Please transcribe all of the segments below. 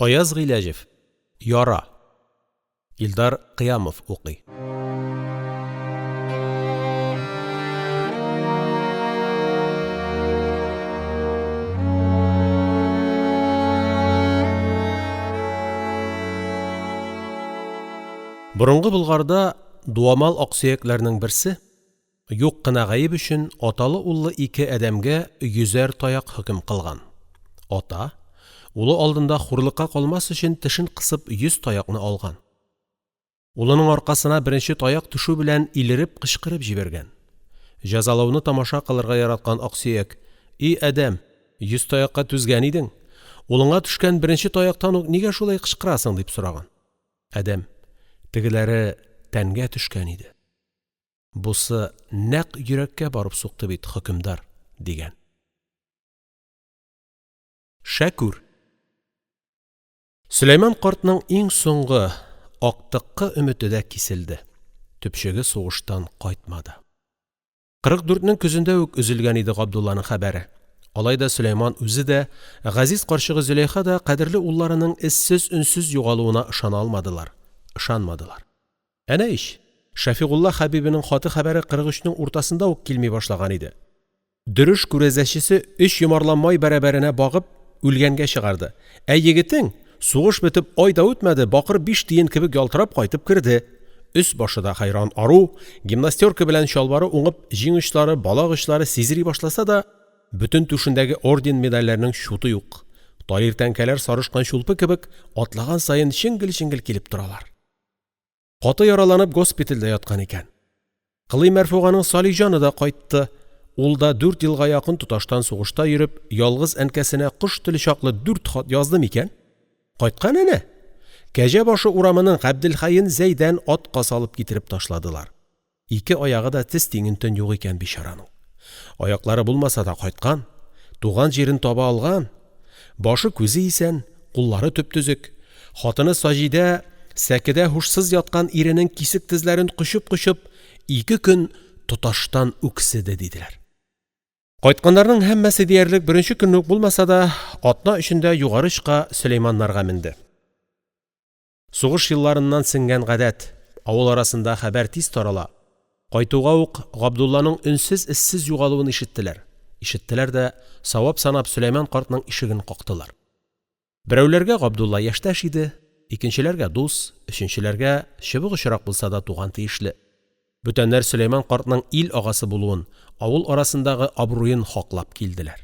Аяз Гыйләҗев. Яра. Илдар Кыямов укый. Борынгы Болгарда дуамал аксөякләрнең берсе, Юк кына гаеп өчен аталы-уллы ике адәмгә йөзәр таяк хөкем кылган. Ата, улы алдында хурлыкка калмас өчен тешен кысып 100 таякны алган. Улының аркасына беренче таяк төшү белән илереп кычкырып җибәргән. Җәзалауны тамаша кылырга яраткан аксөяк: «И адәм, 100 таякка түзгән идең, улыңа төшкән беренче таяктан ук нигә шулай кычкырасың?» дип сораган. Адәм: «Тегеләре тәнгә төшкән иде. Бусы нәкъ йөрәккә барып сукты бит, хөкемдар, дигән. Шәкүр Сөләйман картның иң соңгы, актыккы өмете дә киселде, төпчеге сугыштан кайтмады. 44-нең көзендә үк өзелгән иде Габдулланың хәбәре. Алай да Сөләйман үзе дә, газиз карчыгы Зөләйха да кадерле улларының эзсез-өнсез югалуына ышана алмадылар, ышанмадылар. Әнә ич, Шәфигулла Хәбибенең хаты-хәбәре 43-нең уртасында ук килми башлаган иде. Дөреш күрәзәчесе өч йомарлам май бәрабәренә багып, үлгәнгә чыгарды, ә егетең, сугыш бетеп ай да үтмәде, бакыр биш тиен кебек ялтырап кайтып керде. Өс-башы да хәйран ару, гимнастерка белән чалбары уңып, җиң очлары, балак очлары сизери башласа да, бөтен түшендәге орден-медальләрнең чуты юк, талир тәңкәләр сарышкан чулпы кебек, атлаган саен чеңгел-чеңгел килеп торалар. Каты яраланып госпитальдә яткан икән. Кылый Мәрфуганың Салихҗаны да кайтты, ул да дүрт елга якын тоташтан сугышта йөреп, ялгыз әнкәсенә кош теле чаклы дүрт хат язды микән? Кайткан әнә! Кәҗә башы урамының Габделхәен Зәйдән атка салып китереп ташладылар. Ике аягы да тез тиңентен юк икән бичараның. Аяклары булмаса да кайткан, туган җирен таба алган, башы-күзе исән, куллары төп-төзек. Хатыны Саҗидә сәкедә һушсыз яткан иренең кисек тезләрен кочып-кочып ике көн тоташтан үкседе, диделәр. Кайтканнарның һәммәсе диярлек беренче көнне үк булмаса да, атна эчендә Югары очка Сөләйманнарга менде. Сугыш елларыннан сеңгән гадәт, авыл арасында хәбәр тиз тарала. Кайтуга ук Габдулланың өнсез-эзсез югалуын ишеттеләр. Ишеттеләр дә, савап санап, Сөләйман картның ишеген кактылар. Берәүләргә Габдулла яшьтәш иде, икенчеләргә дус, өченчеләргә чыбык очырак булса да туган тиешле. Бүтәннәр Сөләйман картның ил агасы булуын, авыл арасындагы абруен хаклап килделәр.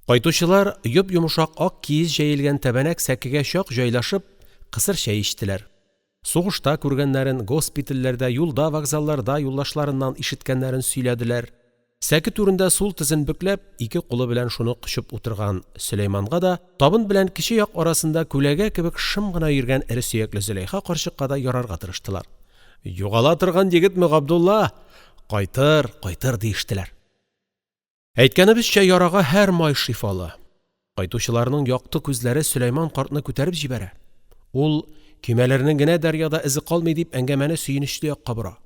Кайтучылар йоп-йомшак ак киез җәелгән тәбәнәк сәкегә чак җайлашып, кысыр чәй эчтеләр. Сугышта күргәннәрен, госпитальләрдә, юлда, вокзалларда юлдашларыннан ишеткәннәрен сөйләделәр. Сәке түрендә сул тезен бөкләп, ике кулы белән шуны кочып утырган Сөләйманга да, табын белән кече як арасында күләгә кебек шым гына йөргән эре сөякле Зөләйха карчыкка да ярарга тырыштылар. «Югала торган егетме Габдулла? Кайтыр, кайтыр», диештеләр. Әйткәнебезчә, ярага һәр май шифалы. Кайтучыларның якты күзләре Сөләйман картны күтәреп җибәрә. Ул, көймәләрнең генә дәрьяда эзе калмый дип, әңгәмәне сөенечле якка бора.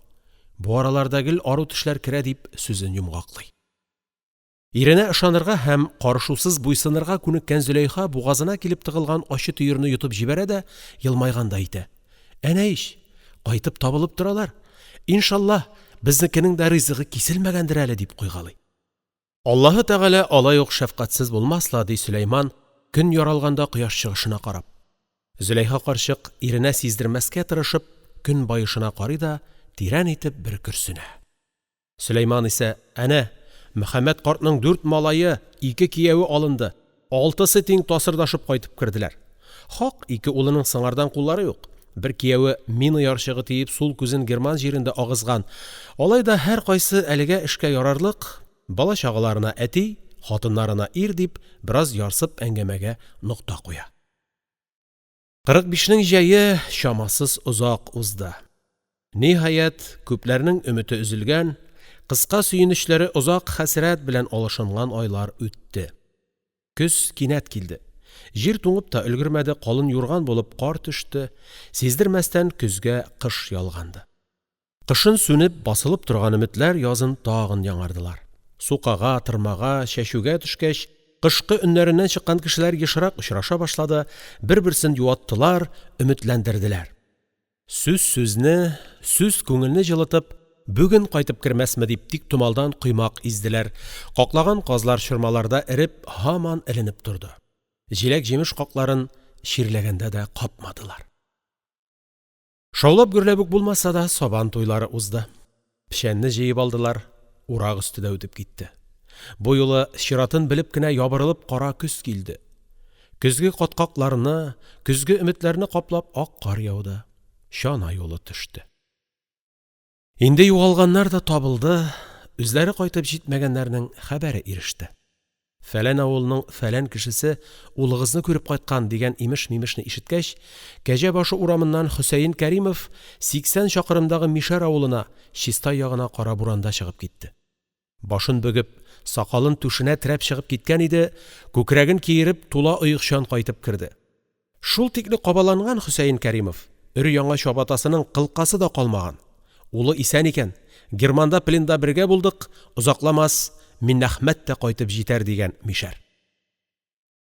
Бу араларда гел ару төшләр керә дип сүзен йомгаклый. Иренә ышанырга һәм карышусыз буйсынырга күнеккән Зөләйха бугазына килеп тыгылган ачы төерне йотып җибәрә дә елмайгандай итә. Әнә ич, кайтып табылып торалар. Иншалла, безнекенең дә ризыгы киселмәгәндер әле, дип куйгалый. Аллаһы Тәгалә алай ук шәфкатьсез булмас ла, ди Сөләйман, көн яралганда кояш чыгышына карап. Зөләйха карчык, иренә сиздермәскә тырышып, көн баешына карый да тирән итеп бер көрсенә. Сөләйман исә, әнә, Мөхәммәт картның дүрт малае, ике кияве алынды, алтысы тиң тасырдашып кайтып керделәр. Хак, ике улының сыңардан куллары юк, бер кияве мина ярчыгы тиеп сул күзен герман җирендә агызган, алай да һәркайсы әлегә эшкә ярарлык, бала-чагаларына әти, хатыннарына ир дип, бераз ярсып әңгәмәгә нокта куя. 45-нең җәе чамасыз озак узды. Ниһаять, күпләрнең өмете өзелгән, кыска сөенечләре озак хәсрәт белән алышынган айлар үтте. Көз кинәт килде. Җир туңып та өлгермәде, калын юрган булып кар төште, сиздермәстән көзгә кыш ялганды. Кышын сүнеп, басылып торган өметләр язын тагын яңардылар. Сукага, тырмага, чәчүгә төшкәч, кышкы өннәреннән чыккан кешеләр ешрак очраша башлады, бер-берсен юаттылар, өметләндерделәр. Сүз сүзне, сүз күңелне җылытып, бүген кайтып кермәсме дип тиктомалдан коймак изделәр, каклаган казлар чормаларда эреп һаман эленеп торды, җиләк-җимеш какларын чирләгәндә дә капмадылар. Шаулап-гөрләп үк булмаса да, Сабан туйлары узды. Печәнне җыеп алдылар, урак өсте дә үтеп китте. Бу юлы чиратын белеп кенә ябырылып кара көз килде. Көзге каткакларны, көзге өметләрне каплап ак кар яуды, чана юлы төште. Инде югалганнар да табылды, үзләре кайтып җитмәгәннәрнең хәбәре иреште. Фәлән авылның фәлән кешесе улыгызны күреп кайткан, дигән имеш-мимешне ишеткәч, Кәҗә башы урамыннан Хөсәен Кәримов 80 чакрымдагы мишәр авылына, Чистай ягына кара буранда чыгып китте. Башын бөгеп, сакалын түшенә терәп чыгып киткән иде, күкрәген киереп, тула оекчан кайтып керде. Шул тикле кабаланган Хөсәен Кәримов, өр-яңа чабатасының кылкасы да калмаган, улы исән икән, «Германда пленда бергә булдык, озакламас Миннәхмәт тә кайтып җитәр», дигән мишәр.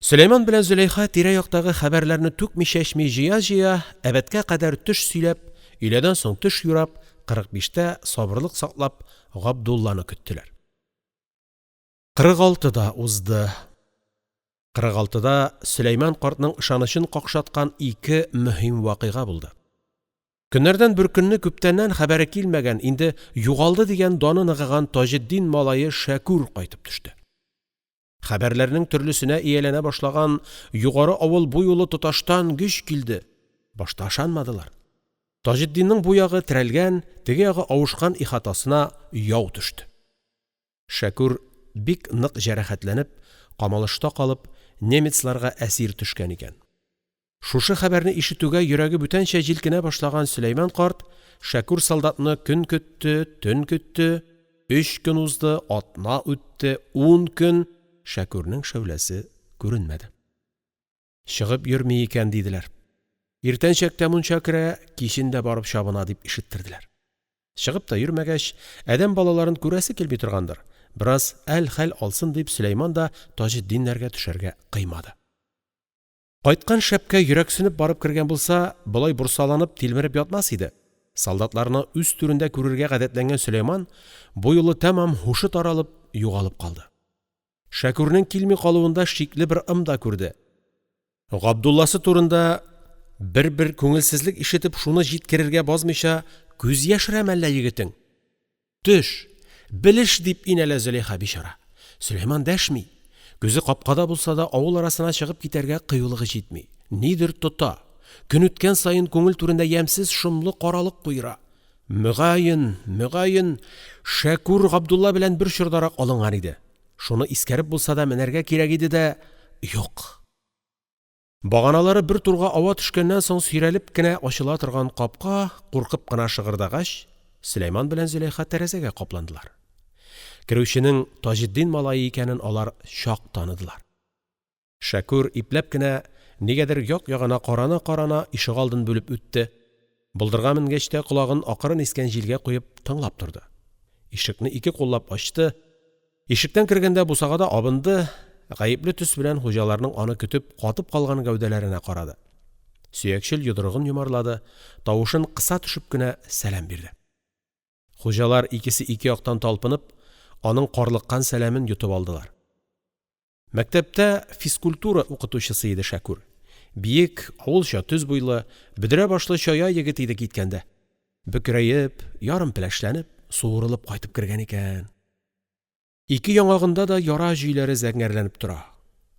Сөләйман белән Зөләйха тирә-яктагы хәбәрләрне түкми-чәчми җыя-җыя, әбәткә кадәр төш сөйләп, өйләдән соң төш юрап, кырык биштә сабырлык саклап Габдулланы көттеләр. 46 да узды. 46да Сөләйман картның ышанычын какшаткан ике мөһим вакыйга булды. Көннәрдән бер көнне күптәннән хәбәре килмәгән, инде югалды дигән даны ныгыган Таҗетдин малае Шәкүр кайтып төште. Хәбәрләрнең төрлесенә ияләнә башлаган Югары авыл бу юлы тоташтан гөж килде, башта ышанмадылар. Таҗетдинның бу ягы терәлгән, теге ягы авышкан ихатасына яу төште. Шәкүр бик нык җәрәхәтләнеп, камалышта калып, немецларга әсир төшкән икән. Шушы хәбәрне ишетүгә йөрәге бүтәнчә җилкенә башлаган Сөләйман карт Шәкүр солдатны көн көтте, төн көтте, өч көн узды, атна үтте, ун көн, Шәкүрнең шәүләсе күренмәде. Чыгып йөрми икән, диделәр. Иртәнчәк тә мунча керә, кичен дә барып чабына, дип ишеттерделәр. Чыгып та йөрмәгәч, адәм балаларын күрәсе килми торгандыр, бераз әл-хәл алсын дип Сөләйман да Таҗетдиннәргә төшәргә кыймады. Кайткан шәпкә йөрәксенеп барып кергән булса, болай борсаланып, тилмереп ятмас иде, солдатларны үз түрендә күрергә гадәтләнгән Сөләйман бу юлы тәмам һушы таралып, югалып калды. Шәкүрнең килми калуында шикле бер ым да күрде. Габдулласы турында бер-бер күңелсезлек ишетеп, шуны җиткерергә базмыйча күз яшерәме әллә егетең? Төш, белеш, дип инәлә Зөләйха бичара. Сөләйман дәшми. Күзе капкада булса да, авыл арасына чыгып китәргә кыюлыгы җитми. Нидер тота. Көн үткән саен күңел түрендә ямьсез шомлы каралык куера. Мөгаен, мөгаен, Шәкүр Габдулла белән бер чордарак алынган иде. Шуны искәреп булса да менәргә кирәк иде дә, юк. Баганалары бер турга ава төшкәннән соң сөйрәлеп кенә ачыла торган капка куркып кына шыгырдагач, Сөләйман белән Зөләйха тәрәзәгә капландылар. Керүченең Таҗетдин малае икәнен алар чак таныдылар. Шәкүр ипләп кенә, нигәдер як-ягына карана-карана ишегалдын бүлеп үтте, болдырга менгәч тә колагын акрын искән җилгә куеп тыңлап торды. Ишекне ике куллап ачты, ишектән кергәндә бусагада абынды, гаепле төс белән хуҗаларның аны көтеп катып калган гәүдәләренә карады. Сөякчел йодрыгын йомарлады, тавышын кыса төшеп кенә сәлам бирде. Хуҗалар икесе ике яктан талпынып, аның карлыккан сәламен йотып алдылар. Мәктәптә физкультура укытучысы иде Шәкүр. Биек, авылча төз буйлы, бөдрә башлы чая егет иде киткәндә. Бөкрәеп, ярым пеләшләнеп, суырылып кайтып кергән икән. Ике яңагында да яра җөйләре зәңгәрләнеп тора.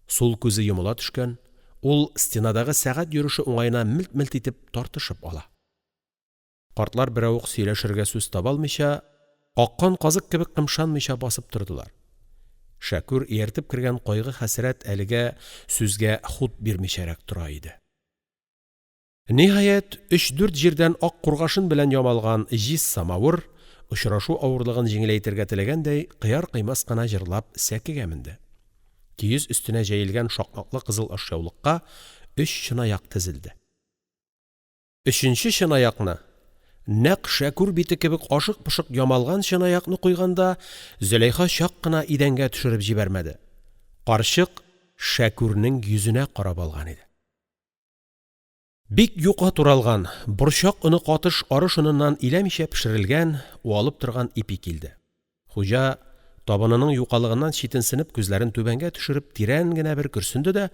Сул күзе йомыла төшкән, ул стенадагы сәгать йөреше уңаена мелт-мелт итеп тартышып ала. Картлар беравык сөйләшергә сүз таба алмыйча, каккан казык кебек кымшанмыйча басып тордылар. Шәкүр ияртеп кергән кайгы-хәсрәт әлегә сүзгә хут бирмичәрәк тора иде. Ниһаять, өч-дүрт җирдән ак кургашын белән ямалган җиз самавыр, очрашу авырлыгын җиңеләйтергә теләгәндәй, кыяр-кыймас кына җырлап сәкегә менде. Киез өстенә җәелгән шакмаклы кызыл ашъяулыкка өч чынаяк тезелде. Өченче чынаякны, нәкъ Шәкүр бите кебек ашык-пошык ямалган чынаякны куйганда, Зөләйха чак кына идәнгә төшереп җибәрмәде. Карчык Шәкүрнең йөзенә карап алган иде. Бик юка туралган, борчак оны катыш арыш оныннан иләмичә пешерелгән, уалып торган ипи килде. Хуҗа, табынының юкалыгыннан читенсенеп, күзләрен түбәнгә төшереп тирән генә бер көрсенде дә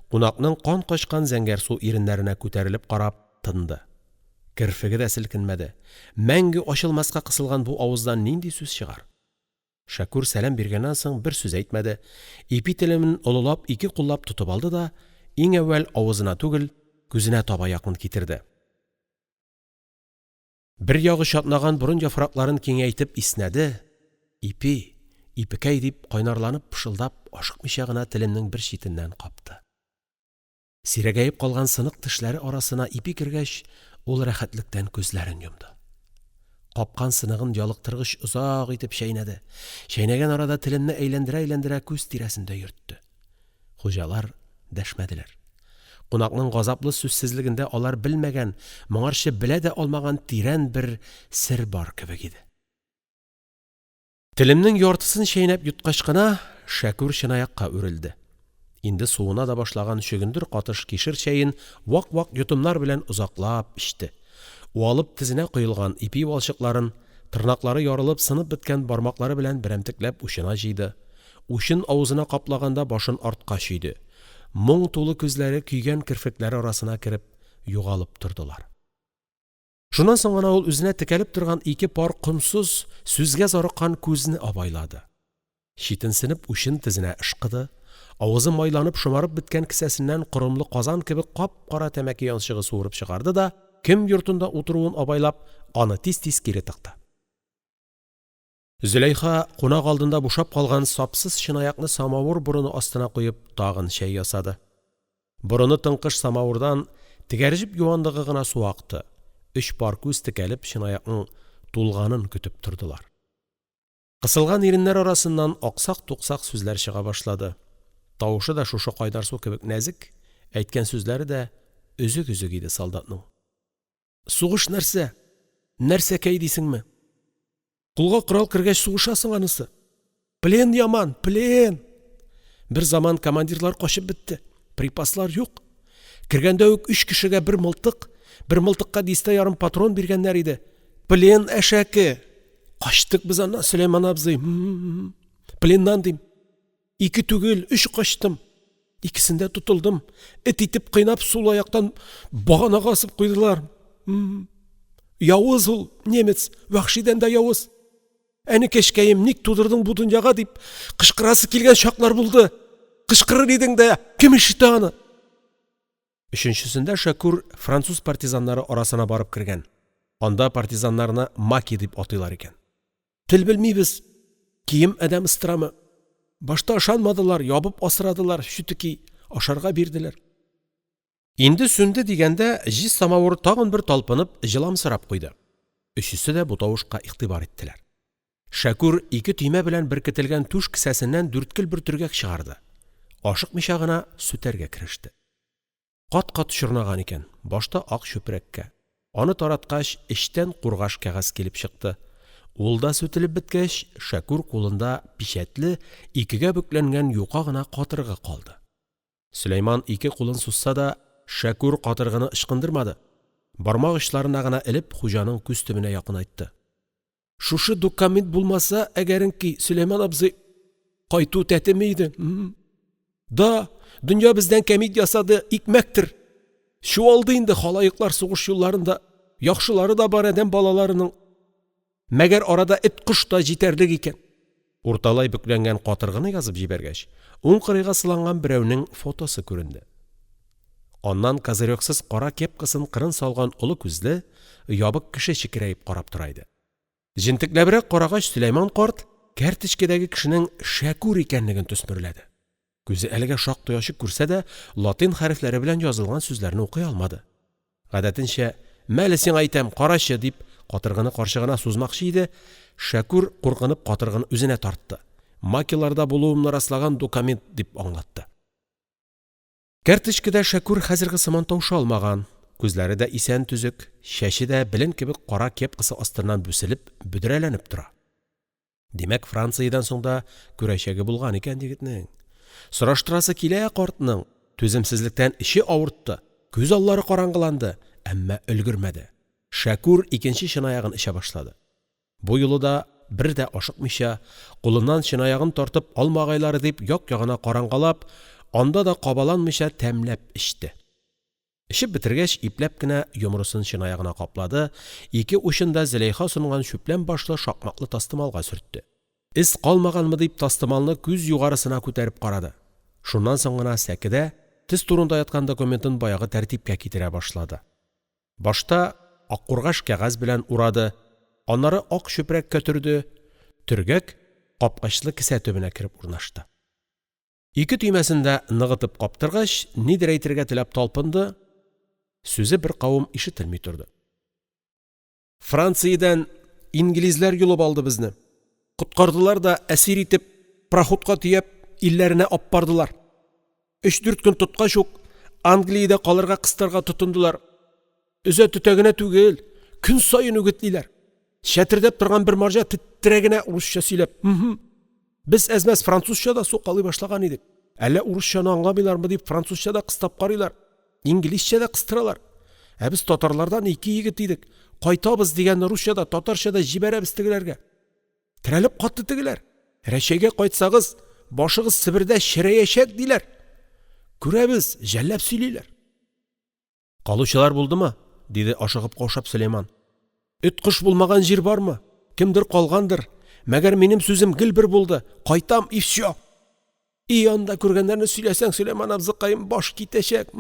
кунакның кан качкан зәңгәрсу иреннәренә күтәрелеп карап тынды, керфеге дә селкенмәде, мәңге ачылмаска кысылган бу авыздан нинди сүз чыгар? Шәкүр сәлам биргәннән соң бер сүз әйтмәде, ипи телемен олылап ике куллап тотып алды да иң әүвәл авызына түгел, күзенә таба якын китерде. Бер ягы чатнаган борын яфракларын киңәйтеп иснәде, «ипи, ипекәй» дип кайнарланып пышылдап, ашыкмыйча гына телемнең бер читеннән капты. Сирәгәеп калган сынык тешләре арасына ипи кергәч, ул рәхәтлектән күзләрен йомды. Капкан сыныгын ялыктыргыч озак итеп чәйнәде, чәйнәгән арада телемне әйләндерә-әйләндерә күз тирәсендә йөртте. Хуҗалар дәшмәделәр. Кунакның газаплы сүзсезлегендә алар белмәгән, моңарчы белә дә алмаган тирән бер сер бар кебек иде. Телемнең яртысын чәйнәп йоткач кына Шәкүр чынаякка үрелде. Инде суына да башлаган чөгендер катыш кишер чәен вак-вак йотымнар белән озаклап эчте. Уалып тезенә коелган ипи валчыкларын, тырнаклары ярылып сынып беткән бармаклары белән берәмтекләп учына җыйды, учын авызына каплаганда башын артка чөйде, моң тулы күзләре көйгән керфекләре арасына кереп югалып тордылар. Шуннан соң гына ул үзенә текәлеп торган ике пар комсыз, сүзгә зарыккан күзне абайлады. Читенсенеп учын тезенә ышкыды, авызы майланып шомарып беткән кесәсеннән корымлы казан кебек кап-кара тәмәке янчыгы суырып чыгарды да, кем йортында утыруын абайлап, аны тиз-тиз кире тыкты. Зөләйха, кунак алдында бушап калган сапсыз чынаякны самавыр борыны астына куеп, тагын чәй ясады. Борыны тыңкыш самавырдан тегәрҗеп юанлыгы гына су акты, өч пар күз текәлеп чынаякның тулганын көтеп тордылар. Кысылган иреннәр арасыннан аксак-туксак сүзләр чыга башлады. Тавышы да шушы кайнар су кебек нәзек, әйткән сүзләре дә өзек-өзек иде солдатның. Сугыш нәрсә? Нәрсәкәй дисеңме? Кулга корал кергәч сугышасың анысы. Плен яман, плен! Бер заман командирлар качып бетте, припаслар юк. Кергәндә үк өч кешегә бер мылтык, бер мылтыкка дистә ярым патрон биргәннәр иде. Плен әшәке! Качтык без аннан, Сөләйман абзый. Пленнан дим. Ике түгел, өч качтым. Икесендә тотылдым. Эт итеп кыйнап, сул аяктан баганага асып куйдылар. Явыз ул, немец, вәхшидән дә явыз. Әнекәчкәем, ник тудырдың бу дөньяга дип кычкырасы килгән чаклар булды. Кычкырыр идең дә, кем ишетә аны? Өченчесендә Шәкүр француз партизаннары арасына барып кергән. Анда партизаннарны маки дип атыйлар икән. Тел белмибез, кием адәм ыстырамы? Башта ышанмадылар, ябып асрадылар, чүтеки, ашарга бирделәр. Инде сүнде дигәндә җиз самавыр тагын бер талпынып, җыламсырап куйды. Өчесе дә бу тавышка игътибар иттеләр. Шәкүр ике төймә белән беркетелгән түш кесәсеннән дүрткел бер төргәк чыгарды. Ашыкмыйча гына сүтәргә кереште. Кат-кат чорнаган икән, башта ак чүпрәккә, аны тараткач, эчтән кургаш кәгазь килеп чыкты. Ул да сүтелеп беткәч, Шәкүр кулында пичәтле, икегә бөкләнгән юка гына катыргы калды. Сөләйман ике кулын сузса да, Шәкүр катыргыны ычкындырмады, бармак очларына гына элеп, хуҗаның күз төбенә якынайтты. Шушы дукамент булмаса, әгәренки, Сөләйман абзый, кайту тәтеми иде. Да, дөнья бездән кәмит ясады, икмәктер. Чуалды инде халаеклар сугыш юлларында, яхшылары да бар адәм балаларының. Мәгәр арада эт-кош та җитәрлек икән. Урталай бөкләнгән катыргыны язып җибәргәч, уң кырыйга сыланган берәүнең фотосы күренде. Аннан козырексыз кара кепкасын кырын салган олы күзле, ябык кеше чекерәеп карап тора иде. Җентекләбрәк карагач, Сөләйман карт кәртечкедәге кешенең Шәкүр икәнлеген төсмерләде. Күзе әлегә шактый ачык күрсә дә, латин хәрефләре белән язылган сүзләрне укый алмады. Гадәтенчә, «Мәле, сиңа әйтәм, карачы!» дип, катыргыны карчыгына сузмакчы иде, Шәкүр, куркынып, катыргыны үзенә тартты. «Макиларда булуымны раслаган дукамент», дип аңлатты. Кәртечкедә Шәкүр хәзерге сыман таушалмаган, күзләре дә исән төзек, чәче дә белен кебек кара кепкасы астыннан бүселеп, бөдрәләнеп тора. Димәк, Франциядән соң да күрәчәге булган икән егетнең. Сораштырасы килә картның, түземсезлектән эче авыртты, күз аллары караңгыланды, әмма өлгермәде, Шәкүр икенче чынаягын эчә башлады, бу юлы да бер дә ашыкмыйча, кулыннан чынаягын тартып алмагайлары дип як-ягына карангалап, анда да кабаланмыйча тәмләп эчте. Эчеп бетергәч, ипләп кенә йомрысын чынаягына каплады, ике учын да Зөләйха сонган чүпләм башлы, шакмаклы тастымалга сөртте, эз калмаганмы дип тастымалны күз югарысына күтәреп карады, шуннан соң гына сәкедә, тез турында яткан документын баягы тәртипкә китерә башлады, башта аккургаш кәгазь белән урады, аннары ак чүпрәккә төрде, төргәк капкачлы кесә төбенә кереп урнашты. Ике төймәсен дә ныгытып каптыргач, нидер әйтергә теләп талпынды, сүзе беркавым ишетелми торды. «Франциядән инглизләр йолып алды безне. Коткардылар да, әсир итеп, прахутка төяп, илләренә аппардылар. Өч-дүрт көн тоткач ук, Англиядә калырга кыстарга тотындылар. Өзә-төтә генә түгел, көн саен үгетлиләр. Чәтердәп торган бер марҗа теттерә генә урысча сөйләп. Без әз-мәз французча да сукалый башлаган идек. Әллә урысчаны аңламыйлармы дип французча да кыстап карыйлар, инглизчә дә кыстыралар. Ә без татарлардан ике егет идек. Кайтабыз дигәнне русча да, татарча да җибәрәбез тегеләргә. Терәлеп катты тегеләр. Рәчәйгә кайтсагыз, башыгыз Себердә черәячәк, диләр. Күрәбез, жәлләп сөйлиләр. «Калучылар булдымы?» — диде ашыгып-каушап Сөләйман. «Эт-кош булмаган җир бармы? Кемдер калгандыр. Мәгәр минем сүзем гел бер булды: кайтам и всё! И анда күргәннәрне сөйләсәң, Сөләйман абзыкаем, баш китәчәк!»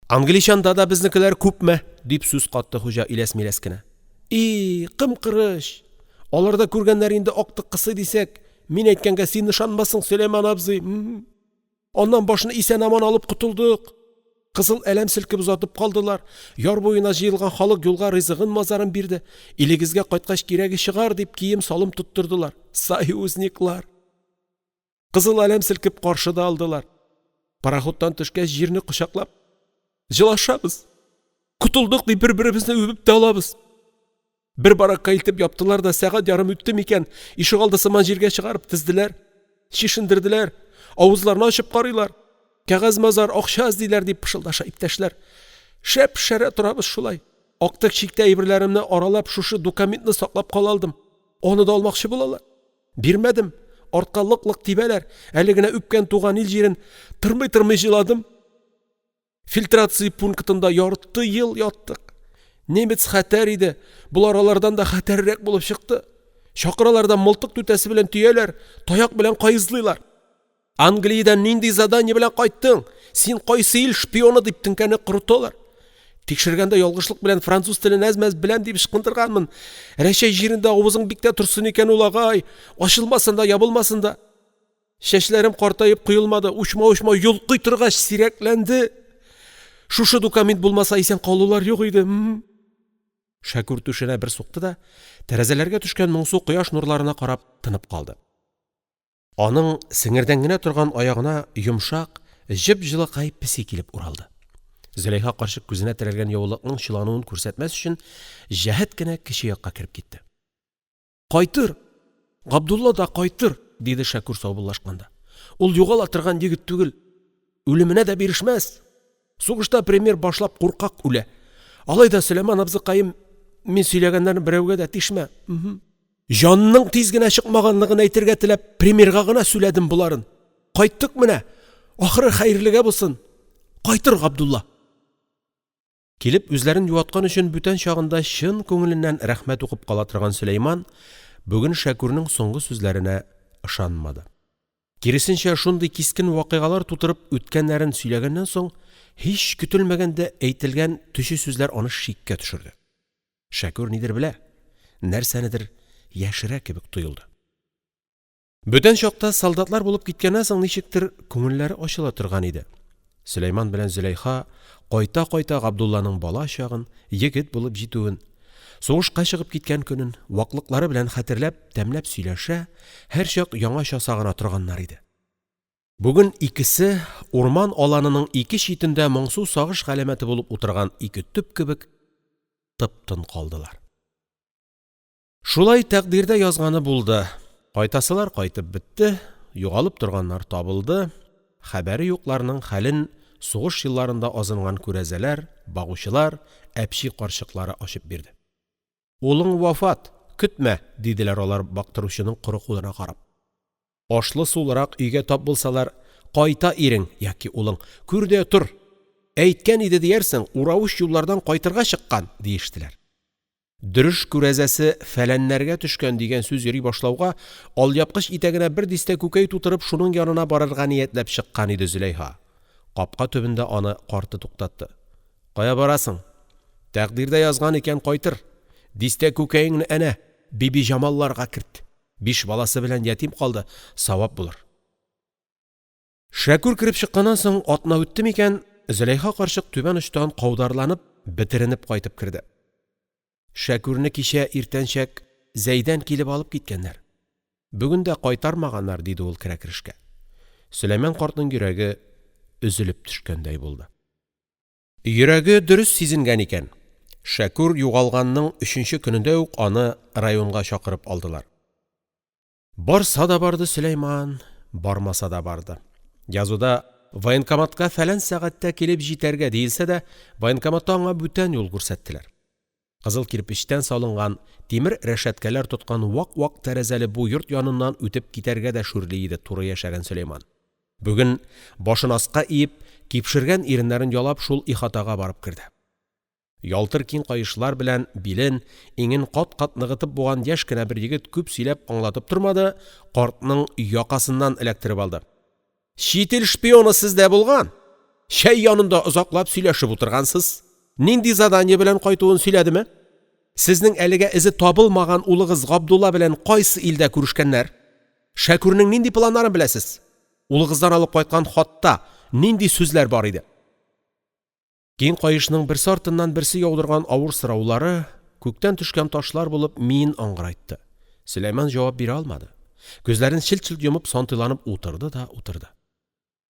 «Англичанда да безнекеләр күпме?» — дип сүз катты хуҗа иләс-миләс кенә. «И, кым-кырыч! Аларда күргәннәр инде актыккысы дисәк, мин әйткәнгә син ышанмассың, Сөләйман абзый!» Аннан башны исән-аман алып котылдык. Кызыл әләм селкеп озатып калдылар. Яр буена җыелган халык юлга ризыгын-мазарын бирде. Илегезгә кайткач кирәге чыгар, дип кием-салым тоттырдылар. Союзниклар! Кызыл әләм селкеп каршы да алдылар. Пароходтан төшкәч, җирне кочаклап җылашабыз. Котылдык дип бер-беребезне үбеп тә алабыз. Бер баракка илтеп яптылар да, сәгать ярым үтте микән, ишегалды сыман җиргә чыгарып тезделәр, чишендерделәр, авызларны ачып карыйлар. Кәгазь-мазар, акча эзлиләр, дип пышылдаша иптәшләр. Шәп-шәрә торабыз шулай. Актык чиктә әйберләремне аралап шушы дукаментны саклап кала алдым. Аны да алмакчы булалар. Бирмәдем. Артка лык-лык тибәләр. Әле генә үпкән туган ил җирен тырмый-тырмый җыладым. Фильтрация пунктында ярты ел яттык. Немец хәтәр иде, болар алардан да хәтәррәк булып чыкты. Чакыралар да мылтык түтәсе белән төяләр, таяк белән каезлыйлар. Англиядән нинди задание белән кайттың? Син кайсы ил шпионы дип теңкәне корыталар. Тикшергәндә ялгышлык белән француз телен әз-мәз беләм дип ычкындырганмын. Рәчәй җирендә авызың биктә торсын икән ул, агай. Ачылмасын да, ябылмасын да. Чәчләрем картаеп коелмады, учма-учма йолкый торгач сирәкләнде. Шушы документ булмаса исән калулар юк иде. Шәкүр түшенә бер сукты да, тәрәзәләргә төшкән моңсу кояш нурларына карап тынып калды. Аның сеңердән генә торган аягына йомшак, җып-җылыкай песи килеп уралды. Зөләйха карчык күзенә терәлгән яулыкның чылануын күрсәтмәс өчен җәһәт кенә кече якка кереп китте. Кайтыр, Габдулла да кайтыр, диде Шәкүр саубуллашканда. Ул югала торган егет түгел, үлеменә дә бирешмәс. Сугышта пример башлап куркак үлә. Алай да, Сөләйман абзыкаем, мин сөйләгәннәрне берәүгә дә тишмә. Җанның тиз генә чыкмаганлыгын әйтергә теләп, примерга гына сүләдем боларын. Кайттык менә, ахыры хәерлегә булсын. Кайтыр Габдулла. Килеп үзләрен юаткан өчен бүтән чагында чын күңеленнән рәхмәт укып кала торган Сөләйман бүген Шәкүрнең соңгы сүзләренә ышанмады. Киресенчә, шундый кискен вакыйгалар тутырып үткәннәрен сөйләгәннән соң, һич көтелмәгәндә әйтелгән төче сүзләр аны шиккә төшерде. Шәкүр нидер белә, нәрсәнедер яшерә кебек тоелды. Бүтән чакта солдатлар булып киткәннән соң ничектер күңелләре ачыла торган иде. Сөләйман белән Зөләйха кайта-кайта Габдулланың бала чагын, егет булып җитүен, сугышка чыгып киткән көнен, ваклыклары белән хәтерләп, тәмләп сөйләшә, һәрчак яңача сагына торганнар иде. Бүген икесе, урман аланының ике читендә моңсу сагыш галәмәте булып утырган ике төп кебек, тып-тын калдылар. Шулай тәкъдирдә язганы булды, кайтасылар кайтып бетте, югалып торганнар табылды, хәбәре юкларның хәлен сугыш елларында азынган күрәзәләр, багучылар, әпчи карчыклары ачып бирде. «Улың вафат, көтмә», диделәр алар бактыручының коры кулына карап. Ашлы-сулырак өйгә тап булсалар, «кайта ирең яки улың, күр дә тор, әйткән иде диярсең, уравыч юллардан кайтырга чыккан», диештеләр. Дөреш күрәзәсе фәләннәргә төшкән дигән сүз йөри башлауга, алъяпкыч итәгенә бер дистә күкәй тутырып шуның янына барырга ниятләп чыккан иде Зөләйха, капка төбендә аны карты туктатты: «Кая барасың? Тәкъдирдә язган икән, кайтыр. Дистә күкәеңне әнә Бибиҗамалларга керт, биш баласы белән ятим калды, савап булыр». Шәкүр кереп чыкканнан соң атна үтте микән, Зөләйха карчык Түбән очтан каударланып, бетеренеп кайтып керде. «Шәкүрне кичә иртәнчәк Зәйдән килеп алып киткәннәр, бүген дә кайтармаганнар», диде ул керә-керешкә. Сөләйман картның йөрәге өзелеп төшкәндәй булды. Йөрәге дөрес сизенгән икән, Шәкүр югалганның өченче көнендә үк аны районга чакырып алдылар. Барса да барды Сөләйман, бармаса да барды. Язуда «военкоматка фәлән сәгатьтә килеп җитәргә» диелсә дә, военкоматта аңа бүтән юл күрсәттеләр. Кызыл кирпечтән салынган, тимер рәшәткәләр тоткан вак-вак тәрәзәле бу йорт яныннан үтеп китәргә дә шүрли иде туры яшәгән Сөләйман. Бүген башын аска иеп, кипшергән иреннәрен ялап шул ихатага барып керде. Ялтыр киң каешлар белән билен, иңен кат-кат ныгытып буган яшь кенә бер егет күп сөйләп, аңлатып тормады, картның якасыннан эләктереп алды. «Чит ил шпионы сездә булган, чәй янында озаклап сөйләшеп утыргансыз, нинди задание белән кайтуын сөйләдеме? Сезнең әлегә эзе табылмаган улыгыз Габдулла белән кайсы илдә күрешкәннәр? Шәкүрнең нинди планнарын беләсез? Улыгыздан алып кайткан хатта нинди сүзләр бар иде?» Киң каешның берсе артыннан берсе яудырган авыр сораулары, күктән төшкән ташлар булып, миен аңгырайтты. Сөләйман җавап бирә алмады. Күзләрен челт-челт йомып сантыйланып утырды да утырды.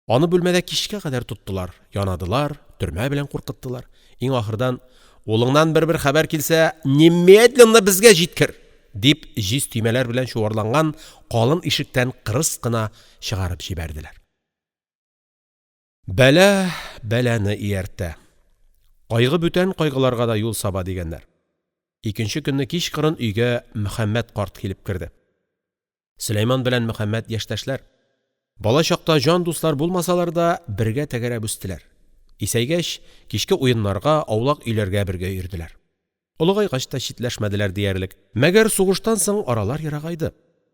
Аны бүлмәдә кичкә кадәр тоттылар, янадылар, төрмә белән куркыттылар. Иң ахырдан «Улыңнан бер-бер хәбәр килсә, немедленно безгә җиткер!» дип җиз төймәләр белән чуарланган калын ишектән кырыс кына чыгарып җибәрделәр. Бәла бәлане ияртә, кайгы бүтән кайгыларга да юл саба, дигәннәр. Икенче көнне кичкырын өйгә Мөхәммәт карт килеп керде. Сөләйман белән Мөхәммәт яшьтәшләр. Бала чакта җан дуслар булмасалар да, бергә тәгәрәп үстеләр. Исәйгәч, кичке уеннарга, аулак өйләргә бергә йөрделәр. Олыгайгач та читләшмәделәр диярлек. Мәгәр сугыштан соң аралар ерагайды.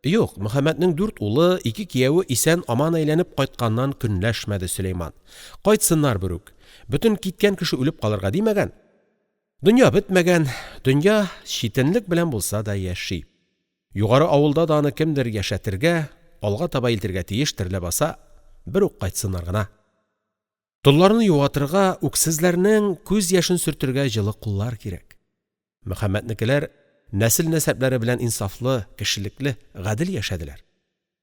Юк, Мөхәммәтнең дүрт улы, ике кияве исән-аман әйләнеп кайтканнан көнләшмәде Сөләйман. Кайтсыннар берүк. Бөтен киткән кеше үлеп калырга димәгән. Дөнья бетмәгән, дөнья читенлек белән булса да яши. Югары авылда да аны кемдер яшәтергә, алга таба илтергә тиештер ләбаса, берүк кайтсыннар гына. Толларны юатырга, үксезләрнең күз яшен сөртергә җылы куллар кирәк. Мөхәммәтнекеләр нәсел-нәсәпләре белән инсафлы, кешелекле, гадел яшәделәр.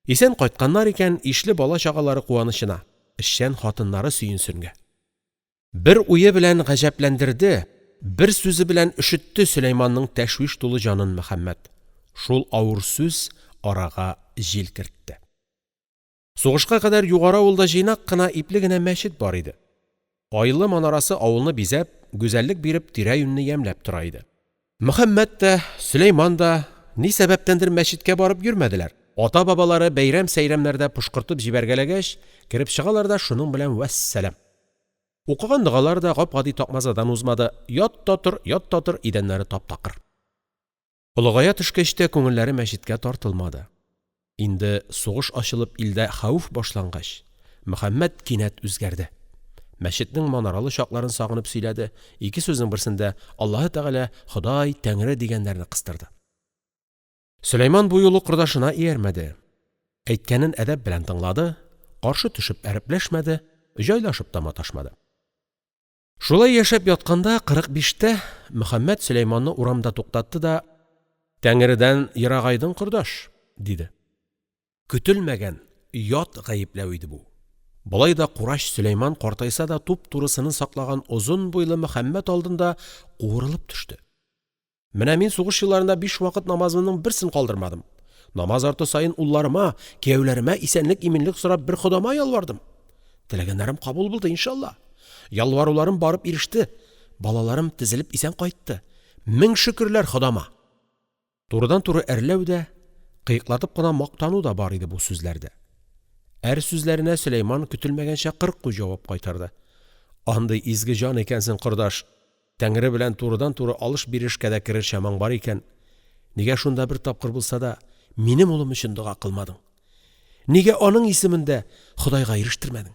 Исән кайтканнар икән, ишле бала-чагалары куанычына, эшчән хатыннары сөенсенгә. Бер уе белән гаҗәпләндерде, бер сүзе белән өшетте Сөләйманның тәшвиш тулы җанын Мөхәммәт. Шул авыр сүз арага җил кертте. Сугышка кадәр Югары авылда җыйнак кына, ипле генә мәчет бар иде. Айлы манарасы авылны бизәп, гүзәллек биреп, тирә-юньне ямьләп тора иде. Мөхәммәт тә, Сөләйман да ни сәбәптәндер мәчеткә барып йөрмәделәр, ата-бабалары бәйрәм-сәйрәмнәрдә пошкыртып җибәргәләгәч, кереп чыгалар да шуның белән вәссәлам. Укыган догалары да гап-гади такмазадан узмады, ят та тор, ят та тор, идәннәре тап-такыр. Олыгая төшкәч тә күңелләре мәчеткә тартылмады. Инде сугыш ачылып илдә хәвеф башлангач, Мөхәммәт кинәт үзгәрде. Мәчетнең манаралы чакларын сагынып сөйләде, ике сүзнең берсендә Аллаһы Тәгалә, Ходай, Тәңре дигәннәрне кыстырды. Сөләйман бу юлы кордашына иярмәде. Әйткәнен әдәп белән тыңлады, каршы төшеп әрепләшмәде, җайлашып та маташмады. Шулай яшәп ятканда, 45-тә, Мөхәммәт Сөләйманны урамда туктатты да, «Тәңредән ерагайдың, кордаш», диде. Көтелмәгән, ят гаепләү иде бу. Болай да курач Сөләйман картайса да туп-туры сынын саклаган озын буйлы Мөхәммәт алдында куырылып төште. Менә мин сугыш елларында биш вакыт намазымның берсен калдырмадым. Намаз арты саен улларыма, кияүләремә исәнлек-иминлек сорап бер ходама ялвардым, теләгәннәрем кабул булды, иншалла, ялваруларым барып иреште, балаларым тезелеп исән кайтты, мең шөкерләр ходама!» Турыдан-туры әрләү дә, кыеклатып кына мактану да бар иде бу сүзләрдә. Әр сүзләренә Сөләйман көтелмәгәнчә кырку җавап кайтарды: «Андый изге җан икәнсең, кордаш, тәңре белән турыдан-туры алыш-бирешкә дә керер чамаң бар икән, нигә шунда бер тапкыр булса да минем улым өчен дога кылмадың, нигә аның исемен дә ходайга ирештермәдең?»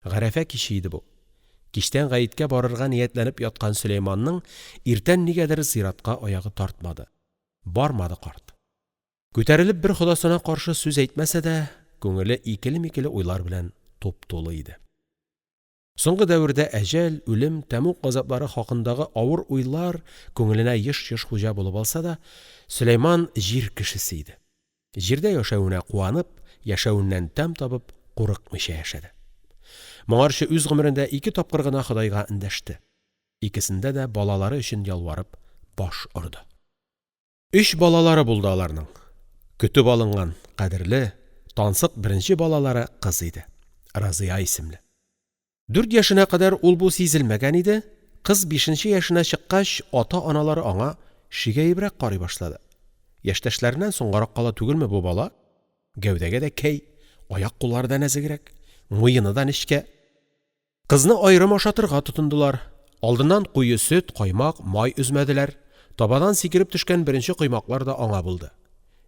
Гарәфә киче иде бу. Кичтән гаеткә барырга ниятләнеп яткан Сөләйманның иртән нигәдер зиратка аягы тартмады, бармады карт. Күтәрелеп бер ходасына каршы сүз әйтмәсә дә, күңеле икеле-микеле уйлар белән туп-тулы иде. Соңгы дәвердә әҗәл, үлем, тәмуг газаплары хакындагы авыр уйлар күңеленә еш-еш хуҗа булып алса да, Сөләйман җир кешесе иде. Җирдә яшәвенә куанып, яшәвеннән тәм табып, курыкмыйча яшәде. Моңарчы үз гомерендә ике тапкыр гына Ходайга эндәште. Икесендә дә балалары өчен ялварып баш орды. Өч балалары булды аларның. Көтеп алынган, кадерле, тансык беренче балалары кыз иде, Разия исемле. Дүрт яшенә кадәр ул-бу сизелмәгән иде, кыз бишенче яшенә чыккач, ата-аналары аңа шигәебрәк карый башлады. Яшьтәшләреннән соңгарак кала түгелме бу бала? Гәүдәгә дә кәй, аяк-куллары да нәзегрәк, муены да нечкә. Кызны аерым ашатырга тотындылар, алдыннан куе сөт, каймак, май өзмәделәр, табадан сикереп төшкән беренче коймаклар да аңа булды.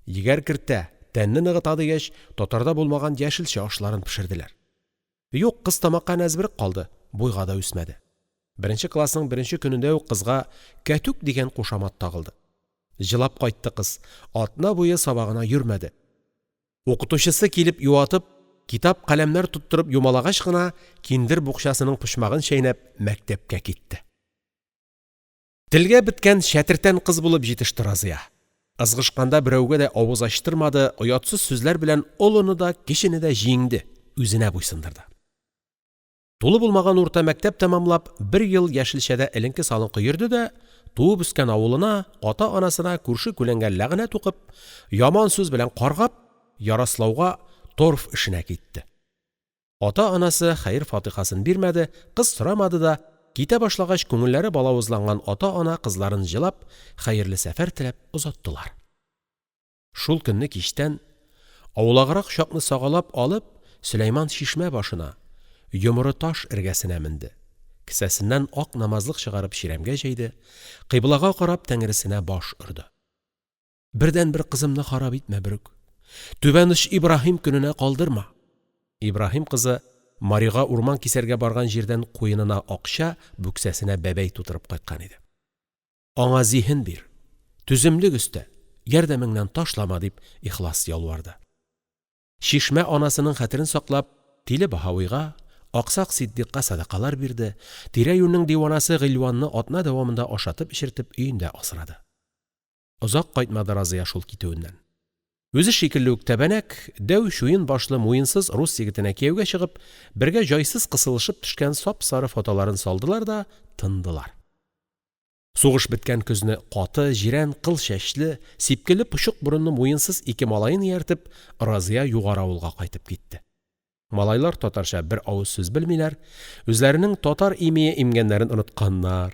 Егәр кертә, тәнне ныгыта дигәч, татарда булмаган яшелчә ашларын пешерделәр. Юк, кыз тамакка нәзберек калды, буйга да үсмәде. Беренче классның беренче көнендә үк кызга «Кәтүк» дигән кушамат тагылды. Җылап кайтты кыз, атна буе сабагына йөрмәде. Укытучысы килеп юатып, китап-каләмнәр тоттырып юмалагач кына, киндер букчасының почмагын чәйнәп, мәктәпкә китте. Телгә беткән чәтертән кыз булып җитеште Разия. Ызгышканда берәүгә дә авыз ачтырмады, оятсыз сүзләр белән олыны да, кечене дә җиңде, үзенә буйсындырды. Тулы булмаган урта мәктәп тәмамлап, бер ел яшелчәдә эленке-салынкы йөрде дә, туып үскән авылына, ата-анасына, күрше-күләнгә ләгънәт укып, яман сүз белән каргап, Яраслауга торф эшенә китте. Ата-анасы хәер-фатихасын бирмәде, кыз сорамады да, китә башлагач, күңелләре балавызланган ата-ана кызларын җылап, хәерле сәфәр теләп озаттылар. Шул көнне кичтән, аулаграк чакны сагалап алып, Сөләйман чишмә башына, Йомры таш эргәсенә менде, кесәсеннән ак намазлык чыгарып чирәмгә җәйде, кыйблага карап тәңресенә баш орды. Бердәнбер кызымны харап итмә берүк. Түбән оч Ибраһим көненә калдырма. Ибраһим кызы Марига урман кисәргә барган җирдән куенына акча, бүксәсенә бәбәй тутырып кайткан иде. Аңа зиһен бир, түземлек өстә, ярдәмеңнән ташлама, дип ихлас ялварды. Чишмә анасының хәтерен саклап, тиле Баһавига, аксак Ситдыйкка сәдакалар бирде, тирә-юньнең диванасы Гыйльванны атна дәвамында ашатып-эчертеп өендә асрады. Озак кайтмады Разия шул китүеннән. Үзе шикелле үк тәбәнәк, дәү чуен башлы муенсыз рус егетенә кияүгә чыгып, бергә җайсыз кысылышып төшкән сап-сары фотоларын салдылар да тындылар. Сугыш беткән көзне каты, җирән кыл чәчле, сипкелле почык борынлы муенсыз ике малаен ияртеп, Разия Югары авылга кайтып китте. Малайлар татарча бер авыз сүз белмиләр, үзләренең татар имие имгәннәрен онытканнар.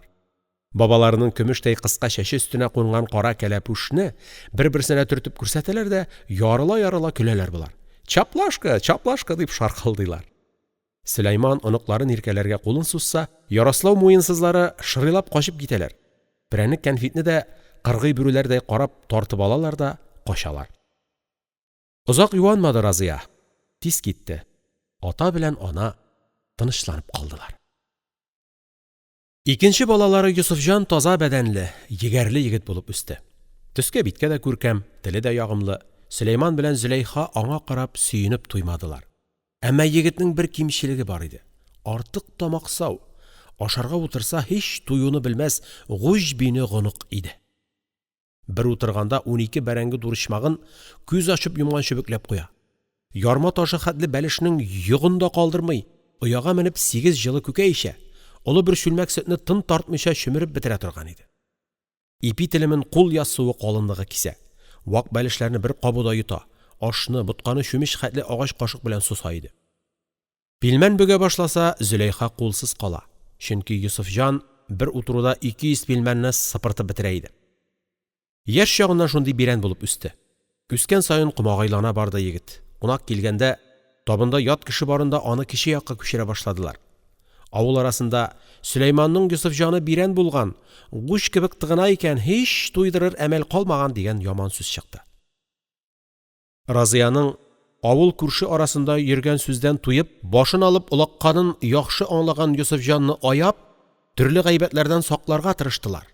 Бабаларының көмештәй кыска чәче өстенә кунган кара кәләпүшне бер-берсенә төртеп күрсәтәләр дә ярыла-ярыла көләләр болар. «Чаплашка, чаплашка!» дип шаркылдыйлар. Сөләйман оныкларын иркәләргә кулын сузса, Ярослау муенсызлары шырыйлап качып китәләр, прәннек-кәнфитне дә кыргый бүреләрдәй карап тартып алалар да качалар. Озак юанмады Разия, тиз китте, ата белән ана тынычланып калдылар. Икенче балалары Йосыфҗан таза бәдәнле, егәрле егет булып үсте. Төскә-биткә дә күркәм, теле дә ягымлы, Сөләйман белән Зөләйха аңа карап сөенеп туймадылар. Әмма егетнең бер кимчелеге бар иде, артык тамаксау, ашарга утырса, һич туюны белмәс гуҗ бине гонык иде. Бер утырганда 12 бәрәңге дурычмагын күз ачып йомганчы бөкләп куя. Ярма ташы хәтле бәлешнең йогын да калдырмый, ояга менеп сигез җылы күкәй эчә, олы бер чүлмәк сөтне тын тартмыйча чөмереп бетерә торган иде. Ипи телемен кул яссуы калынлыгы кисә. Вак бәлешләрне бер кабуда йота, ашны, ботканы чүмеч хәтле агач кашык белән соса иде. Пилмән бөгә башласа, Зөләйха кулсыз кала, чөнки Йосыфҗан бер утыруда ике йөз пилмәнне сыпыртып бетерә иде. Яшь чагыннан шундый бирән булып үсте. Үскән саен комагайлана барды егет, кунак килгәндә, табында ят кеше барында аны кече якка күчерә башладылар. Авыл арасында «Сөләйманның Йосыфҗаны бирән булган, гуҗ кебек тыгына икән, һич туйдырыр әмәл калмаган», дигән яман сүз чыкты. Разияның авыл-күрше арасында йөргән сүздән туеп, башын алып олакканын яхшы аңлаган Йосыфҗанны аяп, төрле гайбәтләрдән сакларга тырыштылар,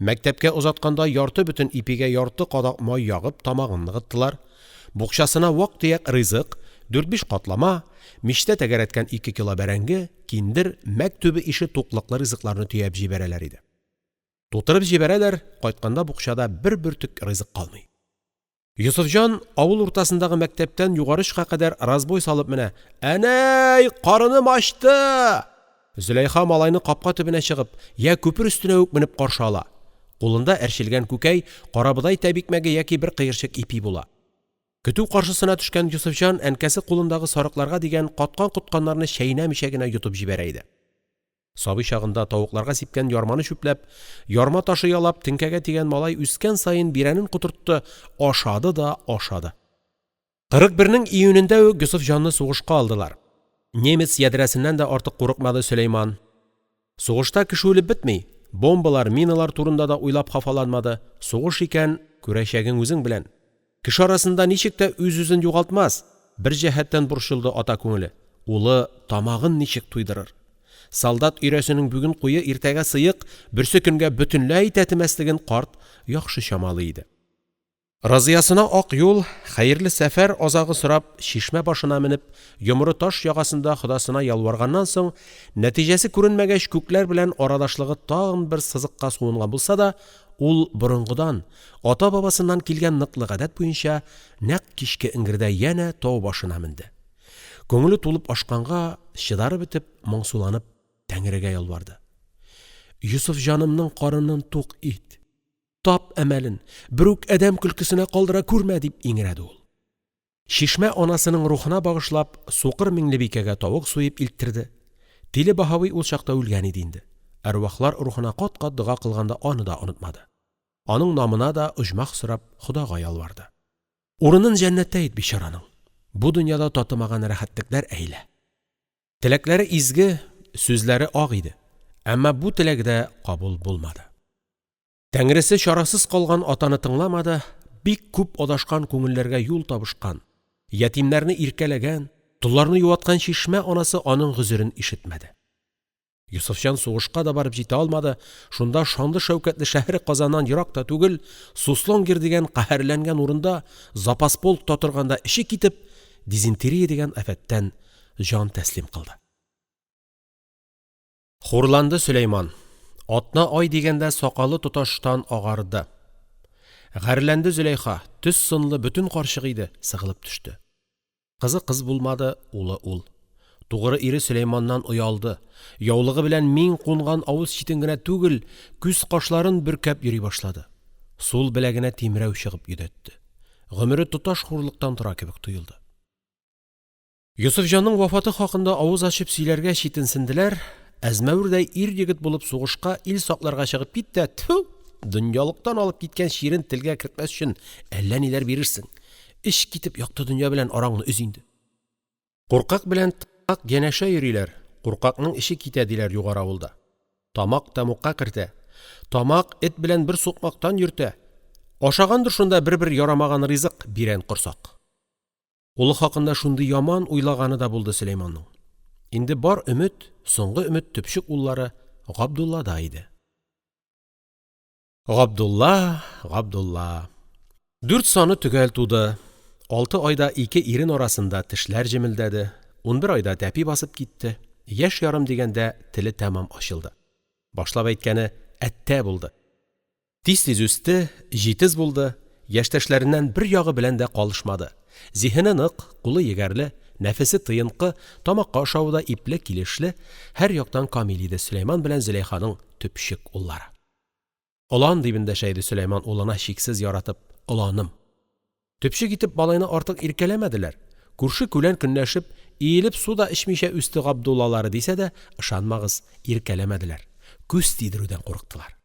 мәктәпкә озатканда ярты бөтен ипигә ярты кадак май ягып тамагын ныгыттылар, букчасына вак-төяк ризык, дүрт-биш катлама, мичтә тәгәрәткән ике кило бәрәңге, киндер, мәк түбе ише туклыклы ризыкларны төяп җибәрәләр иде. Тутырып җибәрәләр, кайтканда букчада бер бөртек ризык калмый. Йосыфҗан авыл уртасындагы мәктәптән Югары очка кадәр разбой салып менә: «Әнәй, карыным ачты!» Зөләйха малайны капка төбенә чыгып, я күпер өстенә үк менеп каршы ала. Кулында әрчелгән күкәй, карабодай тәбикмәге яки бер кыерчык ипи була. Көтү каршысына төшкән Йосыфҗан әнкәсе кулындагы сарыкларга дигән каткан-котканнарны чәйнәмичә генә йотып җибәрә иде. Сабый чагында тавыкларга сипкән ярманы чүпләп, ярма ташы ялап, теңкәгә тигән малай үскән саен бирәнен котыртты, ашады да ашады. 41-нең июнендә үк Йосыфҗанны сугышка алдылар. Немец ядрәсеннән дә артык курыкмады Сөләйман. Сугышта кеше үлеп бетми, бомбалар, миналар турында да уйлап хафаланмады, сугыш икән, күрәчәгең үзең белән. Кеше арасында ничек тә үз-үзен югалтмас, бер җәһәттән борчылды ата күңеле, улы тамагын ничек туйдырыр? Солдат өйрәсенең бүген куе, иртәгә сыек, берсекөнгә бөтенләй тәтемәслеген карт яхшы чамалый иде. Разиясенә ак юл, хәерле сәфәр азагы сорап, чишмә башына менеп, Йомры таш ягасында ходасына ялварганнан соң, нәтиҗәсе күренмәгәч, күкләр белән арадашлыгы тагын бер сызыкка суынган булса да, Ул борынгыдан, ата-бабасыннан килгән ныклы гадәт буенча, нәкъ кичке эңгердә янә тау башына менде. Күңеле тулып ашканга, чыдары бетеп, моңсуланып Тәңрегә ялварды. «Йосыфҗанымның карынын тук ит, тап әмәлен, берүк адәм көлкесенә калдыра күрмә!» дип иңрәде ул. Чишмә анасының рухына багышлап, сукыр Миңлебикәгә тавык суеп илттерде, тиле Баһави ул чакта үлгән иде инде, әрвахлар рухына кат-кат дога кылганда аны да онытмады, аның намына да оҗмах сорап ходага ялварды. Урынын җәннәттә ит бичараның, бу дөньяда татымаган рәхәтлекләр әйлә. Теләкләре изге, сүзләре ак иде, әмма бу теләге дә кабул булмады. Тәңресе чарасыз калган атаны тыңламады, бик күп адашкан күңелләргә юл табышкан, ятимнәрне иркәләгән, толларны юаткан Чишмә Анасы аның гозерен ишетмәде. Йосыфҗан сугышка да барып җитә алмады, шунда шанлы-шәүкәтле шәһре Казаннан ерак та түгел, Суслонгер дигән каһәрләнгән урында, запас полкта торганда эче китеп, дизентерия дигән афәттән җан тәслим кылды. Хурланды Сөләйман, атна-ай дигәндә сакалы тоташтан агарды. Гарьләнде Зөләйха, төз сынлы, бөтен карчык иде, сыгылып төште. Кызы кыз булмады, улы ул. Тугры ире Сөләйманнан оялды, яулыгы белән миң кунган авыз читен генә түгел, күз-кашларын бөркәп йөри башлады. Сул беләгенә тимрәү чыгып йөдәтте. Гомере тоташ хурлыктан тора кебек тоелды. Йосыфҗанның вафаты хакында авыз ачып сөйләргә читенсенделәр, әзмәвердәй ир-егет булып сугышка, ил сакларга чыгып кит тә, тфү, дөньялыктан алып киткән чирен телгә кертмәс өчен әллә ниләр бирерсең. Эч китеп якты дөнья белән араңны өз инде. Куркак белән т***ак янәшә йөриләр, куркакның эче китә, диләр Югары авылда. Тамак тәмугка кертә. Тамак эт белән бер сукмактан йөртә. Ашагандыр шунда бер-бер ярамаган ризык, бирән корсак. Улы хакында шундый яман уйлаганы да булды Сөләйманның. Инде бар өмет, соңгы өмет төпчек уллары Габдуллада иде. Габдулла, Габдулла. Дүрт саны төгәл туды, алты айда ике ирен арасында тешләр җемелдәде, 11 айда тәпи басып китте, яшь ярым дигәндә теле тәмам ачылды. Башлап әйткәне «әттә» булды. Тиз-тиз үсте, җитез булды, яшьтәшләреннән бер ягы белән дә калышмады. Зиһене нык, кулы егәрле, нәфесе тыенкы, тамакка ашавы да ипле, килешле, һәр яктан камил иде Сөләйман белән Зөләйханың төпчек уллары. Олан дип эндәшә иде Сөләйман улына чиксез яратып, оланым. Төпчек итеп малайны артык иркәләмәделәр, күрше-күлән көнләшеп: «Иелеп су да эчмичә үсте Габдуллалары», дисә дә, ышанмагыз, иркәләмәделәр, күз тидерүдән курыктылар.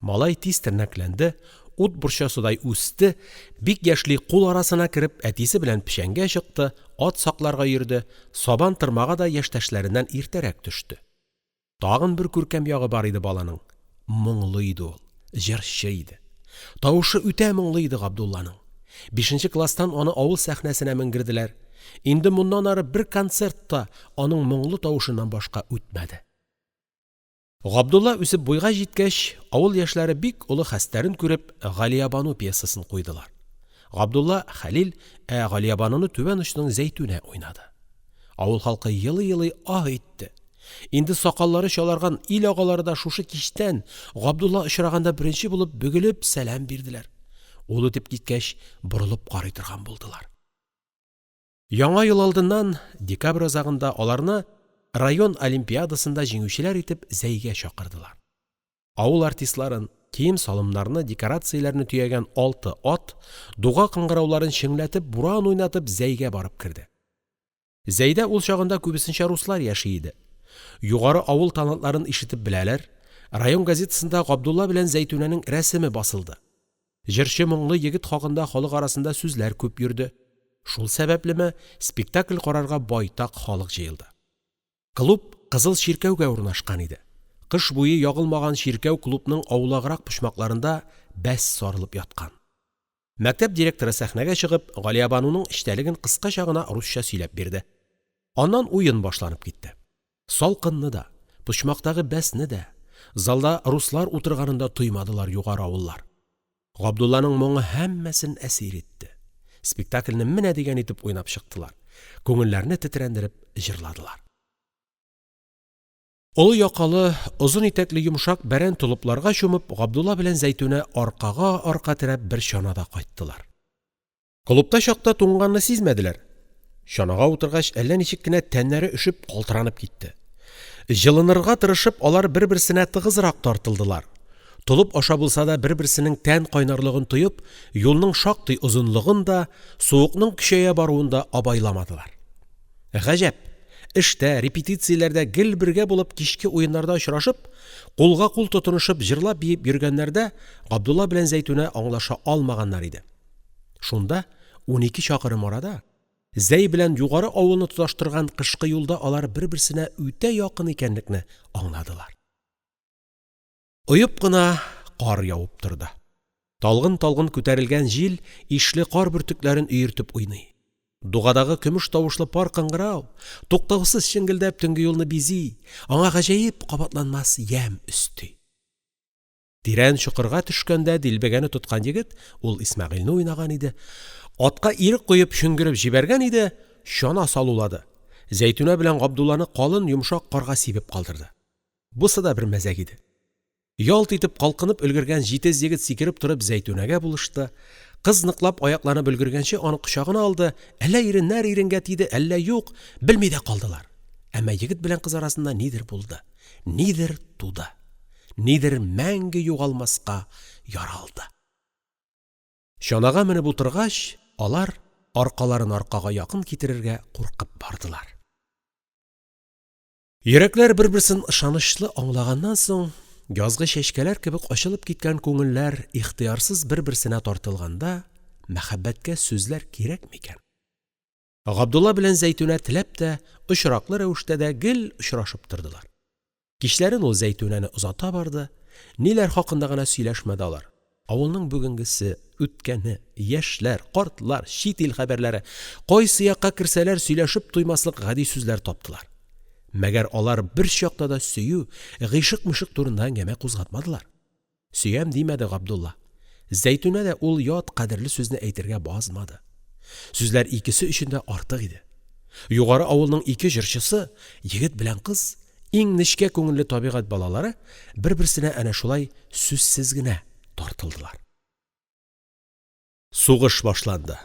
Малай тиз тернәкләнде, ут борчасыдай үсте, бик яшьли кул арасына кереп, әтисе белән печәнгә чыкты, ат сакларга йөрде, сабан-тырмага да яшьтәшләреннән иртәрәк төште. Тагын бер күркәм ягы бар иде баланың, моңлы иде ул, җырчы иде. Тавышы үтә моңлы иде Габдулланың, бишенче класстан аны авыл сәхнәсенә менгерделәр, инде моннан ары бер концерт та аның моңлы тавышыннан башка үтмәде. Габдулла үсеп буйга җиткәч, авыл яшьләре бик олы хәстәрен күреп «Галиябану» пьесасын куйдылар. Габдулла — Хәлил, ә Галиябануны Түбән очның Зәйтүнә уйнады. Авыл халкы елый-елый аһ итте, инде сакаллары чаларган ил агалары да шушы кичтән, Габдулла очраганда беренче булып бөгелеп сәлам бирделәр, ул үтеп киткәч, борылып карый торган булдылар. Яңа ел алдыннан, декабрь азагында аларны район олимпиадасында җиңүчеләр итеп Зәйгә чакырдылар. Авыл артистларын, кием-салымнарны, декорацияләрне төягән алты ат, дуга кыңгырауларын чеңләтеп, буран уйнатып Зәйгә барып керде. Зәйдә ул чагында күбесенчә руслар яши иде, Югары авыл талантларын ишетеп беләләр, район газетасында Габдулла белән Зәйтүнәнең рәсеме басылды, җырчы моңлы егет хакында халык арасында сүзләр күп йөрде, шул сәбәплеме, спектакль карарга байтак халык җыелды. Клуб кызыл чиркәүгә урнашкан иде, кыш буе ягылмаган чиркәү-клубның аулаграк почмакларында бәс сарылып яткан. Мәктәп директоры сәхнәгә чыгып, «Галиябану»ның эчтәлеген кыскача гына русча сөйләп бирде. Аннан уен башланып китте. Салкынны да, почмактагы бәсне дә, залда руслар утырганын да тоймадылар Югары авыллар. Габдулланың моңы һәммәсен әсир итте. Спектакльне менә дигән итеп уйнап чыктылар, күңелләрне тетрәндереп җырладылар. Олы якалы, озын итәкле йомшак бәрән толыпларга чумып, Габдулла белән Зәйтүнә аркага-арка терәп бер чанада кайттылар. Клубта чакта туңганны сизмәделәр, чанага утыргач, әллә ничек кенә тәннәре өшеп, калтыранып китте. Җылынырга тырышып, алар бер-берсенә тыгызрак тартылдылар. Толып аша булса да бер-берсенең тән кайнарлыгын тоеп, юлның шактый озынлыгын да, суыкның көчәя баруын да абайламадылар. Гаҗәп, эштә, репетицияләрдә гел бергә булып, кичке уеннарда очрашып, кулга-кул тотынышып җырлап-биеп йөргәннәрдә Габдулла белән Зәйтүнә аңлаша алмаганнар иде. Шунда, 12 чакрым арада, Зәй белән Югары авылны тоташтырган кышкы юлда алар бер-берсенә үтә якын икәнлекне аңладылар. Оеп кына кар явып торды. Талгын-талгын күтәрелгән җил ишле кар бөртекләрен өертеп уйный. Дугадагы көмеш тавышлы пар кыңгырау, туктаусыз чеңгелдәп, төнге юлны бизи, аңа гаҗәеп кабатланмас ямь өсти. Тирән чокырга төшкәндә дилбегәне тоткан егет, ул Исмәгыйльне уйнаган иде, атка ирек куеп чөңгереп җибәргән иде, чана салулады, Зәйтүнә белән Габдулланы калын, йомшак карга сибеп калдырды. Бусы да бер мәзәк иде. Ялт итеп калкынып өлгергән җитез егет сикереп торып Зәйтүнәгә булышты, кыз ныклап аякланып өлгергәнче аны кочагына алды, әллә иреннәр иренгә тиде, әллә юк, белми дә калдылар. Әмма егет белән кыз арасында нидер булды, нидер туды, нидер мәңге югалмаска яралды. Чанага менеп утыргач, алар аркаларын аркага якын китерергә куркып бардылар. Йөрәкләр бер-берсен ышанычлы аңлаганнан соң, язгы чәчкәләр кебек ачылып киткән күңелләр ихтыярсыз бер-берсенә тартылганда мәхәббәткә сүзләр кирәкме икән? Габдулла белән Зәйтүнә теләп тә, очраклы рәвештә дә гел очрашып тордылар. Кичләрен ул Зәйтүнәне озата барды, ниләр хакында гына сөйләшмәде алар, авылның бүгенгесе, үткәне, яшьләр, картлар, чит ил хәбәрләре, кайсы якка керсәләр, сөйләшеп туймаслык гади сүзләр таптылар. Мәгәр алар бер чакта да сөю, гыйшык-мыйшык турында әңгәмә кузгатмадылар. Сөям димәде Габдулла. Зәйтүнә дә ул ят, кадерле сүзне әйтергә базмады. Сүзләр икесе өчен дә артык иде. Югары авылның ике җырчысы, егет белән кыз, иң нечкә күңелле табигать балалары бер-берсенә әнә шулай сүзсез генә тартылдылар. Сугыш башланды.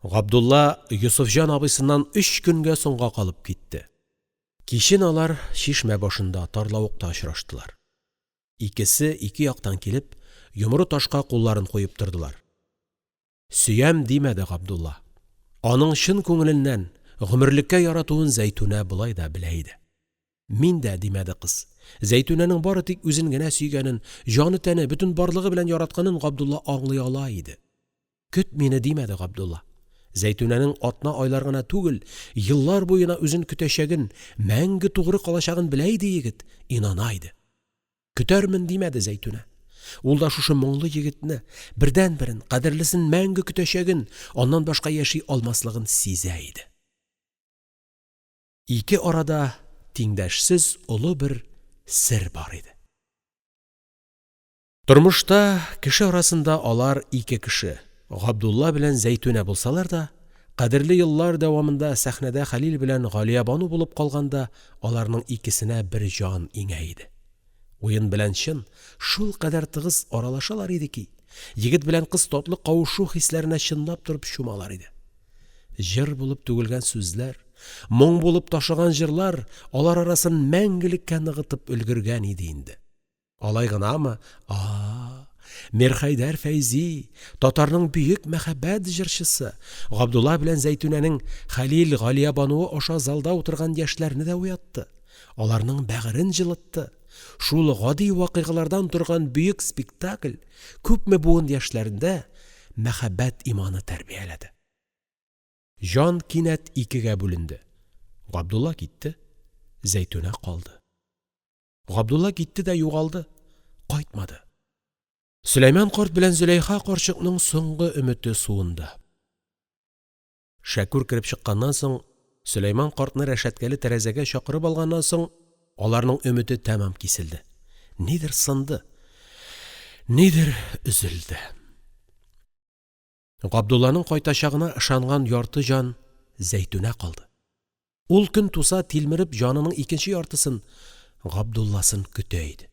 Габдулла Йосыфҗан абыйсыннан өч көнгә соңга калып китте. Кичен алар чишмә башында, тарлавыкта очраштылар. Икесе ике яктан килеп, Йомры ташка кулларын куеп тордылар. «Сөям!» димәде Габдулла, аның чын күңеленнән, гомерлеккә яратуын Зәйтүнә болай да белә иде. «Мин дә!» димәде кыз, Зәйтүнәнең бары тик үзен генә сөйгәнен, җаны-тәне, бөтен барлыгы белән яратканын Габдулла аңлый ала иде. «Көт мине!» димәде Габдулла, Зәйтүнәнең атна-айлар гына түгел, еллар буена үзен көтәчәген, мәңге тугры калачагын белә иде егет, инана иде. «Көтәрмен!» димәде Зәйтүнә, ул да шушы моңлы егетне, бердәнберен, кадерлесен мәңге көтәчәген, аннан башка яши алмаслыгын сизә иде. Ике арада тиңдәшсез олы бер сер бар иде. Тормышта, кеше арасында алар ике кеше — Габдулла белән Зәйтүнә булсалар да, кадерле еллар дәвамында сәхнәдә Хәлил белән Галиябану булып калганда аларның икесенә бер җан иңә иде. Уен белән чын шулкадәр тыгыз аралашалар иде ки, егет белән кыз татлы кавышу хисләренә чынлап торып чумалар иде. Җыр булып түгелгән сүзләр, моң булып ташыган җырлар алар арасын мәңгелеккә ныгытып өлгергән иде инде. Алай гынамы, а-а, Мирхәйдәр Фәйзи, татарның бөек мәхәббәт җырчысы, Габдулла белән Зәйтүнәнең Хәлил — Галиябануы аша залда утырган яшьләрне дә уятты, аларның бәгырен җылытты, шул гади вакыйгалардан торган бөек спектакль күпме буын яшьләрендә мәхәббәт иманы тәрбияләде. Җан кинәт икегә бүленде, Габдулла китте, Зәйтүнә калды. Габдулла китте дә югалды, кайтмады. Сөләйман карт белән Зөләйха карчыкның соңгы өмете суынды. Шәкүр кереп чыкканнан соң, Сөләйман картны рәшәткәле тәрәзәгә чакырып алганнан соң аларның өмете тәмам киселде, нидер сынды, нидер өзелде. Габдулланың кайтачагына ышанган ярты җан Зәйтүнә калды. Ул көн туса, тилмереп җанының икенче яртысын, Габдулласын көтә иде.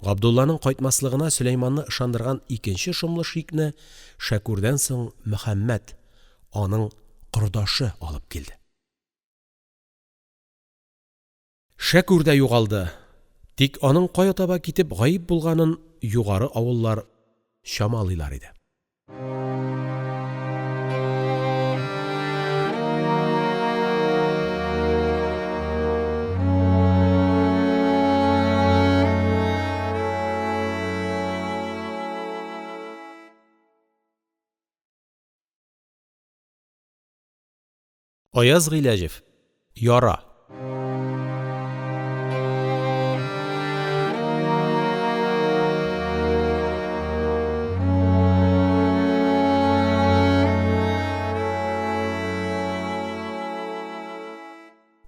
Габдулланың кайтмаслыгына Сөләйманны ышандырган икенче шомлы шикне Шәкүрдән соң Мөхәммәт, аның кордашы алып килде. Шәкүр дә югалды, тик аның кая таба китеп гаип булганын Югары авыллар чамалыйлар иде. Аяз Гыйләҗев. Яра.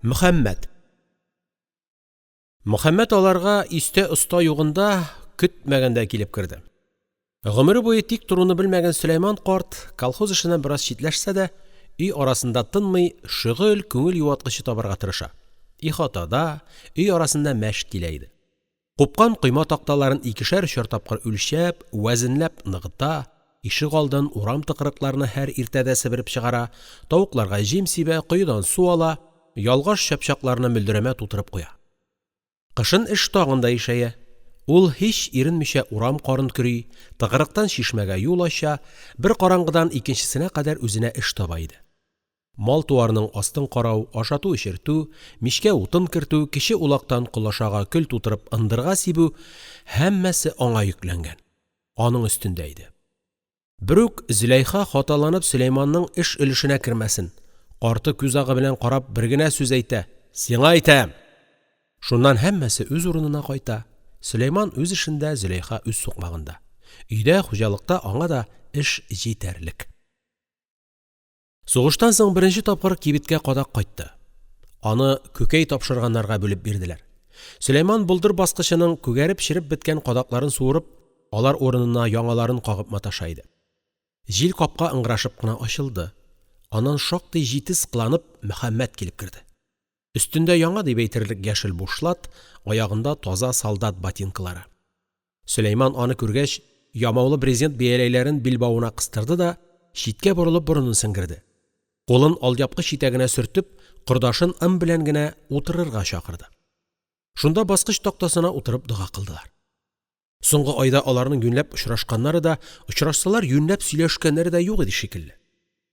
Мөхәммәт. Мөхәммәт аларга истә-оста югында, көтмәгәндә килеп керде. Гомере буе тик торуны белмәгән Сөләйман карт, колхоз эшеннән бераз читләшсә дә, өй арасында тынмый, шөгыль, күңел юаткычы табарга тырыша, ихатада, өй арасында мәш килә иде. Купкан койма такталарын икешәр-өчәр тапкыр үлчәп, вәзенләп ныгыта, ишегалдын, урам-тыкрыкларны һәр иртәдә себереп чыгара, тавыкларга җим сибә, коедан су ала, ялгаш чапчакларны мөлдерәмә тутырып куя. Кышын эш тагын да ишәя, ул һич иренмичә урам карын көри, тыкрыктан чишмәгә юл ача, бер караңгыдан икенчесенә кадәр үзенә эш таба иде. Мал-туарның астын карау, ашату-эчертү, мичкә утын кертү, кече улактан колашага көл тутырып ындырга сибү — һәммәсе аңа йөкләнгән, аның өстендә иде. Берүк Зөләйха хаталанып Сөләйманның эш өлешенә кермәсен, карты күз агы белән карап бер генә сүз әйтә: «Сиңа әйтәм!» Шуннан һәммәсе үз урынына кайта, Сөләйман үз эшендә, Зөләйха үз сукмагында. Өйдә, хуҗалыкта аңа да эш җитәрлек. Сугыштан соң беренче тапкыр кибеткә кадак кайтты. Аны күкәй тапшырганнарга бүлеп бирделәр. Сөләйман болдыр баскычының күгәреп-череп беткән кадакларын суырып, алар урынына яңаларын кагып маташа иде. Җил капка ыңгырашып кына ачылды. Аннан шактый җитез кыланып Мөхәммәт килеп керде. Өстендә яңа дип әйтерлек яшел бушлат, аягында таза солдат ботинкалары. Сөләйман аны күргәч, ямаулы брезент бияләйләрен билбавына кыстырды да читкә борылып борынын сеңгерде. Кулын алъяпкыч итәгенә сөртеп, кордашын ым белән генә утырырга чакырды. Шунда баскыч тактасына утырып дога кылдылар. Соңгы айда аларның юньләп очрашканнары да, очрашсалар, юньләп сөйләшкәннәре дә юк иде шикелле.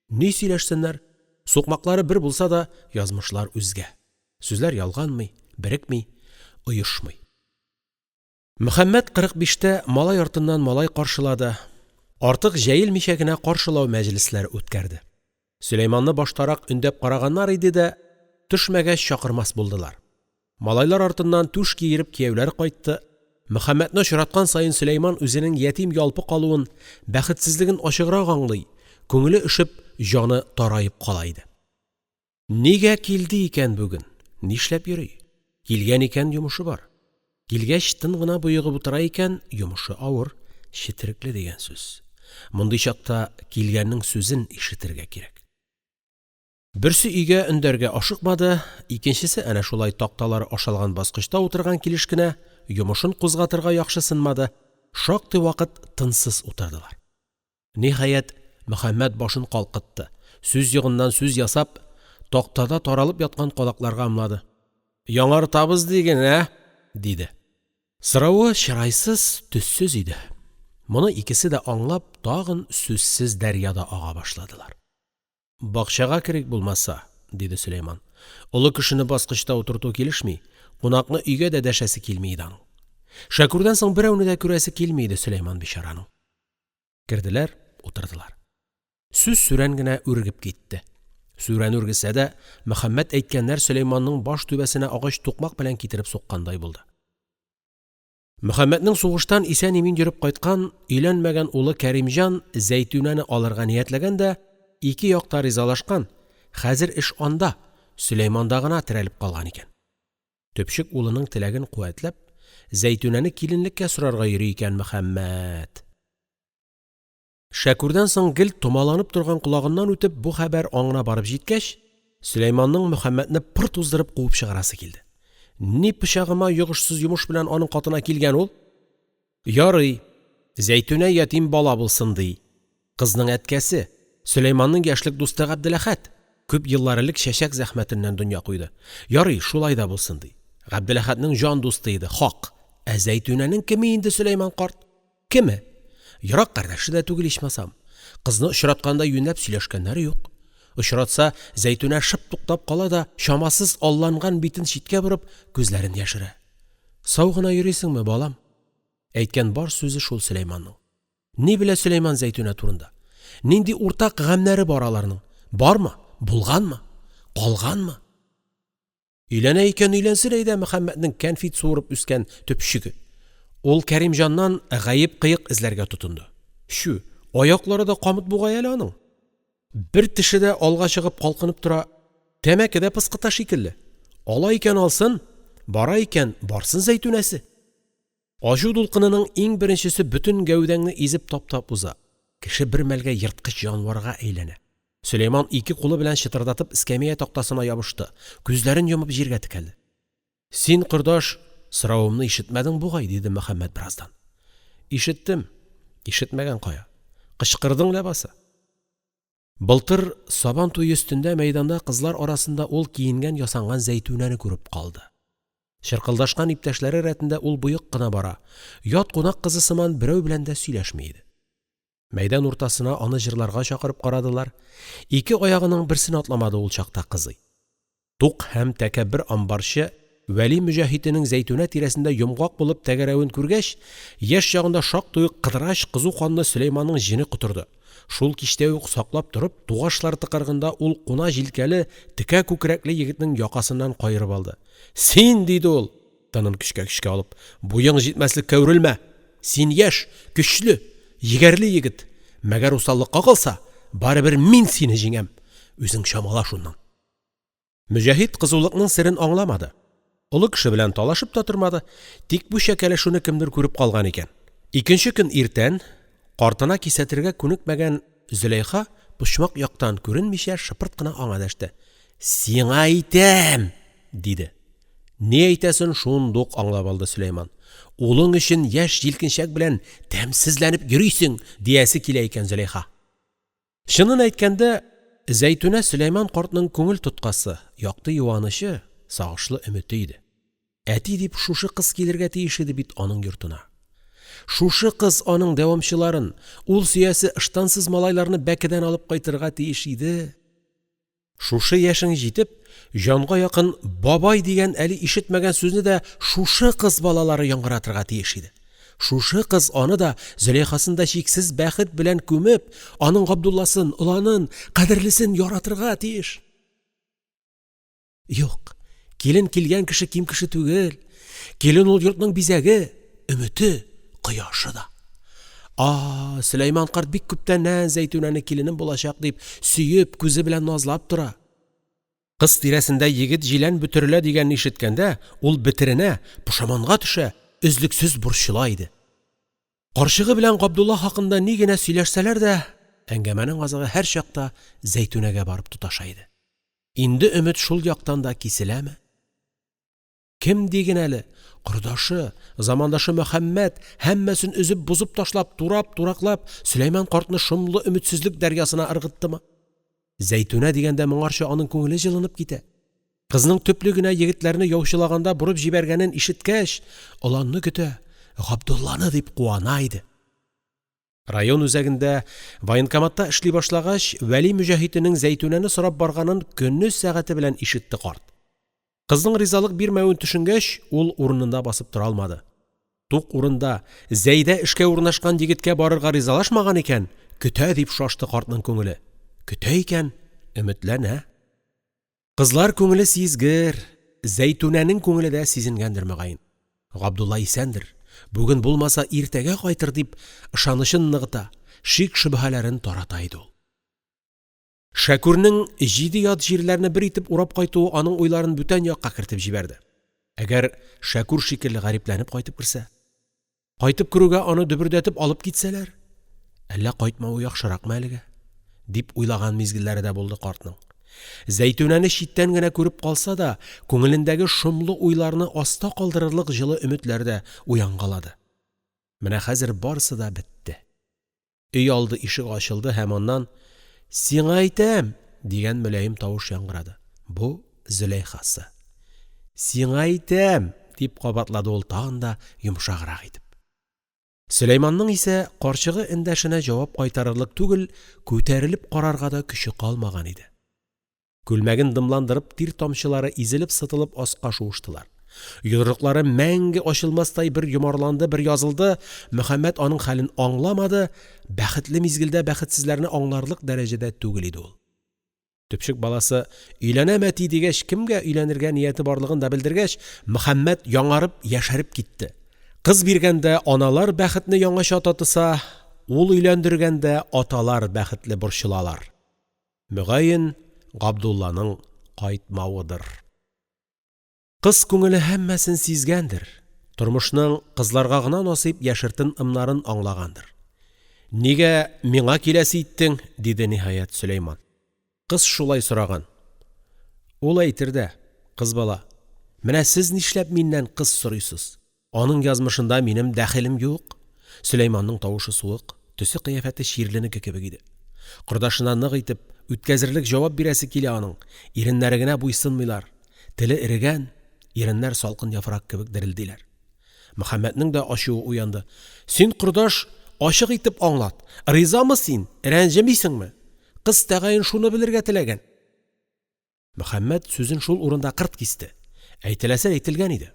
Ни сөйләшсеннәр, сукмаклары бер булса да, язмышлар үзгә, сүзләр ялганмый, берекми, оешмый. Мөхәммәт кырык биштә малай артыннан малай каршылады, артык җәелмичә генә каршылау мәҗлесләре үткәрде. Сөләйманны баштарак өндәп караганнар иде дә, төшмәгәч, чакырмас булдылар. Малайлар артыннан түш киереп кияүләр кайтты, Мөхәммәтне очраткан саен Сөләйман үзенең ятим-ялпы калуын, бәхетсезлеген ачыграк аңлый, күңеле өшеп, җаны тараеп кала иде. Нигә килде икән бүген, нишләп йөри? Килгән икән, йомышы бар. Килгәч, тын гына боегып утыра икән, йомышы авыр, четерекле дигән сүз. Мондый чакта килгәннең сүзен ишетергә кирәк. Берсе өйгә өндәргә ашыкмады, икенчесе әнә шулай такталары ашалган баскычта утырган килеш кенә йомышын кузгатырга яхшысынмады, шактый вакыт тынсыз утырдылар. Ниһаять, Мөхәммәт башын калкытты, сүз югыннан сүз ясап, тактада таралып яткан кадакларга ымлады: «Яңартабыз диген, ә?» диде. Соравы чырайсыз, төссез иде, моны икесе дә аңлап, тагын сүзсез дәрьяда ага башладылар. «Бакчага керик булмаса», диде Сөләйман, олы кешене баскычта утырту килешми, кунакны өйгә дә дәшәсе килми иде аның. Шәкүрдән соң берәүне дә күрәсе килми иде Сөләйман бичараның. Керделәр, утырдылар. Сүз сүрән генә үргеп китте. Сүрән үргесә дә, Мөхәммәт әйткәннәр Сөләйманның баш түбәсенә агач тукмак белән китереп суккандай булды. Мөхәммәтнең сугыштан исән-имин йөреп кайткан, өйләнмәгән улы Кәримҗан Зәйтүнәне алырга ниятләгән дә, ике як та ризалашкан, хәзер эш анда, Сөләйманда гына терәлеп калган икән. Төпчек улының теләген куәтләп, Зәйтүнәне киленлеккә сорарга йөри икән Мөхәммәт. Шәкүрдән соң гел томаланып торган колагыннан үтеп бу хәбәр аңына барып җиткәч, Сөләйманның Мөхәммәтне пыр туздырып куып чыгарасы килде. Ни пычагыма йогышсыз йомыш белән аның катына килгән ул? Ярый, Зәйтүнә ятим бала булсын, ди. Кызның әткәсе, Сөләйманның яшьлек дусты Габделәхәт, күп еллар элек чәчәк зәхмәтеннән дөнья куйды. Ярый, шулай да булсын, ди. Габделәхәтнең җан дусты иде, хак. Ә Зәйтүнәнең кеме инде Сөләйман карт? Кеме? Ерак кардәше дә түгел ичмасам. Кызны очратканда юньләп сөйләшкәннәре юк. Очратса, Зәйтүнә шып туктап кала да, чамасыз алланган битен читкә борып, күзләрен яшерә. «Сау гына йөрисеңме, балам?» Әйткән бар сүзе шул Сөләйманның. Ни белә Сөләйман Зәйтүнә турында? Нинди уртак гамьнәре бар аларның? Бармы? Булганмы? Калганмы? Өйләнә икән, өйләнсен әйдә Мөхәммәтнең кәнфит суырып үскән төпчеге. Ул Кәримҗаннан гаеп-кыек эзләргә тотынды. Чү, аяклары да камыт бугай әле аның. Бер теше дә алга чыгып калкынып тора, тәмәке дә пыскыта шикелле. Ала икән алсын, бара икән барсын Зәйтүнәсе. Ачу дулкынының иң беренчесе бөтен гәүдәңне изеп-таптап уза, кеше бер мәлгә ерткыч җанварга әйләнә. Сөләйман ике кулы белән чытырдатып эскәмия тактасына ябышты, күзләрен йомып җиргә текәлде. «Син, кордаш, соравымны ишетмәдең бугай?» — диде Мөхәммәт бераздан. «Ишеттем, ишетмәгән кая, кычкырдың ләбаса!» Былтыр Сабан туе өстендә мәйданда кызлар арасында ул киенгән-ясанган Зәйтүнәне күреп калды. Чыркылдашкан иптәшләре рәтендә ул боек кына бара, ят кунак кызы сыман берәү белән дә сөйләшми иде. Мәйдан уртасына аны җырларга чакырып карадылар, ике аягының берсен атламады ул чакта кызый. Тук һәм тәкәббер амбарчы Вәли Мөҗәһитенең Зәйтүнә тирәсендә йомгак булып тәгәрәвен күргәч, яшь чагында шактый ук кыдрач, кызу канлы Сөләйманның җене котырды. Шул кичтә үк саклап торып, Тугашлар тыкырыгында ул куна җилкәле, текә күкрәкле егетнең якасыннан каерып алды. «Син!» — диде ул, тынын көчкә-көчкә алып. «Буең җитмәслеккә үрелмә! Син яшь, көчле, егәрле егет. Мәгәр усаллыкка калса, барыбер мин сине җиңәм. Үзең чамала шуннан!» Мөҗәһит кызулыкның серен аңламады, олы кеше белән талашып та тормады, тик бу чәкәләшүне кемдер күреп калган икән. Икенче көн иртән картына кисәтергә күнекмәгән Зөләйха почмак яктан күренмичә шыпырт кына аңа дәште: «Сиңа әйтәм!» диде. Ни әйтәсен шундук аңлап алды Сөләйман. «Улың өчен яшь җилкенчәк белән тәмсезләнеп йөрисең!» диясе килә икән Зөләйха. Чынын әйткәндә, Зәйтүнә Сөләйман картның күңел тоткасы, якты юанычы, сагышлы өмете иде. Әти дип шушы кыз килергә тиеш иде бит аның йортына. Шушы кыз аның дәвамчыларын, ул сөясе ыштансыз малайларны бәкедән алып кайтырга тиеш иде! Шушы яшең җитеп, җанга якын «бабай» дигән әле ишетмәгән сүзне дә шушы кыз балалары яңгыратырга тиеш иде, шушы кыз аны да, Зөләйхасын да чиксез бәхет белән күмеп, аның Габдулласын, оланын, кадерлесен яратырга тиеш! Юк, килен килгән кеше ким кеше түгел, килен ул йортның бизәге, өмете, кояшы да. А, Сөләйман карт бик күптәннән Зәйтүнәне киленем булачак дип сөеп, күзе белән назлап тора. Кыз тирәсендә егет-җилән бөтерелә дигәнне ишеткәндә, ул бетеренә, пошаманга төшә, өзлексез борчыла иде. Карчыгы белән Габдулла хакында ни генә сөйләшсәләр дә, әңгәмәнең азагы һәрчакта Зәйтүнәгә барып тоташа иде. Инде өмет шул яктан да киселәме? Кем диген әле, кордашы, замандашы Мөхәммәт һәммәсен өзеп-бозып ташлап, турап-тураклап Сөләйман картны шомлы өметсезлек дәрьясына ыргыттымы? Зәйтүнә дигәндә моңарчы аның күңеле җылынып китә, кызның төпле генә егетләрне яучылаганда борып җибәргәнен ишеткәч, оланны көтә, Габдулланы дип куана иде. Район үзәгендә, военкоматта эшли башлагач, Вәли Мөҗәһитенең Зәйтүнәне сорап барганын көне-сәгате белән ишетте карт. Кызның ризалык бирмәвен төшенгәч, ул урынында басып тора алмады. Тук урында, Зәйдә эшкә урнашкан егеткә барырга ризалашмаган икән, көтә дип шашты картның күңеле. Көтә икән, өметләнә. Кызлар күңеле сизгер, Зәйтүнәнең күңеле дә сизенгәндер, мөгаен. Габдулла исәндер, бүген булмаса, иртәгә кайтыр дип ышанычын ныгыта, шик-шөбһәләрен тарата иде ул. Шәкүрнең җиде ят җирләрне бер итеп урап кайтуы аның уйларын бүтән якка кертеп җибәрде. Әгәр Шәкүр шикелле гарипләнеп кайтып керсә? Кайтып керүгә аны дөбердәтеп алып китсәләр? Әллә кайтмавы яхшыракмы әлегә? Дип уйлаган мизгелләре дә булды картның. Зәйтүнәне читтән генә күреп калса да, күңелендәге шомлы уйларны аста калдырырлык җылы өметләр дә уянгалады. Менә хәзер барысы да бетте. Өйалды ишеге ачылды һәм аннан: «Сиңа әйтәм!» дигән мөлаем тавыш яңгырады. Бу Зөләйхасы. «Сиңа әйтәм!» дип кабатлады ул тагын да йомшаграк итеп. Сөләйманның исә карчыгы эндәшенә җавап кайтарырлык түгел, күтәрелеп карарга да көче калмаган иде. Күлмәген дымландырып тир тамчылары изелеп-сытылып аска шуыштылар. Йодрыклары мәңге ачылмастай бер йомарланды, бер язылды, Мөхәммәт аның хәлен аңламады, бәхетле мизгелдә бәхетсезләрне аңларлык дәрәҗәдә түгел иде ул. Төпчек баласы «Өйләнәм, әти!» дигәч, кемгә өйләнергә нияте барлыгын да белдергәч, Мөхәммәт яңарып, яшәреп китте. Кыз биргәндә аналар бәхетне яңача татыса, ул өйләндергәндә аталар бәхетле борчылалар. Мөгаен, Габдулланың кайтмавыдыр. Кыз күңеле һәммәсен сизгәндер, тормышның кызларга гына насыйп яшертен ымнарын аңлагандыр. «Нигә миңа киләсе иттең?» — диде, ниһаять, Сөләйман. Кыз шулай сораган. Ул әйтер дә, кыз бала: «Менә сез нишләп миннән кыз сорыйсыз? Аның язмышында минем дәхелем юк. Сөләйманның тавышы суык, төсе-кыяфәте чирленеке кебек иде. Кордашына нык итеп, үткәзерлек җавап бирәсе килә аның, иреннәре генә буйсынмыйлар, теле эрегән, иреннәр салкын яфрак кебек дерелдиләр. Мөхәммәтнең дә ачуы уянды. «Син, кордаш, ачык итеп аңлат, ризамы син, рәнҗемисеңме? Кыз тәгаен шуны белергә теләгән». Мөхәммәт сүзен шул урында кырт кисте, әйтеләсе әйтелгән иде.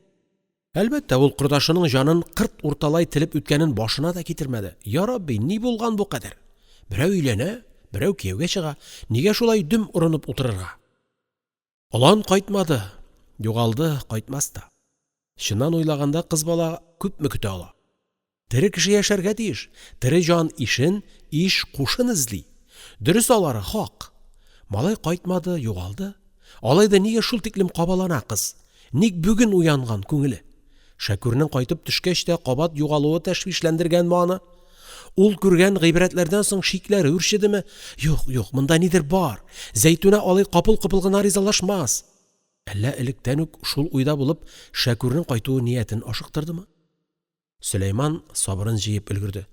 Әлбәттә, ул кордашының җанын кырт урталай телеп үткәнен башына да китермәде. Ярабби, ни булган бу кадәр? Берәү өйләнә, берәү кияүгә чыга, нигә шулай дөм орынып утырырга? Олан кайтмады, югалды, кайтмас та. Чыннан уйлаганда, кыз бала күпме көтә ала? Тере кеше яшәргә тиеш, тере җан ишен, иш кушын эзли. Дөрес алары, хак. Малай кайтмады, югалды. Алай да нигә шул тиклем кабалана кыз? Ник бүген уянган күңеле? Шәкүрнең кайтып төшкәч тә кабат югалуы тәшвишләндергәнме аны? Ул күргән гыйбрәтләрдән соң шикләре үрчедеме? Юк, юк, монда нидер бар. Зәйтүнә алай капыл-копыл гына ризалашмас. Әллә электән үк шул уйда булып, Шәкүрнең кайтуы ниятен ашыктырдымы? Сөләйман сабырын җыеп өлгерде.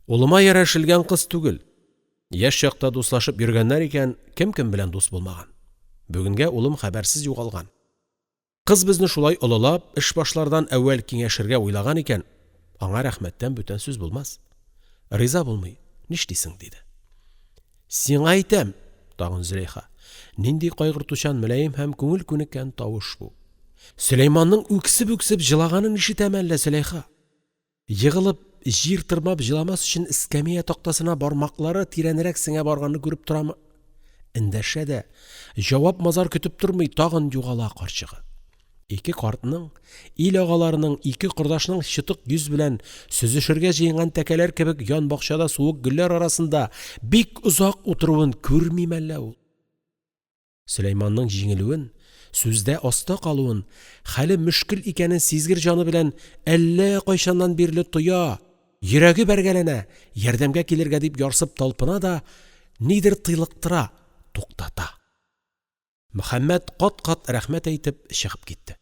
«Улыма ярәшелгән кыз түгел. Яшь чакта дуслашып йөргәннәр икән, кем-кем белән дус булмаган. Бүгенгә улым хәбәрсез югалган. Кыз безне шулай олылап, эш башлардан әүвәл киңәшергә уйлаган икән. Аңа рәхмәттән бүтән сүз булмас. Риза булмый нишлисең, диде. — Сиңа әйтәм! Тагын Зөләйха. Нинди кайгыртучан, мөлаем һәм күңел күнеккән тавыш бу! Сөләйманның үксеп-үксеп җылаганын ишетәме әллә Зөләйха? Егылып җир тырмап җыламас өчен эскәмия тактасына бармаклары тирәнрәк сеңә барганны күреп торамы? Эндәшә дә, җавап-мазар көтеп тормый, тагын югала карчыгы. Ике картның, ил агаларының, ике кордашның чытык йөз белән, сөзешергә җыенган тәкәләр кебек янбакчада суык гөлләр арасында бик озак утыруын күрмиме әллә ул? Сөләйманның җиңелүен, сүздә аста калуын, хәле мөшкел икәнен сизгер җаны белән әллә кайчаннан бирле тоя, йөрәге бәргәләнә, ярдәмгә килергә дип ярсып талпына да, нидер тыйлыктыра, туктата. Мөхәммәт кат-кат рәхмәт әйтеп чыгып китте.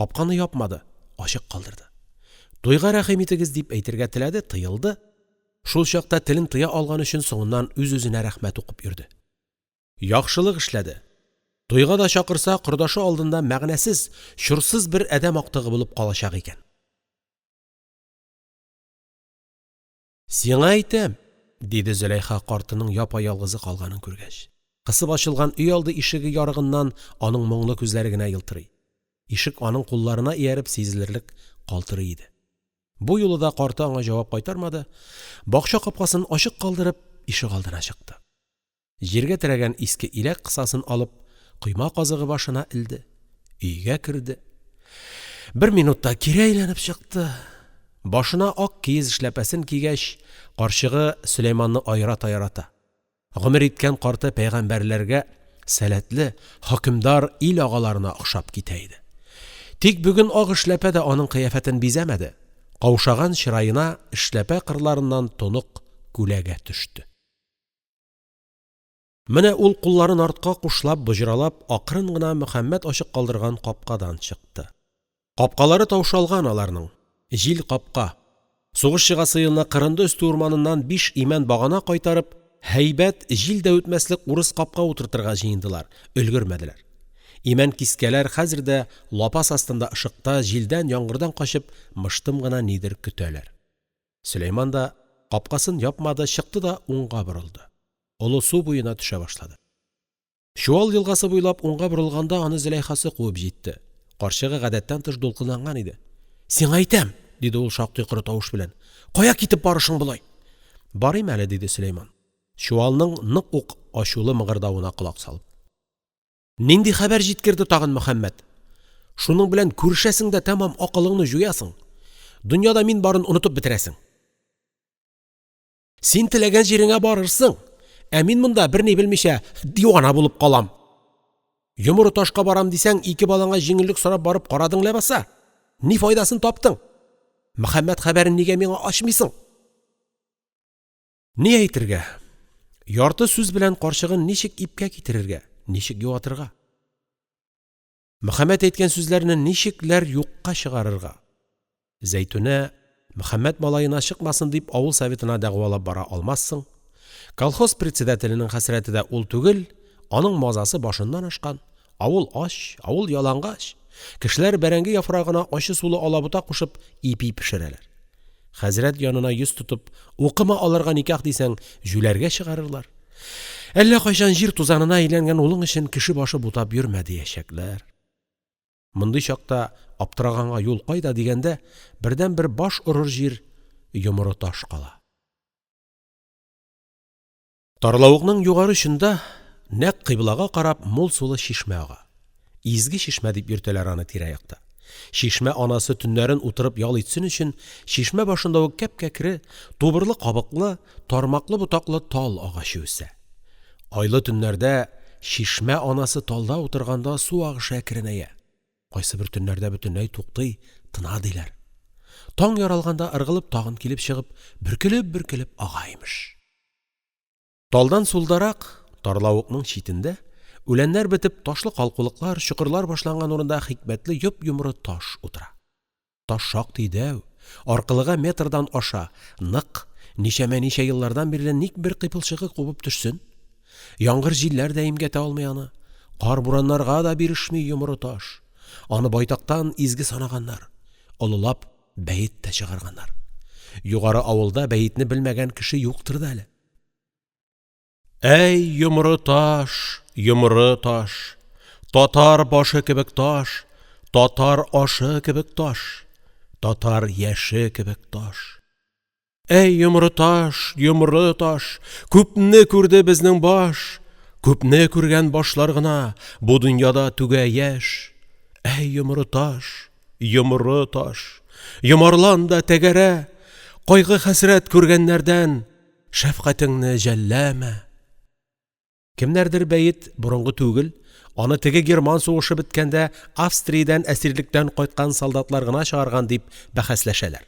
Капканы япмады, ачык калдырды. «Туйга рәхим итегез!» дип әйтергә теләде, тыелды, шул чакта телен тыя алганы өчен соңыннан үз-үзенә рәхмәт укып йөрде. Яхшылык эшләде, туйга да чакырса, кордашы алдында мәгънәсез, чорсыз бер адәм актыгы булып калачак икән. «Сиңа әйтәм!» — диде Зөләйха картының япа-ялгызы калганын күргәч. Кысып ачылган өйалды ишеге ярыгыннан аның моңлы күзләре генә елтырый, ишек аның кулларына ияреп сизелерлек калтырый иде. Бу юлы да карты аңа җавап кайтармады, бакча капкасын ачык калдырып, ишегалдына чыкты. Җиргә терәгән иске иләк кысасын алып, койма казыгы башына элде, өйгә керде, бер минутта кире әйләнеп чыкты, башына ак киез эшләпәсен кигәч, карчыгы Сөләйманны аерата ярата, гомер иткән карты пәйгамбәрләргә сәләтле, хөкемдар ил агаларына охшап китә иде. Тик бүген ак эшләпә дә аның кыяфәтен бизәмәде, каушаган чыраена эшләпә кырларыннан тонык күләгә төште. Менә ул кулларын артка кушлап, боҗралап, акрын гына Мөхәммәт ачык калдырган капкадан чыкты. Капкалары таушалган аларның, җил капка. Сугыш чыгасы елны Кырынды өсте урманыннан биш имән багана кайтарып, һәйбәт, җил дә үтмәслек урыс капка утыртырга җыендылар, өлгермәделәр. Имән кискәләр хәзер дә лапас астында ышыкта, җилдән, яңгырдан качып, мыштым гына нидер көтәләр. Сөләйман да капкасын япмады, чыкты да уңга борылды. Олы су буена төшә башлады. Чуал елгасы буйлап уңга борылганда аны Зөләйхасы куып җитте. Карчыгы гадәттән тыш дулкынланган иде. — Сиңа әйтәм! — диде ул шактый коры тавыш белән. — Кая китеп барышың болай? — Барыйм әле, — диде Сөләйман, Чуалның нык ук ачулы мыгырдавына колак салып. Нинди хәбәр җиткерде тагын Мөхәммәт? Шуның белән күрешәсең дә тәмам акылыңны җуясың. Дөньяда мин барын онытып бетерәсең. Син теләгән җиреңә барырсың, ә мин монда берни белмичә дивана булып калам. Йомры ташка барам дисәң, ике балаңа җиңеллек сорап барып карадың ләбаса. Ни файдасын таптың? Мөхәммәт хәбәрен нигә миңа ачмыйсың? Ни әйтергә? Ярты сүз белән карчыгын ничек ипкә китерергә, ничек юатырга? Мөхәммәт әйткән сүзләрне ничекләр юкка чыгарырга? Зәйтүнә Мөхәммәт малаена чыкмасын дип авыл советына дәгъвалап бара алмассың. Колхоз председателенең хәсрәте дә ул түгел, аның мазасы башыннан ашкан. Авыл ач, авыл ялангач. Кешеләр бәрәңге яфрагына ачы сулы алабута кушып ипи пешерәләр. Хәзрәт янына йөз тотып, укыма аларга никах дисәң, җүләргә чыгарырлар. Әллә кайчан җир тузанына әйләнгән улың өчен кеше башы бутап йөрмә диячәкләр. Мондый чакта аптыраганга юл кайда дигәндә, бердәнбер баш орыр җир Йомры таш кала. Тарлавыкның югары очында, нәкъ кыйблага карап, мул сулы чишмә ага. Изге чишмә дип йөртәләр аны тирә-якта. Чишмә анасы төннәрен утырып ял итсен өчен чишмә башында ук кәп-кәкре, тубырлы кабыклы, тармаклы ботаклы тал агачы үсә. Айлы төннәрдә чишмә анасы талда утырганда су агышы әкренәя. Кайсыбер төннәрдә бөтенләй туктый, тына диләр. Таң яралганда ыргылып тагын килеп чыгып, бөркелеп-бөркелеп ага, имеш. Талдан сулдарак, тарлавыкның читендә, үләннәр бетеп, ташлы калкулыклар, чокырлар башланган урында хикмәтле йоп-йомры таш утыра. Таш шактый дәү, аркылыга метрдан аша, нык, ничәмә-ничә еллардан бирле ник бер кыйпылчыгы кубып төшсен? Яңгыр-җилләр дә имгәтә алмый аны, кар-бураннарга да бирешми йомры таш. Аны байтактан изге санаганнар, олылап. Бәет тә чыгарганнар. Югары авылда бәетне белмәгән кеше юктыр да әле. Әй, Йомры таш, Йомры таш, Татар башы кебек таш, Татар ашы кебек таш, Татар яше кебек таш. Әй, Йомры таш, Йомры таш, Күпне күрде безнең баш, Күпне күргән башлар гына Бу дөньяда түгә яшь. Әй, Йомры таш, Йомры таш, Йомарлан да тәгәрә, Кайгы-хәсрәт күргәннәрдән Шәфкатеңне жәлләмә! Кемнәрдер бәет борынгы түгел, аны теге герман сугышы беткәндә Австриядән әсирлектән кайткан солдатлар гына чыгарган дип бәхәсләшәләр.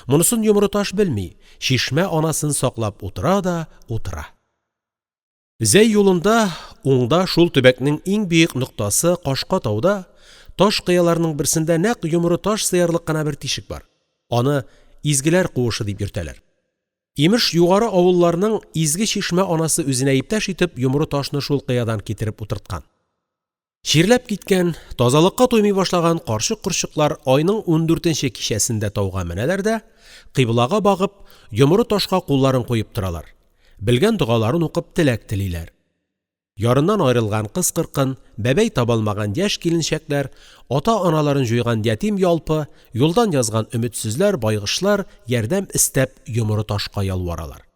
Монысын Йомры таш белми, Чишмә Анасын саклап утыра да утыра. Зәй юлында, уңда шул төбәкнең иң биек ноктасы Кашка тауда, таш кыяларның берсендә нәкъ Йомры таш сыярлык кына бер тишек бар, аны Изгеләр куышы дип йөртәләр. Имеш, Югары авылларның Изге Чишмә Анасы үзенә иптәш итеп Йомры ташны шул кыядан китереп утырткан. Чирләп киткән, тазалыкка туймый башлаган карчык-корчыклар айның ундүртенче кичәсендә тауга менәләр дә, кыйблага багып, Йомры ташка кулларын куеп торалар, белгән догаларын укып теләк телиләр. Ярыннан аерылган кыз-кыркын, бәбәй табалмаган яшь киленчәкләр, ата-аналарын җуйган ятим-ялпы, юлдан язган өметсезләр, байгышлар ярдәм эстәп Йомры ташка ялваралар.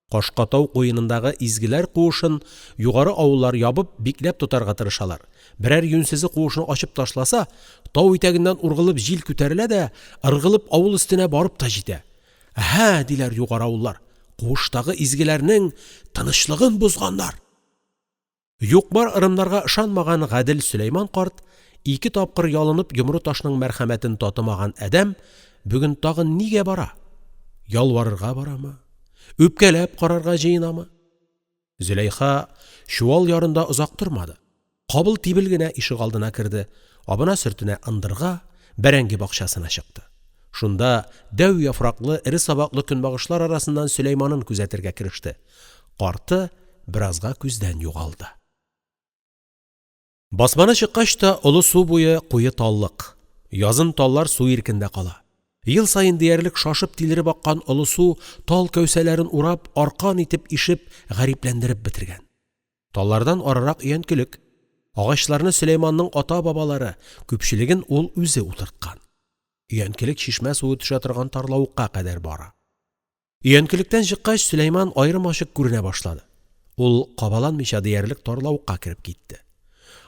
Кашка тау куенындагы Изгеләр куышын Югары авыллар ябып, бикләп тотарга тырышалар, берәр юньсезе куышны ачып ташласа, тау итәгеннән ургылып җил күтәрелә дә, ыргылып авыл өстенә барып та җитә. «Әһә,- диләр Югары авыллар,- куыштагы изгеләрнең тынычлыгын бозганнар!» Юк-бар ырымнарга ышанмаган гадел Сөләйман карт, ике тапкыр ялынып Йомры ташның мәрхәмәтен татымаган адәм бүген тагын нигә бара? Ялварырга барамы? Үпкәләп карарга җыенамы? Зөләйха Чуал ярында озак тормады, кабыл-тибел генә ишегалдына керде, абына-сөртенә ындырга, бәрәңге бакчасына чыкты. Шунда дәү яфраклы, эре сабаклы көнбагышлар арасыннан Сөләйманын күзәтергә кереште. Карты беразга күздән югалды. Басманы чыккач та Олы су буе куе таллык. Язын таллар су иркендә кала. Ел саен диярлек шашып-тилереп аккан Олы су тал кәүсәләрен урап, аркан итеп ишеп, гарипләндереп бетергән. Таллардан арырак өянкелек. Агачларны Сөләйманның ата-бабалары, күпчелеген ул үзе утырткан. Өянкелек чишмә суы төшә торган тарлавыкка кадәр бара. Өянкелектән чыккач, Сөләйман аермачык күренә башлады. Ул кабаланмыйча диярлек тарлавыкка кереп китте.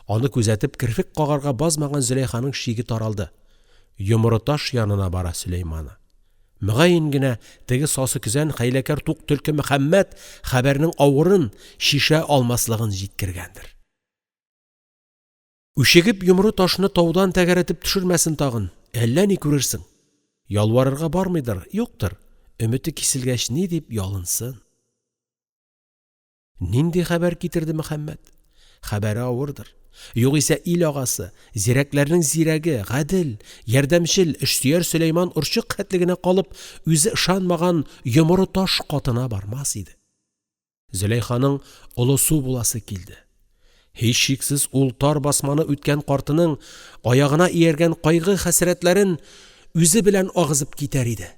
Аны күзәтеп керфек кагарга базмаган Зөләйханың шиге таралды. Йомры таш янына бара Сөләйманы. Мөгаен генә, теге сасы көзән, хәйләкәр тук төлке Мөхәммәт хәбәрнең авырын, чишә алмаслыгын җиткергәндер. Үчегеп Йомры ташны таудан тәгәрәтеп төшермәсен тагын, әллә ни күрерсең. Ялварырга бармыйдыр, юктыр, өмете киселгәч, ни дип ялынсын? Нинди хәбәр китерде Мөхәммәт? Хәбәре авырдыр. Югыйсә ил агасы, зирәкләрнең зирәге, гадел, ярдәмчел, эшсөяр Сөләйман орчык хәтле генә калып, үзе ышанмаган Йомры таш катына бармас иде. Зөләйханың Олы су буласы килде. Һичшиксез, ул тар басманы үткән картының аягына ияргән кайгы-хәсрәтләрен үзе белән агызып китәр иде.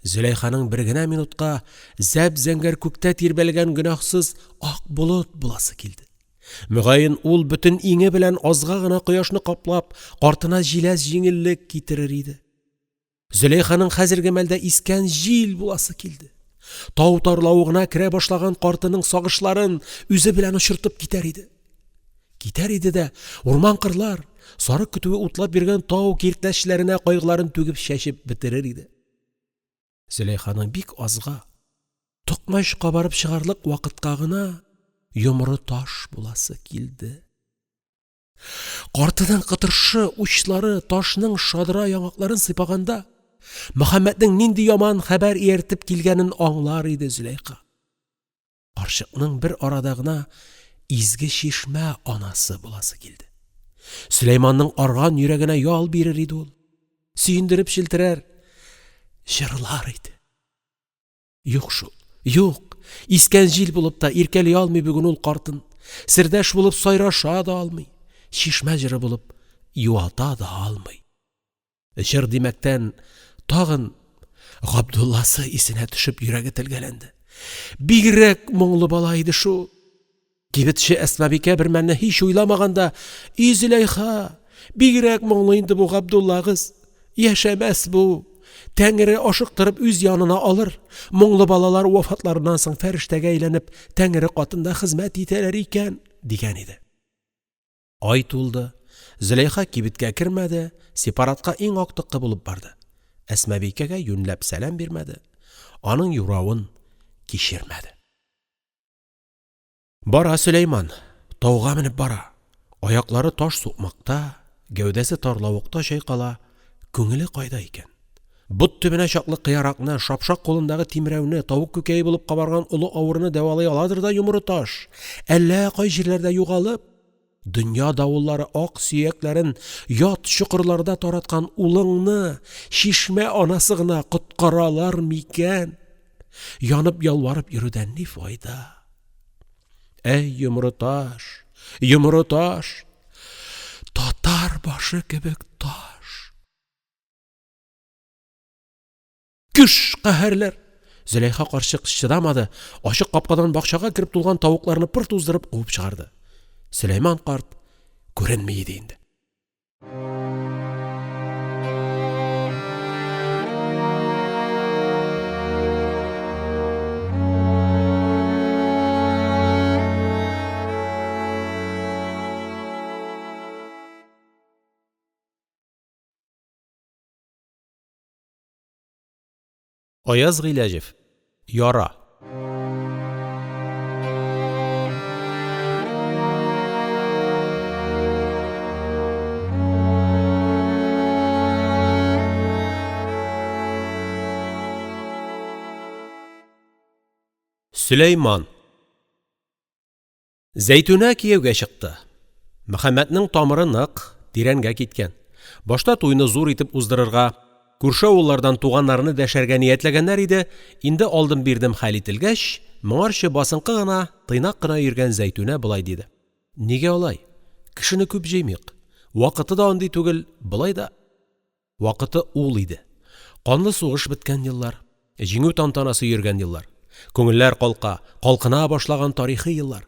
Зөләйханың бер генә минутка зәп-зәңгәр күктә тирбәлгән гөнаһсыз ак болыт буласы килде. Мөгаен, ул бөтен иңе белән азга гына кояшны каплап, картына җиләс җиңеллек китерер иде. Зөләйханың хәзерге мәлдә искән җил буласы килде. Тау тарлавыгына керә башлаган картының сагышларын үзе белән очыртып китәр иде. Китәр иде дә урман-кырлар, сарык көтүе утлап йөргән тау киртләчләренә кайгыларын түгеп-чәчеп бетерер иде. Зөләйханың бик азга, токмач кабарып чыгарлык вакытка гына Йомры таш буласы килде. Картының кытыршы учлары ташның шадра яңакларын сыйпаганда Мөхәммәтнең нинди яман хәбәр ияртеп килгәнен аңлар иде Зөләйха. Карчыкның бер арада гына Изге Чишмә анасы буласы килде. Сөләйманның арган йөрәгенә ял бирер иде ул, сөендереп челтерәр, җырлар иде. Юк шул, юк, искән җил булып та иркәли алмый бүген ул картын, сердәш булып сайраша да алмый, чишмә җыры булып юата да алмый. Җыр димәктән, тагын Габдулласы исенә төшеп йөрәге телгәләнде, бигрәк моңлы бала иде шул! Кибетче Әсмабикә бер мәлне, һич уйламаганда: «И Зөләйха, бигрәк моңлы инде бу Габдуллагыз, яшәмәс бу, тәңре ашыктырып үз янына алыр, моңлы балалар вафатларыннан соң фәрештәгә әйләнеп тәңре катында хезмәт итәләр икән», дигән иде. Ай тулды, Зөләйха кибеткә кермәде, сепаратка иң актыккы булып барды, Әсмабикәгә юньләп сәлам бирмәде, аның юравын кичермәде. Бара Сөләйман, тауга менеп бара, аяклары таш сукмакта, гәүдәсе тарлавыкта чайкала, күңеле кайда икән? Бот төбенә чаклы кыяракны, шапшак кулындагы тимрәүне, тавык күкәе булып кабарган олы авыруны дәвалый аладыр да Йомры таш, әллә кай җирләрдә югалып, дөнья давыллары ак сөякләрен ят чокырларда тараткан улыңны Чишмә Анасы гына коткара алырмы икән? Янып-ялварып йөрүдән ни файда? Әй, Йомры таш, Йомры таш, татар башы кебек таш! Көш, каһәрләр! Зөләйха карчык чыдамады, ачык капкадан бакчага кереп тулган тавыкларны пыр туздырып куып чыгарды. Сөләйман карт күренми иде инде. Аяз Гыйләҗев. Яра. Сөләйман Зәйтүнә кияүгә чыкты. Мөхәммәтнең тамыры нык, тирәнгә киткән. Башта туйны зур итеп уздырырга, күрше авыллардан туганнарны дәшәргә ниятләгәннәр иде, инде алдым-бирдем хәл ителгәч, моңарчы басынкы гына, тыйнак кына йөргән Зәйтүнә болай диде: «Нигә алай? Кешене күп җыймыйк. Вакыты да андый түгел, болай да…» Вакыты ул иде. Канлы сугыш беткән еллар, Җиңү тантанасы йөргән еллар, күңелләр калка, калкына башлаган тарихи еллар.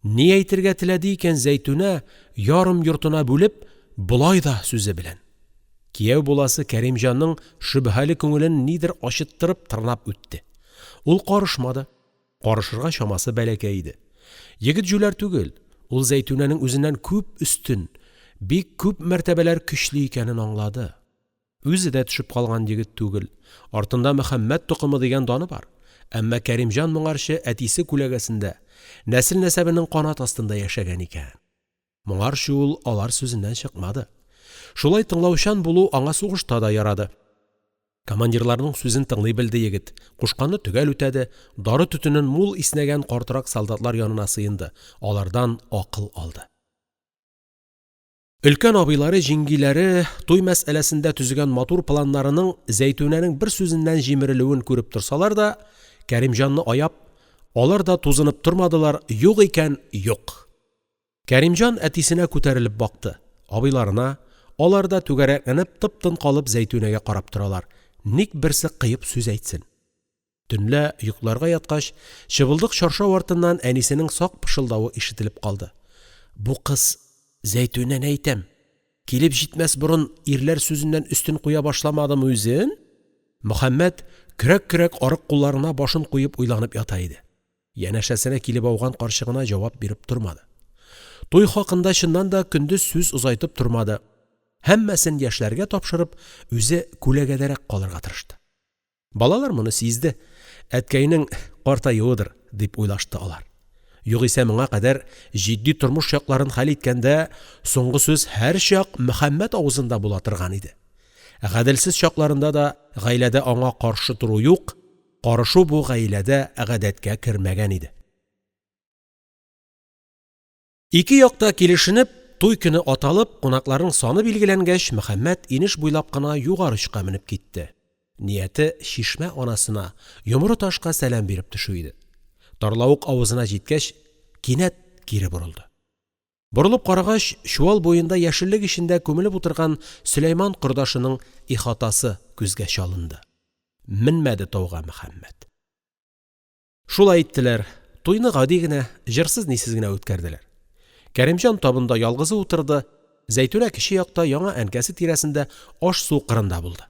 Ни әйтергә теләде икән Зәйтүнә ярым-йортына бүлеп «болай да» сүзе белән? Кияү буласы Кәримҗанның шөбһәле күңелен нидер ачыттырып, тырнап үтте. Ул карышмады, карышырга чамасы бәләкәй иде. Егет җүләр түгел, ул Зәйтүнәнең үзеннән күп өстен, бик күп мәртәбәләр көчле икәнен аңлады. Үзе дә төшеп калган егет түгел, артында Мөхәммәт токымы дигән даны бар, әмма Кәримҗан моңарчы әтисе күләгәсендә, нәсел-нәсәбенең канат астында яшәгән икән. Моңарчы ул алар сүзеннән чыкмады. Шулай тыңлаучан булу аңа сугышта да ярады. Командирларның сүзен тыңлый белде егет, кушканны төгәл үтәде, дары төтенен мул иснәгән картрак солдатлар янына сыенды, алардан акыл алды. Өлкән абыйлары, җиңгиләре туй мәсьәләсендә төзегән матур планнарының Зәйтүнәнең бер сүзеннән җимерелүен күреп торсалар да, Кәримҗанны аяп, алар да тузынып тормадылар, юк икән, юк! Кәримҗан әтисенә күтәрелеп бакты, абыйларына, алар да түгәрәкләнеп тып-тын калып Зәйтүнәгә карап торалар, ник берсе кыеп сүз әйтсен! Төнлә, йокларга яткач, чыбылдык чаршау артыннан әнисенең сак пышылдавы ишетелеп калды: «Бу кыз, Зәйтүнәне әйтәм, килеп җитмәс борын ирләр сүзеннән өстен куя башламадымы үзен?» Мөхәммәт көрәк-көрәк арык кулларына башын куеп уйланып ята иде. Янәшәсенә килеп ауган карчыгына җавап биреп тормады. Туй хакында чыннан да көндез сүз озайтып тормады, һәммәсен яшьләргә тапшырып, үзе күләгәдәрәк калырга тырышты. Балалар моны сизде, әткәйнең картаюыдыр, дип уйлашты алар. Югыйсә моңа кадәр җитди тормыш якларын хәл иткәндә соңгы сүз һәрчак Мөхәммәт авызында була торган иде. Гаделсез чакларында да гаиләдә аңа каршы тору юк, карышу бу гаиләдә гадәткә кермәгән иде. Ике як та килешенеп, туй көне аталып, кунакларның саны билгеләнгәч, Мөхәммәт инеш буйлап кына Югары очка менеп китте. Нияте Чишмә Анасына, Йомры ташка сәлам биреп төшү иде. Тарлавык авызына җиткәч, кинәт кире борылды. Борылып карагач, Чуал буенда яшеллек эчендә күмелеп утырган Сөләйман кордашының ихатасы күзгә чалынды, менмәде тауга Мөхәммәт… Шулай иттеләр, туйны гади генә, җырсыз-нисез генә үткәрделәр. Кәримҗан табында ялгызы утырды, Зәйтүнә кече якта, яңа әнкәсе тирәсендә, аш-су кырында булды.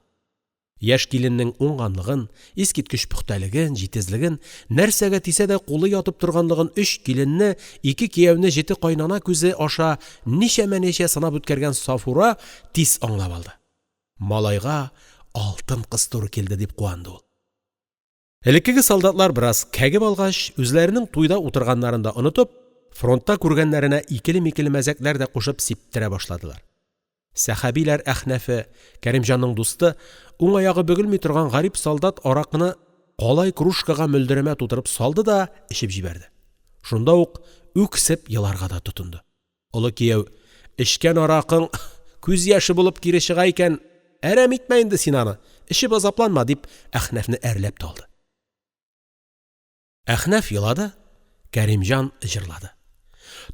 Яшь киленнең уңганлыгын, искиткеч пөхтәлеген, җитезлеген, нәрсәгә тисә дә кулы ятып торганлыгын өч киленне, ике кияүне җете кайнана күзе аша ничәмә-ничә сынап үткәргән Сафура тиз аңлап алды: малайга алтын кыз туры килде, дип куанды ул. Элеккеге солдатлар бераз кәгеп алгач, үзләренең туйда утырганнарын да онытып, фронтта күргәннәренә икеле-микеле мәзәкләр дә кушып сиптерә башладылар. Сәхәбиләр Әхнәфе, Кәримҗанның дусты, уң аягы бөгелми торган гарип солдат аракыны калай кружкага мөлдерәмә тутырып салды да эчеп җибәрде, шунда ук үксеп еларга да тотынды. Олы кияү: «Эчкән аракың күз яше булып кире чыга икән, әрәм итмә инде син аны, эчеп азапланма», дип Әхнәфне әрләп тә алды. Әхнәф елады, Кәримҗан җырлады.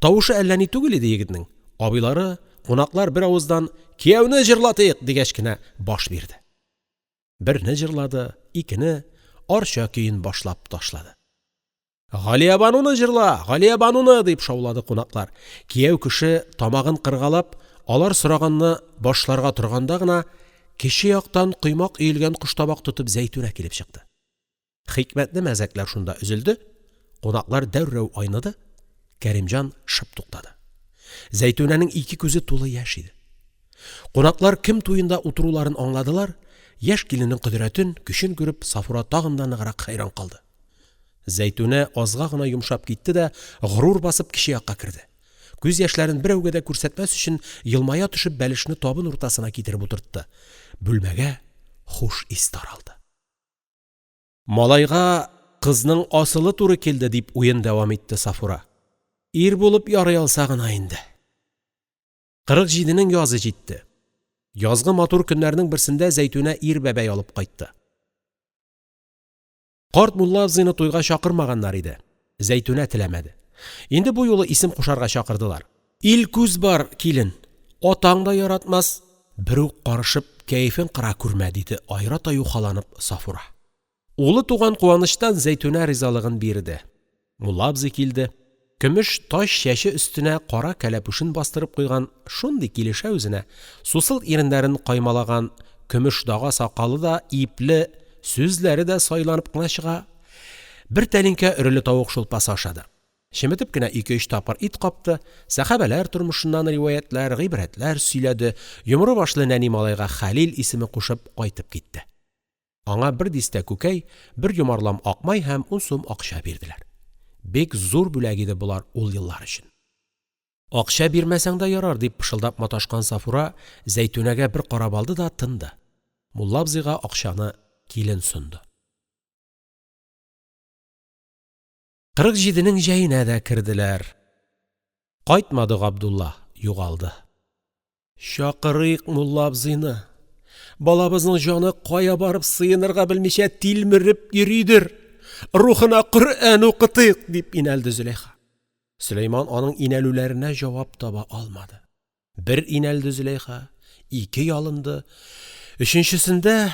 Тавышы әллә ни түгел иде егетнең, абыйлары, кунаклар бер авыздан «Кияүне җырлатыйк!» дигәч кенә баш бирде. Берне җырлады, икене, «Арча көен» башлап ташлады. «Галиябану»ны җырла, «Галиябану»ны!» дип шаулады кунаклар, кияү кеше тамагын кыргалап, алар сораганны башларга торганда гына, кече яктан коймак өелгән коштабак тотып Зәйтүнә килеп чыкты. Хикмәтле мәзәкләр шунда өзелде, кунаклар дәррәү айныды, Кәримҗан шып туктады. Зәйтүнәнең ике күзе тулы яшь иде. Кунаклар кем туенда утыруларын аңладылар, яшь киленнең кодрәтен, көчен күреп, Сафура тагын да ныграк хәйран калды. Зәйтүнә азга гына йомшап китте дә горур басып кече якка керде, күз яшьләрен берәүгә дә күрсәтмәс өчен елмая төшеп бәлешне табын уртасына китереп утыртты, бүлмәгә хуш ис таралды. «Малайга кызның асылы туры килде», дип уен дәвам итте Сафура, «ир булып ярый алса гына инде!» Кырык җиденең язы җитте, язгы матур көннәрнең берсендә Зәйтүнә ир бәбәй алып кайтты. Карт мулла абзыйны туйга чакырмаганнар иде, Зәйтүнә теләмәде. Инде бу юлы исем кушарга чакырдылар. «Ил-күз бар, килен, атаң да яратмас, берүк карышып кәефен кыра күрмә», диде аерата юхаланып Сафура. Улы туган куанычтан Зәйтүнә ризалыгын бирде. Мулла абзый килде, көмеш таҗ чәче өстенә кара кәләпүшен бастырып куйган, шундый килешә үзенә, сусыл иреннәрен каймалаган көмеш дага сакалы да ипле, сүзләре дә сайланып кына чыга, бер тәлинкә өреле тавык шулпасы ашады, чеметеп кенә ике-өч тапкыр ит капты, сәхабәләр тормышыннан риваятьләр, гыйбрәтләр сөйләде, йомры башлы нәни малайга Хәлил исеме кушып кайтып китте. Аңа бер дистә күкәй, бер йомарлам ак май һәм ун сум акча бирделәр. Бик зур бүләк иде болар ул еллар өчен. «Акча бирмәсәң дә ярар», дип пышылдап маташкан Сафура Зәйтүнәгә бер карап алды да тынды. Мулла абзыйга акчаны килен сонды. Кырык җиденең җәенә дә керделәр. Кайтмады Габдулла, югалды. «Чакырыйк мулла абзыйны, балабызның җаны кая барып сыенырга белмичә тилмереп йөридер, рухына коръән укытыйк», дип инәлде Зөләйха. Сөләйман аның инәлүләренә җавап таба алмады. Бер инәлде Зөләйха, ике ялынды, өченчесендә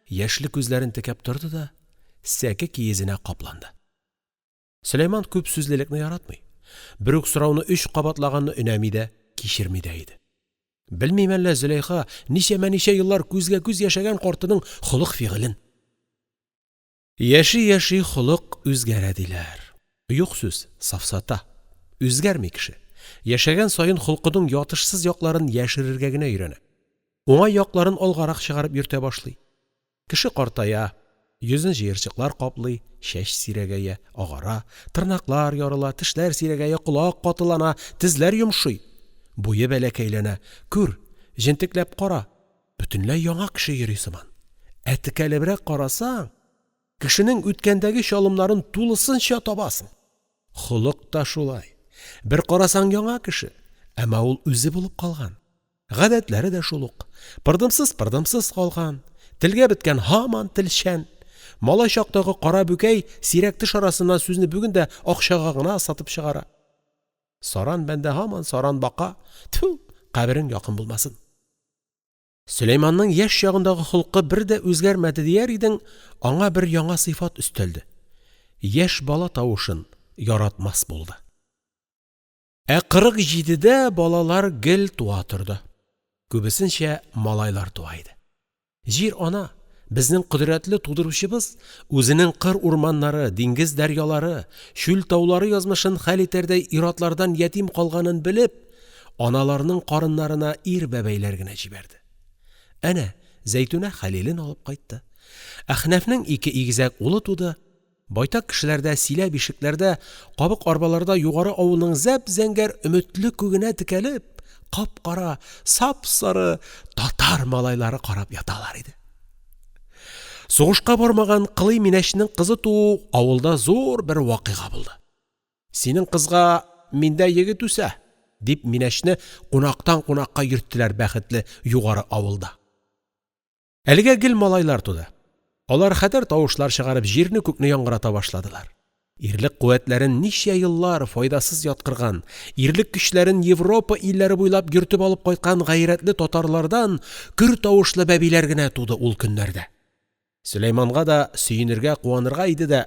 яшьле күзләрен текәп торды да сәке киезенә капланды. Сөләйман күп сүзлелекне яратмый, бер үк сорауны өч кабатлаганны өнәми дә, кичерми дә иде. Белмиме әллә Зөләйха ничәмә-ничә еллар күзгә-күз яшәгән картының холык-фигылен? Яши-яши холык үзгәрә, диләр. Юк сүз, сафсата. Үзгәрми кеше, яшәгән саен холкының ятышсыз якларын яшерергә генә өйрәнә, уңай якларын алгарак чыгарып йөртә башлый. Кеше картая, йөзен җыерчыклар каплый, чәч сирәгәя, агара, тырнаклар ярыла, тешләр сирәгәя, колак катылана, тезләр йомшый, буе бәләкәйләнә, күр, җентекләп кара, бөтенләй яңа кеше йөри сыман, ә текәлебрәк карасаң, кешенең үткәндәге чалымнарын тулысынча табасың. Холык та шулай, бер карасаң, яңа кеше, әмма ул үзе булып калган. Гадәтләре дә шул ук, пырдымсыз пырдымсыз калган, телгә беткән һаман телчән, малай чактагы кара бүкәй сирәк теш арасыннан сүзне бүген дә акчага гына сатып чыгара. Саран бәндә һаман саран бака, тфү, каберең якын булмасын! Сөләйманның яшь чагындагы холкы бер дә үзгәрмәде дияр идең, аңа бер яңа сыйфат өстәлде — яшь бала тавышын яратмас булды. Ә кырык җидедә балалар гел туа торды, күбесенчә малайлар туа иде. Җир-ана, безнең кодрәтле тудыручыбыз, үзенең кыр-урманнары, диңгез-дәрьялары, чүл-таулары язмышын хәл итәрдәй ир-атлардан ятим калганын белеп, аналарның карыннарына ир бәбәйләр генә җибәрде. Әнә, Зәйтүнә Хәлилен алып кайтты, Әхнәфнең ике игезәк улы туды, байтак кешеләрдә силә-бишекләрдә, кабык арбаларда Югары авылның зәп-зәңгәр өметле күгенә текәлеп, кап-кара, сап-сары татар малайлары карап яталар иде. Сугышка бармаган кылый Минәчнең кызы туу авылда зур бер вакыйга булды. «Синең кызга миндә егет үсә», дип Минәчне кунактан-кунакка йөрттеләр бәхетле Югары авылда. Әлегә гел малайлар туды, алар хәтәр тавышлар чыгарып җирне-күкне яңгырата башладылар. Ирлек куәтләрен ничә еллар файдасыз яткырган, ирлек көчләрен Европа илләре буйлап йөртеп алып кайткан гайрәтле татарлардан көр тавышлы бәбиләр генә туды ул көннәрдә. Сөләйманга да сөенергә, куанырга иде дә,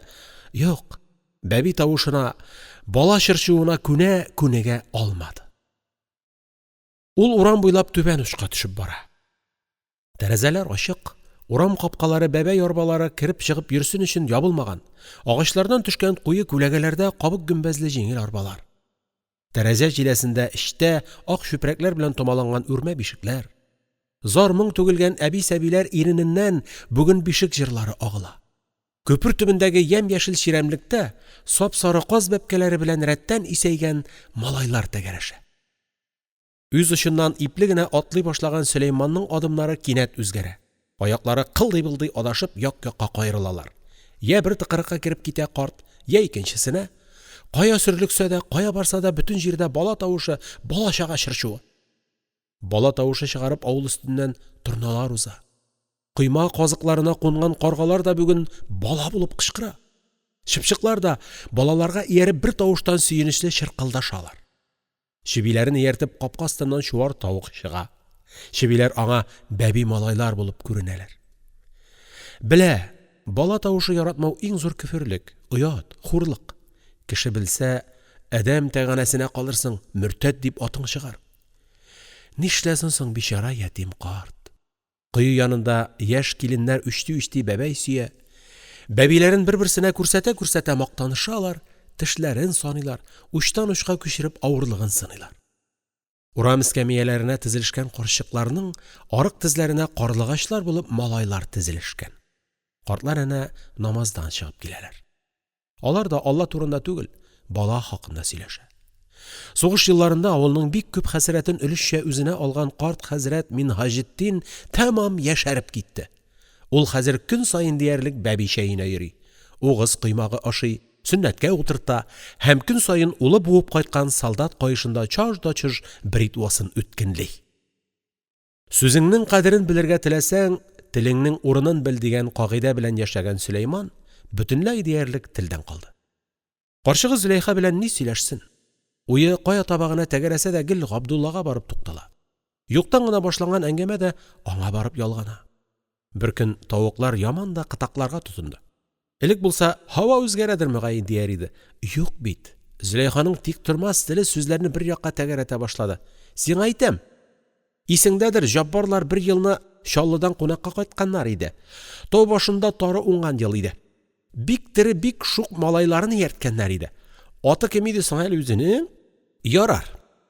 юк, бәби тавышына, бала чыр-чуына күнә, күнегә алмады. Ул урам буйлап Түбән очка төшеп бара. Тәрәзәләр ачык, урам капкалары бәбәй арбалары кереп-чыгып йөрсен өчен ябылмаган, агачлардан төшкән куе күләгәләрдә кабык гөмбәзле җиңел арбалар. Тәрәзә җиләсендә эчтә ак чүпрәкләр белән томаланган үрмә бишекләр. Зар-моң түгелгән әби-сәбиләр ирененнән бүген бишек җырлары агыла. Күпер төбендәге ямь-яшел чирәмлектә сап-сары каз бәбкәләре белән рәттән исәйгән малайлар тәгәрәшә. Үз очыннан ипле генә атлый башлаган Сөләйманның адымнары кинәт үзгәрә, аяклары кылдый-былдый адашып як-якка каерылалар, йә бер тыкрыкка кереп китә карт, йә икенчесенә, кая сөрлексә дә, кая барса да, бөтен җирдә бала тавышы, бала-чага чыр-чуы. Бала тавышы чыгарып авыл өстеннән торналар уза. Койма казыкларына кунган каргалар да бүген бала булып кычкыра. Чыпчыклар да балаларга ияреп бер тавыштан сөенечле чыркылдашалар. Чебиләрен ияртеп капка астыннан чуар тавык чыга. Чебиләр аңа бәби малайлар булып күренәләр. Белә, бала тавышы яратмау иң зур көферлек, оят, хурлык. Кеше белсә, адәм тәганәсенә калырсың, мөртәт дип атың чыгар. Нишләсен соң бичара ятим карт? Кое янында яшь киленнәр үчти-үчти бәбәй сөя, бәбиләрен бер-берсенә күрсәтә-күрсәтә мактанышалар, тешләрен саныйлар, учтан-учка күчереп авырлыгын сыныйлар. Урам эскәмияләренә тезелешкән карчыкларның арык тезләренә карлыгачлар булып малайлар тезелешкән. Картлар әнә намаздан чыгып киләләр. Алар да алла турында түгел, бала хакында сөйләшә. Сугыш елларында авылның бик күп хәсрәтен өлешчә үзенә алган карт хәзрәт Минһаҗетдин тәмам яшәреп китте. Ул хәзер көн саен диярлек бәби чәенә йөри, угыз коймагы ашый, сөннәткә утырта һәм көн саен улы буып кайткан солдат каешында чаж да чож бритвасын үткенли. Сүзеңнең кадерен белергә теләсәң, телеңнең урынын бел дигән кагыйдә белән яшәгән Сөләйман бөтенләй диярлек телдән калды. Карчыгы Зөләйха белән ни сөйләшсен? Уе кая таба гына тәгәрәсә дә гел Габдуллага барып туктала. Юктан гына башланган әңгәмә дә аңа барып ялгана. Беркөн тавыклар яман да кытакларга тотынды. Элек булса, һава үзгәрәдер, мөгаен, дияр иде. Юк бит, Зөләйханың тиктормас теле сүзләрне бер якка тәгәрәтә башлады. Сиңа әйтәм, исеңдәдер, Җаббарлар бер елны Чаллыдан кунакка кайтканнар иде. Тау башында тары уңган ел иде. Бик тере, бик шук малайларын иярткәннәр иде. Аты кем иде соң әле үзенең? Ярар,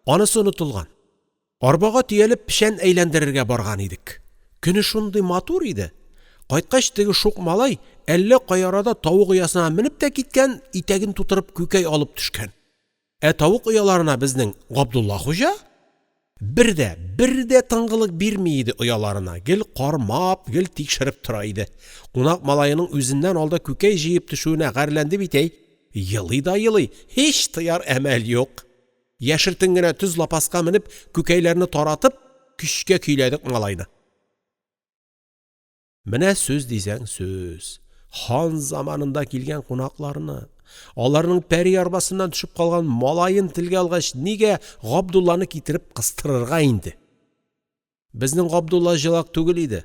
анысы онытылган. Арбага төялеп печән әйләндерергә барган идек. Көне шундый матур иде. Кайткач, теге шук малай әллә кай арада тавык оясына менеп тә киткән, итәген тутырып күкәй алып төшкән. Ә тавык ояларына безнең Габдулла хуҗа бер дә, бер дә тынгылык бирми иде ояларына, гел кармап, гел тикшереп тора иде. Кунак малаеның үзеннән алда күкәй җыеп төшүенә гарьләнде бит, әй. Елый да елый, һич тыяр әмәл юк. Яшертен генә төз лапаска менеп, күкәйләрне таратып, көчкә көйләдек малайны. Менә сүз дисәң сүз! Хан заманында килгән кунакларны! Аларның пәри арбасыннан төшеп калган малаен телгә алгач, нигә Габдулланы китереп кыстырырга инде?! Безнең Габдулла җылак түгел иде,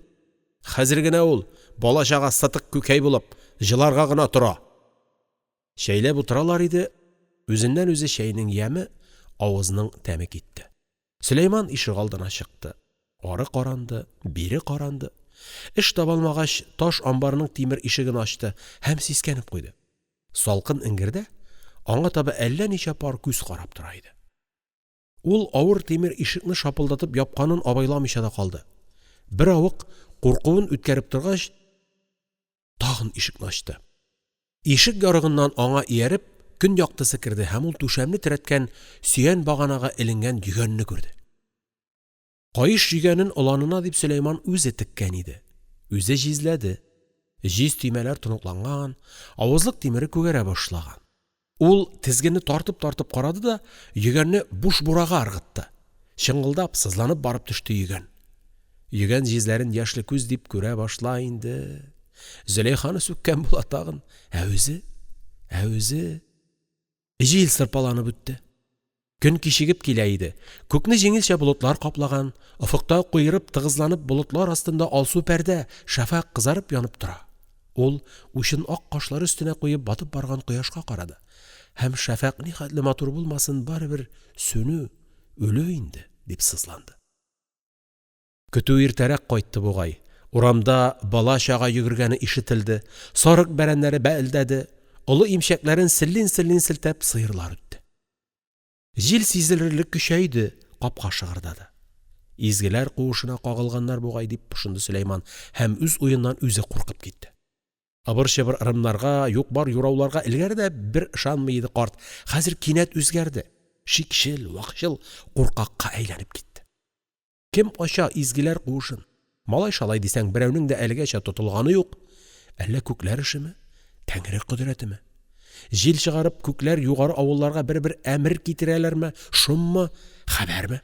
хәзер генә ул, бала-чага сытык күкәй булып, җыларга гына тора!» Чәйләп утыралар иде, үзеннән-үзе чәйнең яме, авызның тәме китте. Сөләйман ишегалдына чыкты, ары каранды, бире каранды, эш табалмагач, таш амбарның тимер ишеген ачты һәм сискәнеп куйды: салкын эңгердә аңа таба әллә ничә пар күз карап тора иде. Ул авыр тимер ишекне шапылдатып япканын абайламыйча да калды, беравык куркуын үткәреп торгач, тагын ишекне ачты, ишек ярыгыннан аңа ияреп көн яктысы керде һәм ул түшәмне терәткән сөян баганага эленгән йөгәнне күрде. Каеш йөгәнен оланына дип Сөләйман үзе теккән иде, үзе җизләде, җиз төймәләр тоныкланган, авызлык тимере күгәрә башлаган. Ул тезгенне тартып-тартып карады да йөгәнне буш бурага ыргытты, чыңгылдап, сызланып барып төште йөгән. Йөгән җизләрен яшьле күз дип күрә башла инде, Зөләйханы сүккән була тагын, ә үзе, ә үзе… Җил сырпаланып үтте. Көн кичегеп килә иде, күкне җиңелчә болытлар каплаган, офыкта куерып, тыгызланып болытлар астында алсу пәрдә — шәфәкъ кызарып янып тора, ул учын ак кашлары өстенә куеп батып барган кояшка карады һәм шәфәкъ нихәтле матур булмасын, барыбер сүнү, үлү инде, дип сызланды. Көтү иртәрәк кайтты бугай, урамда бала-чага йөгергәне ишетелде, сарык бәрәннәре бәэлдәде, олы имчәкләрен селлин-селлин селтәп сыерлар үтте. Җил сизелерлек көчәйде, капка шыгырдады. Изгеләр куышына кагылганнар бугай, дип пошынды Сөләйман һәм үз уеннан үзе куркып китте. Ыбыр-чыбыр ырымнарга, юк-бар юрауларга элгәре дә бер ышанмый иде карт, хәзер кинәт үзгәрде, шикчел, вакчыл, куркакка әйләнеп китте. Кем ача изгеләр куышын? Малай-шалай дисәң, берәүнең дә әлегәчә тотылганы юк. Әллә күкләр эшеме, тәңре кодрәтеме? Җил чыгарып, күкләр югары авылларга бер-бер әмер китерәләрме, шоммы, хәбәрме?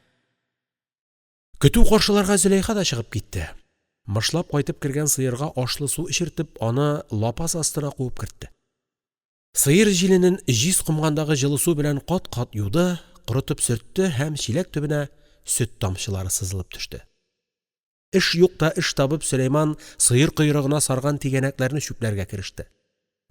Көтү каршыларга Зөләйха да чыгып китте. Мышлап кайтып кергән сыерга ашлы су эчертеп, аны лапас астына куып кертте. Сыер җиленен җиз комгандагы җылы су белән кат-кат юды, корытып сөртте һәм чиләк төбенә сөт тамчылары сызылып төште. Эш юкта эш табып, Сөләйман сыер койрыгына сарган тигәнәкләрне чүпләргә кереште.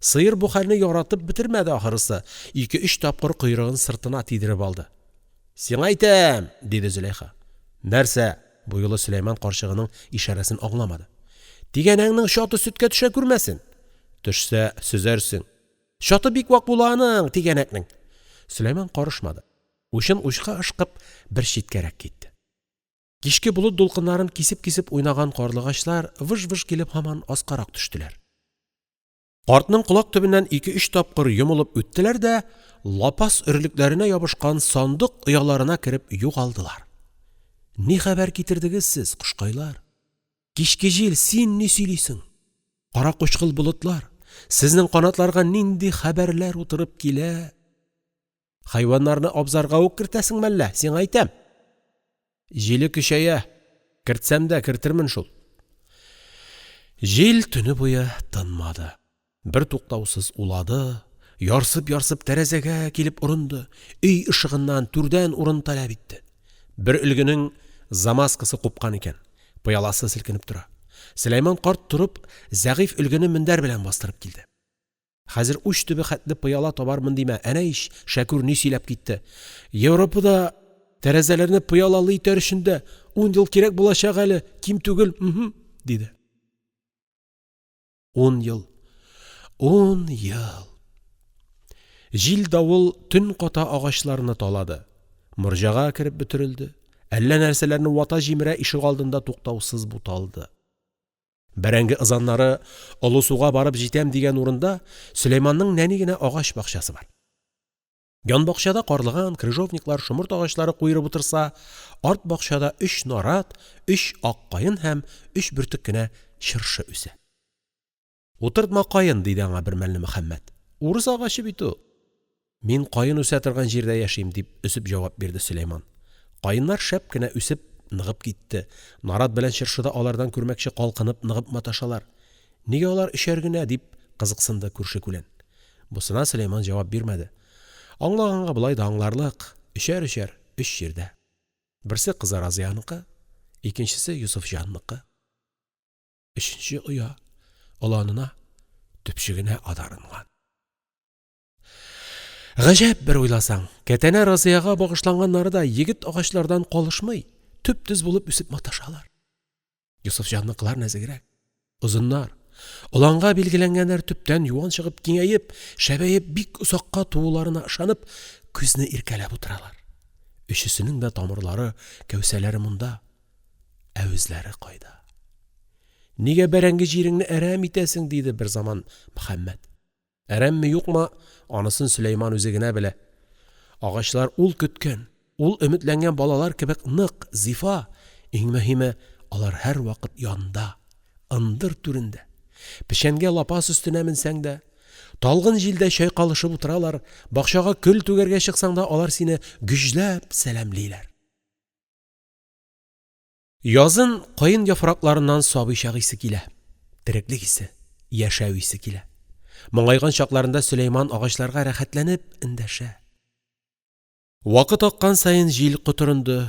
Сыер бу хәлне яратып бетермәде ахрысы, ике-өч тапкыр койрыгын сыртына тидереп алды. — Сиңа әйтәм! — диде Зөләйха. — Нәрсә? — Бу юлы Сөләйман карчыгының ишарәсен аңламады. — Тигәнәгеңнең чаты сөткә төшә күрмәсен. Төшсә, сөзәрсең. Чаты бик вак була аның, тигәнәкнең. Сөләйман карышмады, учын учка ышкып, бер читкәрәк китте. Кичке болыт дулкыннарын кисеп-кисеп уйнаган карлыгачлар выж-выж килеп һаман аскарак төштеләр. Картның колак төбеннән ике-өч тапкыр йомылып үттеләр дә лапас өрлекләренә ябышкан сандык ояларына кереп югалдылар. Ни хәбәр китердегез сез, кошкайлар? Кичке җил, син ни сөйлисең? Кара-кучкыл болытлар, сезнең канатларга нинди хәбәрләр утырып килә? Хайваннарны абзарга ук кертәсеңме әллә, сиңа әйтәм? Җиле көчәя, кертсәм дә кертермен шул. Җил төне буе тынмады. Бертуктаусыз улады, ярсып-ярсып тәрәзәгә килеп орынды, өй ышыгыннан, түрдән урын таләп итте. Бер өлгенең замазкасы купкан икән, пыяласы селкенеп тора. Сөләйман карт торып, зәгыйфь өлгене мендәр белән бастырып килде. Хәзер уч төбе хәтле пыяла табармын димә, әнә ич, Шәкүр ни сөйләп китте: «Европада тәрәзәләрне пыялалы итәр өчен дә ун ел кирәк булачак әле, ким түгел», диде. Ун ел, ун ел! Җил-давыл төн ката агачларны талады, морҗага кереп бөтерелде, әллә нәрсәләрне вата-җимерә ишегалдында туктаусыз буталды. Бәрәңге ызаннары Олы суга барып җитәм дигән урында Сөләйманның нәни генә агач бакчасы бар. Янбакчада карлыган, крыжовниклар, шомырт агачлары куерып утырса, арт бакчада өч нарат, өч ак каен һәм өч бөртек кенә чыршы үсә. «Утыртма каен», диде аңа бер мәлне Мөхәммәт, «урыс агачы бит ул». «Мин каен үсә торган җирдә яшим», дип өзеп җавап бирде Сөләйман. Каеннар шәп кенә үсеп, ныгып китте, нарат белән чыршы да алардан күрмәкче калкынып, ныгып маташалар. «Нигә алар өчәр генә?» дип кызыксынды күрше-күлән. Бусына Сөләйман җавап бирмәде, аңлаганга болай да аңларлык, өчәр-өчәр, өч җирдә, берсе кызы Разияныкы, икенчесе Йосыфҗанныкы, өченче оя оланына, төпчегенә адарынган. Гаҗәп бер уйласаң, кәтәнә Разиягә багышланганнары да егет агачлардан калышмый, төп-төз булып үсеп маташалар. Йосыфҗанныкылар нәзегрәк, озыннар, оланга билгеләнгәннәр төптән юан чыгып, киңәеп, шәбәеп, бик озакка тууларына ышанып, күзне иркәләп утыралар. Өчесенең дә тамырлары, кәүсәләре монда, ә үзләре кайда? «Нигә бәрәңге җиреңне әрәм итәсең?» диде бер заман Мөхәммәт. Әрәмме-юкмы, анысын Сөләйман үзе генә белә, агачлар ул көткән, ул өметләнгән балалар кебек нык, зифа, иң мөһиме, алар һәрвакыт янда, ындыр түрендә, печәнгә лапас өстенә менсәң дә, талгын җилдә чайкалышып утыралар, бакчага көл түгәргә чыксаң да, алар сине гөжләп сәламлиләр. Язын каен яфракларыннан сабый чак исе килә, тереклек исе, яшәү исе килә. Моңайган чакларында Сөләйман агачларга рәхәтләнеп эндәшә. Вакыт аккан саен җил котырынды,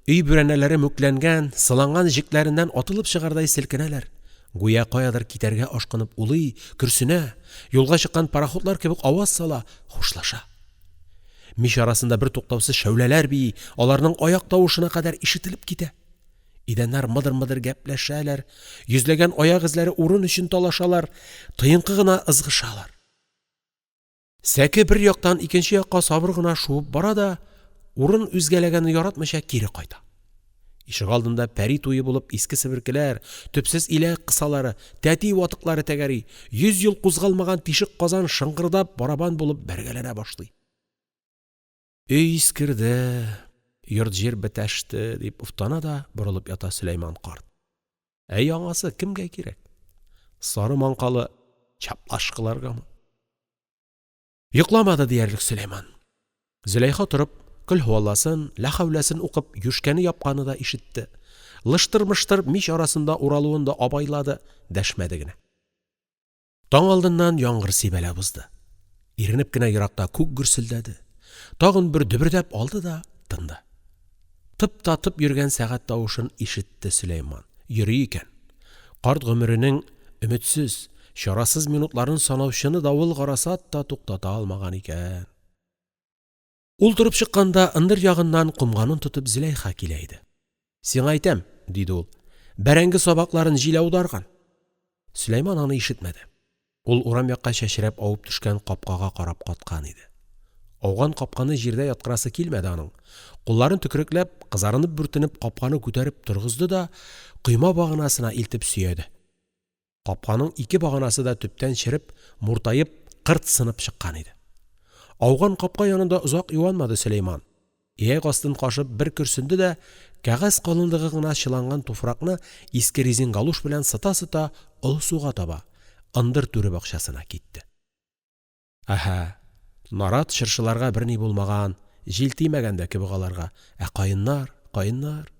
өй бүрәнәләре мүкләнгән, сыланган җекләреннән атылып чыгардай селкенәләр, гүя каядыр китәргә ашкынып улый, көрсенә, юлга чыккан пароходлар кебек аваз сала, хушлаша. Мич арасында бертуктаусыз шәүләләр бии, аларның аяк тавышына кадәр ишетелеп китә. Идәннәр мыдыр-мыдыр гәпләшәләр, йөзләгән аяк эзләре урын өчен талашалар, тыенкы гына ызгышалар. Сәке бер яктан икенче якка сабыр гына шуып бара да, урын үзгәләгәнне яратмыйча, кире кайта. Ишегалдында пәри туе булып иске себеркеләр, төпсез иләк кысалары, тәти ватыклары тәгәри, йөз ел кузгалмаган тишек казан шыңгырдап барабан булып бәргәләнә башлый. «Өй искерде, йорт-җир бетәште», дип офтана да борылып ята Сөләйман карт. Ә яңасы кемгә кирәк? Сары маңкалы чаплашкаларгамы? Йокламады диярлек Сөләйман. Зөләйха торып колһуалласын, ләхәүләсен укып юшкәне япканны да ишетте, лыштыр-мыштыр мич арасында уралуын да абайлады, дәшмәде генә. Таң алдыннан яңгыр сибәләп узды, иренеп кенә еракта күк гөрселдәде, тагын бер дөбердәп алды да тынды. Тып та тып йөргән сәгать тавышын ишетте Сөләйман, йөри икән. Карт гомеренең өметсез, чарасыз минутларын санаучыны давыл-гарасат та туктата алмаган икән. Ул торып чыкканда ындыр ягыннан комганын тотып Зөләйха килә иде. «Сиңа әйтәм,- диде ул,- бәрәңге сабакларын җил аударган». Сөләйман аны ишетмәде. Ул урам якка чәчрәп авып төшкән капкага карап каткан иде. Ауган капканы җирдә яткырасы килмәде аның, кулларын төкерекләп, кызарынып-бүртенеп капканы күтәреп торгызды да койма баганасына илтеп сөяде. Капканың ике баганасы да төптән череп, муртаеп, кырт сынып чыккан иде. Ауган капка янында озак юанмады Сөләйман, ияк астын кашып бер көрсенде дә кәгазь калынлыгы гына чыланган туфракны иске резин галуш белән сыта-сыта Олы суга таба, ындыр түре бакчасына китте. Әһә, нарат, чыршыларга берни булмаган, җил тимәгән дә кебек аларга, ә каеннар, каеннар…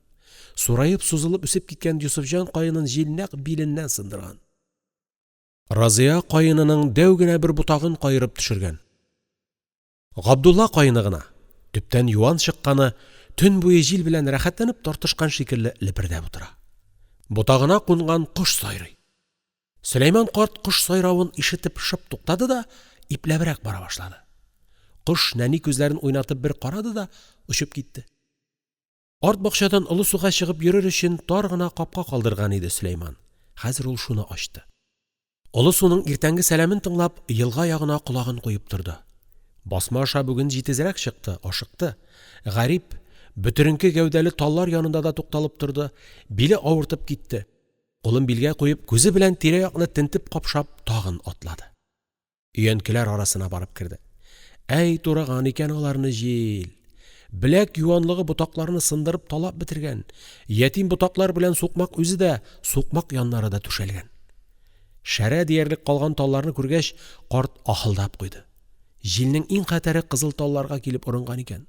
Сураеп, сузылып үсеп киткән Йосыфҗан каенын җил нәкъ биленнән сындырган. Разия каенының дәү генә бер ботагын каерып төшергән. Габдулла каены гына, төптән юан чыкканы, төн буе җил белән рәхәтләнеп тартышкан шикелле лепердәп утыра. Ботагына кунган кош сайрый. Сөләйман карт кош сайравын ишетеп шып туктады да ипләбрәк бара башлады. Кош нәни күзләрен уйнатып бер карады да очып китте. Арт бакчадан Олы суга чыгып йөрер өчен тар гына капка калдырган иде Сөләйман, хәзер ул шуны ачты. Олы суның иртәнге сәламен тыңлап, елга ягына колагын куеп торды. Басма аша бүген җитезрәк чыкты, ашыкты. Гарип, бөтеренке гәүдәле таллар янында да тукталып торды, биле авыртып китте, кулын билгә куеп, күзе белән тирә-якны тентеп-капшап тагын атлады. Өянкеләр арасына барып керде. Әй, тураган икән аларны җил! Беләк юанлыгы ботакларны сындырып талап бетергән, ятим ботаклар белән сукмак үзе дә, сукмак яннары да түшәлгән. Шәрә диярлек калган талларны күргәч, карт аһылдап куйды. Җилнең иң хәтәре кызыл талларга килеп орынган икән.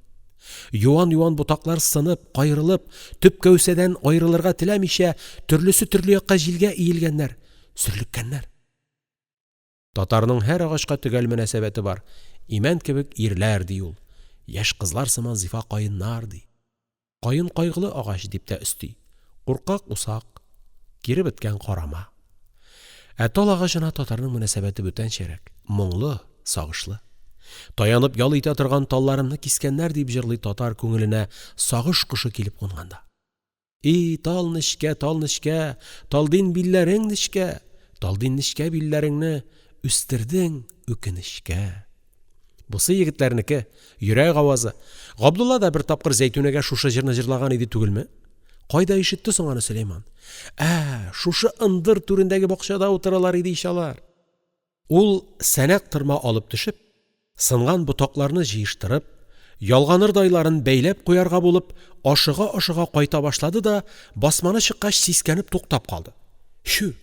Юан-юан ботаклар сынып, каерылып, төп кәүсәдән аерылырга теләмичә, төрлесе төрле якка җилгә иелгәннәр, сөрлеккәннәр. Татарның һәр агачка төгәл мөнәсәбәте бар, имән кебек ирләр, ди ул, яшь кызлар сыман зифа каеннар, ди, каен кайгылы агач, дип тә өсти, куркак усак, киребеткән карама. Ә тал агачына татарның мөнәсәбәте бүтәнчәрәк, моңлы, сагышлы. Таянып ял итә торган талларымны кискәннәр, дип җырлый татар күңеленә сагыш кошы килеп кунганда. И тал нечкә, тал нечкә, Талдин билләрең нечкә, Талдин нечкә билләреңне Үстердең үкенечкә. Бусы егетләрнеке, йөрәк авазы, Габдулла да бер тапкыр Зәйтүнәгә шушы җырны җырлаган иде түгелме? Кайда ишетте соң аны Сөләйман? Ә, шушы ындыр түрендәге бакчада утыралар иде ич алар! Ул сәнәк-тырма алып төшеп, сынган ботакларны җыештырып, ялганырдайларын бәйләп куярга булып, ашыга-ашыга кайта башлады да басманы чыккач сискәнеп туктап калды: чү,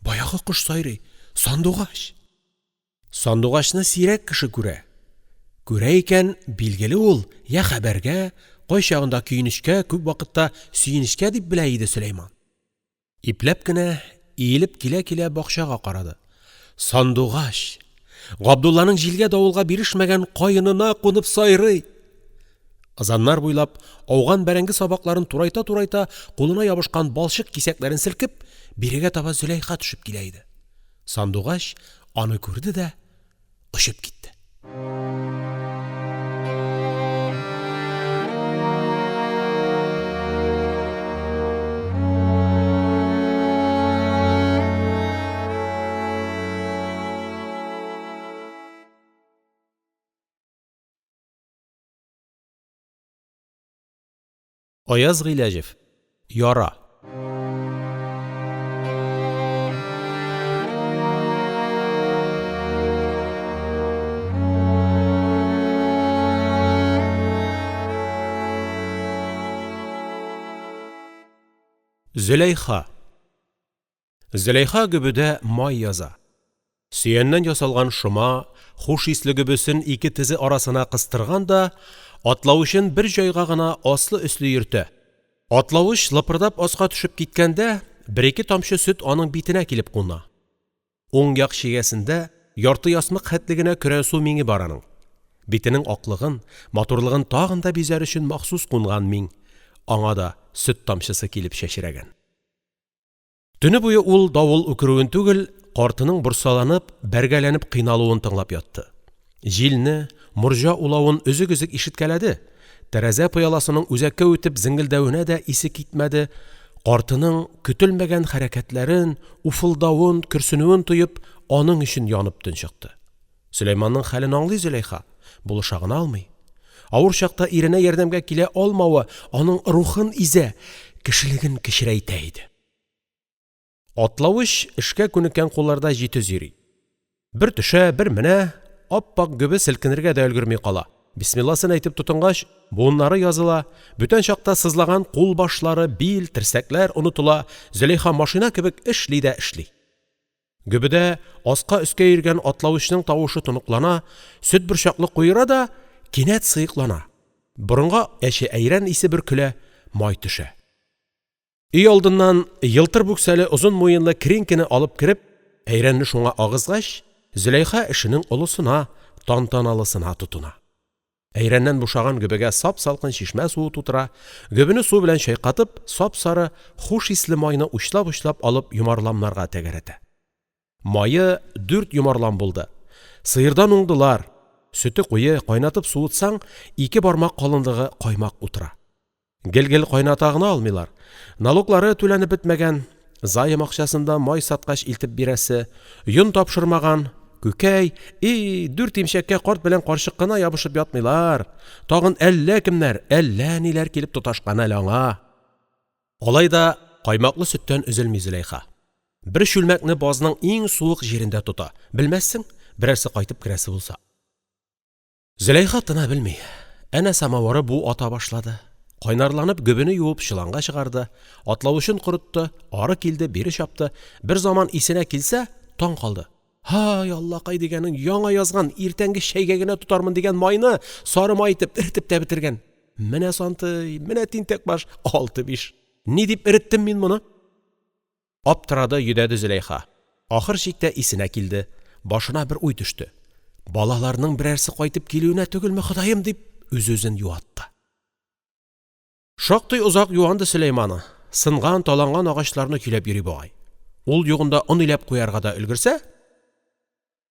баягы кош сайрый, сандугач! Сандугачны сирәк кеше күрә, күрә икән, билгеле ул, я хәбәргә, кайчагында көенечкә, күп вакытта сөенечкә дип белә иде Сөләйман. Ипләп кенә, иелеп килә-килә бакчага карады. Сандугач! Габдулланың җилгә-давылга бирешмәгән каенына кунып сайрый! Ызаннар буйлап, ауган бәрәңге сабакларын турайта-турайта, кулына ябышкан балчык кисәкләрен селкеп, бирегә таба Зөләйха төшеп килә иде. Сандугач аны күрде дә очып китте. Аяз Гыйләҗев. Яра. Зөләйха Зөләйха гөбедә май яза. Сөяннән ясалган шома, хуш исле гөбесен ике тезе арасына кыстырган да атлавычын бер җайга гына аслы-өсле йөртә. Атлавыч лыпырдап аска төшеп киткәндә бер-ике тамчы сөт аның битенә килеп куна. Уң як чигәсендә ярты ясмык хәтле генә көрәнсу миңе бар аның. Битенең аклыгын, матурлыгын тагын да бизәр өчен махсус кунган миң, аңа да сөт тамчысы килеп чәчрәгән. Төне буе ул давыл үкерүен түгел, картының борсаланып, бәргәләнеп кыйналуын тыңлап ятты. Җилне, морҗа улавын өзек-өзек ишеткәләде, тәрәзә пыяласының үзәккә үтеп зеңгелдәвенә дә исе китмәде, картының көтелмәгән хәрәкәтләрен, уфылдавын, көрсенүен тоеп, аның өчен янып төн чыкты. Сөләйманның хәлен аңлый Зөләйха, булыша гына алмый. Авыр чакта иренә ярдәмгә килә алмавы аның рухын изә, кешелеген кечерәйтә иде. Атлавыч эшкә күнеккән кулларда җитез йөри. Бер төшә, бер менә, ап-ак гөбе селкенергә дә өлгерми кала. Бисмилласын әйтеп тотынгач, буыннары языла, бүтән чакта сызлаган кулбашлары, бил, терсәкләр онытыла, Зөләйха машина кебек эшли дә эшли. Гөбедә аска-өскә йөргән атлавычның тавышы тоныклана, сөт берчаклы куера да кинәт сыеклана, борынга әче әйрән исе бөркелә, май төшә. Өйалдыннан елтыр бүксәле озын муенлы кринкене алып кереп, әйрәнне шуңа агызгач, Зөләйха эшенең олысына, тантаналысына тотына. Әйрәннән бушаган гөбегә сап-салкын чишмә суы тутыра, гөбене су белән чайкатып, сап-сары, хуш исле майны учлап-учлап алып йомарламнарга тәгәрәтә. Мае дүрт йомарлам булды. Сыердан уңдылар, сөте куе, кайнатып суытсаң, ике бармак калынлыгы каймак утыра. Гел-гел кайната гына алмыйлар. Налоглары түләнеп бетмәгән, заем акчасын да май саткач илтеп бирәсе, йон тапшырмаган, күкәй, и, дүрт имчәккә карт белән карчык кына ябышып ятмыйлар, тагын әллә кемнәр, әллә ниләр килеп тоташкан әле аңа. Алай да каймаклы сөттән өзелми Зөләйха. Бер чүлмәкне базның иң суык җирендә тота, белмәссең, берәрсе кайтып керәсе булса. Зөләйха тына белми, әнә самовары бу ата башлады, кайнарланып гөбене юып чоланга чыгарды, атлавычын корытты, ары килде, бире чапты, бер заман исенә килсә, таң калды: һай, аллакай дигәнең, яңа язган, иртәнге чәйгә генә тотармын дигән майны сары май итеп эретеп тә бетергән. Менә сантый, менә тинтәк баш, алты биш. Ни дип эреттем мин моны? Аптырады, йөдәде Зөләйха. Ахыр чиктә исенә килде. Башына бер уй төште: «Балаларның берәрсе кайтып килүенә түгелме, ходаем?» дип үз-үзен юатты. Шактый озак юанды Сөләйманы, сынган, таланган агачларны көйләп йөри бугай, ул югында он иләп куярга да өлгерсә…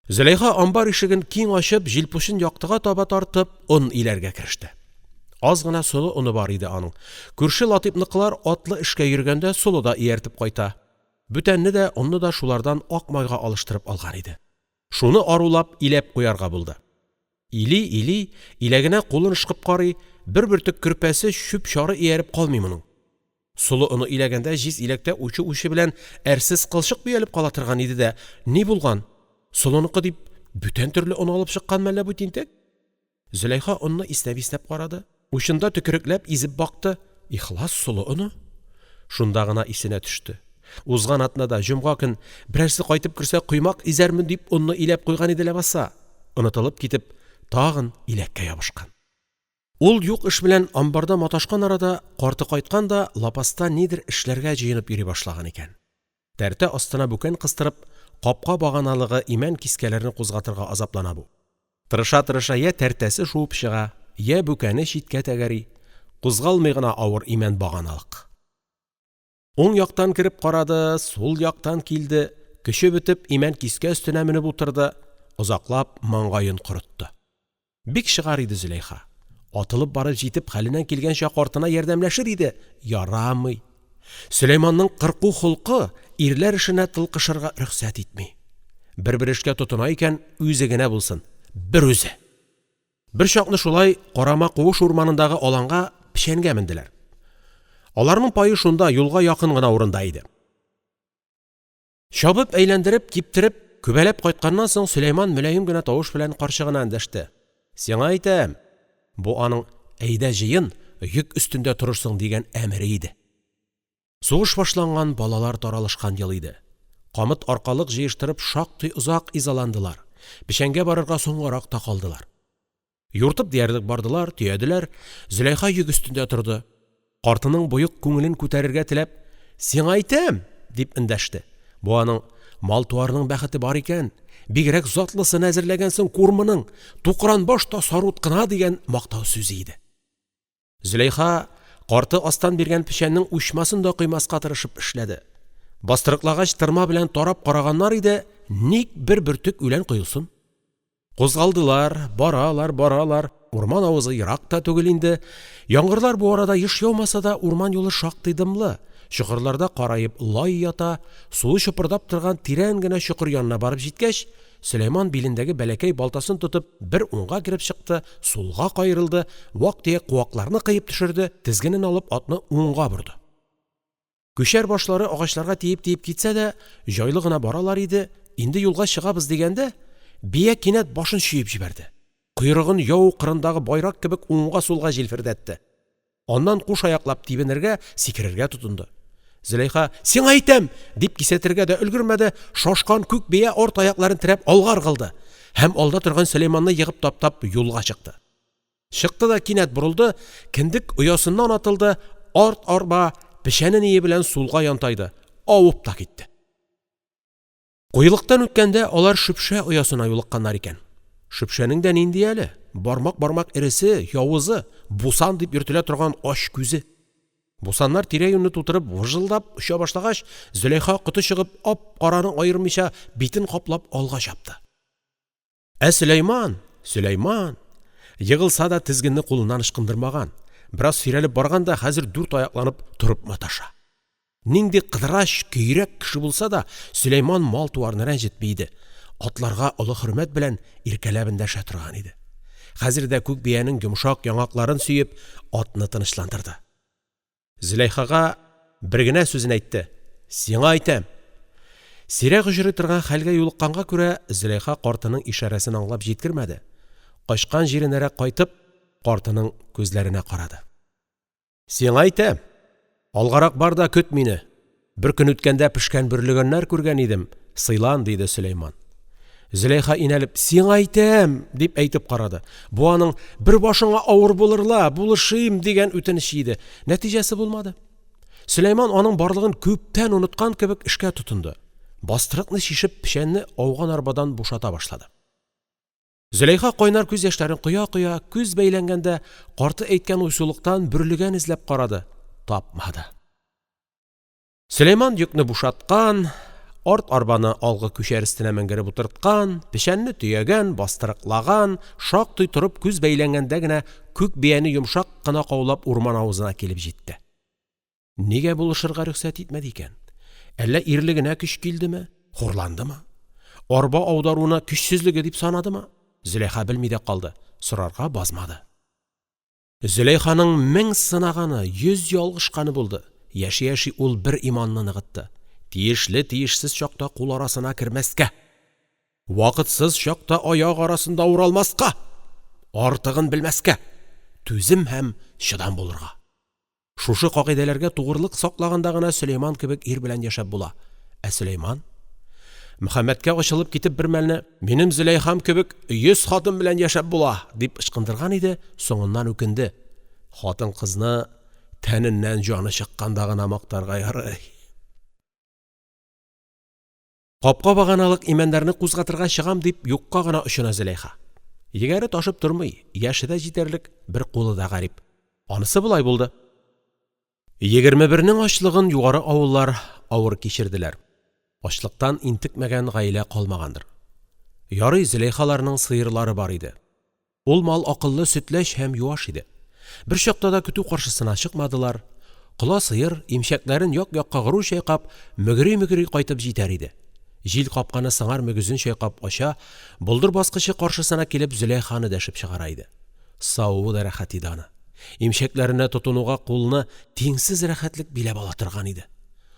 Зөләйха амбар ишеген киң ачып, җилпучын яктыга таба тартып, он иләргә кереште. Аз гына солы оны бар иде аның, күрше Латыйпныкылар атлы эшкә йөргәндә солы да ияртеп кайта, бүтәнне дә, онны да шулардан ак майга алыштырып алган иде, шуны арулап иләп куярга булды. Или-или, иләгенә кулын ышкып карый, бер бөртек көрпәсе, чүп-чары ияреп калмый моның. Солы оны иләгәндә җиз иләктә учы-учы белән әрсез кылчык бөялеп кала торган иде дә, ни булган, солыныкы дип бүтән төрле он алып чыкканмы әллә бу тинтәк? Зөләйха онны иснәп-иснәп карады, учында төкерекләп изеп бакты, ихлас солы оны. Шунда гына исенә төште, узган атнада, җомга көн, берәрсе кайтып керсә, коймак изәрмен дип онны иләп куйган иде ләбаса, онытылып китеп, тагын иләккә ябышкан. Ул юк эш белән амбарда маташкан арада карты кайткан да лапаста нидер эшләргә җыенып йөри башлаган икән. Тәртә астына бүкән кыстырып, капка баганалыгы имән кискәләрне кузгатырга азаплана бу. Тырыша-тырыша йә тәртәсе шуып чыга, йә бүкәне читкә тәгәри, кузгалмый гына авыр имән баганалык. Уң яктан кереп карады, сул яктан килде, көче бетеп, имән кискә өстенә менеп утырды, озаклап маңгаен корытты. Бик чыгар иде Зөләйха, атылып барып җитеп, хәленнән килгәнчә картына ярдәмләшер иде, ярамый, Сөләйманның кырку холкы ирләр эшенә тылкышырга рөхсәт итми. Бер-бер эшкә тотына икән, үзе генә булсын, берүзе! Бер чакны шулай Карама куыш урманындагы аланга печәнгә менделәр. Аларның пае шунда, юлга якын гына урында иде. Чабып, әйләндереп, киптереп, күбәләп кайтканнан соң Сөләйман мөлаем генә тавыш белән карчыгына эндәште. «Сиңа әйтәм!» Бу аның «әйдә җыен, йөк өстендә торырсың» дигән әмере иде. Сугыш башланган, балалар таралышкан ел иде. Камыт аркалык җыештырып шактый озак изаландылар, печәнгә барырга соңгарак та калдылар. Юртып диярлек бардылар, төяделәр, Зөләйха йөк өстендә торды, картының боек күңелен күтәрергә теләп: «Сиңа әйтәм!» дип эндәште. Бу аның: «Мал-туарның бәхете бар икән, бигрәк затлысын әзерләгәнсең курмының, тукранбаш та сарут кына», дигән мактау сүзе иде. Зөләйха карты астан биргән печәннең учмасын да коймаска тырышып эшләде, бастырыклагач тырма белән тарап караганнар иде, ник бер бөртек үлән коелсын? Кузгалдылар, баралар, баралар, урман авызы ерак та түгел инде, яңгырлар бу арада еш яумаса да, урман юлы шактый дымлы, чокырларда караеп лай ята, суы чопырдап торган тирән генә чокыр янына барып җиткәч, Сөләйман билендәге бәләкәй балтасын тотып бер уңга кереп чыкты, сулга каерылды, вак-төяк куакларны кыеп төшерде, тезгенен алып атны уңга борды. Күчәр башлары агачларга тиеп-тиеп китсә дә, җайлы гына баралар иде, инде юлга чыгабыз дигәндә, бия кинәт башын чөеп җибәрде, койрыгын яу кырындагы байрак кебек уңга-сулга җилфердәтте. Аннан кушаяклап тибенергә, сикерергә тотынды. Зөләйха «Сиңа әйтәм!» дип кисәтергә дә өлгермәде, шашкан күк бия арт аякларын терәп алга ыргылды һәм алда торган Сөләйманны егып таптап юлга чыкты. Чыкты да кинәт борылды, кендек оясыннан атылды, арт арба печәне-ние белән сулга янтайды, авып та китте. Куелыктан үткәндә алар шөпшә оясына юлыкканнар икән. Шөпшәнең дә ниндие әле, бармак-бармак эресе, явызы, бусан дип йөртелә торган ач күзе. Бусаннар тирә-юньне тутырып выжылдап оча башлагач, Зөләйха коты чыгып, ак-караны аермыйча, битен каплап алга чапты. Ә Сөләйман, Сөләйман! Егылса да тезгенне кулыннан ычкындырмаган, бераз сөйрәлеп барган да хәзер дүрт аякланып торып маташа. Нинди кыдрач, көйрәк кеше булса да, Сөләйман мал-туарны рәнҗетми иде, атларга олы хөрмәт белән, иркәләп эндәшә торган иде. Хәзер дә күк биянең йомшак яңакларын сөеп, атны тынычландырды. Зөләйхага бер генә сүзен әйтте: «Сиңа әйтәм!» Сирәк очрый торган хәлгә юлыкканга күрә, Зөләйха картының ишарәсен аңлап җиткермәде, качкан җиренәрәк кайтып, картының күзләренә карады. «Сиңа әйтәм, алгарак бар да көт мине, беркөн үткәндә пешкән бөрлегәннәр күргән идем, сыйлан», диде Сөләйман. Зөләйха инәлеп «Сиңа әйтәм!» дип әйтеп карады. Бу аның «Бер башыңа авыр булыр ла, булышыйм!» дигән үтенече иде. Нәтиҗәсе булмады. Сөләйман аның барлыгын күптән оныткан кебек эшкә тотынды. Бастырыкны чишеп, печәнне ауган арбадан бушата башлады. Зөләйха кайнар күз яшьләрен коя-коя, күз бәйләнгәндә, карты әйткән уйсулыктан бөрлегән эзләп карады, тапмады. Сөләйман йөкне бушаткан, арт арбаны алгы күчәр өстенә менгереп утырткан, печәнне төягән, бастырыклаган, шактый торып, күз бәйләнгәндә генә күк бияне йомшак кына каулап урман авызына килеп җитте. Нигә булышырга рөхсәт итмәде икән? Әллә ирлегенә көч килдеме, хурландымы? Арба аударуны көчсезлеге дип санадымы? Зөләйха белми дә калды, сорарга базмады. Зөләйханың мең сынаганы, йөз ялгышканы булды, яши-яши ул бер иманны ныгытты: тиешле-тиешсез чакта кул арасына кермәскә, вакытсыз чакта аяк арасында уралмаска, артыгын белмәскә, түзем һәм чыдам булырга. Шушы кагыйдәләргә тугрылык саклаганда гына Сөләйман кебек ир белән яшәп була, ә Сөләйман? Мөхәммәткә ачылып китеп бер мәлне: «Минем Зөләйхам кебек йөз хатын белән яшәп була!» дип ычкындырган иде, соңыннан үкенде, хатын-кызны тәненнән җаны чыкканда гына мактарга ярый… Капка баганалык имәннәрне кузгатырга чыгам дип юкка гына очына Зөләйха, егәре ташып тормый, яше дә җитәрлек, бер кулы да гарип. Анысы болай булды. 21-нең ачлыгын Югары авыллар авыр кичерделәр, ачлыктан интекмәгән гаилә калмагандыр. Ярый, Зөләйхаларның сыерлары бар иде. Ул мал акыллы, сөтләч һәм юаш иде. Бер чакта да көтү каршысына чыкмадылар, кола сыер, имчәкләрен як-якка горур чайкап, мөгри-мөгри кайтып җитәр иде. Җил капканы сыңар мөгезен чайкап ача, болдыр баскычы каршысына килеп Зөләйханы дәшеп чыгара иде. Савуы да рәхәт иде аны, имчәкләренә тотынуга кулны тиңсез рәхәтлек биләп ала торган иде.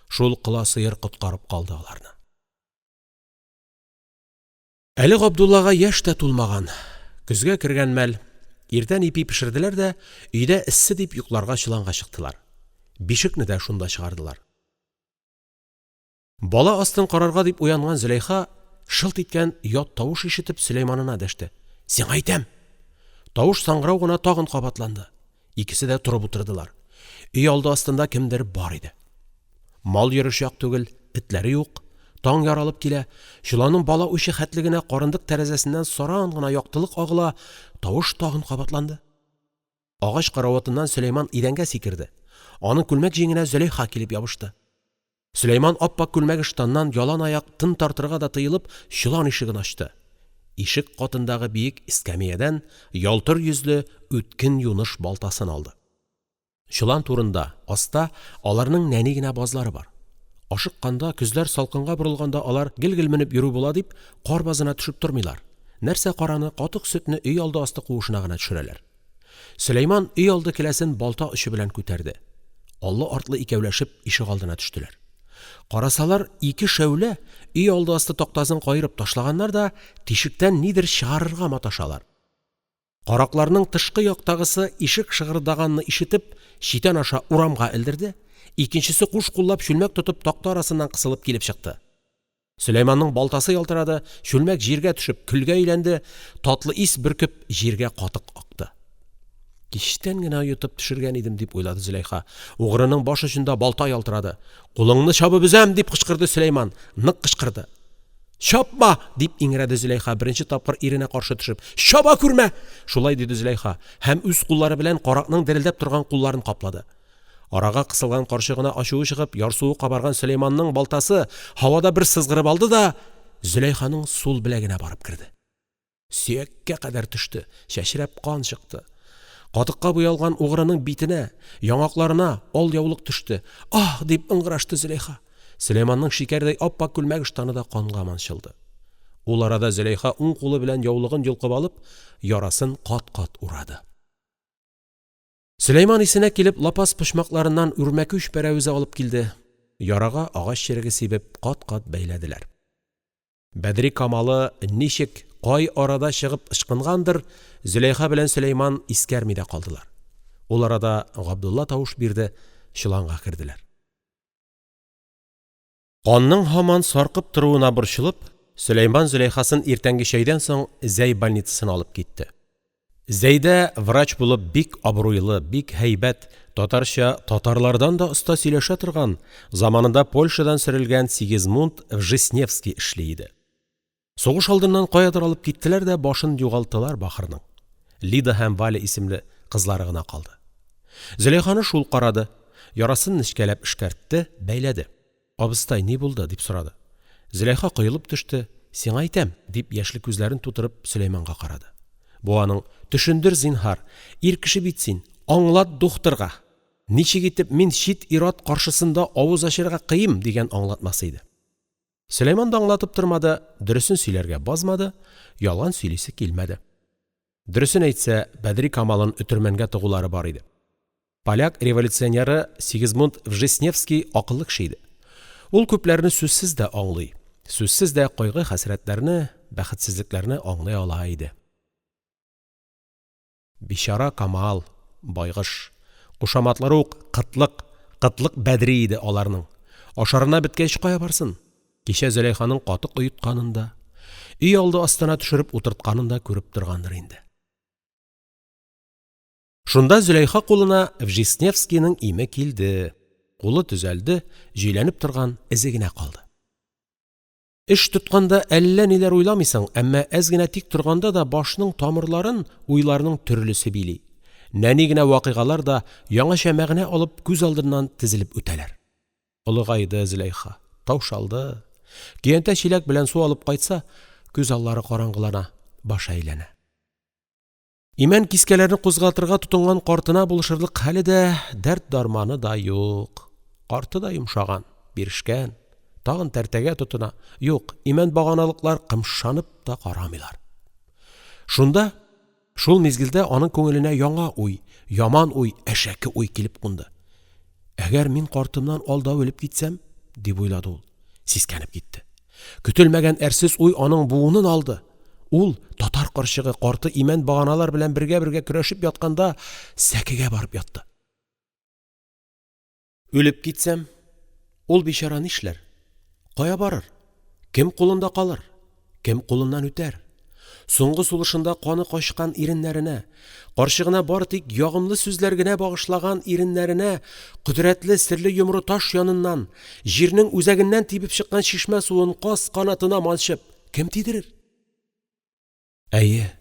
Шул кола сыер коткарып калды аларны. Әле Габдуллага яшь тә тулмаган, көзгә кергән мәл, иртән ипи пешерделәр дә, өйдә эссе дип йокларга чоланга чыктылар. Бишекне дә шунда чыгардылар. Бала астын карарга дип уянган Зөләйха, шылт иткән ят тавыш ишетеп, Сөләйманына дәште: «Сиңа әйтәм!» Тавыш саңгырау гына тагын кабатланды. Икесе дә торып утырдылар. Өйалды астында кемдер бар иде. Мал йөрер чак түгел, этләре юк, таң яралып килә, чоланның бала учы хәтле генә карындык тәрәзәсеннән саран гына яктылык агыла, тавыш тагын кабатланды. Агач караватыннан Сөләйман идәнгә сикерде, аның күлмәк җиңенә Зөләйха килеп ябышты. Сөләйман ап-ак күлмәк-ыштаннан, ялан аяк, тын тартырга да тыелып, чолан ишеген ачты, ишек катындагы биек эскәмиядән ялтыр йөзле, үткен юныш балтасын алды. Чолан турында, аста аларның нәни генә базлары бар. Ашыкканда, көзләр салкынга борылганда алар гел-гел менеп йөрү була дип, кар базына төшеп тормыйлар, нәрсә-караны, катык-сөтне өйалды асты куышына гына төшерәләр. Сөләйман өйалды келәсен балта очы белән күтәрде. Аллы-артлы икәүләшеп ишегалдына төштеләр. Карасалар, ике шәүлә өйалды асты тактасын каерып ташлаганнар да тишектән нидер чыгарырга маташалар. Каракларның тышкы яктагысы ишек шыгырдаганны ишетеп, читән аша урамга элдерде, икенчесе куш куллап чүлмәк тотып такта арасыннан кысылып килеп чыкты. Сөләйманның балтасы ялтырады, чүлмәк җиргә төшеп көлгә әйләнде, татлы ис бөркеп җиргә катык акты. «Кичтән генә оетып төшергән идем», дип уйлады Зөләйха. Угрының баш очында балта ялтырады. «Кулыңны чабып өзәм!» дип кычкырды Сөләйман, нык кычкырды. «Чапма!» дип иңрәде Зөләйха, беренче тапкыр иренә каршы төшеп. «Чаба күрмә!» Шулай диде Зөләйха һәм үз куллары белән каракның дерелдәп торган кулларын каплады. Арага кысылган карчыгына ачуы чыгып, ярсуы кабарган Сөләйманның балтасы һавада бер сызгырып алды да Зөләйханың сул беләгенә барып керде. Сөяккә кадәр төште, чәчрәп кан чыкты. Катыкка буялган угрының битенә, яңакларына ал яулык төште. «Аһ!» дип ыңгырашты Зөләйха. Сөләйманның шикәрдәй ап-ак күлмәк-ыштаны да канга манчылды. Ул арада Зөләйха уң кулы белән яулыгын йолкып алып, ярасын кат-кат урады. Сөләйман исенә килеп лапас почмакларыннан үрмәкүч пәрәвезе алып килде, ярага агач череге сибеп кат-кат бәйләделәр. Бәдри Камалы ничек, кай арада чыгып ычкынгандыр, Зөләйха белән Сөләйман искәрми дә калдылар. Ул арада Габдулла тавыш бирде, чоланга керделәр. Канның һаман саркып торуына борчылып, Сөләйман Зөләйхасын иртәнге чәйдән соң Зәй больницасына алып китте. Зәйдә врач булып бик абруйлы, бик һәйбәт, татарча татарлардан да оста сөйләшә торган, заманында Польшадан сөрелгән Сигизмунд Вжесневский эшли иде. Сугыш алдыннан каядыр алып киттеләр дә башын югалттылар бахырның, Лида һәм Валя исемле кызлары гына калды. Зөләйханы шул карады, ярасын нечкәләп эшкәртте, бәйләде. «Абыстай, ни булды?» — дип сорады. Зөләйха коелып төште, «Сиңа әйтәм!» дип яшьле күзләрен тутырып Сөләйманга карады. Бу аның: «Төшендер, зинһар, ир кеше бит син, аңлат духтырга, ничек итеп мин чит ир-ат каршысында авыз ачарга кыйыйм?» дигән аңлатмасы иде. Сөләйман да аңлатып тормады, дөресен сөйләргә базмады, ялган сөйлисе килмәде. Дөресен әйтсә, Бәдри Камалын өтермәнгә тыгулары бар иде. Поляк революционеры Сигизмунд Вжесневский акыллы кеше иде, ул күпләрне сүзсез дә аңлый, сүзсез дә кайгы-хәсрәтләрне, бәхетсезлекләрне аңлый ала иде. Бичара Камал, байгыш, кушаматлары ук Кытлык, Кытлык Бәдри иде аларның, ашарына беткәч кая барсын, кичә Зөләйханың катык оетканын да, өйалды астына төшереп утыртканын да күреп торгандыр инде. Шунда Зөләйха кулына Вжесневскийның име килде, кулы төзәлде, җөйләнеп торган эзе генә калды. Эш тотканда әллә ниләр уйламыйсың, әмма әз генә тик торганда да башның тамырларын уйларның төрлесе били, нәни генә вакыйгалар да яңача мәгънә алып күз алдыннан тезелеп үтәләр. Олыгайды Зөләйха, таушалды, көянтә-чиләк белән су алып кайтса, күз аллары караңгылана, башы әйләнә. Имән кискәләрне кузгатырга тотынган картына булышырлык хәле дә, дәрт-дарманы да юк, карты да йомшаган, бирешкән, тагын тәртәгә тотына, юк, имән баганалыклар кымшанып та карамыйлар. Шунда, шул мизгелдә аның күңеленә яңа уй, яман уй, әшәке уй килеп кунды: «Әгәр мин картымнан алда үлеп китсәм?» дип уйлады ул, сискәнеп китте. Көтелмәгән әрсез уй аның буынын алды, ул, татар карчыгы, карты имән баганалар белән бергә-бергә көрәшеп ятканда сәкегә барып ятты. Үлеп китсәм, ул бичара нишләр? Кая барыр? Кем кулында калыр? Кем кулыннан үтәр? Соңгы сулышында каны качкан иреннәренә, карчыгына бары тик ягымлы сүзләр генә багышлаган иреннәренә кодрәтле, серле Йомры таш яныннан, җирнең үзәгеннән тибеп чыккан чишмә суын каз канатына манчып кем тидерер? Әйе,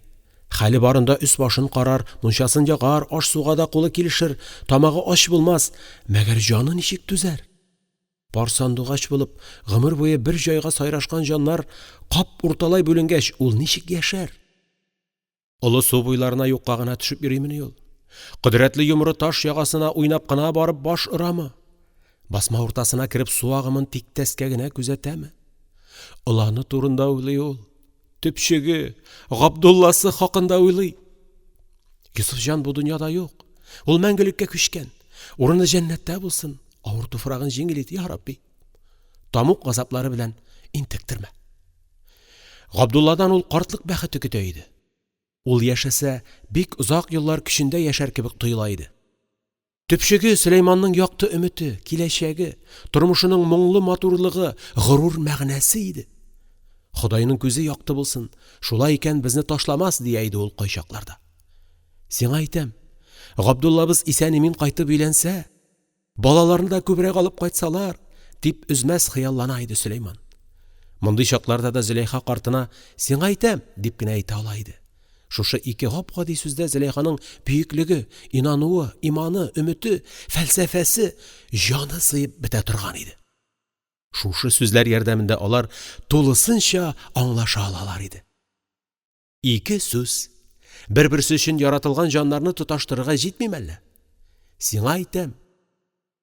хәле барында өс-башын карар, мунчасын ягар, аш-суга да кулы килешер, тамагы ач булмас, мәгәр җаны ничек түзәр? Пар сандугач булып, гомер буе бер җайга сайрашкан җаннар кап урталай бүленгәч, ул ничек яшәр? Олы су буйларына юкка гына төшеп йөримени ул? Кодрәтле Йомры таш ягасына уйнап кына барып баш орамы? Басма уртасына кереп су агымын тиктәскә генә күзәтәме? Оланы турында уйлый ул, төпчеге, Габдулласы хакында уйлый. Йосыфҗан бу дөньяда юк, ул мәңгелеккә күчкән, урыны җәннәттә булсын, авыр туфрагын җиңел ит, ярабби. Тамук газаплары белән интектермә. Габдулладан ул картлык бәхете көтә иде. Ул яшәсә, бик озак еллар көчендә яшәр кебек тоела иде. Төпчеге Сөләйманның якты өмете, киләчәге, тормышының моңлы матурлыгы, горур мәгънәсе иде. Ходайның күзе якты булсын, шулай икән, безне ташламас, дия иде ул кайчакларда. Сиңа әйтәм, Габдуллабыз исән-имин кайтып өйләнсә, Балаларны да күбрәк алып кайтсалар!» дип өзмәс хыяллана иде Сөләйман. Мондый чакларда да Зөләйха картына «Сиңа әйтәм!» дип кенә әйтә ала иде. Шушы ике гап-гади сүздә Зөләйханың бөеклеге, инануы, иманы, өмете, фәлсәфәсе, җаны сыеп бетә торган иде. Шушы сүзләр ярдәмендә алар тулысынча аңлаша алалар иде. Ике сүз бер-берсе өчен яратылган җаннарны тоташтырырга җитмиме әллә? Сиңа әйтәм,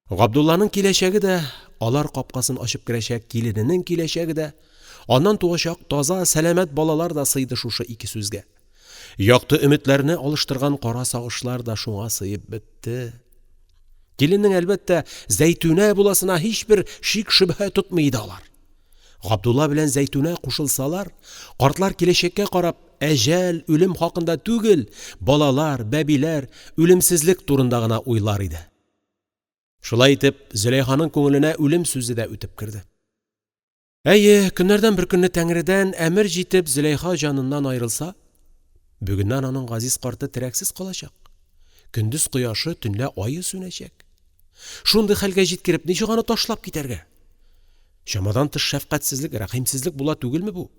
Габдулланың киләчәге дә, алар капкасын ачып керәчәк килененең киләчәге дә, аннан туачак таза, сәламәт балалар да сыйды шушы ике сүзгә. Якты өметләрне алыштырган кара сагышлар да шуңа сыеп бетте. Киленнең, әлбәттә, Зәйтүнә буласына һичбер шик-шөбһә тотмый иде алар. Габдулла белән Зәйтүнә кушылсалар, картлар киләчәккә карап, әҗәл, үлем хакында түгел, балалар, бәбиләр, үлемсезлек турында гына уйлар иде. Шулай итеп, Зөләйханың күңеленә үлем сүзе дә үтеп керде. Әйе, көннәрдән бер көнне тәңредән әмер җитеп, Зөләйха җаныннан аерылса? Бүгеннән аның газиз карты терәксез калачак, көндез кояшы, төнлә ае сүнәчәк. Шундый хәлгә җиткереп ничек аны ташлап китәргә? Чамадан тыш шәфкатьсезлек, рәхимсезлек була түгелме бу?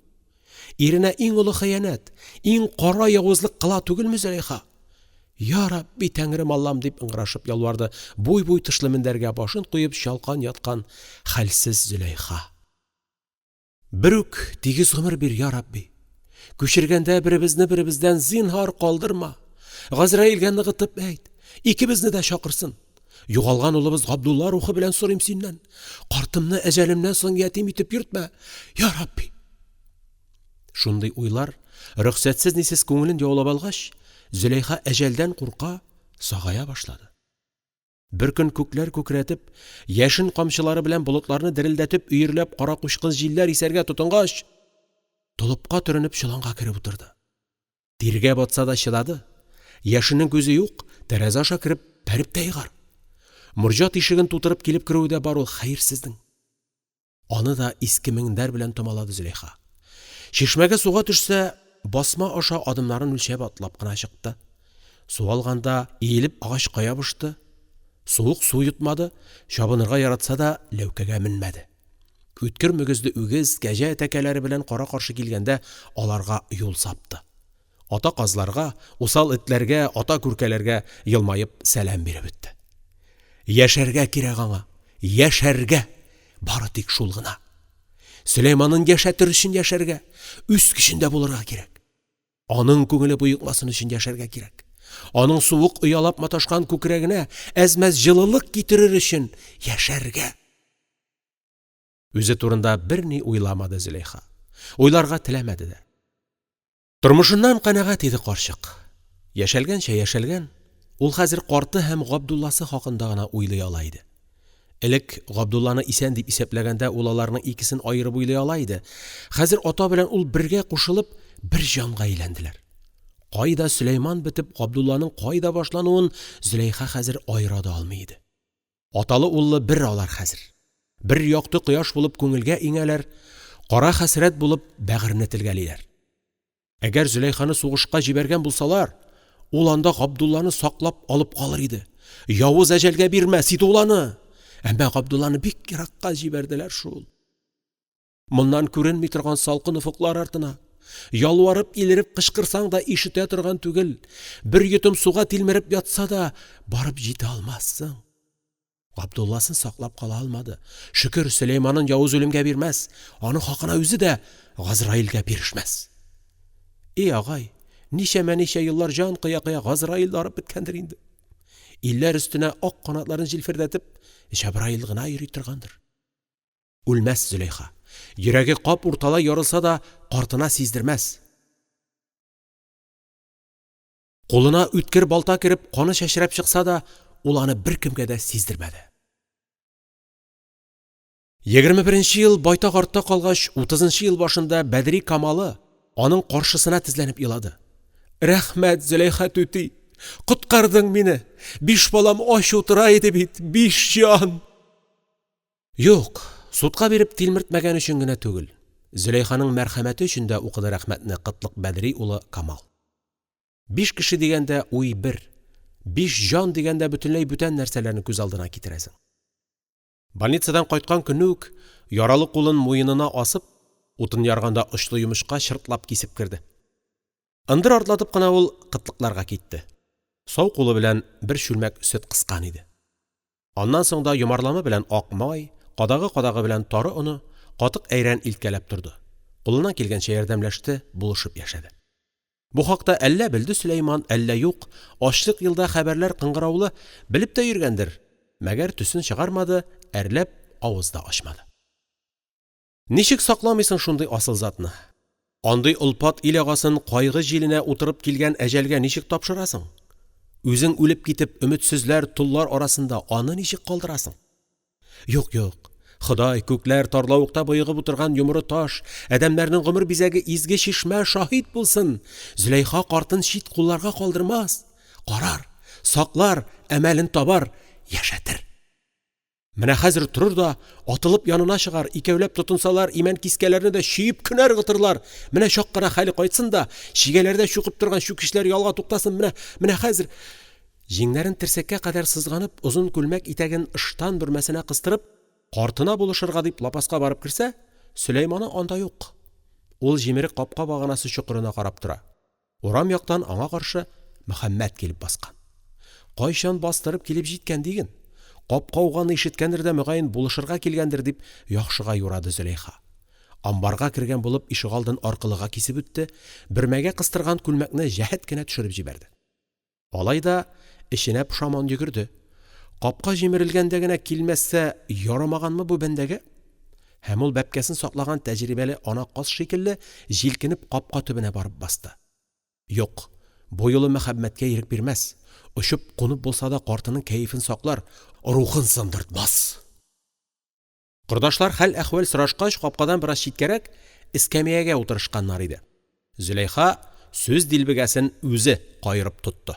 Иренә иң олы хыянәт, иң кара явызлык кыла түгелме Зөләйха? «Ярабби, Тәңрем-Аллам!» дип ыңгырашып ялварды буй-буй тышлы мендәргә башын куеп чалкан яткан хәлсез Зөләйха. «Берүк тигез гомер бир, ярабби, күчергәндә беребезне беребездән, зинһар, калдырма, Газраилгә ныгытып әйт, икебезне дә чакырсын, югалган улыбыз Габдулла рухы белән сорыйм синнән, картымны әҗәлемнән соң ятим итеп йөртмә, ярабби!» Шундый уйлар рөхсәтсез-нисез күңелен яулап алгач, Зөләйха әҗәлдән курка, сагая башлады. Беркөн күкләр күкрәтеп, яшен камчылары белән болытларны дерелдәтеп, өерләп кара-кучкыл җилләр исәргә тотынгач, толыпка төренеп чоланга кереп утырды. Тиргә батса да чыдады, яшеннең күзе юк, тәрәзә аша кереп бәреп тә егар. Морҗа тишеген тутырып килеп керүе дә бар ул хәерсезнең. Аны да иске мендәр белән томалады Зөләйха. Чишмәгә суга төшсә, басма аша адымнарын үлчәп атлап кына чыкты. Су алганда иелеп агачка ябышты, суык су йотмады, чабынырга яратса да, ләүкәгә менмәде. Үткер мөгезле үгез, кәҗә тәкәләре белән кара-каршы килгәндә аларга юл сапты. Ата казларга, усал этләргә, ата күркәләргә елмаеп сәлам биреп үтте. Яшәргә кирәк аңа, яшәргә! Бары тик шул гына. Сөләйманын яшәтер өчен яшәргә, үз көчендә булырга кирәк. Аның күңеле боекмасын өчен яшәргә кирәк. Аның суык оялап маташкан күкрәгенә әз-мәз җылылык китерер өчен яшәргә. Үзе турында берни уйламады Зөләйха, уйларга теләмәде дә. Тормышыннан канәгать иде карчык. Яшәлгәнчә яшәлгән, ул хәзер карты һәм Габдулласы хакында гына уйлый ала иде. Элек Габдулланы исән дип исәпләгәндә ул аларның икесен аерып уйлый ала иде, хәзер ата белән ул бергә кушылып бер җанга әйләнделәр. Кайда Сөләйман бетеп, Габдулланың кайда башлануын Зөләйха хәзер аера да алмый иде. Аталы-уллы бер алар хәзер. Бер якты кояш булып күңелгә иңәләр, кара хәсрәт булып бәгырьне телгәлиләр. Әгәр Зөләйханы сугышка җибәргән булсалар, ул анда Габдулланы саклап алып калыр иде, явыз әҗәлгә бирмәс иде ул аны! Әмма Габдулланы бик еракка җибәрделәр шул. Моннан күренми торган салкын офыклар артына, ялварып-илереп кычкырсаң да ишетә торган түгел, бер йотым суга тилмереп ятса да, барып җитә алмассың. Габдулласын саклап кала алмады, шөкер, Сөләйманын явыз үлемгә бирмәс, аның хакына үзе дә Газраилгә бирешмәс. И агай, ничәмә-ничә еллар җан кыя-кыя Газраил да арып беткәндер инде. Илләр өстенә ак канатларын җилфердәтеп Җәбраил гына йөри торгандыр. Үлмәс Зөләйха, йөрәге кап урталай ярылса да, картына сиздермәс. Кулына үткер балта кереп, каны чәчрәп чыкса да, ул аны беркемгә дә сиздермәде. 21 нче ел байтак артта калгач, 30 нчы ел башында Бәдри Камалы аның каршысына тезләнеп елады. «Рәхмәт, Зөләйха түти, коткардың мине, биш балам ач утыра иде бит, биш җан!» Юк, судка биреп тилмертмәгән өчен генә түгел, Зөләйханың мәрхәмәте өчен дә укыды рәхмәтне Кытлык Бәдри улы Камал. Биш кеше дигәндә уй бер, биш җан дигәндә бөтенләй бүтән нәрсәләрне күз алдына китерәсең. Больницадан кайткан көнне үк яралы кулын муенына асып, утын ярганда очлы йомычка чыртлап кисеп керде. Ындыр артлатып кына ул Кытлыкларга китте, сау кулы белән бер чүлмәк сөт кыскан иде. Аннан соң да йомарламы белән ак май, кадагы-кадагы белән тары оны, катык-әйрән илткәләп торды, кулыннан килгәнчә ярдәмләште, булышып яшәде. Бу хакта әллә белде Сөләйман, әллә юк, ачлык елда хәбәрләр кыңгыраулы, белеп тә йөргәндер, мәгәр төсен чыгармады, әрләп авыз да ачмады. Ничек сакламыйсың шундый асыл затны? Андый олпат ил агасын кайгы җиленә утырып килгән әҗәлгә ничек тапшырасың? Үзең үлеп китеп, өметсезләр, толлар арасында аны ничек калдырасың? Юк, юк, Ходай, күкләр, тарлавыкта боегып утырган Йомры таш, адәмнәрнең гомер бизәге Изге чишмә шаһит булсын, Зөләйха картын чит кулларга калдырмас, карар, саклар, әмәлен табар, яшәтер! Менә хәзер торыр да атылып янына чыгар, икәүләп тотынсалар, имән кискәләрне дә чөеп кенәр кытырлар, менә чак кына хәле кайтсын да, чигәләрдә чүкеп торган чүкечләр ялга туктасын, менә, менә хәзер… Җиңнәрен терсәккә кадәр сызганып, озын күлмәк итәген ыштан бөрмәсенә кыстырып, картына булышырга дип лапаска барып керсә, Сөләйманы анда юк, ул җимерек капка баганасы чокырына карап тора, урам яктан аңа каршы Мөхәммәт килеп баскан. Кайчан бастырып килеп җиткән диген, капка ауганны ишеткәндер дә, мөгаен, булышырга килгәндер, дип яхшыга юрады Зөләйха. Амбарга кергән булып ишегалдын аркылыга кисеп үтте, бөрмәгә кыстырган күлмәкне җәһәт кенә төшереп җибәрде. Алай да эченә пошаман йөгерде, капка җимерелгәндә генә килмәскә ярамаганмы бу бәндәгә? Һәм ул бәбкәсен саклаган тәҗрибәле ана каз шикелле җилкенеп капка төбенә барып басты. Юк, бу юлы Мөхәммәткә ирек бирмәс, очып кунып булса да картының кәефен саклар, рухын сындыртмас! Кордашлар хәл-әхвәл сорашкач, капкадан бераз читкәрәк, эскәмиягә утырышканнар иде, Зөләйха сүз дилбегәсен үзе каерып тотты.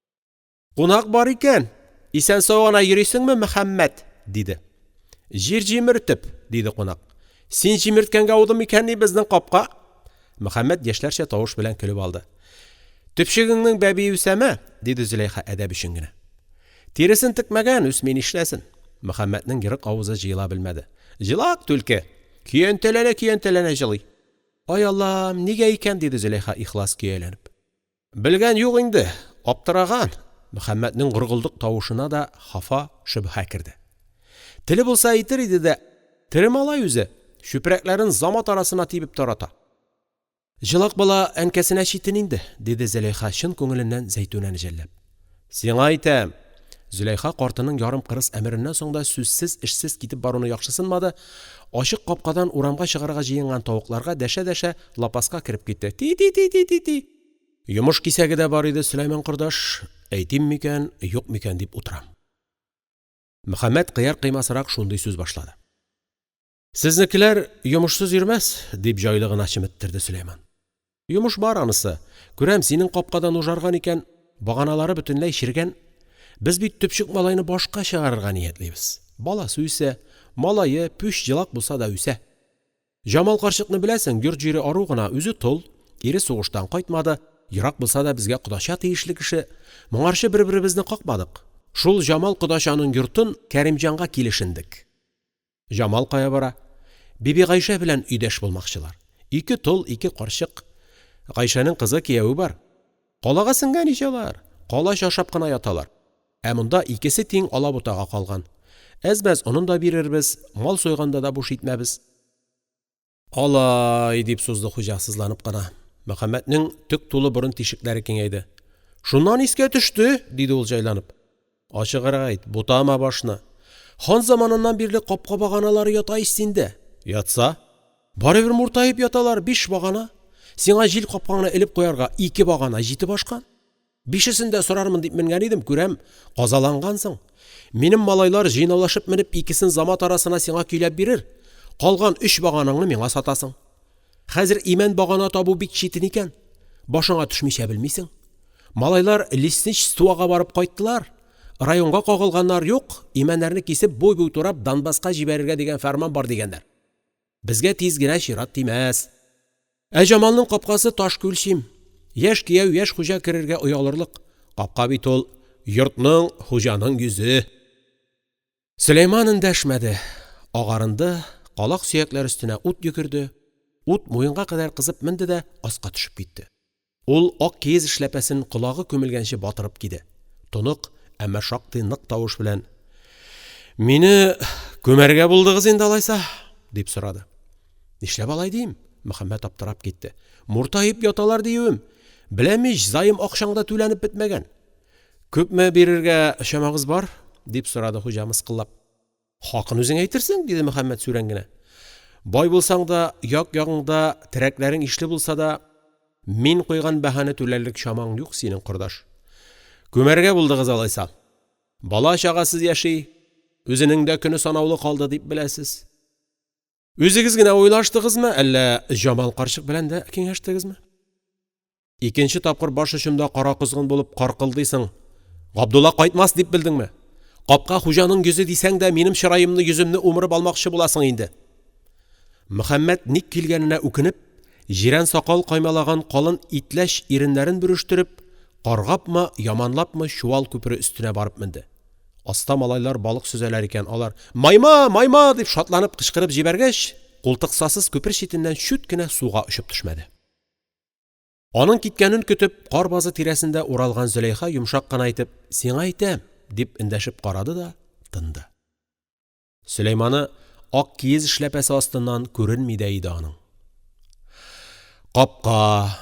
— Кунак бар икән, исән-сау гына йөрисеңме, Мөхәммәт? — диде. — Җир җимертеп,- диде кунак. — Син җимерткәнгә ауды микәнни безнең капка? Мөхәммәт яшьләрчә тавыш белән көлеп алды. — Төпчегеңнең бәбие үсәме? — диде Зөләйха әдәп өчен генә. — Тиресен текмәгән, үсми нишләсен? Мөхәммәтнең ерык авызы җыела белмәде. — Җылак түлке, көянтәләнә-көянтәләнә җылый. — Ай аллам, нигә икән? — диде Зөләйха ихлас көяләнеп. — Белгән юк инде, аптыраган, Мөхәммәтнең горгылдык тавышына да хафа, шөбһә керде. Теле булса әйтер иде дә, тере малай үзе, чүпрәкләрен замат арасына тибеп тарата. «Җылак бала әнкәсенә читен инде», диде Зөләйха, чын күңеленнән Зәйтүнәне жәлләп. «Сиңа әйтәм!» Зөләйха картының ярым кырыс әмереннән соң да сүзсез-эшсез китеп баруны яхшысынмады, ачык капкадан урамга чыгарга җыенган тавыкларга дәшә-дәшә лапаска кереп китте: «Ти-ти-ти-ти-ти!» «Йомыш кисәге дә бар иде, Сөләйман кордаш, әйтим микән, юк микән дип утырам». Мөхәммәт кыяр-кыймасрак шундый сүз башлады. «Сезнекеләр йомышсыз йөрмәс», дип җайлы гына чеметтерде Сөләйман. «Йомыш бар анысы, күрәм, синең капка да нужарган икән, баганалары бөтенләй чергән. Без бит төпчек малайны башка чыгарырга ниятлибез, баласы үсә, малае, пүч, җылак булса да үсә. Җамал карчыкны беләсең, йорт-җире ару гына, үзе тол, ире сугыштан кайтмады, ерак булса да, безгә кодача тиешле кеше, моңарчы бер-беребезне какмадык, шул Җамал кодачаның йортын Кәримҗанга килешендек. Җамал кая бара? Бибигайшә белән өйдәш булмакчылар. Ике тол, ике карчык. Гайшәнең кызы, кияве бар. Калага сеңгән ич алар, калач ашап кына яталар. Ә монда икесе тиң алабутага калган. Әз-мәз онын да бирербез, мал суйганда да буш итмәбез. «Алай,- дип сузды хуҗа сызланып кына. Мөхәммәтнең төк тулы борын тишекләре киңәйде.- Шуннан искә төште,- диде ул җайланып. «Ачыграк әйт, бутама башны. Хан заманыннан бирле капка баганалары ята ич синдә!» «Ятса?» «Барыбер муртаеп яталар, биш багана. Сиңа җил капкаңны элеп куярга ике багана җитеп ашкан. Бишесен дә сорармын дип менгән идем, күрәм, казалангансың. Минем малайлар җыйнаулашып менеп икесен замат арасына сиңа көйләп бирер, калган өч баганаңны миңа сатасың. Хәзер имән багана табу бик читен икән, башыңа төшмичә белмисең. Малайлар лесничествога барып кайттылар, районга кагылганнар, юк, имәннәрне кисеп, буй-буй турап Донбасска җибәрергә дигән фәрман бар дигәннәр. Безгә тиз генә чират тимәс. Ә Җамалның капкасы таш күлчим, яшь кияү, яшь хуҗа керергә оялырлык. Капка бит ул йортның, хуҗаның йөзе. Сөләйман эндәшмәде, агарынды, калак сөякләре өстенә ут йөгерде, ут муенга кадәр кызып менде дә аска төшеп китте. Ул ак киез эшләпәсен колагы күмелгәнче батырып киде, тонык, әмма шактый нык тавыш белән: «Мине күмәргә булдыгыз инде алайса?» дип сорады. «Нишләп алай дим?» Мөхәммәт аптырап китте. «Муртаеп яталар диюем. Беләм ич, заем акчаң да түләнеп бетмәгән». «Күпме бирергә чамагыз бар?» дип сорады хуҗа мыскыллап. «Хакын үзең әйтерсең,- диде Мөхәммәт сүрән генә.- Бай булсаң да, як-ягыңда терәкләрең ишле булса да, мин куйган бәһане түләрлек чамаң юк синең, кордаш. Күмәргә булдыгыз алайса. Бала-чагасыз яши, үзенең дә көне санаулы калды дип беләсез. Үзегез генә уйлаштыгызмы, әллә Җамал карчык белән дә киңәштегезме? Икенче тапкыр баш очымда кара козгын булып каркылдыйсың, Габдулла кайтмас дип белдеңме? Капка хуҗаның йөзе дисәң дә, минем чыраемны, йөземне умырып алмакчы буласың инде!» Мөхәммәт ник килгәненә үкенеп, җирән сакал каймалаган калын итләч иреннәрен бөрештереп, каргапмы, яманлапмы Чуал күпере өстенә барып менде, аста малайлар балык сөзәләр икән, алар: «Майма, майма!» дип шатланып кычкырып җибәргәч, култыксасыз күпер читеннән чүт кенә суга очып төшмәде. Аның киткәнен көтеп, кар базы тирәсендә уралган Зөләйха йомшак кына итеп: «Сиңа әйтәм!» дип эндәшеп карады да тынды. Сөләйманы ак киез эшләпәсе астыннан күренми дә иде аның. Капка…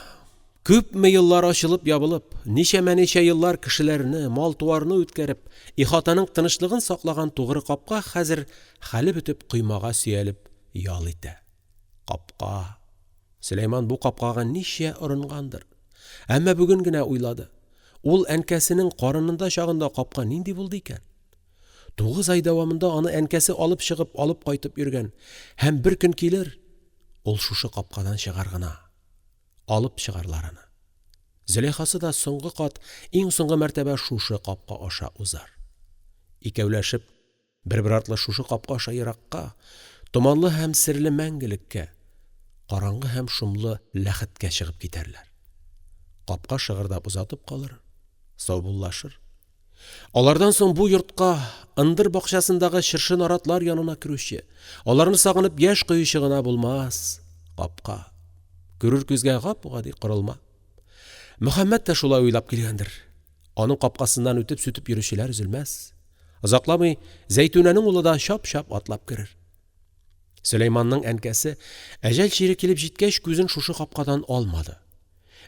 Күпме еллар ачылып-ябылып, ничәмә-ничә еллар кешеләрне, мал-туарны үткәреп, ихатаның тынычлыгын саклаган тугры капка хәзер хәле бетеп коймага сөялеп ял итә. Капка… Сөләйман бу капкага ничә орынгандыр, әмма бүген генә уйлады: ул әнкәсенең карынында чагында капка нинди булды икән? Тугыз ай дәвамында аны әнкәсе алып чыгып, алып кайтып йөргән, һәм бер көн килер, ул шушы капкадан чыгар гына, алып чыгарлар аны, Зөләйхасы да соңгы кат, иң соңгы мәртәбә шушы капка аша узар. Икәүләшеп, бер-бер артлы шушы капка аша еракка, томанлы һәм серле Мәңгелеккә, караңгы һәм шомлы ләхеткә чыгып китәрләр. Капка шыгырдап озатып калыр, саубуллашыр. Алардан соң бу йортка, ындыр бакчасындагы чыршы-наратлар янына керүче, аларны сагынып яшь коючы гына булмас капка. Күрер күзгә гап-гади корылма. Мөхәммәт тә шулай уйлап килгәндер, аның капкасыннан үтеп-сүтеп йөрүчеләр өзелмәс. Озакламый Зәйтүнәнең улы да чап-чап атлап керер. Сөләйманның әнкәсе, әҗәл чире килеп җиткәч, күзен шушы капкадан алмады.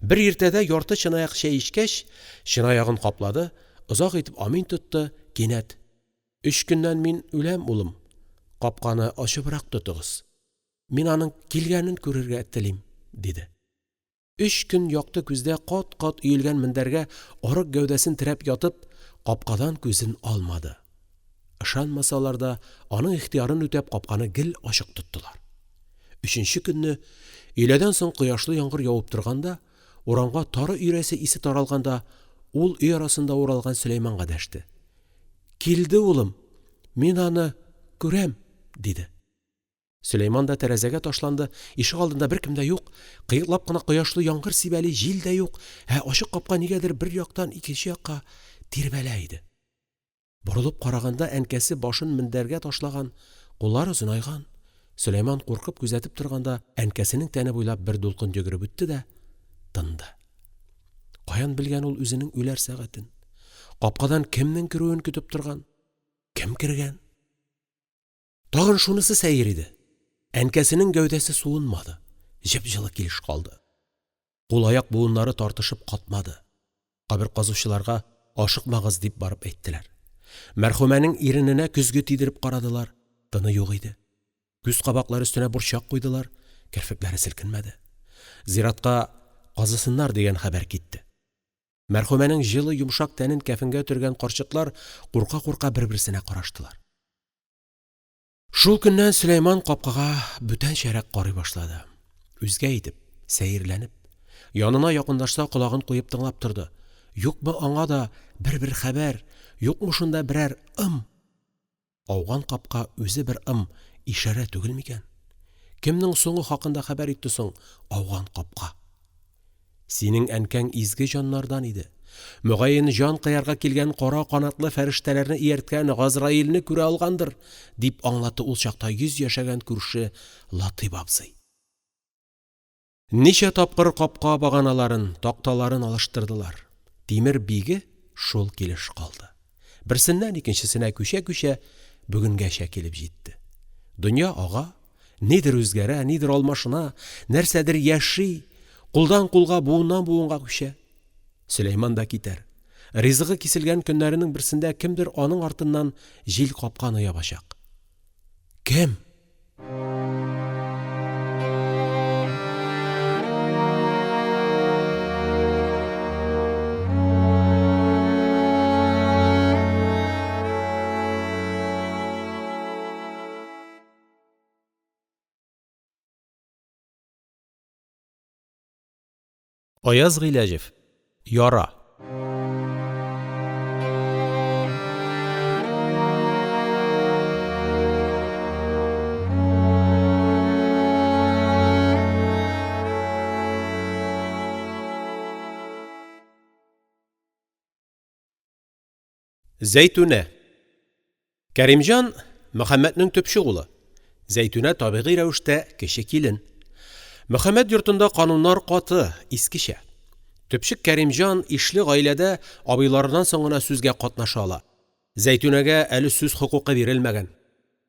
Бер иртәдә ярты чынаяк чәй эчкәч, чынаягын каплады, озак итеп амин тотты, кинәт: «Өч көннән мин үләм, улым, капканы ачыбрак тотыгыз, мин аның килгәнен күрергә телим», диде. Өч көн якты күздә кат-кат өелгән мендәргә арык гәүдәсен терәп ятып, капкадан күзен алмады, ышанмасалар да, аның ихтыярын үтәп, капканы гел ачык тоттылар. Өченче көнне, өйләдән соң кояшлы яңгыр явып торганда, урамга тары өйрәсе исе таралганда ул өй арасында уралган Сөләйманга дәште: «Килде, улым, мин аны күрәм», диде. Сөләйман да тәрәзәгә ташланды, ишегалдында беркем дә юк, кыеклап кына кояшлы яңгыр сибәли, җил дә юк, ә ачык капка нигәдер бер яктан икенче якка тирбәлә иде. Борылып караганда әнкәсе башын мендәргә ташлаган, куллары озынайган, Сөләйман куркып күзәтеп торганда әнкәсенең тәне буйлап бер дулкын йөгереп үтте дә тынды. Каян белгән ул үзенең үләр сәгатен? Капкадан кемнең керүен көтеп торган? Кем кергән? Тагын шунысы сәер иде, әнкәсенең гәүдәсе суынмады, җып-җылы килеш калды. Кул-аяк буыннары тартышып катмады. Кабер казучыларга «ашыкмагыз» дип барып әйттеләр. Мәрхүмәнең ирененә көзге тидереп карадылар, тыны юк иде. Күз кабаклары өстенә борчак куйдылар, керфекләре селкенмәде. Зиратка «казысыннар» дигән хәбәр китте. Мәрхүмәнең җылы, йомшак тәнен кәфенгә төргән карчыклар курка-курка бер-берсенә караштылар. Шул көннән Сөләйман капкага бүтәнчәрәк карый башлады, үзгә итеп, сәерләнеп, янына якынлашса, колагын куеп тыңлап торды, юкмы аңа да бер-бер хәбәр, юкмы шунда берәр ым? Ауган капка үзе бер ым, ишарә түгелме икән? Кемнең соңы хакында хәбәр итте соң ауган капка? Синең әнкәң изге җаннардан иде, мөгаен, җан кыярга килгән кара канатлы фәрештәләрне иярткән Газраилне күрә алгандыр, дип аңлатты ул чакта йөз яшәгән күрше Латыйп абзый. Ничә тапкыр капка баганаларын, такталарын алыштырдылар, тимер биге шул килеш калды. Берсеннән икенчесенә күчә-күчә бүгенгәчә килеп җитте. Дөнья ага, нидер үзгәрә, нидер алмашына, нәрсәдер яши, кулдан-кулга, буыннан-буынга күчә. Сөләйман да китәр. Ризыгы киселгән көннәренең берсендә кемдер аның артыннан җил капканы ябачак. Кем? Аяз Гыйләҗев. Яра. Зәйтүнә Кәримҗан — Мөхәммәтнең төпчек улы, Зәйтүнә, табигый рәвештә, кече килен. Мөхәммәт йортында кануннар каты, искечә, төпчек Кәримҗан ишле гаиләдә абыйларыннан соң гына сүзгә катнаша ала, Зәйтүнәгә әле сүз хокукы бирелмәгән,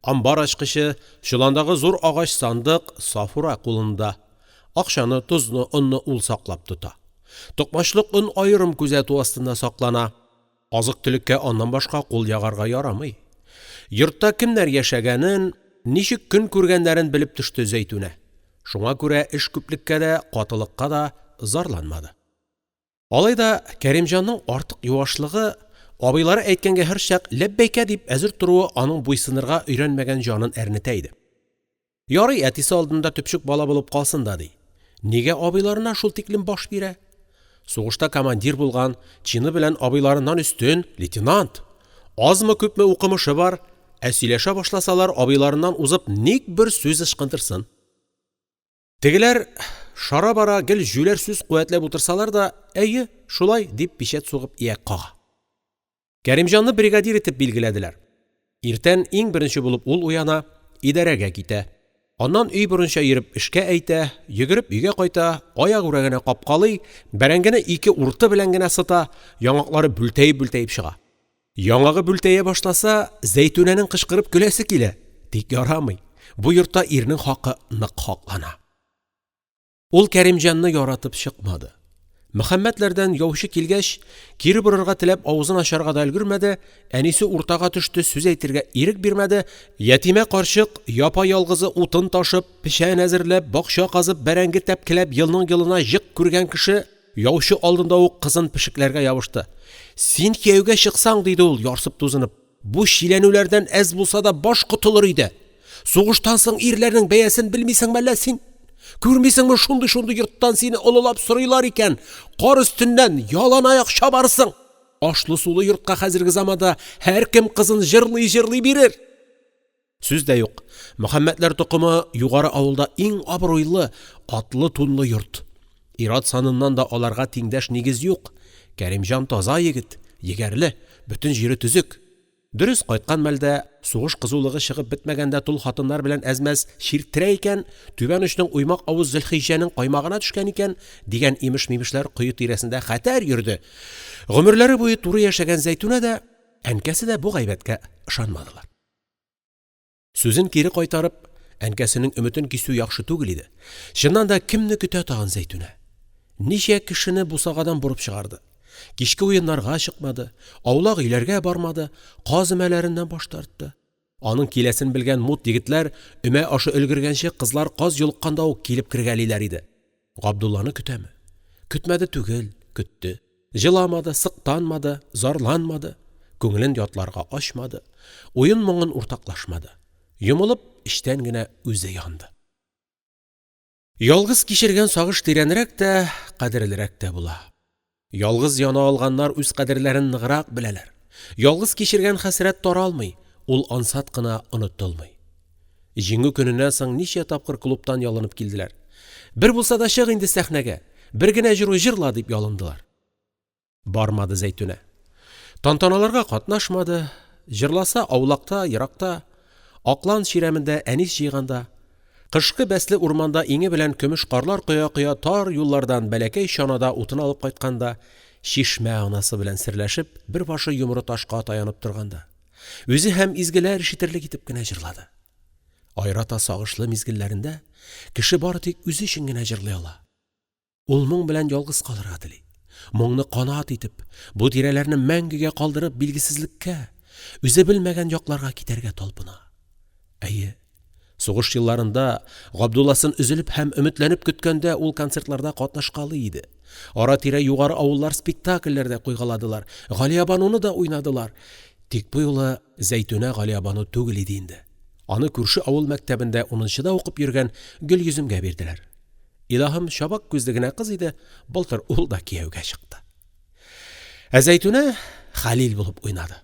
амбар ачкычы, чоландагы зур агач сандык Сафура кулында, акчаны, тозны, онны ул саклап тота, токмачлык он аерым күзәтү астында саклана, азык-төлеккә аннан башка кул ягарга ярамый, йортта кемнәр яшәгәнен, ничек көн күргәннәрен белеп төште Зәйтүнә, шуңа күрә эш күплеккә дә, катылыкка да зарланмады. Алай да Кәримҗанның артык юашлыгы, абыйлары әйткәнгә һәрчак «ләббәйкә!» дип әзер торуы аның буйсынырга өйрәнмәгән җанын әрнетә иде. Ярый, әтисе алдында төпчек бала булып калсын да ди, нигә абыйларына шул тиклем баш бирә? Сугышта командир булган, чины белән абыйларыннан өстен, лейтенант! Азмы-күпме укымышы бар, ә сөйләшә башласалар, абыйларыннан узып ник бер сүз ычкындырсын! Тегеләр шара-бара гел җүләр сүз куәтләп утырсалар да, «әйе, шулай», дип пичәт сугып ияк кага. Кәримҗанны бригадир итеп билгеләделәр, иртән иң беренче булып ул уяна, идарәгә китә, аннан өй борынча йөреп эшкә әйтә, йөгереп өйгә кайта, аягүрә генә капкалый, бәрәңгене ике урты белән генә сыта, яңаклары бүлтәеп-бүлтәеп чыга. Яңагы бүлтәя башласа, Зәйтүнәнең кычкырып көләсе килә, тик ярамый, бу йортта ирнең хакы нык хаклана. Ул Кәримҗанны яратып чыкмады. Мөхәммәтләрдән яучы килгәч, кире борырга теләп авызын ачарга да өлгермәде, әнисе уртага төште, сүз әйтергә ирек бирмәде, ятимә карчык, япа-ялгызы утын ташып, печән әзерләп, бакча казып, бәрәңге тәпкеләп елның-елына җык күргән кеше, Яучы алдында ук кызын пешекләргә ябышты. «Син кияүгә чыксаң, — диде ул, ярсып-тузынып, — бу чиләнүләрдән әз булса да баш котылыр иде. Сугыштан соң ирләрнең бәясен белмисеңме әллә син? Күрмисеңме, шундый-шундый йорттан сине олылап сорыйлар икән, кар өстеннән яланаяк чабарсың! Ашлы-сулы йортка хәзерге заманда һәркем кызын җырлый-җырлый бирер!» Сүз дә юк, Мөхәммәтләр токымы Югары авылда иң абруйлы, атлы-тунлы йорт. Ир-ат саныннан да аларга тиңдәш нигез юк, Кәримҗан таза егет, егәрле, бөтен җире төзек. Дөрес, кайткан мәлдә, сугыш кызулыгы чыгып бетмәгәндә тол хатыннар белән әз-мәз чирттерә икән, Түбән очның уймак авыз Зөлхиҗҗәнең каймагына төшкән икән, дигән имеш-мимешләр кое тирәсендә хәтәр йөрде. Гомерләре буе туры яшәгән Зәйтүнә дә, әнкәсе дә бу гайбәткә ышанмадылар. Сүзен кире кайтарып, әнкәсенең өметен кисү яхшы түгел иде. Чыннан да, кемне көтә тагын Зәйтүнә? Ничә кешене бусагадан борып чыгарды. Кичке уеннарга чыкмады, аулак өйләргә бармады, каз өмәләреннән баш тартты. Аның киләсен белгән мут егетләр өмә ашы өлгергәнче, кызлар каз йолыкканда ук килеп кергәлиләр иде. Габдулланы көтәме? Көтмәде түгел, көтте. Җыламады, сыктанмады, зарланмады, күңелен ятларга ачмады, уен-моңын уртаклашмады. Йомылып, эчтән генә үзе янды. Ялгыз кичергән сагыш тирәнрәк тә, кадерлерәк тә була. Ялгыз яна алганнар үз кадерләрен ныграк беләләр. Ялгыз кичергән хәсрәт таралмый, ул ансат кына онытылмый. Җиңү көненнән соң ничә тапкыр клубтан ялынып килделәр. «Бер булса да чык инде сәхнәгә, бер генә җыру җырла», дип ялындылар. Бармады Зәйтүнә. Тантаналарга катнашмады, җырласа, аулакта, еракта, Аклан чирәмендә әнис җыйганда, кышкы бәсле урманда иңе белән көмеш карлар коя-коя тар юллардан бәләкәй чанада утын алып кайтканда, Чишмә Анасы белән серләшеп, бер башы Йомры ташка таянып торганда, үзе һәм изгеләр ишетерлек итеп кенә җырлады. Аерата сагышлы мизгелләрендә кеше бары тик үзе өчен генә җырлый ала. Ул моң белән ялгыз калырга тели, моңны канат итеп, бу тирәләрне мәңгегә калдырып, билгесезлеккә, үзе белмәгән якларга китәргә талпына. Әйе, сугыш елларында Габдулласын өзелеп һәм өметләнеп көткәндә ул концертларда катнашкалый иде. Ара-тирә Югары авыллар спектакльләр дә куйгаладылар, Галиябануны да уйнадылар. Тик бу юлы Зәйтүнә Галиябану түгел иде инде. Аны күрше авыл мәктәбендә унынчыда укып йөргән Гөлйөземгә бирделәр. Илаһым, чабак күзле генә кыз иде, былтыр ул да кияүгә чыкты. Ә Зәйтүнә Хәлил булып уйнады.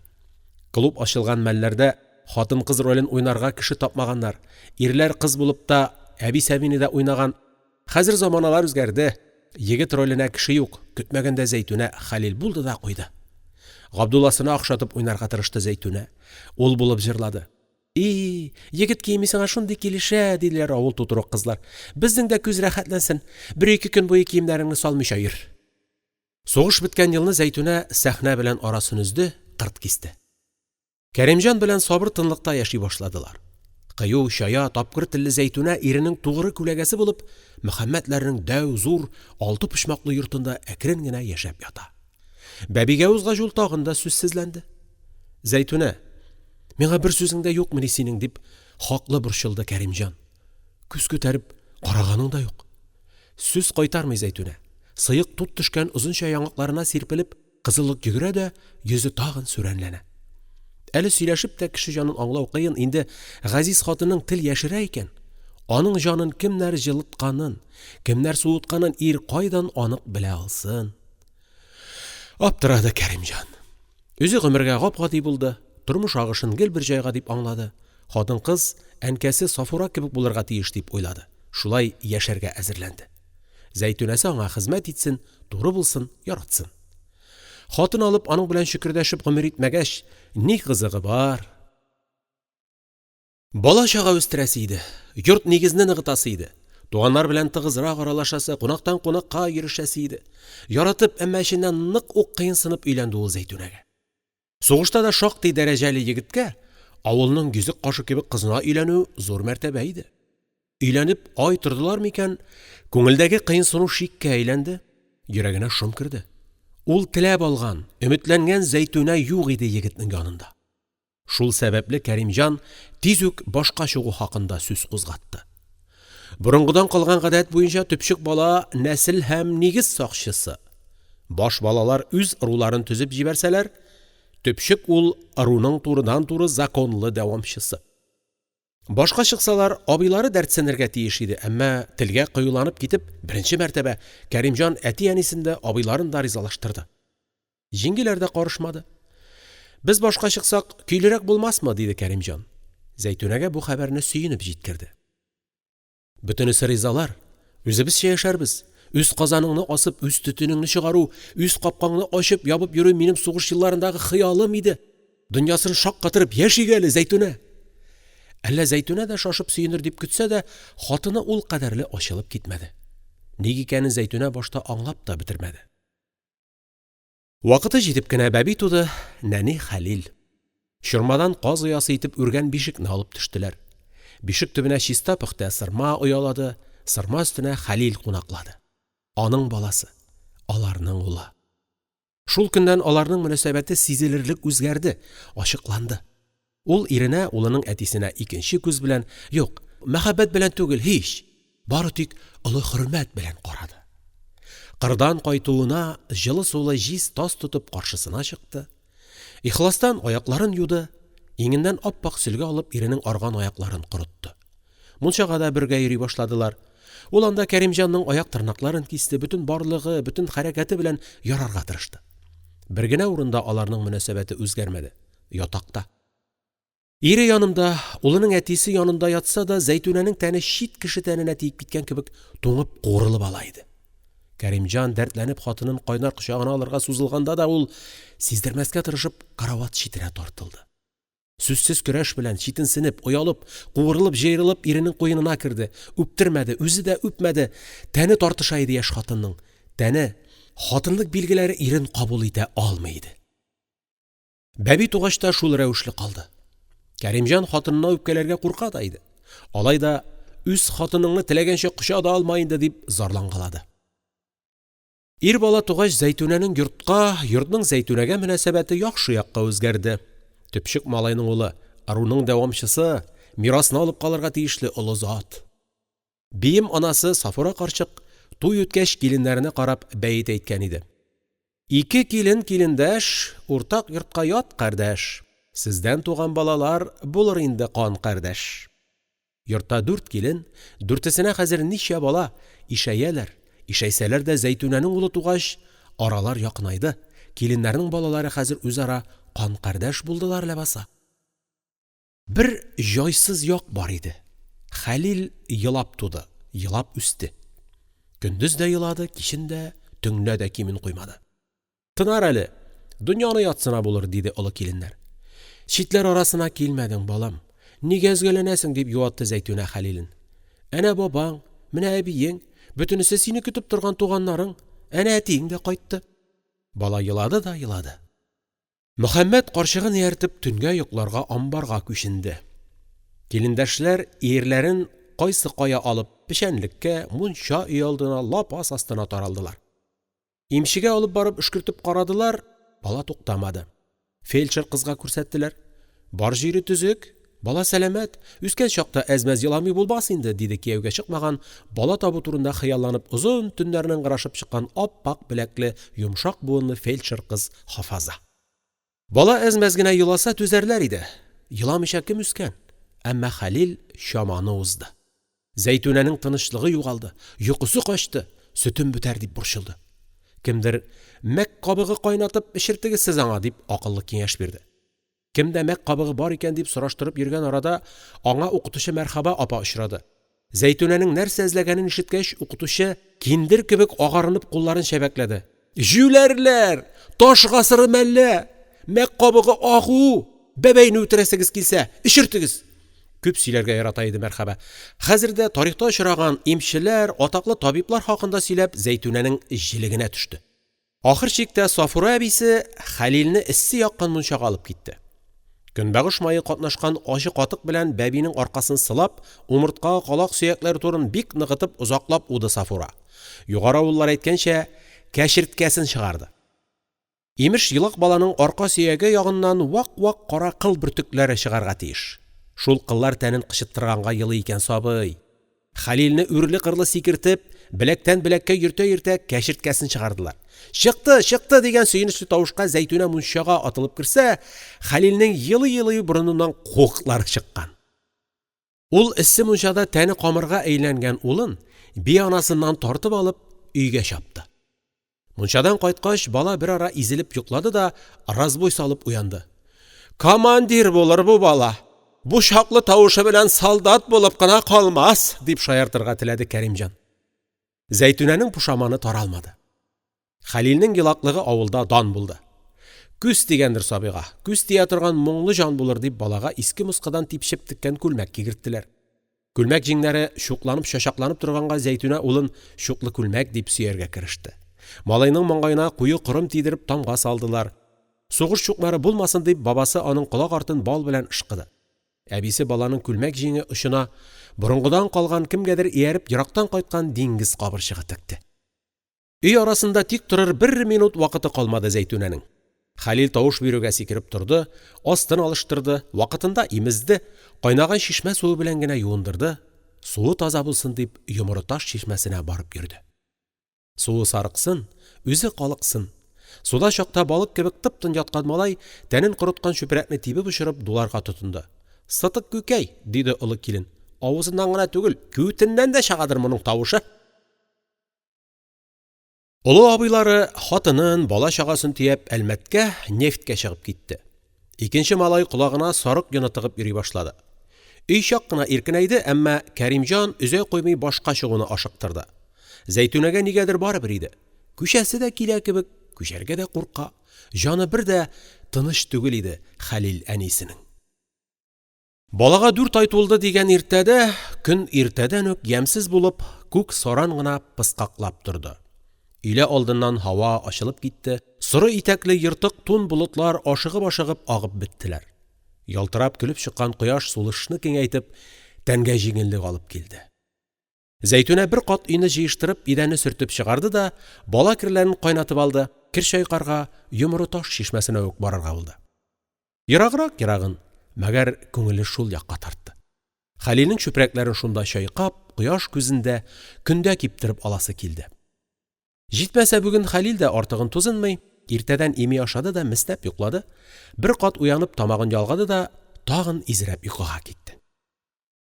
Клуб ачылган мәлләрдә хатын-кыз ролен уйнарга кеше тапмаганнар, ирләр кыз булып та, әби-сәбине дә уйнаган. Хәзер заманалар үзгәрде, егет роленә кеше юк, көтмәгәндә Зәйтүнә Хәлил булды да куйды. Габдулласына охшатып уйнарга тырышты Зәйтүнә, ул булып җырлады: «И егет киеме сиңа шундый килешә, — диделәр авыл тутырук кызлар, — безнең дә күз рәхәтләнсен, бер-ике көн буе киемнәреңне салмыйча йөр!» Сугыш беткән елны Зәйтүнә сәхнә белән арасын өзде, кырт кисте. Кәримҗан белән сабыр тынлыкта яши башладылар. Кыю, чая, тапкыр телле Зәйтүнә иренең тугры күләгәсе булып Мөхәммәтләрнең дәү, зур, алты почмаклы йортында әкрен генә яшәп ята. Бәбигә узгач ул тагын да сүзсезләнде. «Зәйтүнә, миңа бер сүзең дә юкмыни синең?» дип хаклы борчылды Кәримҗан. «Күз күтәреп караганың да юк». Сүз кайтармый Зәйтүнә, сыек тут төшкән озынча яңакларына сирпелеп кызыллык йөгерә дә йөзе тагын сүрәнләнә. Әле сөйләшеп тә кеше җанын аңлау кыен, инде газиз хатының тел яшерә икән, аның җанын кемнәр җылытканын, кемнәр суытканын ир кайдан анык белә алсын? Аптырады Кәримҗан. Үзе гомергә гап-гади булды, тормыш агышын гел бер җайга дип аңлады, хатын-кыз әнкәсе Сафура кебек булырга тиеш дип уйлады, шулай яшәргә әзерләнде. Зәйтүнәсе аңа хезмәт итсен, туры булсын, яратсын. Хатын алып, аның белән чөкердәшеп гомер итмәгәч, ни кызыгы бар? Бала-чага үстерәсе иде, йорт-нигезне ныгытасы иде, туганнар белән тыгызрак аралашасы, кунактан кунакка йөрешәсе иде. Яратып, әмма эченнән нык ук кыенсынып өйләнде ул Зәйтүнәгә. Сугышта да шактый дәрәҗәле егеткә авылның йөзек кашы кебек кызына өйләнү зур мәртәбә иде. Өйләнеп ай тордылармы икән, күңелдәге кыенсыну шиккә әйләнде, йөрәгенә шом керде. Ул теләп алган, өметләнгән Зәйтүнә юк иде егетнең янында. Шул сәбәпле Кәримҗан тиз үк башка чыгу хакында сүз кузгатты. Борынгыдан калган гадәт буенча төпчек бала — нәсел һәм нигез сакчысы. Баш балалар үз ыруларын төзеп җибәрсәләр, төпчек ул ыруның турыдан-туры законлы дәвамчысы. Башка чыксалар, абыйлары дәртсенергә тиеш иде, әмма телгә кыюланып китеп, беренче мәртәбә, Кәримҗан әти-әнисен дә, абыйларын да ризалаштырды. Җиңгиләр дә карышмады. «Без башка чыксак, көйлерәк булмасмы?» — диде Кәримҗан. Зәйтүнәгә бу хәбәрне сөенеп җиткерде. Бөтенесе ризалар, үзебезчә яшәрбез, үз казаныңны асып, үз төтенеңне чыгару, үз капкаңны ачып-ябып йөрү минем сугыш елларындагы хыялым иде. Дөньясын шаккатырып яшик әле, Зәйтүнә! Әллә Зәйтүнә дә шашып сөенер дип көтсә дә, хатыны ул кадәрле ачылып китмәде. Ник икәнен Зәйтүнә башта аңлап та бетермәде. Вакыты җитеп кенә бәби туды, нәни Хәлил. Чормадан каз оясы итеп үргән бишекне алып төштеләр. Бишек төбенә чиста-пөхтә сырма оялады, сырма өстенә Хәлил кунаклады. Аның баласы, аларның улы. Шул көннән аларның мөнәсәбәте сизелерлек үзгәрде, ачыкланды. Ул иренә, улының әтисенә икенче күз белән, юк, мәхәббәт белән түгел, һич, бары тик олы хөрмәт белән карады. Кырдан кайтуына җылы сулы җиз тас тотып каршысына чыкты, ихластан аякларын юды, иңеннән ап-ак сөлге алып иренең арган аякларын корытты. Мунчага да бергә йөри башладылар. Ул анда Кәримҗанның аяк тырнакларын кисте, бөтен барлыгы, бөтен хәрәкәте белән ярарга тырышты. Бер генә урында аларның мөнәсәбәте үзгәрмәде ятакта. Ире янында, улының әтисе янында ятса да, Зәйтүнәнең тәне чит кеше тәненә тиеп киткән кебек туңып куырылып ала иде. Кәримҗан дәртләнеп хатынын кайнар кочагына алырга сузылганда да ул, сиздермәскә тырышып, карават читенә тартылды. Сүзсез көрәш белән, читенсенеп, оялып, куырылып-җыерылып иренең куенына керде, үптермәде, үзе дә үпмәде, тәне тартыша иде яшь хатынның, тәне, хатынлык билгеләре ирен кабул итә алмый иде. Бәби тугач та шул рәвешле калды. Кәримҗан хатынына үпкәләргә курка да иде. Алай да «үз хатыныңны теләгәнчә коча да алма инде», дип зарлангалады. Ир бала тугач, Зәйтүнәнең йортка, йортның Зәйтүнәгә мөнәсәбәте яхшы якка үзгәрде. Төпчек малайның улы, ыруның дәвамчысы, мирасны алып калырга тиешле олы зат. Бием анасы Сафура карчык туй үткәч киленнәренә карап бәет әйткән иде. Ике килен килендәш, Уртак йортка ят кардәш, Сездән туган балалар Булыр инде кан кардәш. Йортта дүрт килен, дүртесенә хәзер ничә бала, ишәяләр, ишәйсәләр дә, Зәйтүнәнең улы тугач, аралар якынайды, киленнәрнең балалары хәзер үзара кан кардәш булдылар ләбаса! Бер җайсыз як бар иде, Хәлил елап туды, елап үсте. Көндез дә елады, кичен дә, төнлә дә кимен куймады. Тынар әле, Дөньяны ятсына булыр», диде олы киленнәр. «Читләр арасына килмәдең, балам, нигә өзгәләнәсең?» дип юатты Зәйтүнә Хәлилен. «Әнә бабаң, менә әбиең, бөтенесе сине көтеп торган туганнарың, әнә әтиең дә кайтты». Бала елады да елады. Мөхәммәт карчыгын ияртеп төнгә йокларга амбарга күченде, килендәшләр ирләрен кайсы кая алып, печәнлеккә, мунча өйалдына, лапас астына таралдылар. Имчегә алып барып өшкертеп карадылар, бала туктамады, фельдшер кызга күрсәттеләр, бар җире төзек, бала сәламәт, үскән чакта әз-мәз еламый булмас инде, диде кияүгә чыкмаган, бала табу турында хыялланып озын төннәрне ыңгырашып чыккан ап-ак беләкле, йомшак буынлы фельдшер кыз Хафаза. Бала әз-мәз генә еласа, түзәрләр иде, еламыйча кем үскән, әмма Хәлил чаманы узды, Зәйтүнәнең тынычлыгы югалды, йокысы качты, сөтем бетәр дип борчылды. Кемдер: «Мәк кабыгы кайнатып эчертегез сез аңа», дип акыллы киңәш бирде. Кемдә мәк кабыгы бар икән дип сораштырып йөргән арада аңа укытучы Мәрхәбә апа очрады. Зәйтүнәнең нәрсә эзләгәнен ишеткәч, укытучы киндер кебек агарынып кулларын чәбәкләде: «Җүләрләр! Таш гасырымы әллә? Мәк кабыгы агу! Бәбәйне үтерәсегез килсә, эчертегез!» Күп сөйләргә ярата иде Мәрхәбә. Хәзер дә тарихта очраган имчеләр, атаклы табиблар хакында сөйләп, Зәйтүнәнең җелегенә төште. Ахыр чиктә Сафура әбисе Хәлилне эссе яккан мунчага алып китте. Көнбагыш мае катнашкан ачы катык белән бәбинең аркасын сылап, умыртка, калак сөякләре турын бик ныгытып, озаклап уды Сафура. Югары авыллар әйткәнчә, кәчерткәсен чыгарды. Имеш, елак баланың арка сөяге ягыннан вак-вак кара кыл бөртекләре чыгарга тиеш. Шул кыллар тәнен кычыттырганга елый икән сабый. Хәлилне үрле-кырлы сикертеп, беләктән беләккә йөртә-йөртә кәчерткәсен чыгардылар. «Чыкты, чыкты!» дигән сөенечле тавышка Зәйтүнә мунчага атылып керсә, Хәлилнең елый-елый борыныннан куыклары чыккан. Ул эссе мунчада тәне камырга әйләнгән улын бианасыннан тартып алып өйгә чапты. Мунчадан кайткач, бала берара изелеп йоклады да разбой салып уянды. «Командир булыр бу бала, бу чаклы тавышы белән солдат булып кына калмас!» дип шаяртырга теләде Кәримҗан. Зәйтүнәнең пошаманы таралмады. Хәлилнең елаклыгы авылда дан булды. Күз тигәндер сабыйга, күз тия торган моңлы җан булыр, дип балага иске-москыдан типчеп теккән күлмәк кигерттеләр. Күлмәк җиңнәре чукланып-чачакланып торганга Зәйтүнә улын «чуклы күлмәк» дип сөяргә кереште. Малайның маңгаена куе корым тидереп тамга салдылар. Сугыш чукмары булмасын дип, бабасы аның колак артын бал белән ышкыды. Әбисе баланың күлмәк җиңе очына борынгыдан калган, кемгәдер ияреп ерактан кайткан диңгез кабырчыгы текте. Өй арасында тик торыр бер минут вакыты калмады Зәйтүнәнең. Хәлил тавыш бирүгә сикереп торды, астын алыштырды, вакытында имезде, кайнаган чишмә суы белән генә юындырды, суы таза булсын дип Йомры таш чишмәсенә барып йөрде. Суы сарыксын, үзе калыксын. Суда чакта балык кебек тып-тын яткан малай, тәнен корыткан чүпрәкне тибеп очырып, дуларга тотынды. «Сытык күкәй!» диде олы килен, «Авызыннан гына түгел, күтеннән дә чыгадыр моның тавышы!» Олы абыйлары хатынын, бала-чагасын төяп Әлмәткә, нефтькә чыгып китте. Икенче малай колагына сарык йоны тыгып йөри башлады. Өй чак кына иркенәйде, әмма Кәримҗан өзә куймый башка чыгуны ашыктырды. Зәйтүнәгә нигәдер барыбер иде, күчәсе дә килә кебек, күчәргә дә курка, җаны бер дә тыныч түгел иде Хәлил әнисенең. Балага дүрт ай тулды дигән иртәдә, көн иртәдән үк ямьсез булып, күк саран гына пыскаклап торды. Өйлә алдыннан һава ачылып китте, соры итәкле ертык тун болытлар ашыгып-ашыгып агып беттеләр. Ялтырап көлеп чыккан кояш сулышны киңәйтеп, тәнгә җиңеллек алып килде. Зәйтүнә бер кат өйне җыештырып, идәнне сөртеп чыгарды да бала керләрен кайнатып алды, кер чайкарга Йомры таш чишмәсенә үк барырга булды. Ераграк ерагын, мәгәр күңеле шул якка тартты. Хәлилнең чүпрәкләрен шунда чайкап, кояш күзендә, көндә киптереп аласы килде. Җитмәсә, бүген Хәлил дә артыгын тузынмый, иртәдән ими ашады да меснәп йоклады, бер кат уянып тамагын ялгады да тагын изрәп йокыга китте.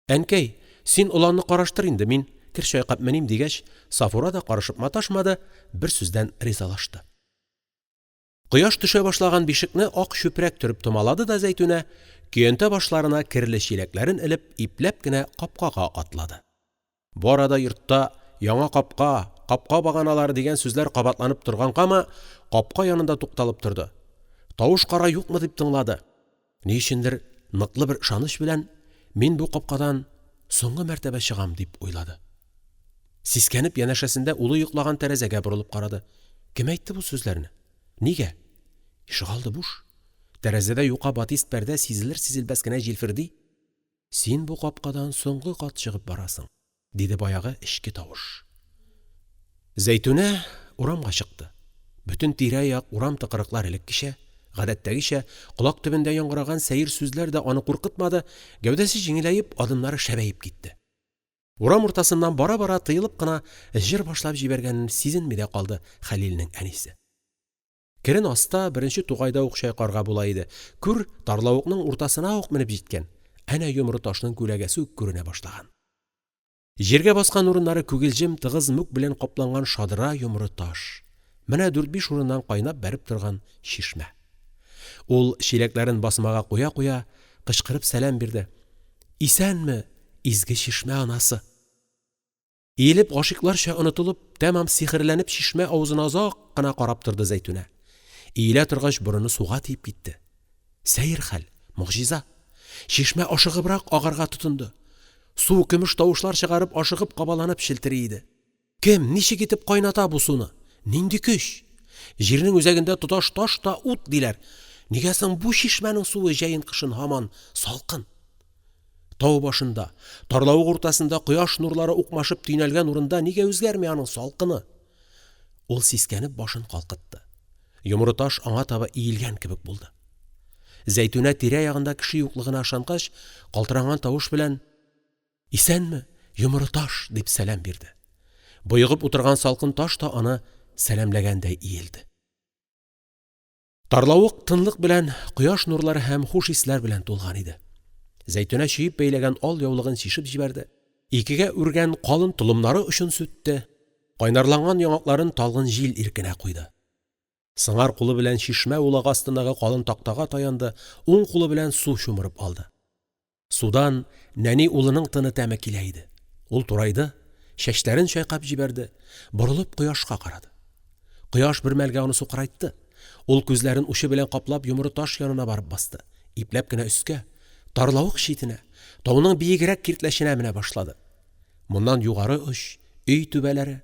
«Әнкәй, син оланны караштыр инде, мин кер чайкап меним», дигәч, Сафура да карышып маташмады, бер сүздән ризалашты. Кояш төшә башлаган бишекне ак чүпрәк төреп томалады да Зәйтүнә, көянтә башларына керле чиләкләрен элеп, ипләп кенә капкага атлады. Бу арада йортта «яңа капка», «капка баганалары» дигән сүзләр кабатланып торгангамы, капка янында тукталып торды. Тавыш-кара юкмы дип тыңлады, ни өчендер ныклы бер ышаныч белән: «Мин бу капкадан соңгы мәртәбә чыгам», дип уйлады. Сискәнеп, янәшәсендә улы йоклаган тәрәзәгә борылып карады, кем әйтте бу сүзләрне, нигә? Ишегалды буш, тәрәзәдә юка батист пәрдә сизелер-сизелмәс кенә җилферди, «Син бу капкадан соңгы кат чыгып барасың», диде баягы эчке тавыш. Зәйтүнә урамга чыкты, бөтен тирә-як, урам-тыкрыклар элеккечә, гадәттәгечә, колак төбендә яңгыраган сәер сүзләр дә аны куркытмады, гәүдәсе җиңеләеп, адымнары шәбәеп китте. Урам уртасыннан бара-бара тыелып кына җыр башлап җибәргәнен сизенми дә калды Хәлилнең әнисе. Керен аста, беренче тугайда ук чайкарга була иде, күр, тарлавыкның уртасына ук менеп җиткән, әнә Йомры ташның күләгәсе үк күренә башлаган. Җиргә баскан урыннары күгелҗем, тыгыз мүк белән капланган шадра Йомры таш, менә дүрт-биш урыннан кайнап бәреп торган чишмә. Ул чиләкләрен басмага куя-куя кычкырып сәлам бирде: «Исәнме, изге Чишмә Анасы!» Иелеп, гашыйкларча онытылып, тәмам сихерләнеп чишмә авызына озак кына карап торды Зәйтүнә, иелә торгач, борыны суга тиеп китте, сәер хәл, могҗиза, чишмә ашыгыбрак агарга тотынды, су көмеш тавышлар чыгарып, ашыгып-кабаланып челтери иде. Кем, ничек итеп кайната бу суны, нинди көч? Җирнең үзәгендә тоташ таш та ут, диләр, нигә соң бу чишмәнең суы җәен-кышын һаман салкын? Тау башында, тарлавык уртасында кояш нурлары укмашып төйнәлгән урында нигә үзгәрми аның салкыны? Ул сискәнеп башын калкытты, Йомры таш аңа таба иелгән кебек булды. Зәйтүнә тирә-ягында кеше юклыгына ышангач, калтыранган тавыш белән: «Исәнме, Йомры таш!» дип сәлам бирде. Боегып утырган салкын таш та аны сәламләгәндәй иелде. Тарлавык тынлык белән, кояш нурлары һәм хуш исләр белән тулган иде. Зәйтүнә чөеп бәйләгән ал яулыгын чишеп җибәрде, икегә үргән калын толымнары очын сүтте, кайнарланган яңакларын талгын җил иркенә куйды. Сыңар кулы белән чишмә улагы астындагы калын тактага таянды, уң кулы белән су чумырып алды. Судан нәни улының тыны тәме килә иде, ул турайды, чәчләрен чайкап җибәрде, борылып кояшка карады. Кояш бер мәлгә аны сукырайтты, ул күзләрен учы белән каплап Йомры таш янына барып басты, ипләп кенә өскә, тарлавык читенә, тауның биегрәк киртләченә менә башлады. Моннан Югары оч, өй түбәләре,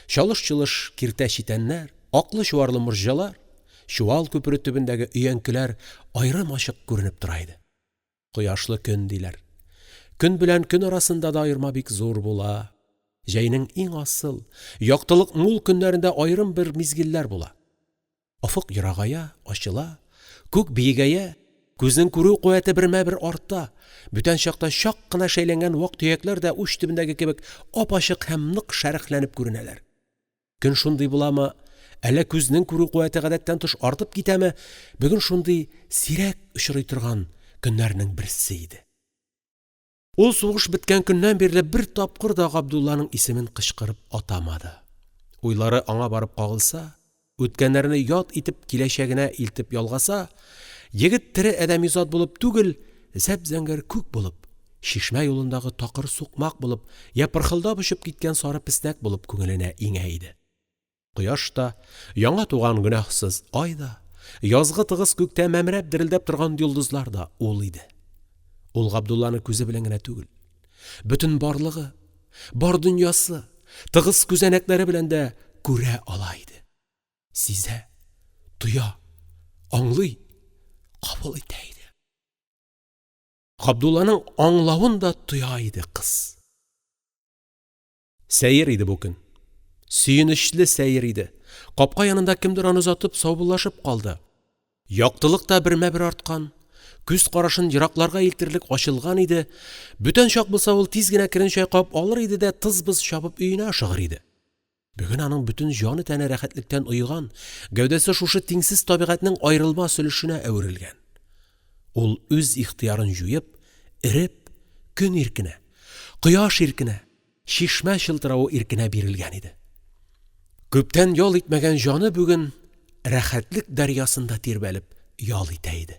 чалыш-чолыш киртә-читәннәр, аклы-чуарлы морҗалар, Чуал күпере төбендәге өянкеләр аерым-ачык күренеп тора иде. Кояшлы көн, диләр. Көн белән көн арасында да аерма бик зур була. Җәйнең иң асыл, яктылык мул көннәрендә аерым бер мизгелләр була. Офык ерагая, ачыла, күк биегәя, күзнең күрү куәте бермә-бер арта, бүтән чакта чак кына шәйләнгән вак-төякләр дә уч төбендәге кебек ап-ачык һәм нык шәрехләнеп күренәләр. Көн шундый буламы, әллә күзнең күрү куәте гадәттән тыш артып китәме, бүген шундый сирәк очрый торган көннәрнең берсе иде. Ул сугыш беткән көннән бирле бер тапкыр да Габдулланың исемен кычкырып атамады. Уйлары аңа барып кагылса, үткәннәрне яд итеп киләчәгенә илтеп ялгаса, егет тере адәми зат булып түгел, зәп-зәңгәр күк булып, чишмә юлындагы такыр сукмак булып, я пырхылдап очып киткән сары песнәк булып күңеленә иңә иде. Кояш та, яңа туган гөнаһсыз ай да, язгы тыгыз күктә мәмрәп-дерелдәп торган йолдызлар да ул иде. Ул Габдулланы күзе белән генә түгел, бөтен барлыгы, бар дөньясы, тыгыз күзәнәкләре белән дә күрә ала иде. Сизә, тоя, аңлый, кабул итә иде. Габдулланың аңлавын да тоя иде кыз. Сәер иде бу көн. Сөенечле сәер иде. Капка янында кемдер аны озатып, саубуллашып калды. Яктылык та бермә-бер арткан, күз карашын еракларга илтерлек ачылган иде, бүтән чак булса, ул тиз генә керен чайкап алыр иде дә тыз-быз чабып өенә ашыгыр иде. Бүген аның бөтен җаны-тәне рәхәтлектән оеган, гәүдәсе шушы тиңсез табигатьнең аерылмас өлешенә әверелгән. Ул үз ихтыярын җуеп, эреп, көн иркенә, кояш иркенә, чишмә чылтыравы иркенә бирелгән иде. Күптән ял итмәгән җаны бүген рәхәтлек дәрьясында тирбәлеп ял итә иде.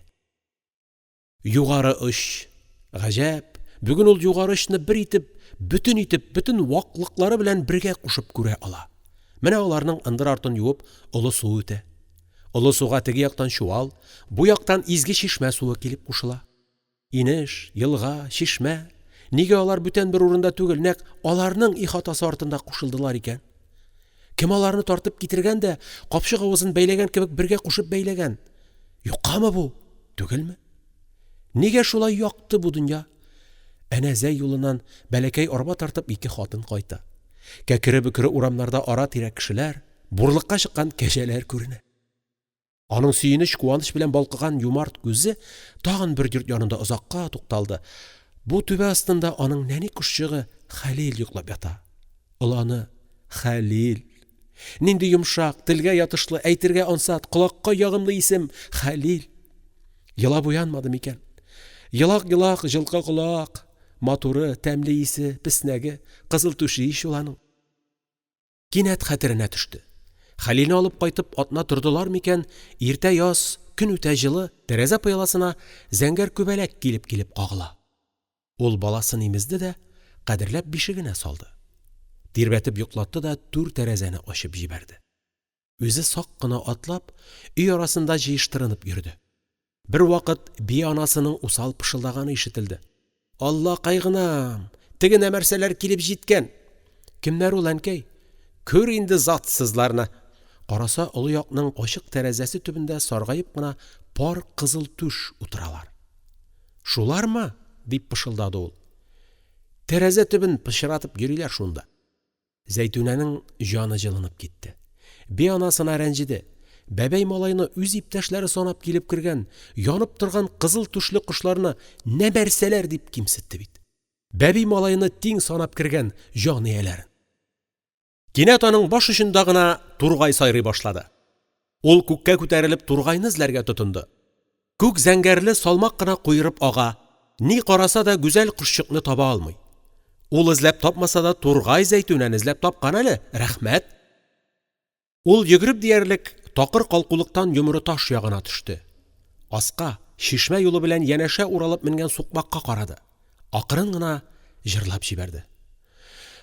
Югары оч. Гаҗәп, бүген ул Югары очны бер итеп, бөтен итеп, бөтен ваклыклары белән бергә кушып күрә ала. Менә аларның ындыр артын юып Олы су үтә. Олы суга теге яктан Чуал, бу яктан Изге чишмә суы килеп кушыла. Инеш, елга, чишмә, нигә алар бүтән бер урында түгел, нәкъ аларның ихатасы артында кушылдылар икән? Кем аларны тартып китергән дә капчык авызын бәйләгән кебек бергә кушып бәйләгән? Юккамы бу, түгелме? Нигә шулай якты бу дөнья? Әнә Зәй юлыннан бәләкәй арба тартып ике хатын кайта. Кәкре-бөкре урамнарда ара-тирә кешеләр, бурлыкка чыккан кәҗәләр күренә. Аның сөенеч, куаныч белән балкыган юмарт күзе тагын бер йорт янында озакка тукталды, бу түбә астында аның нәни кошчыгы Хәлил йоклап ята, оланы Хәлил! Нинди йомшак, телгә ятышлы, әйтергә ансат, колакка ягымлы исем Хәлил! Елап уянмады микән? Елак-елак, җылкы колак, матуры, тәмле исе, песнәге, кызыл түше ич ул аның! Кинәт хәтеренә төште, Хәлилне алып кайтып атна тордылармы икән, иртә яз, көн үтә җылы, тәрәзә пыяласына зәңгәр күбәләк килеп-килеп кагыла. Ул баласын имезде дә кадерләп бишегенә салды. Тирбәтеп йоклатты да түр тәрәзәне ачып җибәрде. Үзе сак кына атлап, өй арасында җыештырынып йөрде. Бервакыт бианасының усал пышылдаганы ишетелде: «Аллакай гынам, теге нәмәрсәләр килеп җиткән!» «Кемнәр ул, әнкәй?» «Күр инде затсызларны!» Караса, олы якның ачык тәрәзәсе төбендә сагаеп кына пар кызылтүш утыралар. «Шулармы?» дип пышылдады ул. «Тәрәзә төбен пычратып йөриләр шунда». Зәйтүнәнең җаны җылынып китте, бианасына рәнҗеде, бәбәй малайны үз иптәшләре санап килеп кергән, янып торган кызыл түшле кошларны «нәмәрсәләр» дип кимсетте бит! Бәби малайны тиң санап кергән җан ияләрен! Кинәт аның баш очында гына тургай сайрый башлады. Ул күккә күтәрелеп тургайны эзләргә тотынды. Күк зәңгәрле, салмак кына куерып ага, ни караса да, гүзәл кошчыкны таба алмый. Ул эзләп тапмаса да, тургай Зәйтүнәне эзләп тапкан әле, рәхмәт! Ул йөгереп диярлек такыр калкулыктан Йомры таш ягына төште, аска, чишмә юлы белән янәшә уралып менгән сукмакка карады, акрын гына җырлап җибәрде.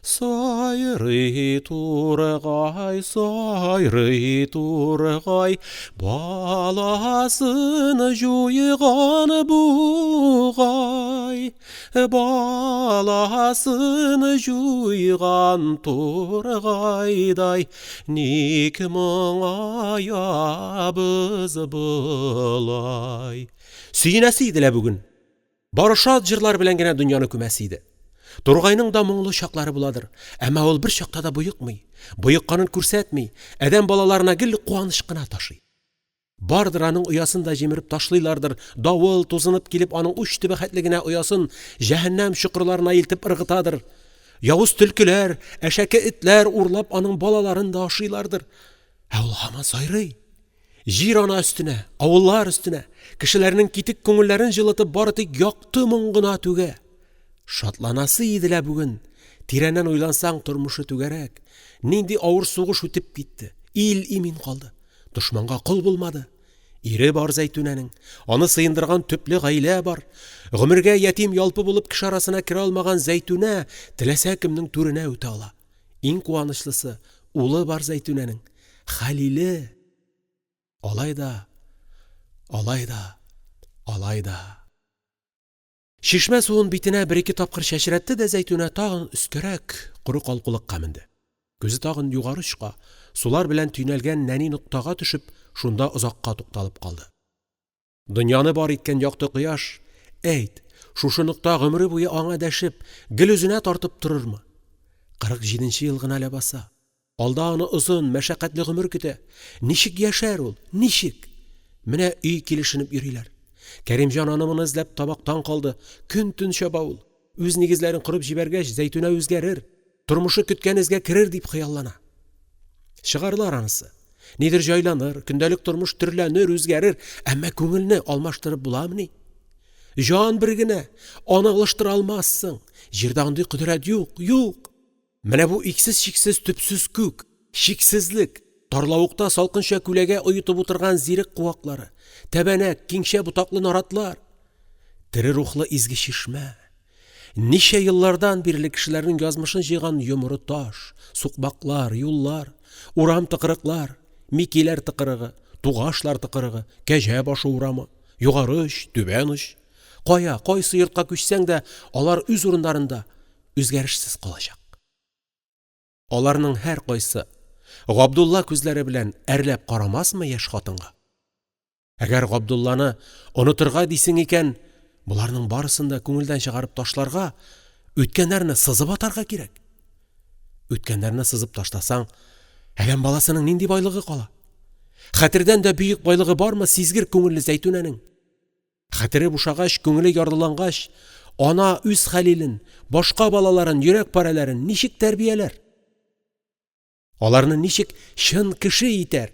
Сайрый тургай, сайрый тургай, Баласын җуйган бугай, Баласын җуйган тургайдай, Ник моңаябыз болай? Сөенәсе иде лә бүген! Бары шат җырлар белән генә дөньяны күмәсе иде. Тургайның да моңлы чаклары буладыр, әмма ул бер чакта да боекмый, боекканын күрсәтми, адәм балаларына гел куаныч кына ташый. Бардыр, аның оясын да җимереп ташлыйлардыр, давыл, тузынып килеп, аның уч төбе хәтле генә оясын җәһәннәм чокырларына илтеп ыргытадыр, явыз төлкеләр, әшәке этләр урлап аның балаларын да ашыйлардыр, ә ул һаман сайрый. Җир-ана өстенә, авыллар өстенә, кешеләрнең китек күңелләрен җылытып бары тик якты моң гына түгә. Шатланасы иде лә бүген, тирәннән уйлансаң, тормышы түгәрәк, нинди авыр сугыш үтеп китте, ил имин калды, дошманга кол булмады, ире бар Зәйтүнәнең, аны сыендырган төпле гаилә бар, гомергә ятим-ялпы булып кеше арасына керә алмаган Зәйтүнә теләсә кемнең түренә үтә ала, иң куанычлысы, улы бар Зәйтүнәнең, Хәлиле! Алай да, алай да, алай да… Чишмә суын битенә бер-ике тапкыр чәчрәтте дә Зәйтүнә тагын өскәрәк, коры калкулыкка менде. Күзе тагын Югары очка, сулар белән төйнәлгән нәни ноктага төшеп, шунда озакка тукталып калды. Дөньяны бар иткән якты кояш, әйт, шушы нокта гомере буе аңа дәшеп, гел үзенә тартып торырмы? Кырык җиденче ел гына ләбаса! Алда аны озын, мәшәкатьле гомер көтә. Ничек яшәр ул, ничек? Менә өй килешенеп йөриләр. Кәримҗан аны-моны эзләп тамактан калды, көн-төн чаба ул. Үз нигезләрен корып җибәргәч, Зәйтүнә үзгәрер, тормышы көткән эзгә керер дип хыяллана. Чыгарлар анысы. Нидер җайланыр, көндәлек тормыш төрләнер, үзгәрер, әмма күңелне алмаштырып буламыни? Җан бер генә, аны алыштыра алмассың, җирдә андый кодрәт юк, юк! Менә бу иксез-чиксез төпсез күк, чиксезлек, тарлавыкта салкынча күләгә оетып утырган зирек куаклары, тәбәнәк, киңчә ботаклы наратлар, тере рухлы изге чишмә, ничә еллардан бирле кешеләрнең язмышын җыйган Йомры таш, сукмаклар, юллар, урам-тыкрыклар, Микиләр тыкрыгы, Тугашлар тыкрыгы, Кәҗә башы урамы, Югары оч, Түбән оч, кая, кайсы йортка күчсәң дә, алар үз урыннарында, үзгәрешсез калачак. Аларның һәркайсы Габдулла күзләре белән әрләп карамасмы яшь хатынга? Әгәр Габдулланы онытырга дисең икән, боларның барысын да күңелдән чыгарып ташларга, үткәннәрне сызып атарга кирәк. Үткәннәрне сызып ташласаң, адәм баласының нинди байлыгы кала? Хәтердән дә бөек байлыгы бармы сизгер күңелле Зәйтүнәнең? Хәтере бушагач, күңеле ярлылангач, ана үз Хәлилен, башка балаларын, йөрәк парәләрен ничек тәрбияләр? Аларны ничек чын кеше итәр?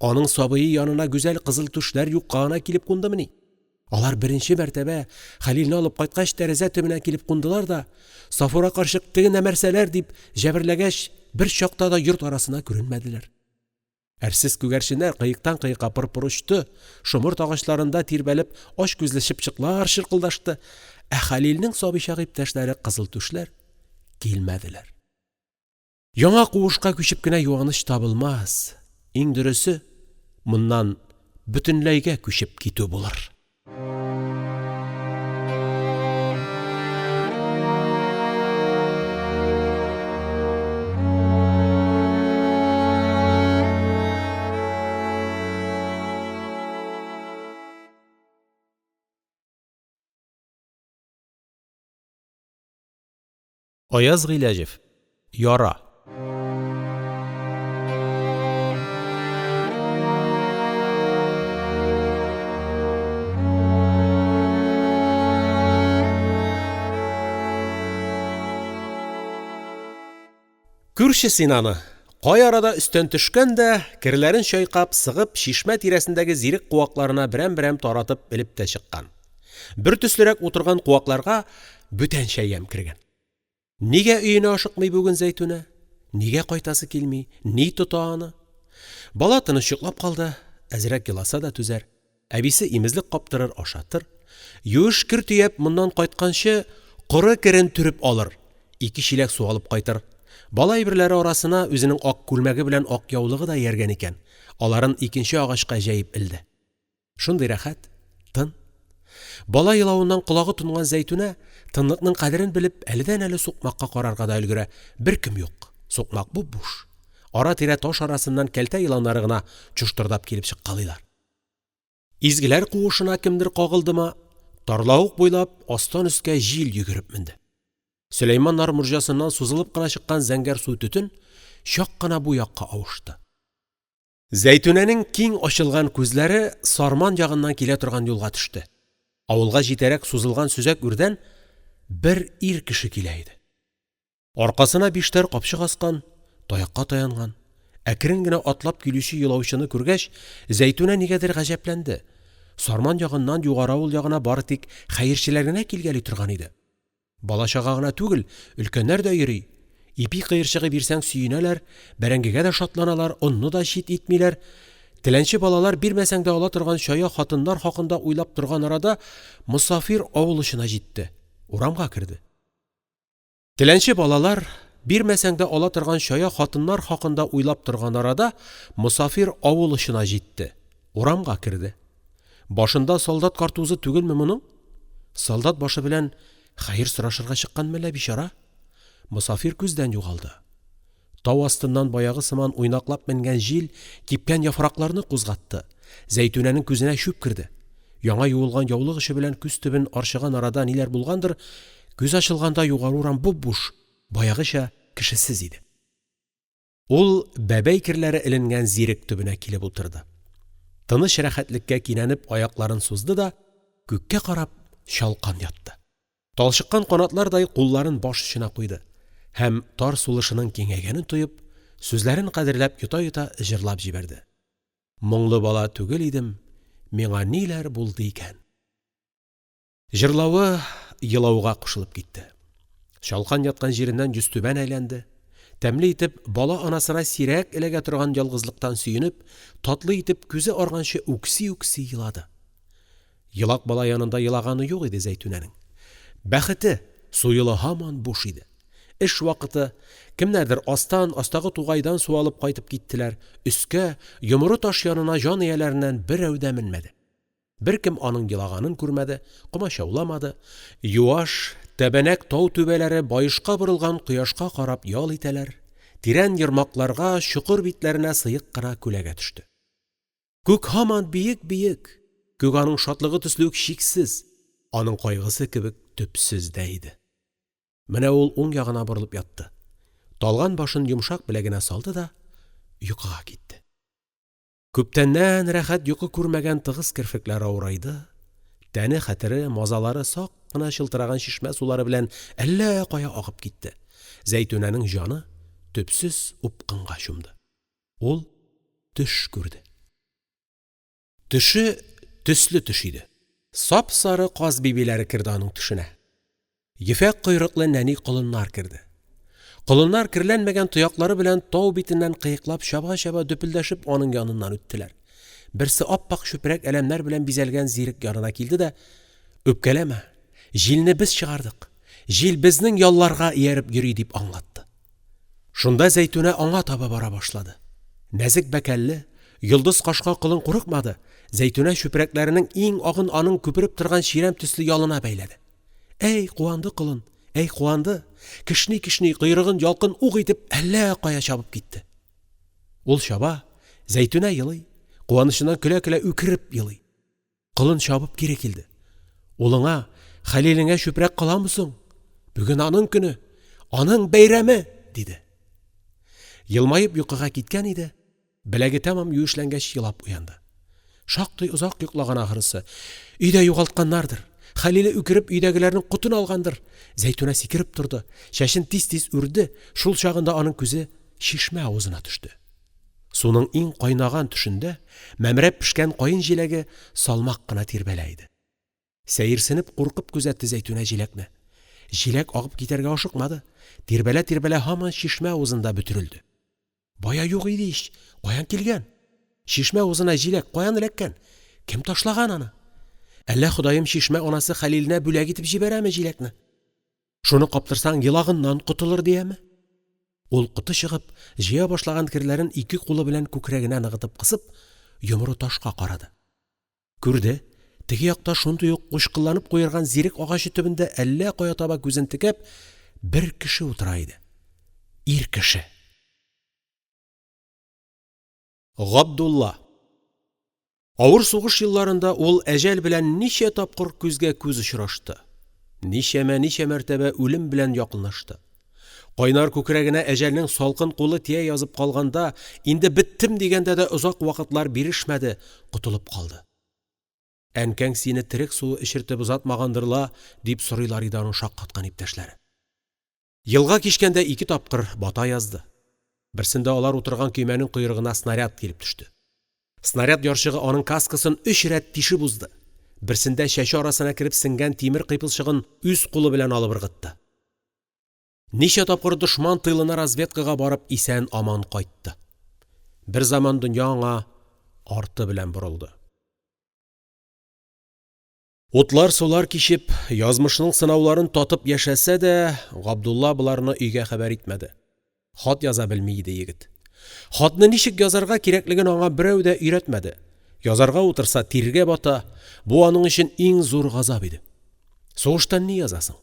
Аның сабые янына гүзәл кызылтүшләр юкка гына килеп кундымыни? Алар беренче мәртәбә Хәлилне алып кайткач тәрәзә төбенә килеп кундылар да, Сафура карчык «теге нәмәрсәләр» дип җәберләгәч, бер чакта да йорт арасына күренмәделәр. Әрсез күгәрченнәр кыектан-кыекка пыр-пыр очты, шомырт агачларында тирбәлеп ач күзле чыпчыклар чыркылдашты, ә Хәлилнең сабый чак иптәшләре кызылтүшләр килмәделәр. Яңа куышка күчеп кенә юаныч табылмас, иң дөресе моннан бөтенләйгә күчеп китү булыр. Аяз Гыйләҗев. Яра. Күрче син аны, кай арада өстән төшкән дә, керләрен чайкап, сыгып, чишмә тирәсендәге зирек куакларына берәм-берәм таратып элеп тә чыккан. Бер төслерәк утырган куакларга бүтәнчә ямь кергән. Нигә өенә ашыкмый бүген Зәйтүнә? Нигә кайтасы килми, ни тота аны? Бала тыныч йоклап калды, әзрәк еласа да түзәр, әбисе имезлек каптырыр, ашатыр. Юеш кер төяп моннан кайтканчы, коры керен төреп алыр, ике чиләк су алып кайтыр. Бала әйберләре арасына үзенең ак күлмәге белән ак яулыгы да ияргән икән, аларын икенче агачка җәеп элде. Шундый рәхәт, тын. Бала елавыннан колагы тонган Зәйтүнә, тынлыкның кадерен белеп, әледән-әле сукмакка карарга да өлгерә, беркем юк, сукмак буп-буш. Ара-тирә таш арасыннан кәлтә еланнары гына чожтырдап килеп чыккалыйлар. Изгеләр куышына кемдер кагылдымы, тарлавык буйлап астан өскә җил йөгереп менде. Сөләйманнар морҗасыннан сузылып кына чыккан зәңгәр су төтен чак кына бу якка авышты. Зәйтүнәнең киң ачылган күзләре Сарман ягыннан килә торган юлга төште, авылга җитәрәк сузылган сөзәк үрдән бер ир кеше килә иде. Аркасына биштәр капчык аскан, таякка таянган, әкрен генә атлап килүче юлаучыны күргәч, Зәйтүнә нигәдер гаҗәпләнде, Сарман ягыннан Югары авыл ягына бары тик хәерчеләр генә килгәли торган иде. Бала-чага гына түгел, өлкәннәр дә йөри. Ипи кыерчыгы бирсәң сөенәләр, бәрәңгегә дә шатланалар, онны да чит итмиләр. Теләнче балалар бирмәсәң дә ала торган чая хатыннар хакында уйлап торган арада мосафир авыл очына җитте, урамга керде. Теләнче балалар, бирмәсәң дә ала торган чая хатыннар хакында уйлап торган арада мосафир авыл очына җитте, урамга керде. Башында солдат картузы түгелме моның? Солдат башы белән хәер сорашырга чыккан мәллә бичара? Мосафир күздән югалды. Тау астыннан баягы сыман уйнаклап менгән җил кипкән яфракларны кузгатты, Зәйтүнәнең күзенә чүп керде. Яңа юылган яулык очы белән күз төбен арчыган арада ниләр булгандыр, күз ачылганда Югары урам буп-буш, баягыча кешесез иде. Ул бәбәй керләре эленгән зирек төбенә килеп утырды. Тыныч рәхәтлеккә кинәнеп аякларын сузды да күккә карап чалкан ятты. Талчыккан канатлардай кулларын баш очына куйды һәм тар сулышының киңәйгәнен тоеп, сүзләрен кадерләп йота-йота җырлап җибәрде. Моңлы бала түгел идем, миңа ниләр булды икән? Җырлавы елауга кушылып китте. Чалкан яткан җиреннән йөзтүбән әйләнде. Тәмле итеп, бала анасына сирәк эләгә торган ялгызлыктан сөенеп, татлы итеп күзе арганчы үкси-үкси елады. Елак бала янында елаганы юк иде Зәйтүнәнең. Бәхете, су юлы һаман буш иде. Эш вакыты, кемнәрдер астан, астагы тугайдан су алып кайтып киттеләр, өскә, Йомры таш янына җан ияләреннән берәү дә менмәде, беркем аның елаганын күрмәде, комачауламады, юаш, тәбәнәк тау түбәләре баешка борылган кояшка карап ял итәләр, тирән ермакларга, чокыр битләренә сыек кына күләгә төште. Күк һаман биек-биек, күк аның шатлыгы төсле үк чиксез, аның кайгысы кебек төпсез дә иде. Менә ул уң ягына борылып ятты, талган башын йомшак беләгенә салды да йокыга китте. Күптәннән рәхәт йокы күрмәгән тыгыз керфекләр авырайды, тәне, хәтере, мазалары сак кына чылтыраган чишмә сулары белән әллә кая агып китте, Зәйтүнәнең җаны төпсез упкынга чумды. Ул төш күрде. Төше төсле төш иде, сап-сары каз бибиләре керде аның төшенә, ефәк койрыклы нәни колыннар керде. Колыннар керләнмәгән тояклары белән тау битеннән кыеклап чаба-чаба дөпелдәшеп аның яныннан үттеләр. Берсе ап-ак чүпрәк әләмнәр белән бизәлгән зирек янына килде дә: «Үпкәләмә, җилне без чыгардык, җил безнең ялларга ияреп йөри», дип аңлатты. Шунда Зәйтүнә аңа таба бара башлады. Нәзек бәкәлле, йолдыз кашка колын курыкмады, Зәйтүнә чүпрәкләренең иң агын аның күпереп торган чирәм төсле ялына бәйләде. Әй, куанды колын, әй куанды, кешни-кешни, койрыгын ялкын ук итеп әллә кая чабып китте. Ул чаба, Зәйтүнә елый, куанычыннан көлә-көлә үкереп елый. Колын чабып кире килде. «Улыңа, Хәлилеңә чүпрәк каламы соң? Бүген аның көне, аның бәйрәме!» диде. Елмаеп йокыга киткән иде, беләге тәмам юешләнгәч елап уянды. Шактый озак йоклаган ахрысы, өйдә югалтканнардыр, Хәлиле үкереп өйдәгеләрнең котын алгандыр, Зәйтүнә сикереп торды, чәчен тиз-тиз үрде, шул чагында аның күзе чишмә авызына төште. Суның иң кайнаган төшендә мәмрәп пешкән каен җиләге салмак кына тирбәлә иде. Сәерсенеп, куркып күзәтте Зәйтүнә җиләкне. Җиләк агып китәргә ашыкмады, тирбәлә-тирбәлә һаман чишмә авызында бөтерелде. Бая юк иде ич, каян килгән? Чишмә авызына җиләк каян эләккән? Кем ташлаган аны? Әллә ходаем Чишмә Анасы Хәлиленә бүләк итеп җибәрәме җиләкне? Шуны каптырсаң, елагыннан котылыр дияме? Ул коты чыгып, җыя башлаган керләрен ике кулы белән күкрәгенә ныгытып кысып, Йомры ташка карады. Күрде, теге якта шундый ук кучкылланып куерган зирек агачы төбендә әллә кая таба күзен текәп бер кеше утыра иде. Ир кеше. Габдулла Авыр сугыш елларында ул әҗәл белән ничә тапкыр күзгә-күз очрашты, ничәмә-ничә мәртәбә үлем белән якынлашты. Кайнар күкрәгенә әҗәлнең салкын кулы тия язып калганда, инде беттем дигәндә дә озак вакытлар бирешмәде, котылып калды. «Әнкәң сине терек суы эчертеп озатмагандыр ла?» дип сорыйлар иде аның шаккаткан иптәшләре. Елга кичкәндә ике тапкыр бата язды. Берсендә алар утырган көймәнең койрыгына снаряд килеп төште. Снаряд ярчыгы аның каскасын өч рәт тишеп узды, берсендә чәче арасына кереп сеңгән тимер кыйпылчыгын үз кулы белән алып ыргытты. Ничә тапкыр дошман тылына разведкага барып исән-аман кайтты. Берзаман дөнья аңа арты белән борылды. Утлар-сулар кичеп, язмышның сынауларын татып яшәсә дә, Габдулла боларны өйгә хәбәр итмәде. Хат яза белми иде егет. Хатны ничек язарга кирәклеген аңа берәү дә өйрәтмәде, язарга утырса, тиргә бата, бу аның өчен иң зур газап иде. Сугыштан ни язасың?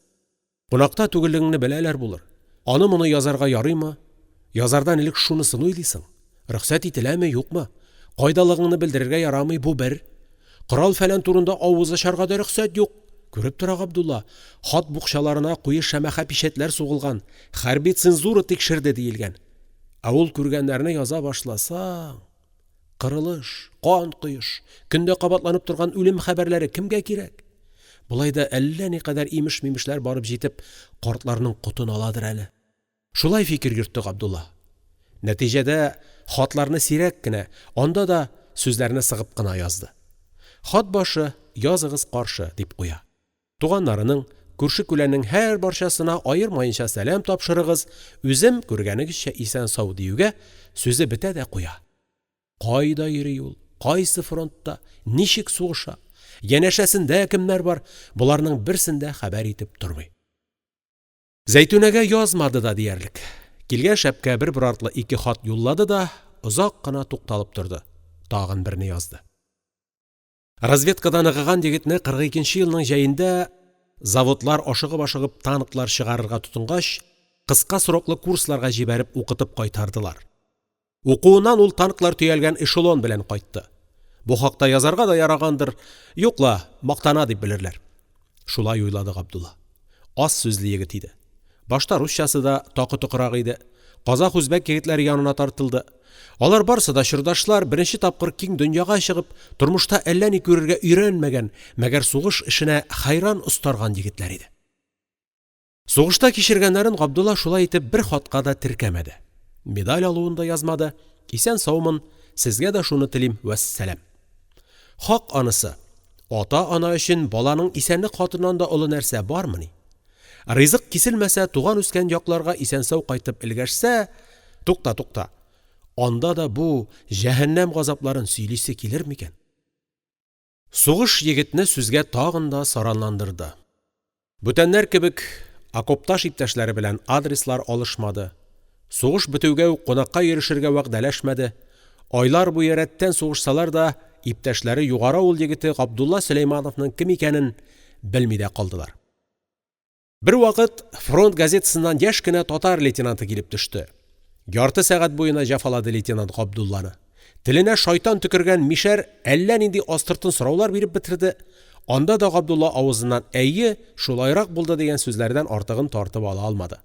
Кунакта түгеллегеңне беләләр булыр. Аны-моны язарга ярыймы? Язардан элек шунысын уйлыйсың: рөхсәт ителәме, юкмы? Кайдалыгыңны белдерергә ярамый, бу бер. Корал-фәлән турында авыз ачарга да рөхсәт юк, күреп тора Габдулла, хат букчаларына куе шәмәхә пичәтләр сугылган, «Хәрби цензура тикшерде», диелгән. Ә ул күргәннәрне яза башласаң. Кырылыш, кан коеш, көн дә кабатланып торган үлем хәбәрләре кемгә кирәк? Болай да әллә никадәр имеш-мимешләр барып җитеп, картларның котын аладыр әле. Шулай фикер йөртте Габдулла. Нәтиҗәдә, хатларны сирәк кенә, анда да сүзләрне сыгып кына язды. Хат башы «Языгыз каршы», дип куя. Туганнарының, күрше-күләннең һәрбарчасына аермаенча сәлам тапшырыгыз, үзем, күргәнегезчә, исән-сау, диюгә, сүзе бетә дә куя. Кайда йөри ул, кайсы фронтта, ничек сугыша, янәшәсендә кемнәр бар, боларның берсен дә хәбәр итеп тормый. Зәйтүнәгә язмады да диярлек, килгән шәпкә бер-бер артлы ике хат юллады да озак кына тукталып торды, тагын берне язды. Разведкада ныгыган егетне кырык икенче елның җәендә, заводлар ашыгып-ашыгып танклар чыгарырга тотынгач, кыска сроклы курсларга җибәреп укытып кайтардылар. Укуыннан ул танклар төялгән эшелон белән кайтты. Бу хакта язарга да ярагандыр, юк ла, мактана дип белерләр. Шулай уйлады Габдулла. Аз сүзле егет иде. Башта русчасы да такы-токырак иде, казах-үзбәк егетләре янына тартылды. Алар барысы да чордашлар, беренче тапкыр киң дөньяга чыгып, тормышта әллә ни күрергә өйрәнмәгән, мәгәр сугыш эшенә хәйран остарган егетләр иде. Сугышта кичергәннәрен Габдулла шулай итеп бер хатка да теркәмәде, медаль алуын да язмады, исән-саумын, сезгә дә шуны телим, вәссәлам. Хак анысы, ата-ана өчен баланың исәнлек хатыннан да олы нәрсә бармыни? Ризык киселмәсә, туган-үскән якларга исән-сау кайтып элгәшсә, тукта, тукта, анда да бу җәһәннәм газапларын сөйлисе килер микән? Сугыш егетне сүзгә тагын да саранландырды. Бүтәннәр кебек окопташ иптәшләре белән адреслар алышмады, сугыш бетүгә үк кунакка йөрешергә вәгъдәләшмәде, айлар буе рәттән сугышсалар да, иптәшләре Югары авыл егете Габдулла Сөләймановның кем икәнен белми дә калдылар. Бервакыт фронт газетасыннан яшь кенә татар лейтенанты килеп төште. Ярты сәгать буена җәфалады лейтенант Габдулланы. Теленә шайтан төкергән мишәр әллә нинди астыртын сораулар биреп бетерде, анда да Габдулла авызыннан «әйе, шулайрак булды» дигән сүзләрдән артыгын тартып ала алмады.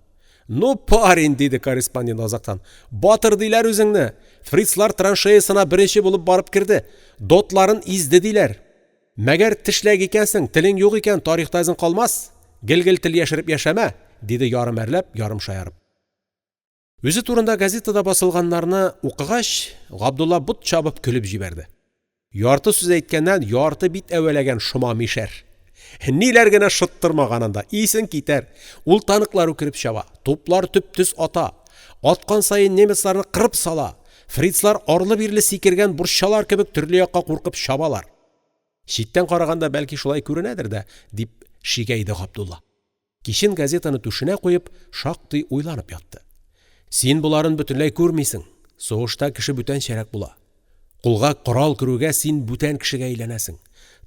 «Ну, парень, — диде корреспондент азактан, — батыр диләр үзеңне, фрицлар траншеясына беренче булып барып керде, дотларын изде диләр. Мәгәр тешләк икәнсең, телең юк икән, тарихта эзең калмас, гел-гел тел яшереп яшәмә, диде ярым әрләп, ярым шаярып. Үзе турында газетада басылганнарны укыгач, Габдулла бот чабып көлеп җибәрде. Ярты сүз әйткәннән ярты бит әвәләгән шома мишәр. Ниләр генә шыттырмаган анда, исең китәр! Ул танклар үкереп чаба, туплар төп-төз ата, аткан саен немецларны кырып сала, фрицлар арлы-бирле сикергән борчалар кебек төрле якка куркып чабалар. Читтән караганда, бәлки, шулай күренәдер дә, дип шигәйде Габдулла. Кичен газетаны түшенә куеп, шактый уйланып ятты. Син боларын бөтенләй күрмисең, сугышта кеше бүтәнчәрәк була. Кулга корал керүгә син бүтән кешегә әйләнәсең.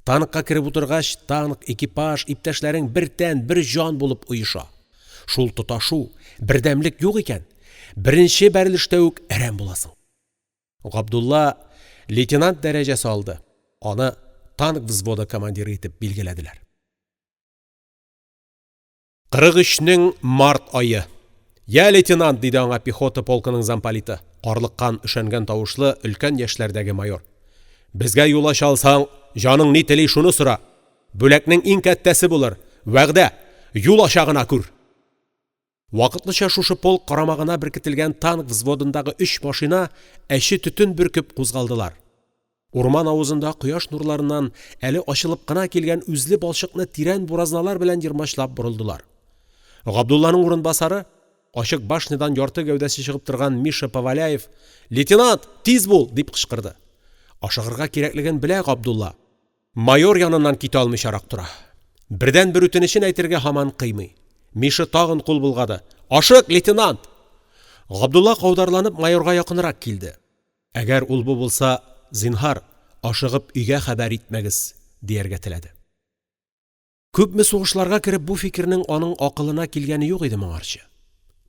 Танкка кереп утыргач, танк, экипаж, иптәшләрең бер тән, бер җан булып оеша. Шул тоташу, бердәмлек юк икән, беренче бәрелештә үк әрәм буласың. Габдулла лейтенант дәрәҗәсе алды, аны танк взводы командиры итеп билгеләделәр. Кырык өчнең март ае. «Я, лейтенант», — диде аңа пехота полкының замполиты, карлыккан, өшәнгән тавышлы, өлкән яшьләрдәге майор. «Безгә юл ача алсаң, җаның ни тели, шуны сора. Бүләкнең иң кәттәсе булыр, вәгъдә, юл ача гына күр!» Вакытлыча шушы полк карамагына беркетелгән танк взводындагы өч машина әче төтен бөркеп кузгалдылар, урман авызында кояш нурларыннан әле ачылып кына килгән үзле балчыкны тирән буразналар белән ермачлап борылдылар. Габдулланың урынбасары, ачык башнядан ярты гәүдәсе чыгып торган Миша Поволяев: «Лейтенант, тиз бул!» — дип кычкырды. Ашыгырга кирәклеген белә Габдулла, Майор яныннан китә алмыйчарак тора. Бердәнбер үтенечен әйтергә һаман кыймый. Миша тагын кул болгады: «Ашык, лейтенант!» Габдулла каударланып майорга якынрак килде. Әгәр ул-бу булса, зинһар, ашыгып өйгә хәбәр итмәгез, дияргә теләде. Күпме сугышларга кереп, бу фикернең аның акылына килгәне юк иде моңарчы.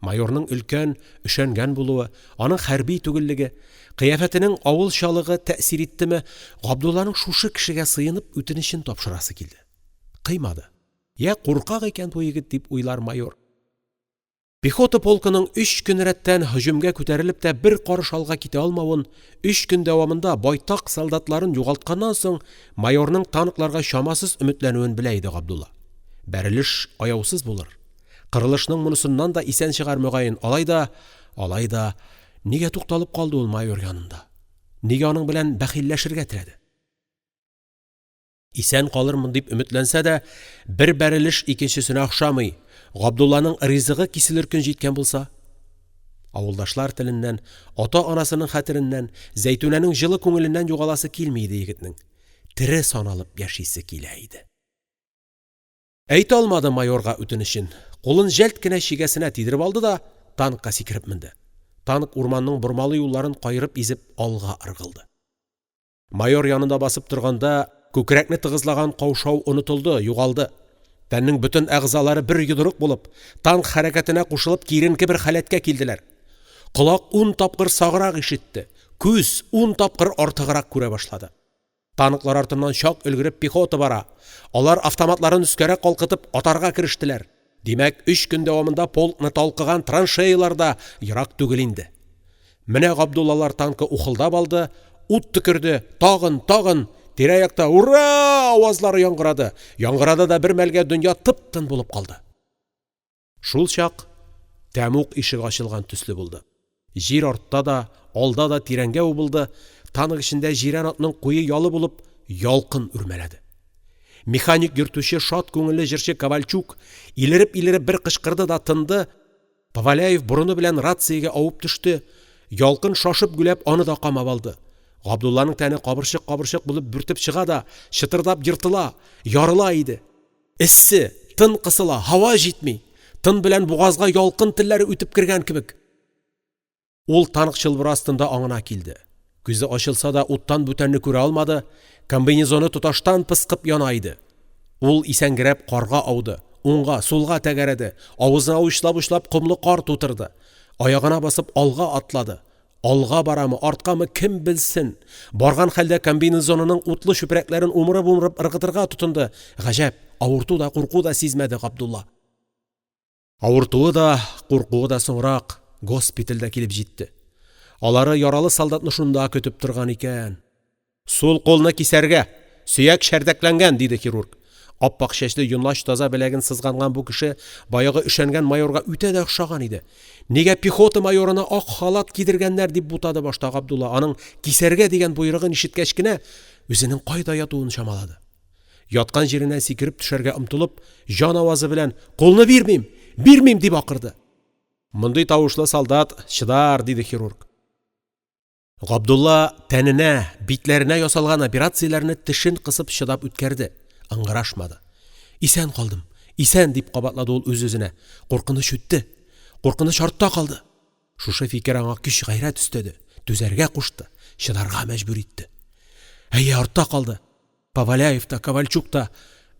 Майорның өлкән, өшәнгән булуы, аның хәрби түгеллеге, кыяфәтенең авылчалыгы тәэсир иттеме, Габдулланың шушы кешегә сыенып үтенечен тапшырасы килде. Кыймады. Йә куркак икән бу егет, дип уйлар майор. Пехота полкының өч көн рәттән һөҗүмгә күтәрелеп тә бер карыш алга китә алмавын, өч көн дәвамында байтак солдатларын югалтканнан соң майорның танкларга чамасыз өметләнүен белә иде Габдулла. Бәрелеш аяусыз булыр, кырылышның монысыннан да исән чыгар, мөгаен, алай да, алай да, нигә тукталып калды ул майор янында, нигә аның белән бәхилләшергә теләде? Исән калырмын дип өметләнсә дә, бер бәрелеш икенчесенә охшамый, Габдулланың ризыгы киселер көн җиткән булса? Авылдашлар теленнән, ата-анасының хәтереннән, Зәйтүнәнең җылы күңеленнән югаласы килми иде егетнең, тере саналып яшисе килә иде. Әйтә алмады майорга үтенечен, кулын җәлт кенә чигәсенә тидереп алды да танкка сикереп менде, танк урманның бормалы юлларын каерып-изеп алга ыргылды. Майор янында басып торганда күкрәкне тыгызлаган каушау онытылды, югалды, тәннең бөтен әгъзалары бер йодрык булып, танк хәрәкәтенә кушылып киеренке бер халәткә килделәр, колак ун тапкыр саграк ишетте, күз ун тапкыр артыграк күрә башлады. Танклар артыннан чак өлгереп пехота бара, алар автоматларын өскәрәк калкытып атарга керештеләр, димәк, өч көн дәвамында полкны талкыган траншеялар да ерак түгел инде. Менә Габдуллалар танкы ухылдап алды, ут төкерде, тагын, тагын, тирә-якта «Ура!» авазлары яңгырады, яңгырады да бер мәлгә дөнья тып-тын булып калды. Шул чак тәмуг ишеге ачылган төсле булды, җир артта да, алда да тирәнгә убылды, танк эчендә җирән атның куе ялы булып ялкын үрмәләде. Механик-йөртүче, шат күңелле җырчы Ковальчук илереп-илереп бер кычкырды да тынды, Поволяев борыны белән рациягә авып төште, ялкын шашып-гүләп аны да камап алды, Габдулланың тәне кабырчык-кабырчык булып бүртеп чыга да чытырдап ертыла, ярыла иде. Эссе, тын кысыла, һава җитми, тын белән бугазга ялкын телләре үтеп кергән кебек. Ул танк чылбыры астында аңына килде, күзе ачылса да, уттан бүтәнне күрә алмады, комбинезоны тоташтан пыскып яна иде. Ул исәнгерәп карга ауды, уңга, сулга тәгәрәде, авызына учлап-учлап комлы кар тутырды, аягына басып алга атлады, алга барамы, арткамы, кем белсен, барган хәлдә комбинезонының утлы чүпрәкләрен умырып-умырып ыргытырга тотынды, гаҗәп, авырту да, курку да сизмәде Габдулла. Авыртуы да, куркуы да соңрак, госпитальдә килеп җитте. Алары яралы солдатны шунда көтеп торган икән. «Сул кулны кисәргә, сөяк чәрдәкләнгән», — диде хирург. Ап-ак чәчле, йонлач таза беләген сызганган бу кеше баягы өшәнгән майорга үтә дә охшаган иде. Нигә пехота майорына ак халат кидергәннәр дип бутады башта Габдулла, аның «кисәргә!» дигән боерыгын ишеткәч кенә үзенең кайда ятуын чамалады. Яткан җиреннән сикереп төшәргә омтылып, җан авазы белән «Кулны бирмим! Бирмим!» дип акырды. «Мондый тавышлы солдат чыдар», — диде хирург. Габдулла тәненә, битләренә ясалган операцияләрне тешен кысып чыдап үткәрде, ыңгырашмады. «Исән калдым, исән!» дип кабатлады ул үз-үзенә. «Куркыныч үтте, куркыныч артта калды!» Шушы фикер аңа көч-гайрәт өстәде, түзәргә кушты, чыдарга мәҗбүр итте. Әйе, артта калды. Поволяев та, Ковальчук та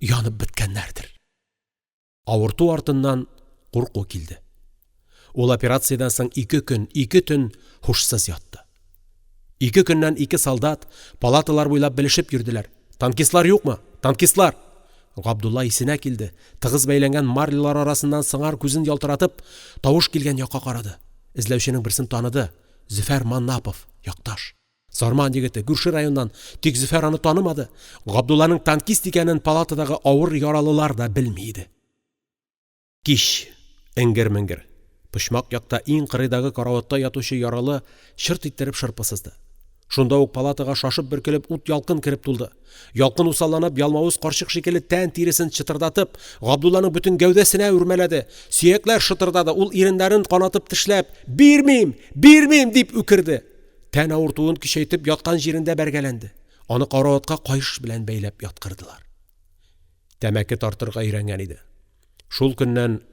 янып беткәннәрдер. Авырту артыннан курку килде. Ул операциядән соң ике көн, ике төн һушсыз ятты. Ике көннән ике солдат палаталар буйлап белешеп йөрделәр: «Танкистлар юкмы? Танкистлар!» Габдулла исенә килде, тыгыз бәйләнгән марлялар арасыннан сыңар күзен ялтыратып, тавыш килгән якка карады, эзләүченең берсен таныды, Зөфәр Маннапов, якташ. Сарман егете, күрше районнан, тик Зөфәр аны танымады, Габдулланың танкист икәнен палатадагы авыр яралылар да белми иде. Кич, эңгер-меңгер, почмак якта иң кырыйдагы караватта ятучы яралы чырт иттереп шырпы сызды. Шунда ук палатага шашып-бөркелеп ут-ялкын кереп тулды. Ялкын усалланып, ялмавыз карчык шикелле тән тиресен чытырдатып, Габдулланың бөтен гәүдәсенә үрмәләде, сөякләр шытырдады, ул иреннәрен канатып тешләп: «Бирмим! Бирмим!» дип үкерде. Тән авыртуын көчәйтеп яткан җирендә бәргәләнде, аны караватка каеш белән бәйләп яткырдылар. Тәмәке тартырга өйрәнгән иде. Шул көннән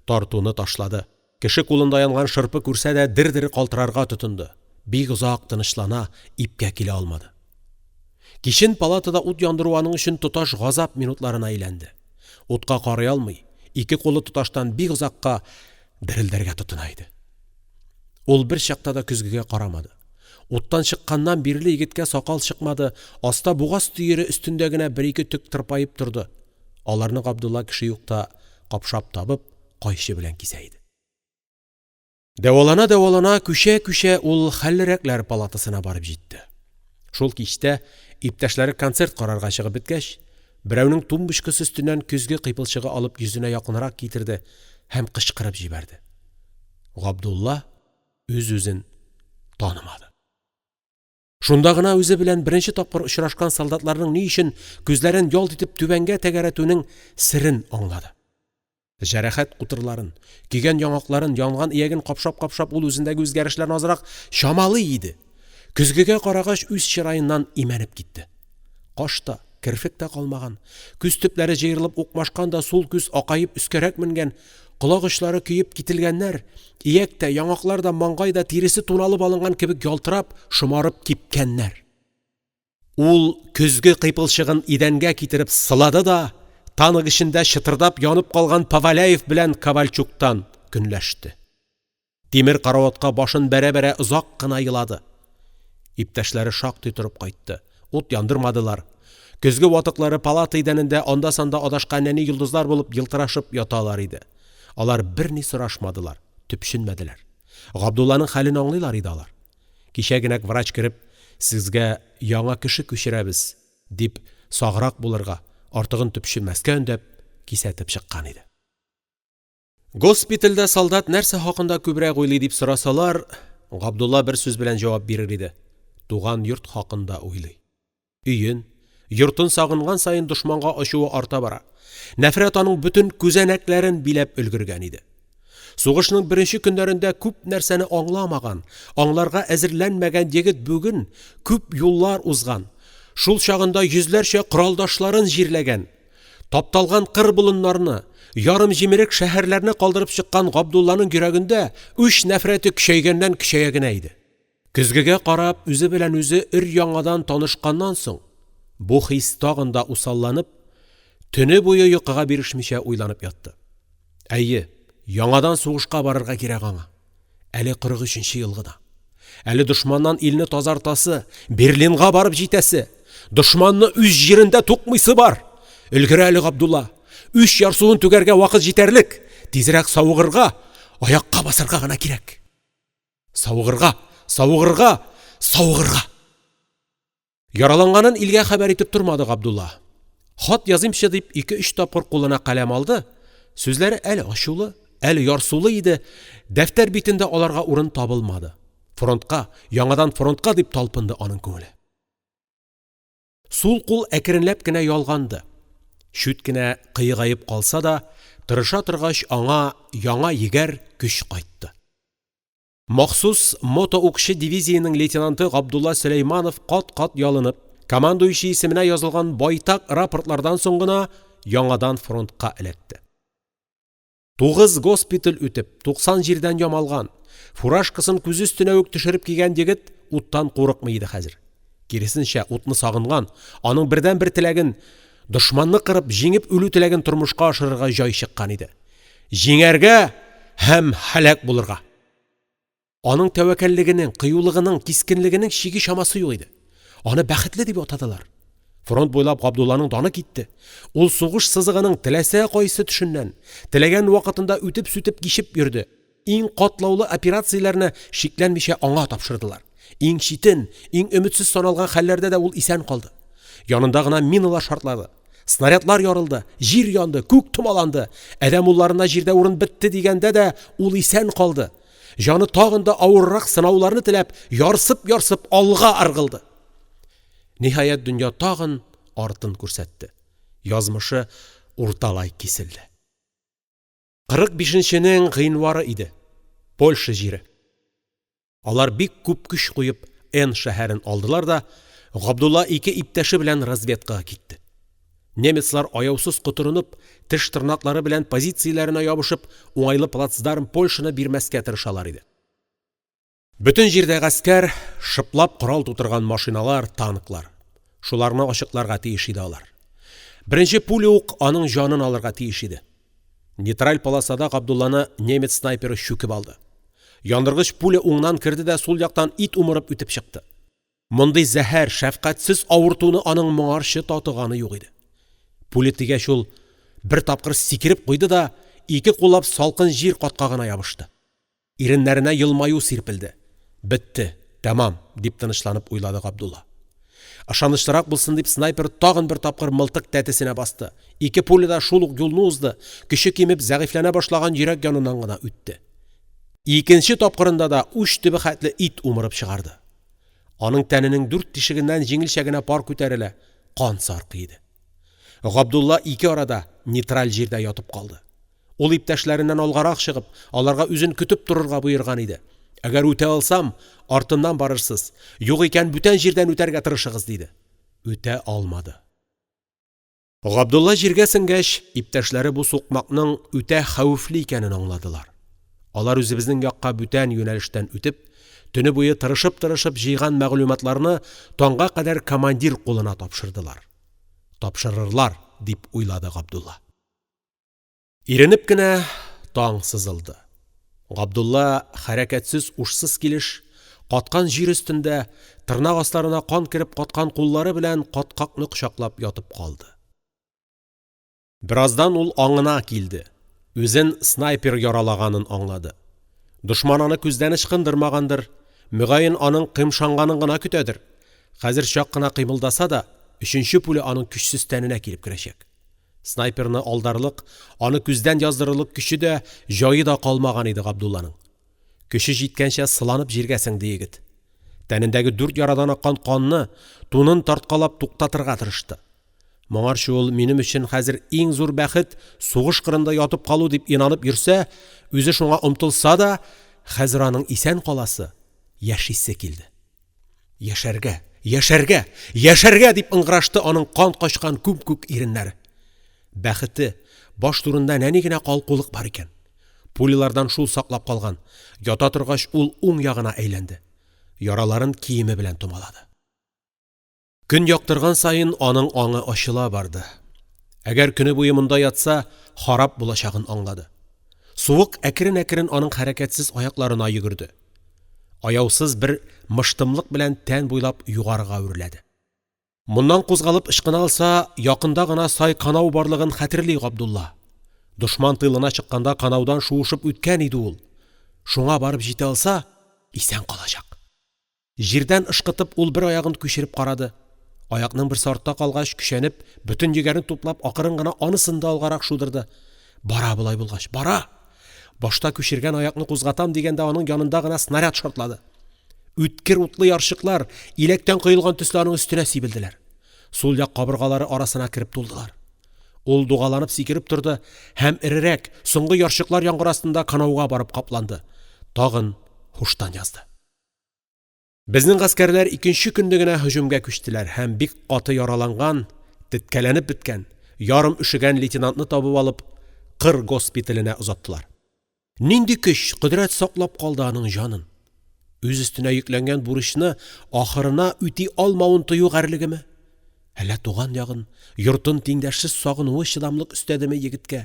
тартуны ташлады. Кеше кулында янган шырпы күрсә дә дер-дер калтырарга тотынды, бик озак тынычлана, ипкә килә алмады. Кичен палатада ут яндыру аның өчен тоташ газап минутларына әйләнде. Утка карый алмый, ике кулы тоташтан бик озакка дерелдәргә тотына иде. Ул бер чакта да көзгегә карамады. Уттан чыкканнан бирле егеткә сакал чыкмады, аста бугаз төере өстендә генә бер-ике төк тырпаеп торды. Аларны Габдулла кеше юкта капшап табып, кайчы белән кисә иде. Дәвалана-дәвалана, күчә-күчә ул хәллерәкләр палатасына барып җитте. Шул кичтә, иптәшләре концерт карарга чыгып беткәч, берәүнең тумбочкасы өстеннән көзге кыйпылчыгы алып йөзенә якынрак китерде һәм кычкырып җибәрде. Габдулла үз-үзен танымады. Шунда гына үзе белән беренче тапкыр очрашкан солдатларның ни өчен күзләрен ялт итеп түбәнгә тәгәрәтүнең серен аңлады. Җәрәхәт кутырларын, көйгән яңакларын, янган ияген капшап-капшап ул үзендәге үзгәрешләрне азрак чамалый иде. Көзгегә карагач, үз чыраеннан имәнеп китте. Каш та, керфек тә калмаган, күз төпләре җыерылып укмашкан да сул күз акаеп өскәрәк менгән, колак очлары көеп кителгәннәр, ияк тә, яңаклар да, маңгай да тиресе туналып алынган кебек ялтырап, шомарып кипкәннәр. Ул көзге кыйпылчыгын идәнгә китереп сылады да танк эчендә чытырдап янып калган Поволяев белән Ковальчуктан көнләште. Тимер караватка башын бәрә-бәрә озак кына елады. Иптәшләре шактый торып кайтты, ут яндырмадылар, көзге ватыклары палата идәнендә анда-санда адашкан нәни йолдызлар булып елтырашып яталар иде. Алар берни сорашмадылар, төпченмәделәр. Габдулланың хәлен аңлыйлар иде алар. Кичәгенәк врач кереп: «Сезгә яңа кеше күчерәбез», дип саграк булырга, артыгын төпченмәскә өндәп, кисәтеп чыккан иде. Госпитальдә солдат нәрсә хакында күбрәк уйлый дип сорасалар, Габдулла бер сүз белән җавап бирер иде: туган йорт хакында уйлый. Өен, йортын сагынган саен дошманга ачуы арта бара, нәфрәт аның бөтен күзәнәкләрен биләп өлгергән иде. Сугышның беренче көннәрендә күп нәрсәне аңламаган, аңларга әзерләнмәгән егет бүген, күп юллар узган, шул чагында йөзләрчә коралдашларын җирләгән, тапталган кыр-болыннарны, ярым җимерек шәһәрләрне калдырып чыккан Габдулланың йөрәгендә үч нәфрәте көчәйгәннән-көчәя генә иде. Көзгегә карап, үзе белән үзе өр-яңадан танышканнан соң, бу хис тагын да усалланып, төне буе йокыга бирешмичә уйланып ятты. Әйе, яңадан сугышка барырга кирәк аңа, әле кырык өченче ел гына, әле дошманнан илне тазартасы, Берлинга барып җитәсе, дошманны үз җирендә тукмыйсы бар! Өлгерә әле Габдулла, үч ярсуын түгәргә вакыт җитәрлек, тизрәк савыгырга, аякка басарга гына кирәк. Савыгырга, савыгырга, савыгырга! Яраланганын илгә хәбәр итеп тормады Габдулла. Хат языймчы дип ике-өч тапкыр кулына каләм алды, сүзләре әле ачулы, әле ярсулы иде, дәфтәр битендә аларга урын табылмады, фронтка, яңадан фронтка дип талпынды аның күңеле. Сул кул әкренләп кенә ялганды, чүт кенә кыегаеп калса да, тырыша торгач, аңа яңа егәр, көч кайтты. Махсус мотоукчы дивизиянең лейтенанты Габдулла Сөләйманов кат-кат ялынып, командующий исеменә язылган байтак рапортлардан соң гына яңадан фронтка эләкте. Тугыз госпиталь үтеп, туксан җирдән ямалган, фуражкасын күзе өстенә үк төшереп кигән егет уттан курыкмый иде хәзер. Киресенчә, утны сагынган, аның бердәнбер теләген — дошманны кырып, җиңеп үлү теләген тормышка ашырырга җай чыккан иде. Җиңәргә һәм һәлак булырга! Аның тәвәккәллегенең, кыюлыгының, кискенлегенең чиге-чамасы юк иде. Аны бәхетле дип атадылар. Фронт буйлап Габдулланың даны китте. Ул сугыш сызыгының теләсә кайсы төшеннән, теләгән вакытында үтеп-сүтеп кичеп йөрде. Иң катлаулы операцияләрне шикләнмичә аңа тапшырдылар. Иң читен, иң өметсез саналган хәлләрдә дә ул исән калды. Янында гына миналар шартлады. Снарядлар ярылды, җир янды, күк томаланды, адәм улларына җирдә урын бетте дигәндә дә ул исән калды. Җаны тагын да авыррак сынауларны теләп, ярсып-ярсып алга ыргылды. Ниһаять, дөнья тагын артын күрсәтте. Язмышы урталай киселде. Кырык бишенченең гыйнвары иде. Польша җире. Алар бик күп көч куеп Н. шәһәрен алдылар да, Габдулла ике иптәше белән разведкага китте. Немецлар аяусыз котырынып, теш-тырнаклары белән позицияләренә ябышып, уңайлы плацдарм Польшаны бирмәскә тырышалар иде. Бөтен җирдә гаскәр, шыплап корал тутырган машиналар, танклар. Шуларны ачыкларга тиеш иде алар. Беренче пуля ук аның җанын алырга тиеш иде. Нейтраль полосада Габдулланы немец снайперы чүкеп алды. Яндыргыч пуля уңнан керде дә сул яктан ит умырып үтеп чыкты. Мондый зәһәр, шәфкатьсез авыртуны аның моңарчы татыганы юк иде. Пуля тигәч ул бер тапкыр сикереп куйды да ике куллап салкын җир каткагына ябышты. Иреннәренә елмаю сирпелде. «Бетте, тәмам», дип тынычланып уйлады Габдулла. Ышанычлырак булсын дип снайпер тагын бер тапкыр мылтык тәтесенә басты, ике пуля да шул ук юлны узды, көче кимеп, зәгыйфьләнә башлаган йөрәк яныннан гына үтте. Икенче тапкырында да уч төбе хәтле ит умырып чыгарды. Аның тәненең дүрт тишегеннән җиңелчә генә пар күтәрелә, кан саркый иде. Габдулла ике арада, нейтраль җирдә ятып калды. Ул иптәшләреннән алгарак чыгып, аларга үзен көтеп торырга боерган иде. «Әгәр үтә алсам, артымнан барырсыз, юк икән, бүтән җирдән үтәргә тырышыгыз», диде. Үтә алмады. Габдулла җиргә сеңгәч, иптәшләре бу сукмакның үтә хәвефле икәнен аңладылар, алар үзебезнең якка бүтән юнәлештән үтеп, төне буе тырышып-тырышып җыйган мәгълүматларны таңга кадәр командир кулына тапшырдылар, Тапшырырлар, дип уйлады Габдулла. Иренеп кенә таң сызылды, Габдулла хәрәкәтсез-ушсыз килеш, каткан җир өстендә, тырнак асларына кан кереп каткан куллары белән каткакны кочаклап ятып калды. Бераздан ул аңына килде, үзен снайпер яралаганын аңлады, дошман аны күздән ычкындырмагандыр, мөгаен, аның кыймшанганын гына көтәдер, хәзер чак кына кыймылдаса да, өченче пуля аның көчсез тәненә килеп керәчәк. Снайперны алдарлык, аны күздән яздырырлык көче дә, җае да калмаган иде Габдулланың. Көче җиткәнчә сыланып җиргә сеңде егет. Тәнендәге дүрт ярадан аккан канны тунын тарткалап туктатырга тырышты. Моңарчы ул «минем өчен хәзер иң зур бәхет — сугыш кырында ятып калу» дип инанып йөрсә, үзе шуңа омтылса да, хәзер аның исән каласы, яшисе килде. Яшәргә, яшәргә, яшәргә! дип ыңгырашты аның кан качкан күм-күк иреннәре. Бәхете, баш турында нәни генә калкулык бар икән. Пулялардан шул саклап калган, ята торгач, ул уң ягына әйләнде, яраларын киеме белән томалады. Көн яктырган саен аның аңы ачыла барды, әгәр көне буе монда ятса, харап булачагын аңлады. Суык әкрен-әкрен аның хәрәкәтсез аякларына йөгерде, аяусыз бер мыштымлык белән тән буйлап югарыга үрләде. Моннан кузгалып ычкына алса, якында гына сай канау барлыгын хәтерли Габдулла, дошман тылына чыкканда канаудан шуышып үткән иде ул, шуңа барып җитә алса, исән калачак. Җирдән ышкытып ул бер аягын күчереп карады, аякның берсе артта калгач, көчәнеп, бөтен егәрен туплап акрын гына анысын да алгарак шудырды, бара болай булгач, бара! Башта күчергән аякны кузгатам дигәндә аның янында гына снаряд шартлады. Үткер утлы ярчыклар иләктән коелган төсле аның өстенә сибелделәр, сул як кабыргалары арасына кереп тулдылар. Ул дугаланып сикереп торды һәм эрерәк, соңгы ярчыклар яңгыры астында канауга барып капланды, тагын һуштан язды. Безнең гаскәрләр икенче көнне генә һөҗүмгә күчтеләр һәм бик каты яраланган, теткәләнеп беткән, ярым өшегән лейтенантны табып алып, кыр госпиталенә озаттылар. Нинди көч, кодрәт саклап калды аның җанын? Үз өстенә йөкләнгән бурычны ахырына үти алмавын тою гарьлегеме, әллә туган ягын, йортын тиңдәшсез сагынуы чыдамлык өстәдеме егеткә?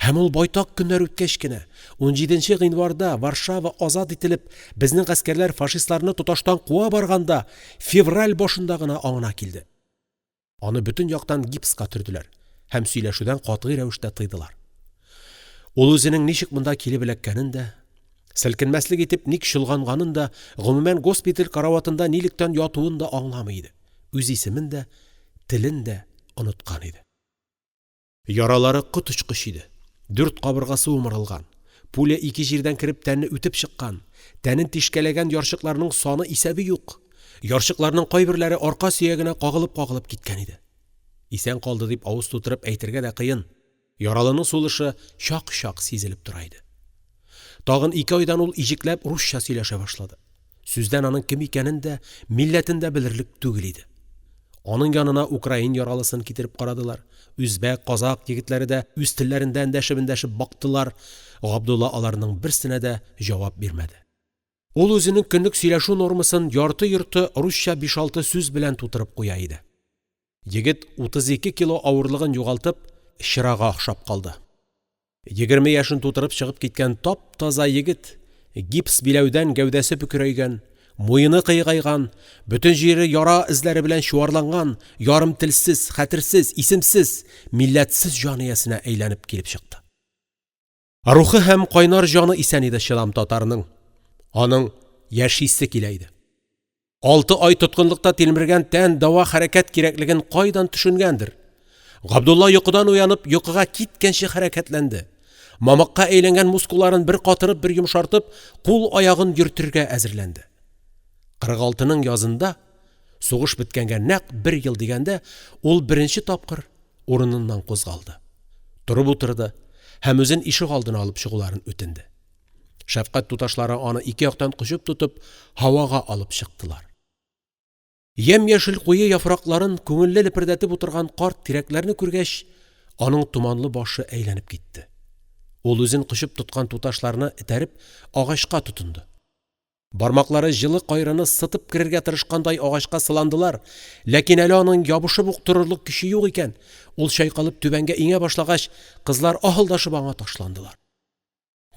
Һәм ул байтак көннәр үткәч кенә, унҗиденче гыйнварда, Варшава азат ителеп, безнең гаскәрләр фашистларны тоташтан куа барганда, февраль башында гына аңына килде. Аны бөтен яктан гипска төрделәр һәм сөйләшүдән катгый рәвештә тыйдылар. Ул үзенең ничек монда килеп эләккәнен дә, селкенмәслек итеп ник чолганганын да, гомумән, госпиталь караватында нилектән ятуын да аңламый иде, үз исемен дә, телен дә оныткан иде. Яралары коточкыч иде, дүрт кабыргасы умырылган, пуля ике җирдән кереп тәнне үтеп чыккан, тәнен тишкәләгән ярчыкларның саны-исәбе юк, ярчыкларның кайберләре арка сөягенә кагылып-кагылып киткән иде. Исән калды дип авыз тутырып әйтергә дә кыен, яралының сулышы чак-чак сизелеп тора иде. Тагын ике айдан ул иҗекләп русча сөйләшә башлады. Сүздән аның кем икәнен дә, милләтен дә белерлек түгел иде. Аның янына украин яралысын китереп карадылар, үзбәк, казакъ егетләре дә үз телләрендә эндәшеп-эндәшеп бактылар, Габдулла аларның берсенә дә җавап бирмәде. Ул үзенең көнлек сөйләшү нормасын ярты-йорты русча биш-алты сүз белән тутырып куя иде. Егет 32 кило авырлыгын югалтып, чырага охшап калды. Егерме яшен тутырып чыгып киткән тап-таза егет, гипс биләүдән гәүдәсе бөкрәйгән, муены кыегайган, бөтен җире яра эзләре белән чуарланган, ярым телсез, хәтерсез, исемсез, милләтсез җан иясенә әйләнеп килеп чыкты. Рухы һәм кайнар җаны исән иде чыдам татарның, аның яшисе килә иде. Алты ай тоткынлыкта тилмергән тән дәва-хәрәкәт кирәклеген кайдан төшенгәндер? Габдулла йокыдан уянып, йокыга киткәнче хәрәкәтләнде. Мамыкка әйләнгән мускулларын бер катырып, бер йомшартып, кул-аягын йөртергә әзерләнде. 46-ның язында, сугыш беткәнгә нәкъ бер ел дигәндә, ул беренче тапкыр урыныннан кузгалды. Торып утырды һәм үзен ишегалдына алып чыгуларын үтенде. Шәфкать туташлары аны ике яктан кочып тотып һавага алып чыктылар. Ямь-яшел куе яфракларын күңелле лепердәтеп утырган карт тирәкләрне күргәч, аның томанлы башы әйләнеп китте, ул үзен кочып тоткан туташларны этәреп агачка тотынды, бармаклары җылы кайрыны сытып керергә тырышкандай агачка сыландылар, ләкин әле аның ябышып ук торырлык көче юк икән, ул чайкалып түбәнгә иңә башлагач, кызлар аһылдашып аңа ташландылар.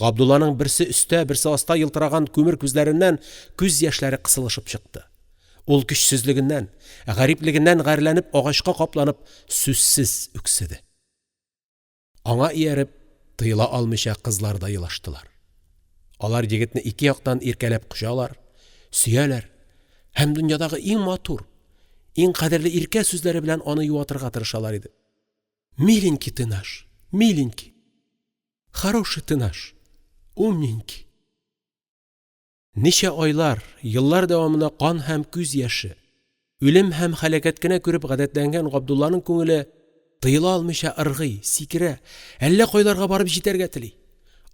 Габдулланың берсе өстә, берсе аста елтыраган күмер күзләреннән күз яшьләре кысылышып чыкты, ул көчсезлегеннән, гариплегеннән гарьләнеп агачка капланып сүзсез үкседе. Аңа ияреп, тыела алмыйча кызлар да елаштылар, алар егетне ике яктан иркәләп кочалар, сөяләр һәм дөньядагы иң матур, иң кадерле иркә сүзләре белән аны юатырга тырышалар иде: «Миленький ты наш, миленький! Хороший ты наш, умненький!» Ничә айлар, еллар дәвамында кан һәм күз яше, үлем һәм һәлакәт кенә күреп гадәтләнгән Габдулланың күңеле тыела алмыйча ыргый, сикерә, әллә кайларга барып җитәргә тели,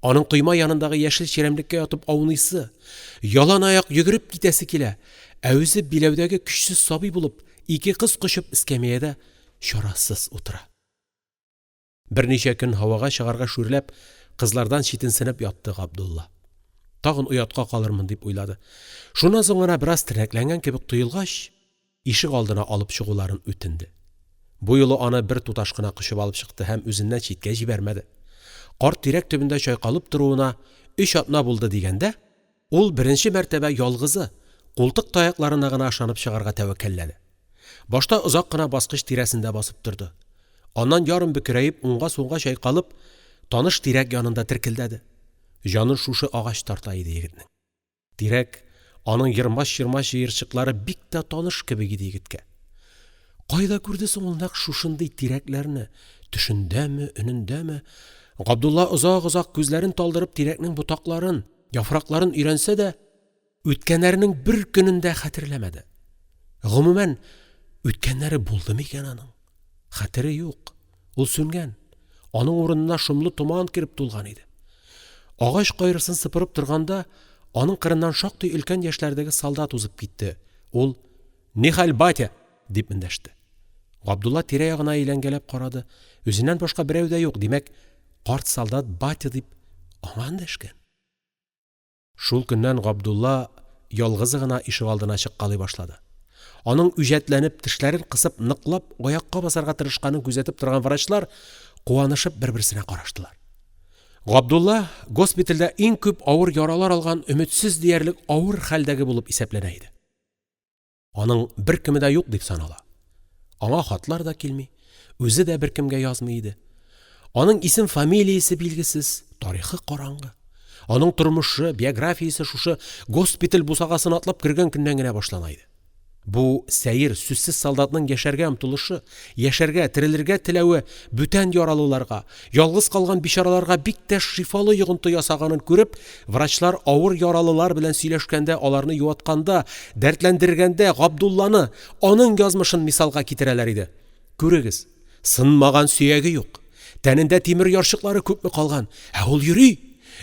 аның койма янындагы яшел чирәмлеккә ятып ауныйсы, ялан аяк йөгереп китәсе килә, ә үзе биләүдәге көчсез сабый булып, ике кыз кочып эскәмиядә чарасыз утыра. Берничә көн һавага чыгарга шүрләп, кызлардан читенсенеп ятты Габдулла. Тагын оятка калырмын дип уйлады. Шуннан соң гына, бераз тернәкләнгән кебек тоелгач, ишегалдына алып чыгуларын үтенде. Бу юлы аны бер туташ кына кочып алып чыкты һәм үзеннән читкә җибәрмәде. Карт тирәк төбендә чайкалып торуына өч атна булды дигәндә, ул беренче мәртәбә ялгызы, култык таякларына гына ышанып чыгарга тәвәккәлләде. Башта озак кына баскыч тирәсендә басып торды, аннан ярым бөкрәеп, уңга-сулга чайкалып, таныш тирәк янында теркелдәде. Җанын шушы агач тарта иде егетнең. Тирәк, аның ермач-ермач җыерчыклары бик тә таныш кебек иде егеткә. Кайда күрде соң ул нәкъ шушындый тирәкләрне, төшендәме, өнендәме? Габдулла озак-озак күзләрен талдырып тирәкнең ботакларын, яфракларын өйрәнсә дә, үткәннәренең бер көнен дә хәтерләмәде. Гомумән, үткәннәре булдымы икән аның? Хәтере юк, ул сүнгән, аның урынына шомлы томан кереп тулган иде. Агач кайрысын сыпырып торганда аның кырыннан шактый өлкән яшьләрдәге солдат узып китте, ул: «Нихәл, батя?» дип эндәште. Габдулла тирә-ягына әйләнгәләп карады, үзеннән башка берәү дә юк, димәк, карт солдат «батя» дип аңа эндәшкән. Шул көннән Габдулла ялгызы гына ишегалдына чыккалый башлады. Аның үҗәтләнеп, тешләрен кысып, ныклап аякка басарга тырышканын күзәтеп торган врачлар куанышып бер-берсенә караштылар. Габдулла госпитальдә иң күп авыр яралар алган өметсез диярлек авыр хәлдәге булып исәпләнә иде. Аның беркеме дә юк дип санала. Аңа хатлар да килми, үзе дә беркемгә язмый иде. Аның исем-фамилиясе билгесез, тарихы караңгы. Аның тормышы, биографиясе шушы госпиталь бусагасын атлап кергән көннән генә башлана иде. Бу сәер, сүзсез солдатның яшәргә омтылышы, яшәргә, терелергә теләве бүтән яралыларга, ялгыз калган бичараларга бик тә шифалы йогынты ясаганын күреп, врачлар авыр яралылар белән сөйләшкәндә, аларны юатканда, дәртләндергәндә Габдулланы, аның язмышын мисалга китерәләр иде: «Күрегез, сынмаган сөяге юк, тәнендә тимер ярчыклары күпме калган, ә ул йөри,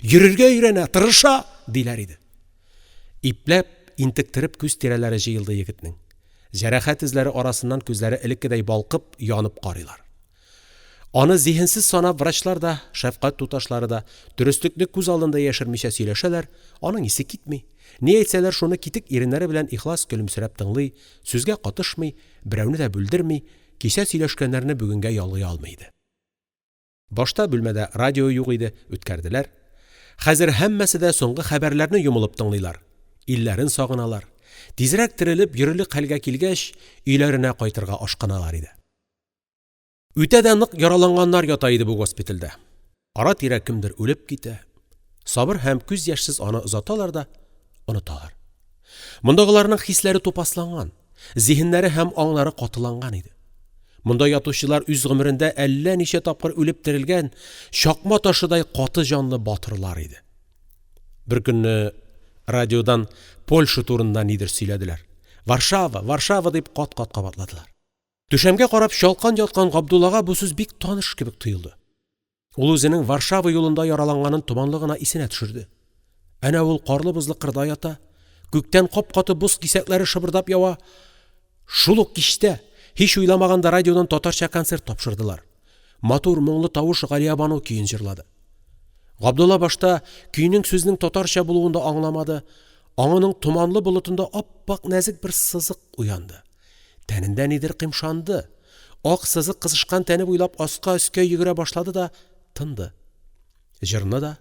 йөрергә өйрәнә, тырыша!» диләр иде. Ипләп, интектереп күз тирәләре җыелды егетнең, җәрәхәт эзләре арасыннан күзләре элеккедәй балкып, янып карыйлар. Аны зиһенсез санап врачлар да, шәфкать туташлары да дөреслекне күз алдында яшермичә сөйләшәләр, аның исе китми, ни әйтсәләр, шуны китек иреннәре белән ихлас көлемсерәп тыңлый, сүзгә катышмый, берәүне дә бүлдерми, кичә сөйләшкәннәрне бүгенгә ялгый алмый иде. Башта бүлмәдә радио юк иде, үткәрделәр. Хәзер һәммәсе дә соңгы хәбәрләрне йомылып тыңлыйлар, илләрен сагыналар, тизрәк терелеп, йөрерлек хәлгә килгәч, өйләренә кайтырга ашкыналар иде. Үтә дә нык яраланганнар ята иде бу госпитальдә. Ара-тирә кемдер үлеп китә, сабыр һәм күз яшьсез аны озаталар да оныталар. Мондагыларның хисләре тупасланган, зиһеннәре һәм аңнары катыланган иде. Монда ятучылар үз гомерендә әллә ничә тапкыр үлеп терелгән, чакма ташыдай каты җанлы батырлар иде. Бер көнне радиодан Польша турында нидер сөйләделәр. «Варшава, Варшава!» дип кат-кат кабатладылар. Түшәмгә карап чалкан яткан Габдуллага бу сүз бик таныш кебек тоелды. Ул үзенең Варшава юлында яраланганын томанлы гына исенә төшерде. Әнә ул карлы-бозлы кырда ята, күктән кап-каты боз кисәкләре шыбырдап ява. Шул ук кичтә, һич уйламаганда радиодан татарча концерт тапшырдылар, матур, моңлы тавыш «Галиябану» көен җырлады. Габдулла башта көйнең-сүзнең татарча булуын да аңламады, аңының томанлы болытында ап-ак нәзек бер сызык уянды, тәнендә нидер кьшмшанды, ак сызык кызышкан тәне буйлап аска-өскә йөгерә башлады да тынды, җырны да,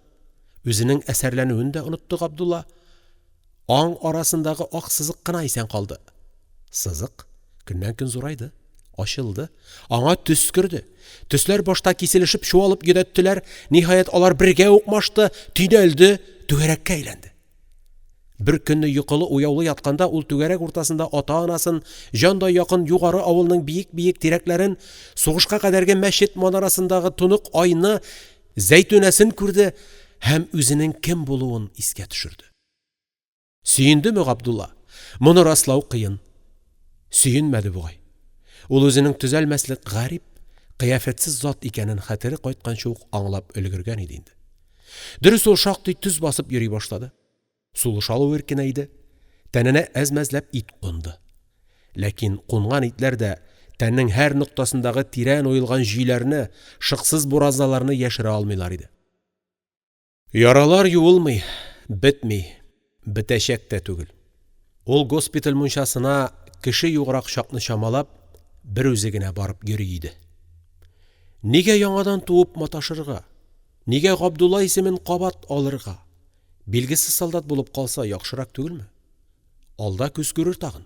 үзенең әсәрләнүен дә онытты Габдулла, аң арасындагы ак сызык кына исән калды, сызык көннән-көн зурайды, ачылды, аңа төс керде, төсләр башта киселешеп-чуалып йөдәттеләр, ниһаять, алар бергә укмашты, төйнәлде, түгәрәккә әйләнде. Бер көнне йокылы-уяулы ятканда ул түгәрәк уртасында ата-анасын, җандай якын Югары авылның биек-биек тирәкләрен, сугышка кадәрге мәчет манарасындагы тонык айны, Зәйтүнәсен күрде һәм үзенең кем булуын искә төшерде. Сөендеме Габдулла? Моны раслау кыен. Сөенмәде бугай. Ул үзенең төзәлмәслек гарип, кыяфәтсез зат икәнен хәтере кайтканчы ук аңлап өлгергән иде инде. Дөрес, ул шактый төз басып йөри башлады, сулыш алуы иркенәйде, тәненә әз-мәзләп ит кунды. Ләкин кунган итләр дә тәннең һәр ноктасындагы тирән уелган җөйләрне, шыксыз буразналарны яшерә алмыйлар иде. Яралар юылмый, бетми, бетәчәк тә түгел. Ул госпиталь мунчасына кеше юграк чакны чамалап, бер үзе генә барып йөри иде. Нигә яңадан туып маташырга, нигә Габдулла исемен кабат алырга? Билгесез солдат булып калса яхшырак түгелме? Алда күз күрер тагын.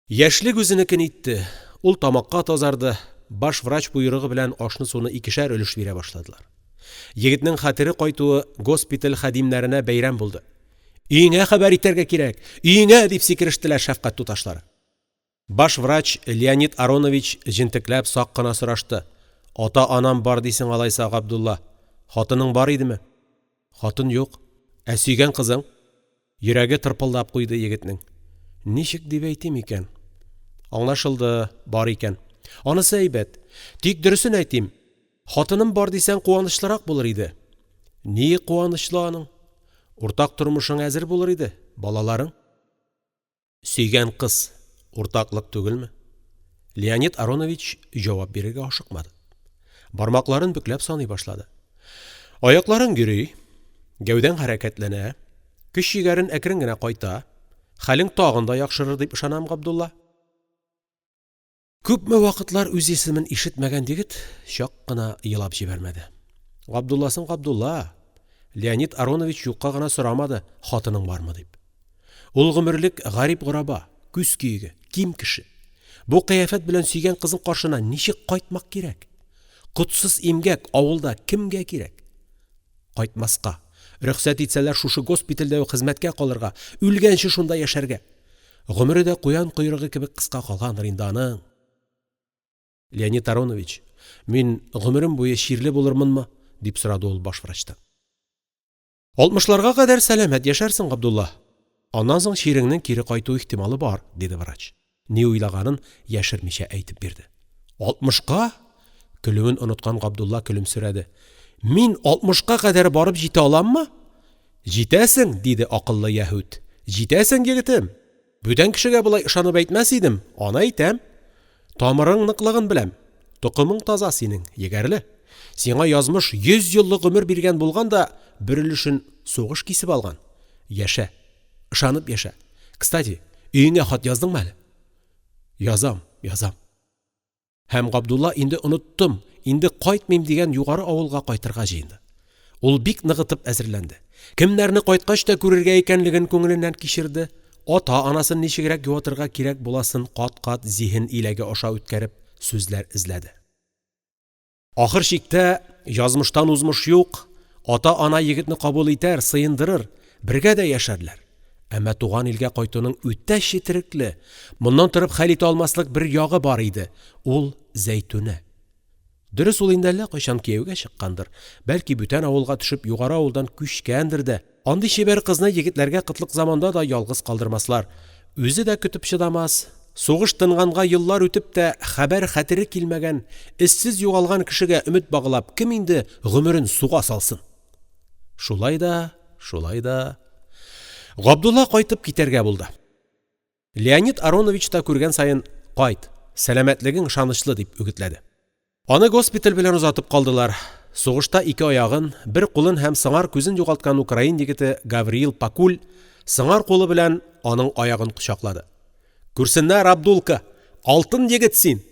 Яшьлек үзенекен итте, ул тамакка тазарды, баш врач боерыгы белән ашны-суны икешәр өлеш бирә башладылар. Егетнең хәтере кайтуы госпиталь хадимнәренә бәйрәм булды. «Өеңә хәбәр итәргә кирәк, өеңә!» дип сикерештеләр шәфкать туташлары. Баш врач Леонид Аронович җентекләп, сак кына сорашты: «Ата-анам бар дисең алайса, Габдулла? Хатының бар идеме?» «Хатын юк. Ә сөйгән кызың?» Йөрәге тырпылдап куйды егетнең. Ничек дип әйтим икән? Аңлашылды, бар икән. Анысы әйбәт. Тик дөресен әйтим, хатыным бар дисәң, куанычлырак булыр иде. Ние куанычлы аның? Уртак тормышың әзер булыр иде, балаларың? Сөйгән кыз уртаклык түгелме? Леонид Аронович җавап бирергә ашыкмады. Бармакларын бөкләп саный башлады. Аякларың йөри, гәүдәң хәрәкәтләнә, көч-егәрен әкрен генә кайта, хәлең тагын да яхшырыр дип ышанам, Габдулла. Күпме вакытлар үз исемен ишетмәгән егет чак кына елап җибәрмәде. Габдулласын Габдулла, Леонид Аронович юкка гына сорамады, хатының бармы дип. Ул гомерлек гарип-гораба, күз көеге, ким кеше. Бу кыяфәт белән сөйгән кызың каршына ничек кайтмак кирәк? Котсыз имгәк авылда кемгә кирәк? Кайтмаска, рөхсәт итсәләр, шушы госпитальдә үк хезмәткә калырга, үлгәнче шунда яшәргә. Гомере дә куян койрыгы кебек кыска калгандыр инде аның. Леонид Аронович, мин гомерем буе чирле булырмынмы? — дип сорады ул баш врачтан. Алтмышларга кадәр сәламәт яшәрсең, Габдулла, аннан соң чиреңнең кире кайту ихтималы бар, — диде врач, ни уйлаганын яшермичә әйтеп бирде. Алтмышка? Көлүен оныткан Габдулла көлемсерәде. Мин алтмышка кадәр барып җитә аламмы? Җитәсең, диде акыллы яһүд, җитәсең, егетем. Бүтән кешегә болай ышанып әйтмәс идем, аны әйтәм. Тамырың ныклыгын беләм, токымың таза синең, егәрле. Сиңа язмыш йөз еллык гомер биргән булган да, бер өлешен сугыш кисеп алган. Яшә, ышанып яшә. Кстати, өеңә хат яздыңмы әле? Язам, язам. Һәм Габдулла инде оныттым, инде кайтмыйм дигән Югары авылга кайтырга җыенды. Ул бик ныгытып әзерләнде. Кемнәрне кайткач та күрергә икәнлеген күңеленнән кичерде, ата-анасын ничегрәк юатырга кирәк буласын кат-кат зиһен иләге аша үткәреп сүзләр эзләде. Ахыр чиктә, язмыштан узмыш юк, ата-ана егетне кабул итәр, сыендырыр, бергә дә яшәрләр, әмма туган илгә кайтуның үтә четерекле, моннан торып хәл итә алмаслык бер ягы бар иде, ул Зәйтүнә. Дөрес, ул инде әллә кайчан кияүгә чыккандыр, бәлки, бүтән авылга төшеп, Югары авылдан күчкәндер дә, андый чибәр кызны егетләргә кытлык заманда да ялгыз калдырмаслар, үзе дә көтеп чыдамас, сугыш тынганга еллар үтеп тә хәбәр-хәтере килмәгән, эзсез югалган кешегә өмет баглап кем инде гомерен суга салсын? Шулай да, шулай да... Габдулла кайтып китәргә булды. Леонид Аронович та күргән саен «кайт, сәламәтлегең ышанычлы», дип үгетләде. Аны госпиталь белән озатып калдылар, сугышта ике аягын, бер кулын һәм сыңар күзен югалткан украин егете Гавриил Покуль сыңар кулы белән аның аягын кочаклады: «Күрсеннәр, Абдулка, алтын егет син,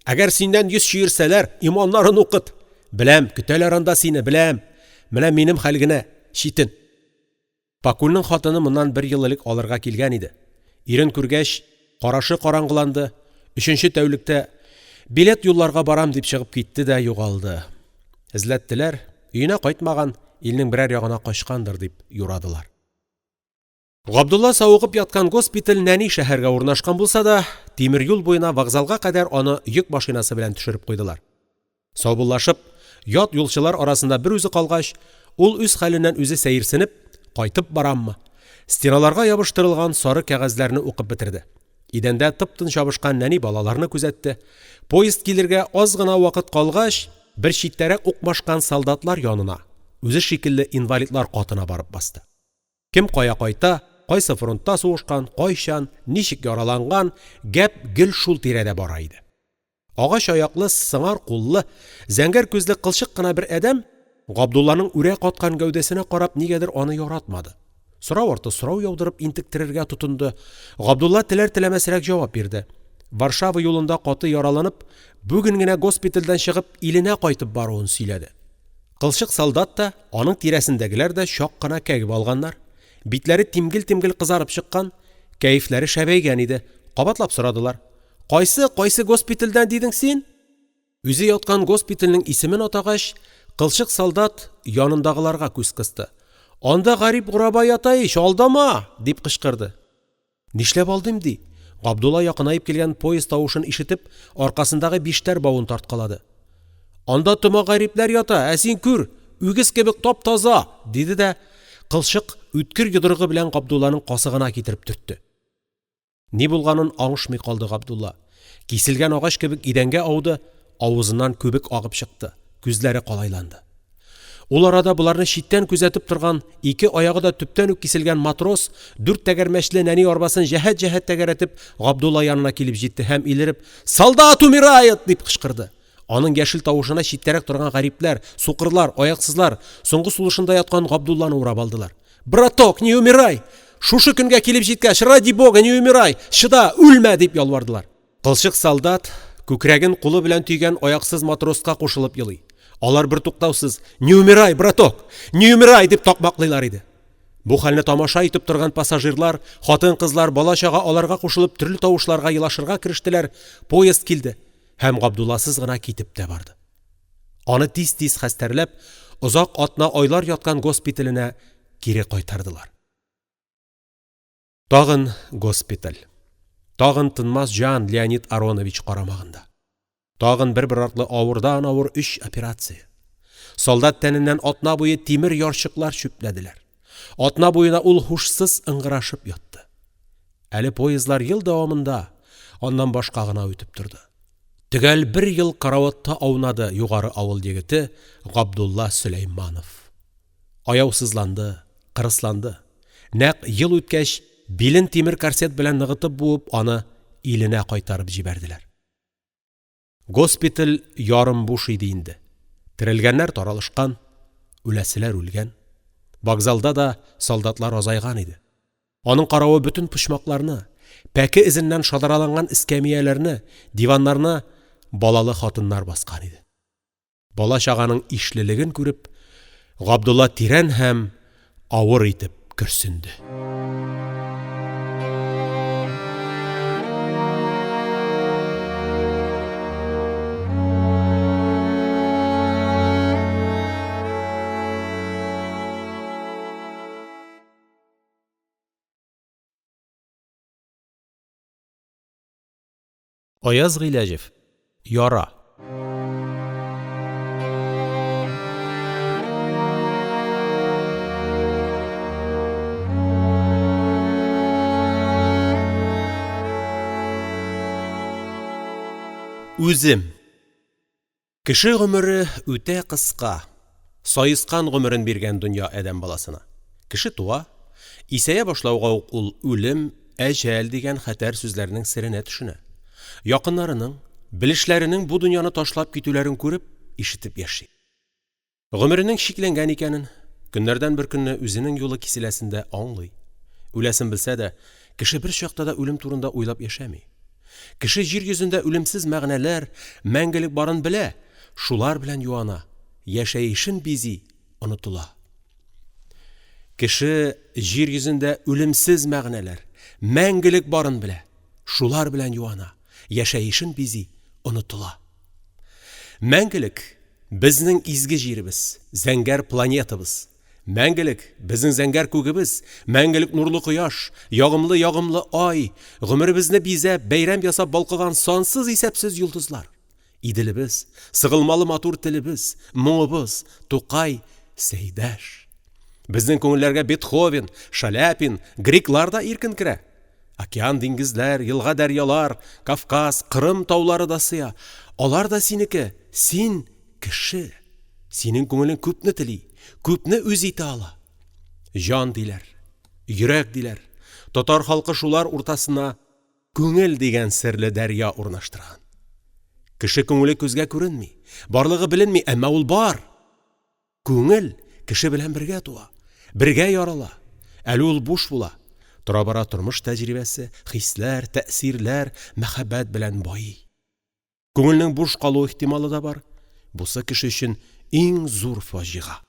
әгәр синнән 100 чөерсәләр, иманнарын укыт, беләм, көтәләр анда сине, беләм, менә минем хәл генә читен». Покульның хатыны моннан бер ел элек алырга килгән иде, ирен күргәч, карашы караңгыланды, өченче тәүлектә: «Билет юлларга барам», дип чыгып китте дә югалды, эзләттеләр, өенә кайтмаган, илнең берәр ягына качкандыр, дип юрадылар. Габдулла савыгып яткан госпиталь нәни шәһәргә урнашкан булса да, тимер юл буена, вокзалга кадәр аны йөк машинасы белән төшереп куйдылар. Саубуллашып, ят юлчылар арасында берүзе калгач, ул үз хәленнән үзе сәерсенеп («Кайтып бараммы?»), стеналарга ябыштырылган сары кәгазьләрне укып бетерде, идәндә тып-тын чабышкан нәни балаларны күзәтте, поезд килергә аз гына вакыт калгач, бер читтәрәк укмашкан солдатлар янына, үзе шикелле инвалидлар катына барып басты. Кем кая кайта, кайсы фронтта сугышкан, кайчан, ничек яраланган, гәп гел шул тирәдә бара иде. Агач аяклы, сыңар куллы, зәңгәр күзле кылчык кына бер адәм Габдулланың үрә каткан гәүдәсенә карап нигәдер аны яратмады, сорау арты сорау яудырып интектерергә тотынды, Габдулла теләр-теләмәсрәк җавап бирде, Варшава юлында каты яраланып, бүген генә госпитальдән чыгып иленә кайтып баруын сөйләде. Кылчык солдат та, аның тирәсендәгеләр дә чак кына кәгеп алганнар, битләре тимгел-тимгел кызарып чыккан, кәефләре шәбәйгән иде, кабатлап сорадылар: «Кайсы, кайсы госпитальдән дидең син?» Үзе яткан госпитальнең исемен атагач, кылчык солдат янындагыларга күз кысты: «Анда гарип-гораба ята ич, алдама!» — дип кычкырды. «Нишләп алдыйм ди?» Габдулла якынаеп килгән поезд тавышын ишетеп, аркасындагы биштәр бавын тарткалады. «Анда тома гарипләр ята, ә син, күр, үгез кебек тап-таза!» диде дә кылчык үткер йодрыгы белән Габдулланың касыгына китереп төртте. Ни булганын аңышмый калды Габдулла, киселгән агач кебек идәнгә ауды, авызыннан күбек агып чыкты, күзләре калайланды. Ул арада боларны читтән күзәтеп торган, ике аягы да төптән үк киселгән матрос дүрт тәгәрмәчле нәни арбасын җәһәт-җәһәт тәгәрәтеп Габдулла янына килеп җитте һәм илереп: «Солдат умирает!» дип кычкырды. Аның яшел тавышына читтәрәк торган гарипләр, сукырлар, аяксызлар соңгы сулышында яткан Габдулланы урап алдылар. «Браток, не умирай! Шушы көнгә килеп җиткәч, ради бога, не умирай! Чыда, үлмә!» дип ялвардылар. Кылчык солдат күкрәген кулы белән төйгән аяксыз матроска кушылып елый, алар бертуктаусыз «Не умирай, браток, не умирай!» дип такмаклыйлар иде. Бу хәлне тамаша итеп торган пассажирлар, хатын-кызлар, бала-чага аларга кушылып төрле тавышларга елашырга керештеләр, поезд килде һәм Габдулласыз гына китеп тә барды. Аны тиз-тиз хәстәрләп, озак атна-айлар яткан госпиталенә кире кайтардылар. Тагын госпиталь, тагын тынмас җан Леонид Аронович карамагында, тагын бер-бер артлы авырдан-авыр өч операция, солдат тәненнән атна буе тимер ярчыклар чүпләделәр, атна буена ул һушсыз ыңгырашып ятты. Әле поездлар ел дәвамында аннан башка гына үтеп торды. Төгәл бер ел караватта аунады Югары авыл егете Габдулла Сөләйманов. Аяусызланды, кырысланды. Нәкъ ел үткәч, билен тимер корсет белән ныгытып буып, аны иленә кайтарып җибәрделәр. Госпиталь ярым буш иде инде, терелгәннәр таралышкан, үләселәр үлгән, вокзалда да солдатлар азайган иде. Аның каравы бөтен почмакларны, пәке эзеннән шадраланган эскәмияләрне, диваннарны балалы хатыннар баскан иде. Бала-чаганың ишлелеген күреп, Габдулла тирән һәм авыр итеп көрсенде. Аяз Гыйләҗев. Яра. Үзем. Кеше гомере үтә кыска, саескан гомерен биргән дөнья адәм баласына. Кеше туа, исәя башлауга ук ул үлем, Әҗәл дигән хәтәр сүзләрнең серенә төшенә, якыннарының, белешләренең бу дөньяны ташлап китүләрен күреп, ишетеп яши. Гомеренең чикләнгән икәнен, көннәрдән бер көнне үзенең юлы киселәсен дә аңлый. Үләсен белсә дә, кеше бер чакта да үлем турында уйлап яшәми. Кеше җир йөзендә үлемсез мәгънәләр, мәңгелек барын белә, шулар белән юана, яшәешен бизи, онытыла. Кеше җир йөзендә үлемсез мәгънәләр, мәңгелек барын белә, шулар белән юана, яшәешен бизи, онытыла. Мәңгелек — безнең изге җиребез, зәңгәр планетабыз. Мәңгелек — безнең зәңгәр күгебез, мәңгелек нурлы кояш, ягымлы-ягымлы ай, гомеребезне бизәп, бәйрәм ясап балкыган сансыз-исәпсез йолдызлар. Иделебез, сыгылмалы матур телебез, моңыбыз, Тукай, Сәйдәш. Безнең күңелләргә Бетховен, Шаляпин, Григлар да иркен керә. Океан-диңгезләр, елга-дәрьялар, Кавказ, Кырым таулары да сыя. Алар да синеке, син — кеше, синең күңелең күпне тели, күпне үз итә ала. Җан диләр, йөрәк диләр, татар халкы шулар уртасына Күңел дигән серле дәрья урнаштырган. Кеше күңеле күзгә күренми, барлыгы беленми, әмма ул бар! Күңел кеше белән бергә туа, бергә ярала, әле ул буш була, тора-бара тормыш тәҗрибәсе, хисләр, тәэсирләр, мәхәббәт белән байый. Күңелнең буш калу ихтималы да бар, бусы кеше өчен иң зур фаҗига.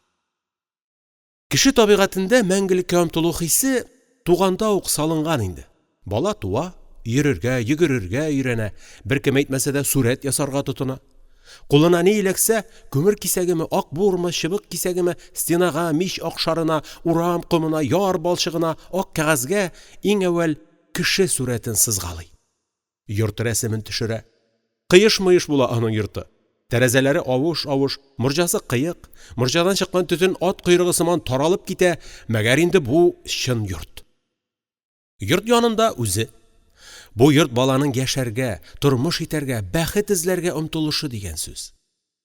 Кеше табигатендә мәңгелеккә омтылу хисе туганда ук салынган инде. Бала туа, йөрергә, йөгерергә өйрәнә, беркем әйтмәсә дә сурәт ясарга тотына. Кулына ни эләксә, күмер кисәгеме, акбурмы, чыбык кисәгеме, стенага, мич акшарына, урам комына, яр балчыгына, ак кәгазьгә иң әүвәл кеше сурәтен сызгалый. Йорт рәсемен төшерә. Кыеш-мыеш була аның йорты. Тәрәзәләре авыш-авыш, морҗасы кыек, морҗадан чыккан төтен ат койрыгы сыман таралып китә, мәгәр инде бу чын йорт. Йорт янында үзе. Бу йорт баланың яшәргә, тормыш итәргә, бәхет эзләргә омтылышы дигән сүз.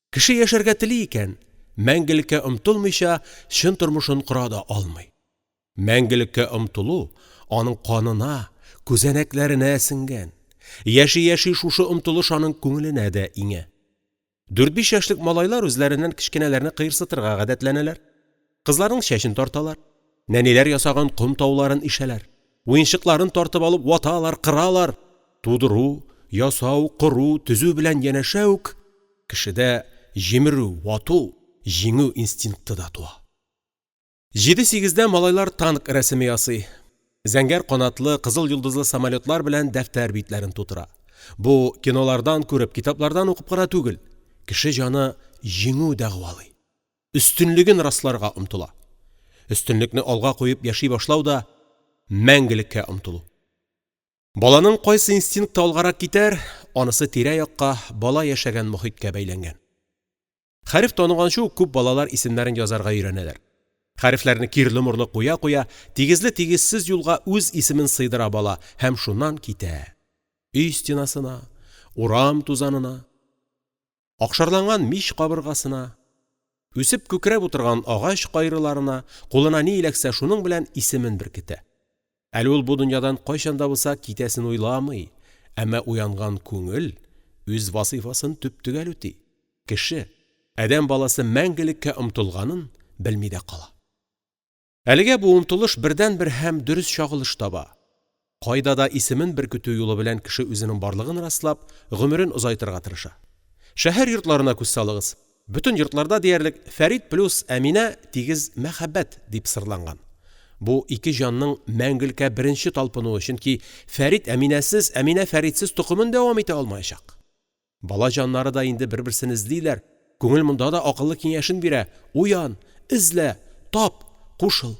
Кеше яшәргә тели икән, мәңгелеккә омтылмыйча чын тормышын кора да алмый. Мәңгелеккә омтылу аның канына, күзәнәкләренә сеңгән, яши-яши шушы омтылыш аның күңеленә дә иңә. Дүрт-биш яшьлек малайлар үзләреннән кечкенәләрне кыерсытырга гадәтләнәләр, кызларның чәчен тарталар, нәниләр ясаган ком тауларын ишәләр, уенчыкларын тартып алып ваталар, кыралар. Тудыру, ясау, кору, төзү белән янәшә үк кешедә җимерү, вату, җиңү инстинкты да туа. Җиде-сигездә малайлар танк рәсеме ясый, зәңгәр канатлы, кызыл йолдызлы самолетлар белән дәфтәр битләрен тутыра. Бу кинолардан күреп, китаплардан укып кына түгел, кеше җаны җиңү дәгъвалый, өстенлеген расларга омтыла. Өстенлекне алга куеп яши башлау да мәңгелеккә омтылу. Баланың кайсы инстинкты алгарак китәр, анысы тирә-якка, бала яшәгән мохиткә бәйләнгән. Хәреф таныганчы ук күп балалар исемнәрен язарга өйрәнәләр. Хәрефләрне кирле-морлы куя-куя, тигезле-тигезсез юлга үз исемен сыйдыра бала һәм шуннан китә. Өй стенасына, урам тузанына, акшарланган мич кабыргасына, үсеп-күкрәп утырган агач кайрыларына, кулына ни эләксә, шуның белән исемен беркетә. Әле ул бу дөньядан кайчан да булса китәсен уйламый, әмма уянган күңел үз вазыйфасын төп-төгәл үти, кеше, адәм баласы мәңгелеккә омтылганын белми дә кала. Әлегә бу омтылыш бердәнбер һәм дөрес чагылыш таба, кайда да исемен беркетү юлы белән кеше үзенең барлыгын раслап, гомерен озайтырга тырыша. Шәһәр йортларына күз салыгыз, Бөтен йортларда диярлек «Фәрит плюс Әминә тигез мәхәббәт» дип сырланган. Бу ике җанның мәңгелеккә беренче талпынуы, чөнки Фәрит Әминәсез, Әминә Фәритсез токымын дәвам итә алмаячак. Бала җаннары да инде бер-берсен эзлиләр, күңел монда да акыллы киңәшен бирә, уян, эзлә, тап, кушыл.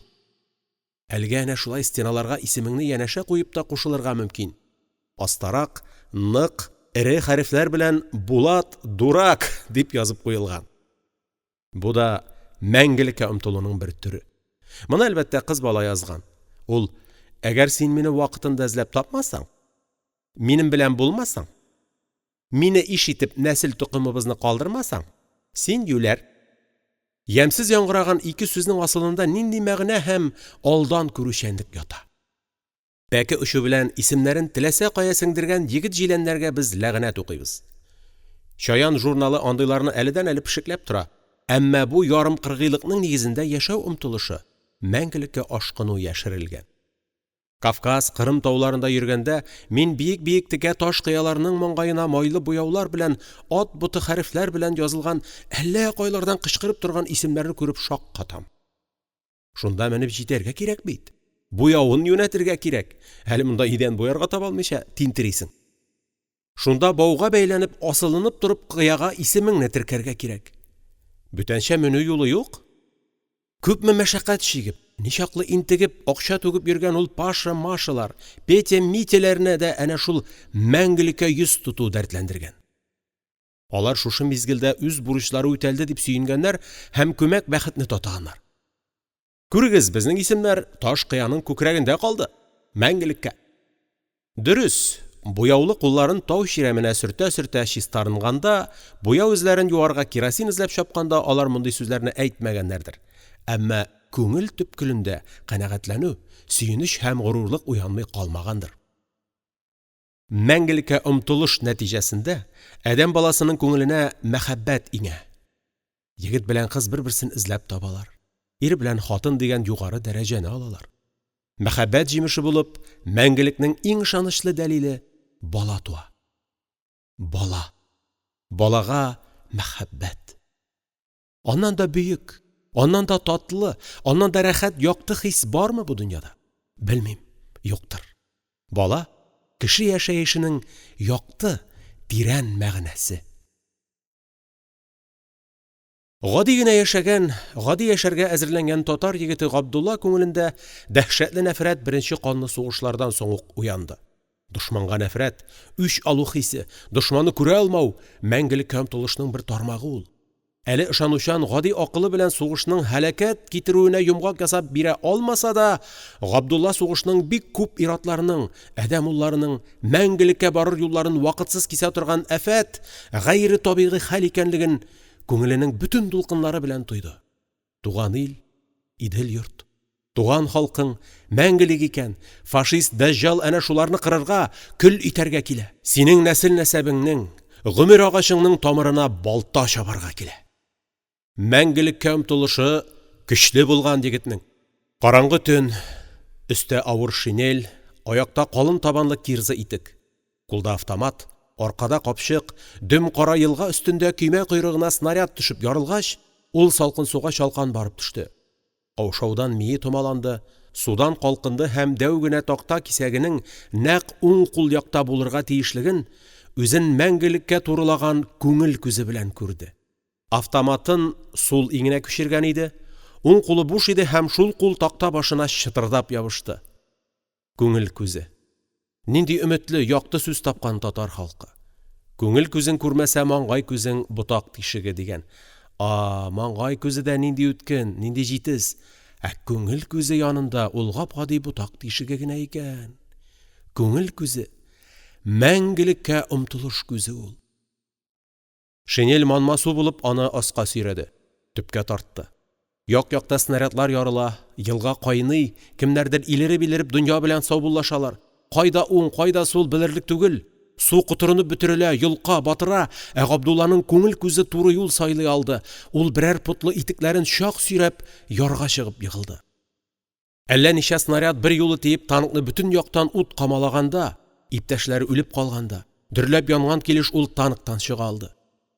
Әлегә әнә шулай стеналарга исемеңне янәшә куеп та кушылырга мөмкин. Астарак нык, эре хәрефләр белән «Булат дурак» дип язып куелган. Бу да мәңгелеккә омтылуның бер төре. Моны, әлбәттә, кыз бала язган. Ул: «Әгәр син мине вакытында эзләп тапмасаң, минем белән булмасаң, мине иш итеп нәсел-токымыбызны калдырмасаң, син юләр. Ямьсез яңгыраган ике сүзнең асылында нинди мәгънә һәм алдан күрүчәнлек ята. Пәке очы белән исемнәрен теләсә кая сеңдергән егет-җиләннәргә без ләгънәт укыйбыз, «Чаян» журналы андыйларны әледән-әле пешекләп тора, әмма бу ярымкыргыйлыкның нигезендә яшәү омтылышы, Мәңгелеккә ашкыну яшерелгән. Кавказ, Кырым тауларында йөргәндә мин биек-биек текә таш кыяларның маңгаена майлы буяулар белән, ат боты хәрефләр белән язылган әллә кайлардан кычкырып торган исемнәрне күреп шаккатам. Шунда менеп җитәргә кирәк бит, буявын юнәтергә кирәк, әле монда идән буярга табалмыйча тинтерисең. Шунда бауга бәйләнеп, асылынып торып кыяга исемеңне теркәргә кирәк. Бүтәнчә менү юлы юк. Күпме мәшәкать чигеп, ничаклы интегеп, акча түгеп йөргән ул Паша-Машалар, Петя-Митяләрне дә әнә шул Мәңгелеккә йөз тоту дәртләндергән. Алар шушы мизгелдә үз бурычлары үтәлде дип сөенгәннәр һәм күмәк бәхетне татыганнар. Күрегез, безнең исемнәр таш кыяның күкрәгендә калды. Мәңгелеккә. Дөрес, буяулы кулларын тау чирәменә сөртә-сөртә чистарынганда, буяу эзләрен юарга керосин эзләп чапканда алар мондый сүзләрне әйтмәгәннәрдер, әмма күңел төпкелендә канәгатьләнү, сөенеч һәм горурлык уянмый калмагандыр. Мәңгелеккә омтылыш нәтиҗәсендә адәм баласының күңеленә мәхәббәт иңә, егет белән кыз бер-берсен эзләп табалар, ир белән хатын дигән югары дәрәҗәне алалар. Мәхәббәт җимеше булып, Мәңгелекнең иң ышанычлы дәлиле — бала туа. Бала. Балага мәхәббәт. Аннан да бөек, аннан да татлы, аннан да рәхәт якты хис бармы бу дөньяда? Белмим, юктыр. Бала — кеше яшәешенең якты, тирән мәгънәсе. Гади генә яшәгән, гади яшәргә әзерләнгән татар егете Габдулла күңелендә дәһшәтле нәфрәт беренче канлы сугышлардан соң ук уянды. Дошманга нәфрәт, үч алу хисе, дошманны күрә алмау — мәңгелеккә омтылышның бер тармагы ул. Әле ышанучан гади акылы белән сугышның һәлакәт китерүенә йомгак ясап бирә алмаса да, Габдулла сугышның бик күп ир-атларның, адәм улларының мәңгелеккә барыр юлларын вакытсыз кисә торган афәт, гайре табигый хәл икәнлеген күңеленең бөтен дулкыннары белән тойды. Туган ил, Идел йорт, туган халкың мәңгелек икән, фашист дәҗҗал әнә шуларны кырырга, көл итәргә килә, синең нәсел-нәсәбеңнең, гомер агачыңның тамырына балта чабарга килә. Мәңгелеккә омтылышы көчле булган егетнең. Караңгы төн, өстә авыр шинель, аякта калын табанлы кирза итек, кулда автомат, аркада капчык, дөм кара елга өстендә көймә койрыгына снаряд төшеп ярылгач, ул салкын суга чалкан барып төште, каушаудан мие томаланды, судан калкынды һәм дәү генә такта кисәгенең нәкъ уң кул якта булырга тиешлеген үзен Мәңгелеккә турылаган күңел күзе белән күрде. Автоматын сул иңенә күчергән иде, уң кулы буш иде һәм шул кул такта башына чытырдап ябышты. Күңел күзе. Нинди өметле, якты сүз тапкан татар халкы. Күңел күзең күрмәсә, маңгай күзең — ботак тишеге, дигән. А, маңгай күзе дә нинди үткен, нинди җитез, ә күңел күзе янында ул гап-гади ботак тишеге генә икән. Күңел күзе — мәңгелеккә омтылыш күзе ул. Шинель манма су булып аны аска сөйрәде, төпкә тартты. Як-якта снарядлар ярыла, елга кайный, кемнәрдер илереп-илереп дөнья белән саубуллашалар, кайда уң, кайда сул — белерлек түгел, су котырынып бөтерелә, йолка, батыра, ә Габдулланың күңел күзе туры юл сайлый алды, ул берәр потлы итекләрен чак сөйрәп ярга чыгып егылды. Әллә ничә снаряд берьюлы тиеп танкны бөтен яктан ут камалаганда, иптәшләре үлеп калганда, дөрләп янган килеш ул танктан чыга алды.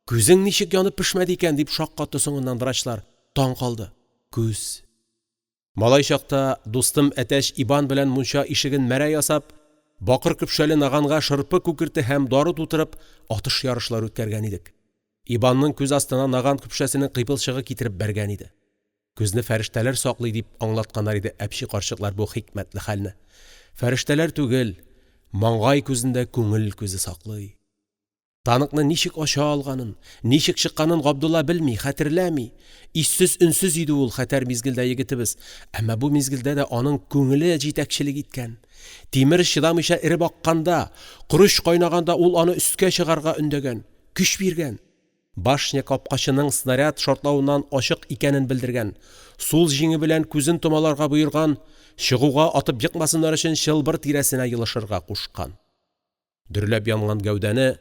«Күзең ничек янып пешмәде икән?» дип шаккатты соңыннан врачлар, таң калды. Күз. Малай чакта дустым әтәч Ибан белән мунча ишеген мәрә ясап, бакыр көпшәле наганга шырпы күкерте һәм дары тутырып атыш ярышлары үткәргән идек. Ибанның күз астына наган көпшәсенең кыйпылчыгы китереп бәргән иде. Күзне фәрештәләр саклый, дип аңлатканнар иде әпчи карчыклар бу хикмәтле хәлне. Фәрештәләр түгел, маңгай күзен дә күңел күзе саклый. Танкны ничек ача алганын, ничек чыкканын Габдулла белми, хәтерләми, иссез-өнсез иде ул хәтәр мизгелдә егетебез, әмма бу мизгелдә дә аның күңеле җитәкчелек иткән, тимер чыдамыйча эреп акканда, корыч кайнаганда ул аны өскә чыгарга өндәгән, көч биргән. Башня капкачының снаряд шартлавыннан ачык икәнен белдергән, сул җиңе белән күзен томаларга боерган, чыгуга атып екмасыннар өчен чылбыр тирәсенә елышырга кушкан. Дөрләп янган гәүдәне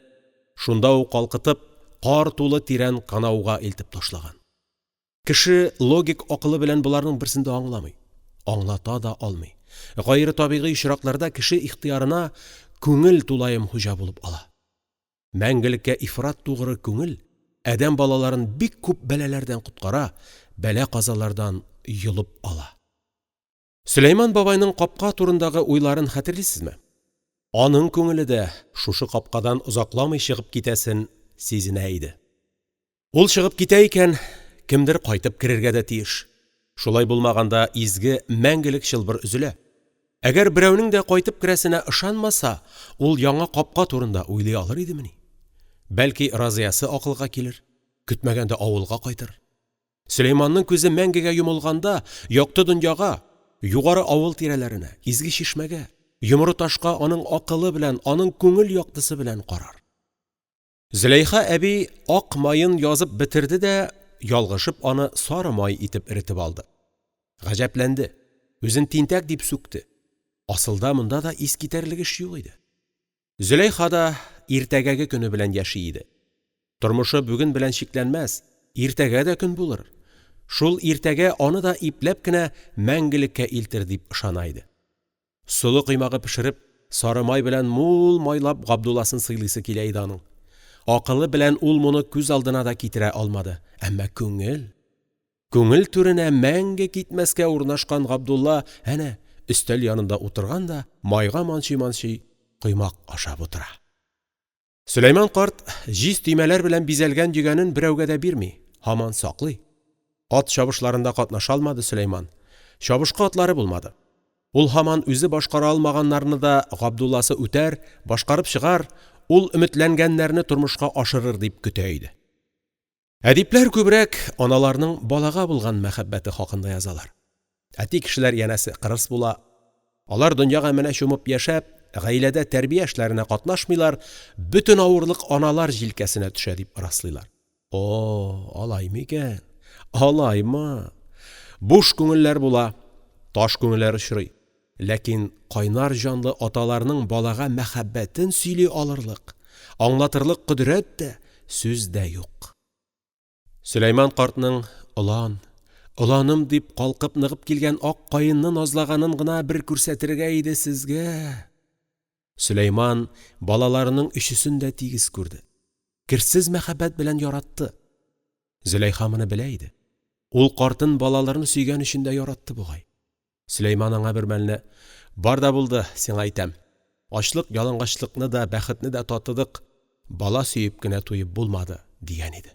шунда ук калкытып, кар тулы тирән канауга илтеп ташлаган. Кеше логик акылы белән боларның берсен дә аңламый, аңлата да алмый, гайре табигый очракларда кеше ихтыярына Күңел тулаем хуҗа булып ала. Мәңгелеккә ифрат тугры Күңел адәм балаларын бик күп бәлаләрдән коткара, бәла-казалардан йолып ала. Сөләйман бабайның капка турындагы уйларын хәтерлисезме? Аның күңеле дә шушы капкадан озакламый чыгып китәсен сизенә иде. Ул чыгып китә икән, кемдер кайтып керергә дә тиеш. Шулай булмаганда изге, мәңгелек чылбыр өзелә. Әгәр берәүнең дә кайтып керәсенә ышанмаса, ул яңа капка турында уйлый алыр идемени? Бәлки Разиясе акылга килер, көтмәгәндә авылга кайтыр. Сөләйманның күзе мәңгегә йомылганда якты дөньяга, Югары авыл тирәләренә, Изге чишмәгә, Йомры ташка аның акылы белән, аның күңел яктысы белән карар. Зөләйха әби ак маен язып бетерде дә ялгышып аны сары май итеп эретеп алды. Гаҗәпләнде, үзен тинтәк дип сүкте, асылда монда да искитәрлек эш юк иде. Зөләйха да иртәгәге көне белән яши иде. Тормышы бүген белән чикләнмәс, иртәгә дә көн булыр, шул иртәгә аны да ипләп кенә мәңгелеккә илтер дип ышана иде. Солы коймагы пешереп, сары май белән мул майлап Габдулласын сыйлыйсы килә иде аның. Акылы белән ул моны күз алдына да китерә алмады, әмма күңел, күңел түренә мәңге китмәскә урнашкан Габдулла, әнә, өстәл янында утырган да майга манчый-манчый коймак ашап утыра. Сөләйман карт җиз төймәләр белән бизәлгән йөгәнен берәүгә дә бирми, һаман саклый. Ат чабышларында катнаша алмады Сөләйман, чабышкы атлары булмады. Ул һаман үзе башкара алмаганнарны да Габдулласы үтәр, башкарып чыгар, ул өметләнгәннәрне тормышка ашырыр дип көтә иде. Әдипләр күбрәк аналарның балага булган мәхәббәте хакында язалар. Әти кешеләр, янәсе, кырыс була. Алар дөнья гаменә чумып яшәп, гаиләдә тәрбия эшләренә катнашмыйлар, бөтен авырлык аналар җилкәсенә төшә дип раслыйлар. О, алаймы икән? Алаймы? Буш күңелләр була, таш күңелләр очрый. Ләкин кайнар җанлы аталарның балага мәхәббәтен сөйли алырлык, аңлатырлык кодрәт тә, сүз дә юк. Сөләйман картның «Олан, оланым!» дип калкып-ныгып килгән ак каенны назлаганын гына бер күрсәтергә иде сезгә! Сөләйман балаларының өчесен дә тигез күрде, керсез мәхәббәт белән яратты. Зөләйха моны белә иде, ул картын балаларны сөйгән өчен дә яратты бугай. Сөләйман аңа бер мәлне: «Бар да булды, сиңа әйтәм, ачлык-ялангачлыкны да, бәхетне дә татыдык, бала сөеп кенә туеп булмады», дигән иде.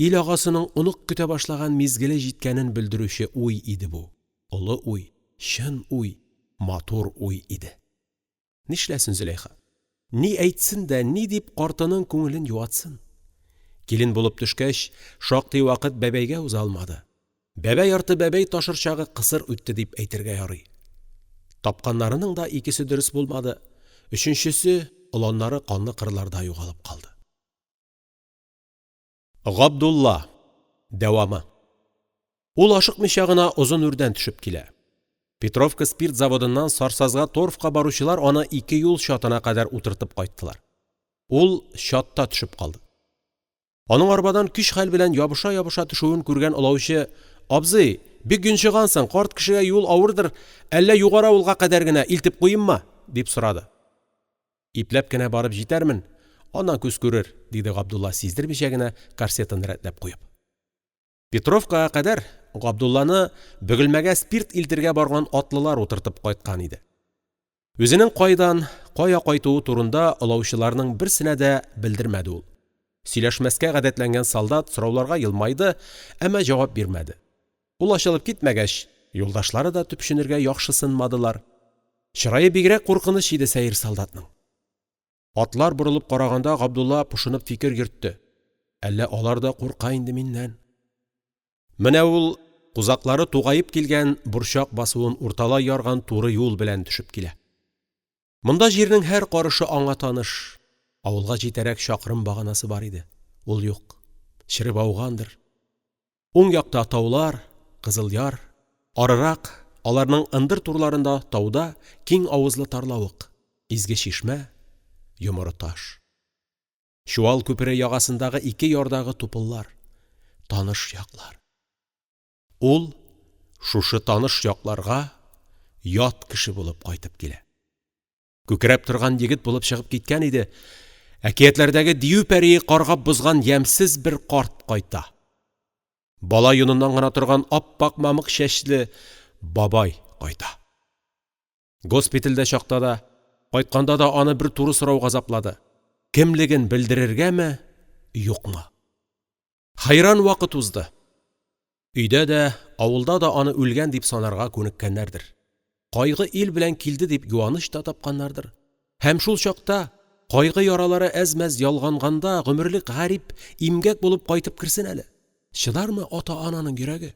Ил агасының онык көтә башлаган мизгеле җиткәнен белдерүче уй иде бу, олы уй, чын уй, матур уй иде. Нишләсен Зөләйха? Ни әйтсен дә, ни дип картының күңелен юатсын? Килен булып төшкәч, шактый вакыт бәбәйгә уза алмады. Бәбәй арты бәбәй ташыр чагы кысыр үтте дип әйтергә ярый. Тапканнарының да икесе дөрес булмады, өченчесе, оланнары канлы кырларда югалып калды. Габдулла. Дәвамы. Ул ашыкмыйча гына озын үрдән төшеп килә. Петровка спирт заводыннан Сарсазга торфка баручылар аны ике юл чатына кадәр утыртып кайттылар. Ул чатта төшеп калды. Аның арбадан көч-хәл белән ябыша-ябыша төшүен күргән олаучы: «Абзый, бик йончыгансың, карт кешегә юл авырдыр, әллә Югары авылга кадәр генә илтеп куйыйммы?» — дип сорады. «Ипләп кенә барып җитәрмен, аннан күз күрер», — диде Габдулла сиздермичә генә корсетын рәтләп куеп. Петровкага кадәр Габдулланы Бөгелмәгә спирт илтергә барган атлылар утыртып кайткан иде. Үзенең кайдан, кая кайтуы турында олаучыларның берсенә дә белдермәде ул. Сөйләшмәскә гадәтләнгән солдат сорауларга елмайды, әмма җавап бирмәде. Ул ачылып китмәгәч, юлдашлары да төпченергә яхшысынмадылар. Чырае бигрәк куркыныч иде сәер солдатның. Атлар борылып караганда Габдулла пошынып фикер йөртте: «Әллә алар да курка инде миннән?» Менә ул кузаклары тугаеп килгән борчак басуын урталай ярган туры юл белән төшеп килә. Монда җирнең һәр карышы аңа таныш, авылга җитәрәк чакрым баганасы бар иде. Ул юк, череп аугандыр. Уң якта таулар, Кызыл яр, арырак, аларның ындыр турларында, тауда, киң авызлы тарлавык, Изге чишмә, Йомры таш. Чуал күпере ягасындагы ике ярдагы тупыллар, таныш яклар. Ул шушы таныш якларга ят кеше булып кайтып килә. Күкрәп торган егет булып чыгып киткән иде, әкиятләрдәге дию пәрие каргап бозган ямьсез бер карт кайта. Бала йоныннан гына торган ап-ак мамык чәчле бабай кайта. Госпитальдә чакта да, кайтканда да аны бер туры сорау газаплады: кемлеген белдерергәме, юкмы? Хәйран вакыт узды, өйдә дә, авылда да аны үлгән дип санарга күнеккәннәрдер, кайгы ил белән килде дип юаныч та тапканнардыр, һәм шул чакта, кайгы яралары әз-мәз ялганганда гомерлек гарип, имгәк булып кайтып керсен әле, чыдармы ата-ананың йөрәге?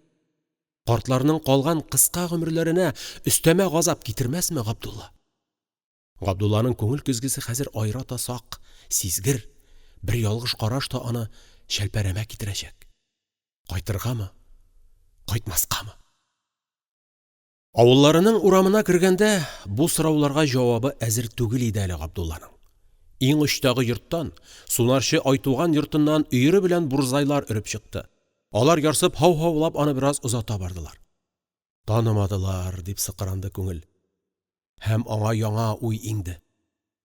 Картларның калган кыска гомерләренә өстәмә газап китермәсме Габдулла? Габдулланың күңел көзгесе хәзер аерата сак, сизгер, бер ялгыш караш та аны чәлпәрәмә китерәчәк. Кайтыргамы, кайтмаскамы? Авылларының урамына кергәндә бу сорауларга җавабы әзер түгел иде әле Габдулланың. Иң очтагы йорттан, сунарчы Айтуган йортыннан өере белән бурзайлар өреп чыкты, алар ярсып һау-һаулап аны бераз озата бардылар. «Танымадылар», дип сыкранды күңел һәм аңа яңа уй иңде: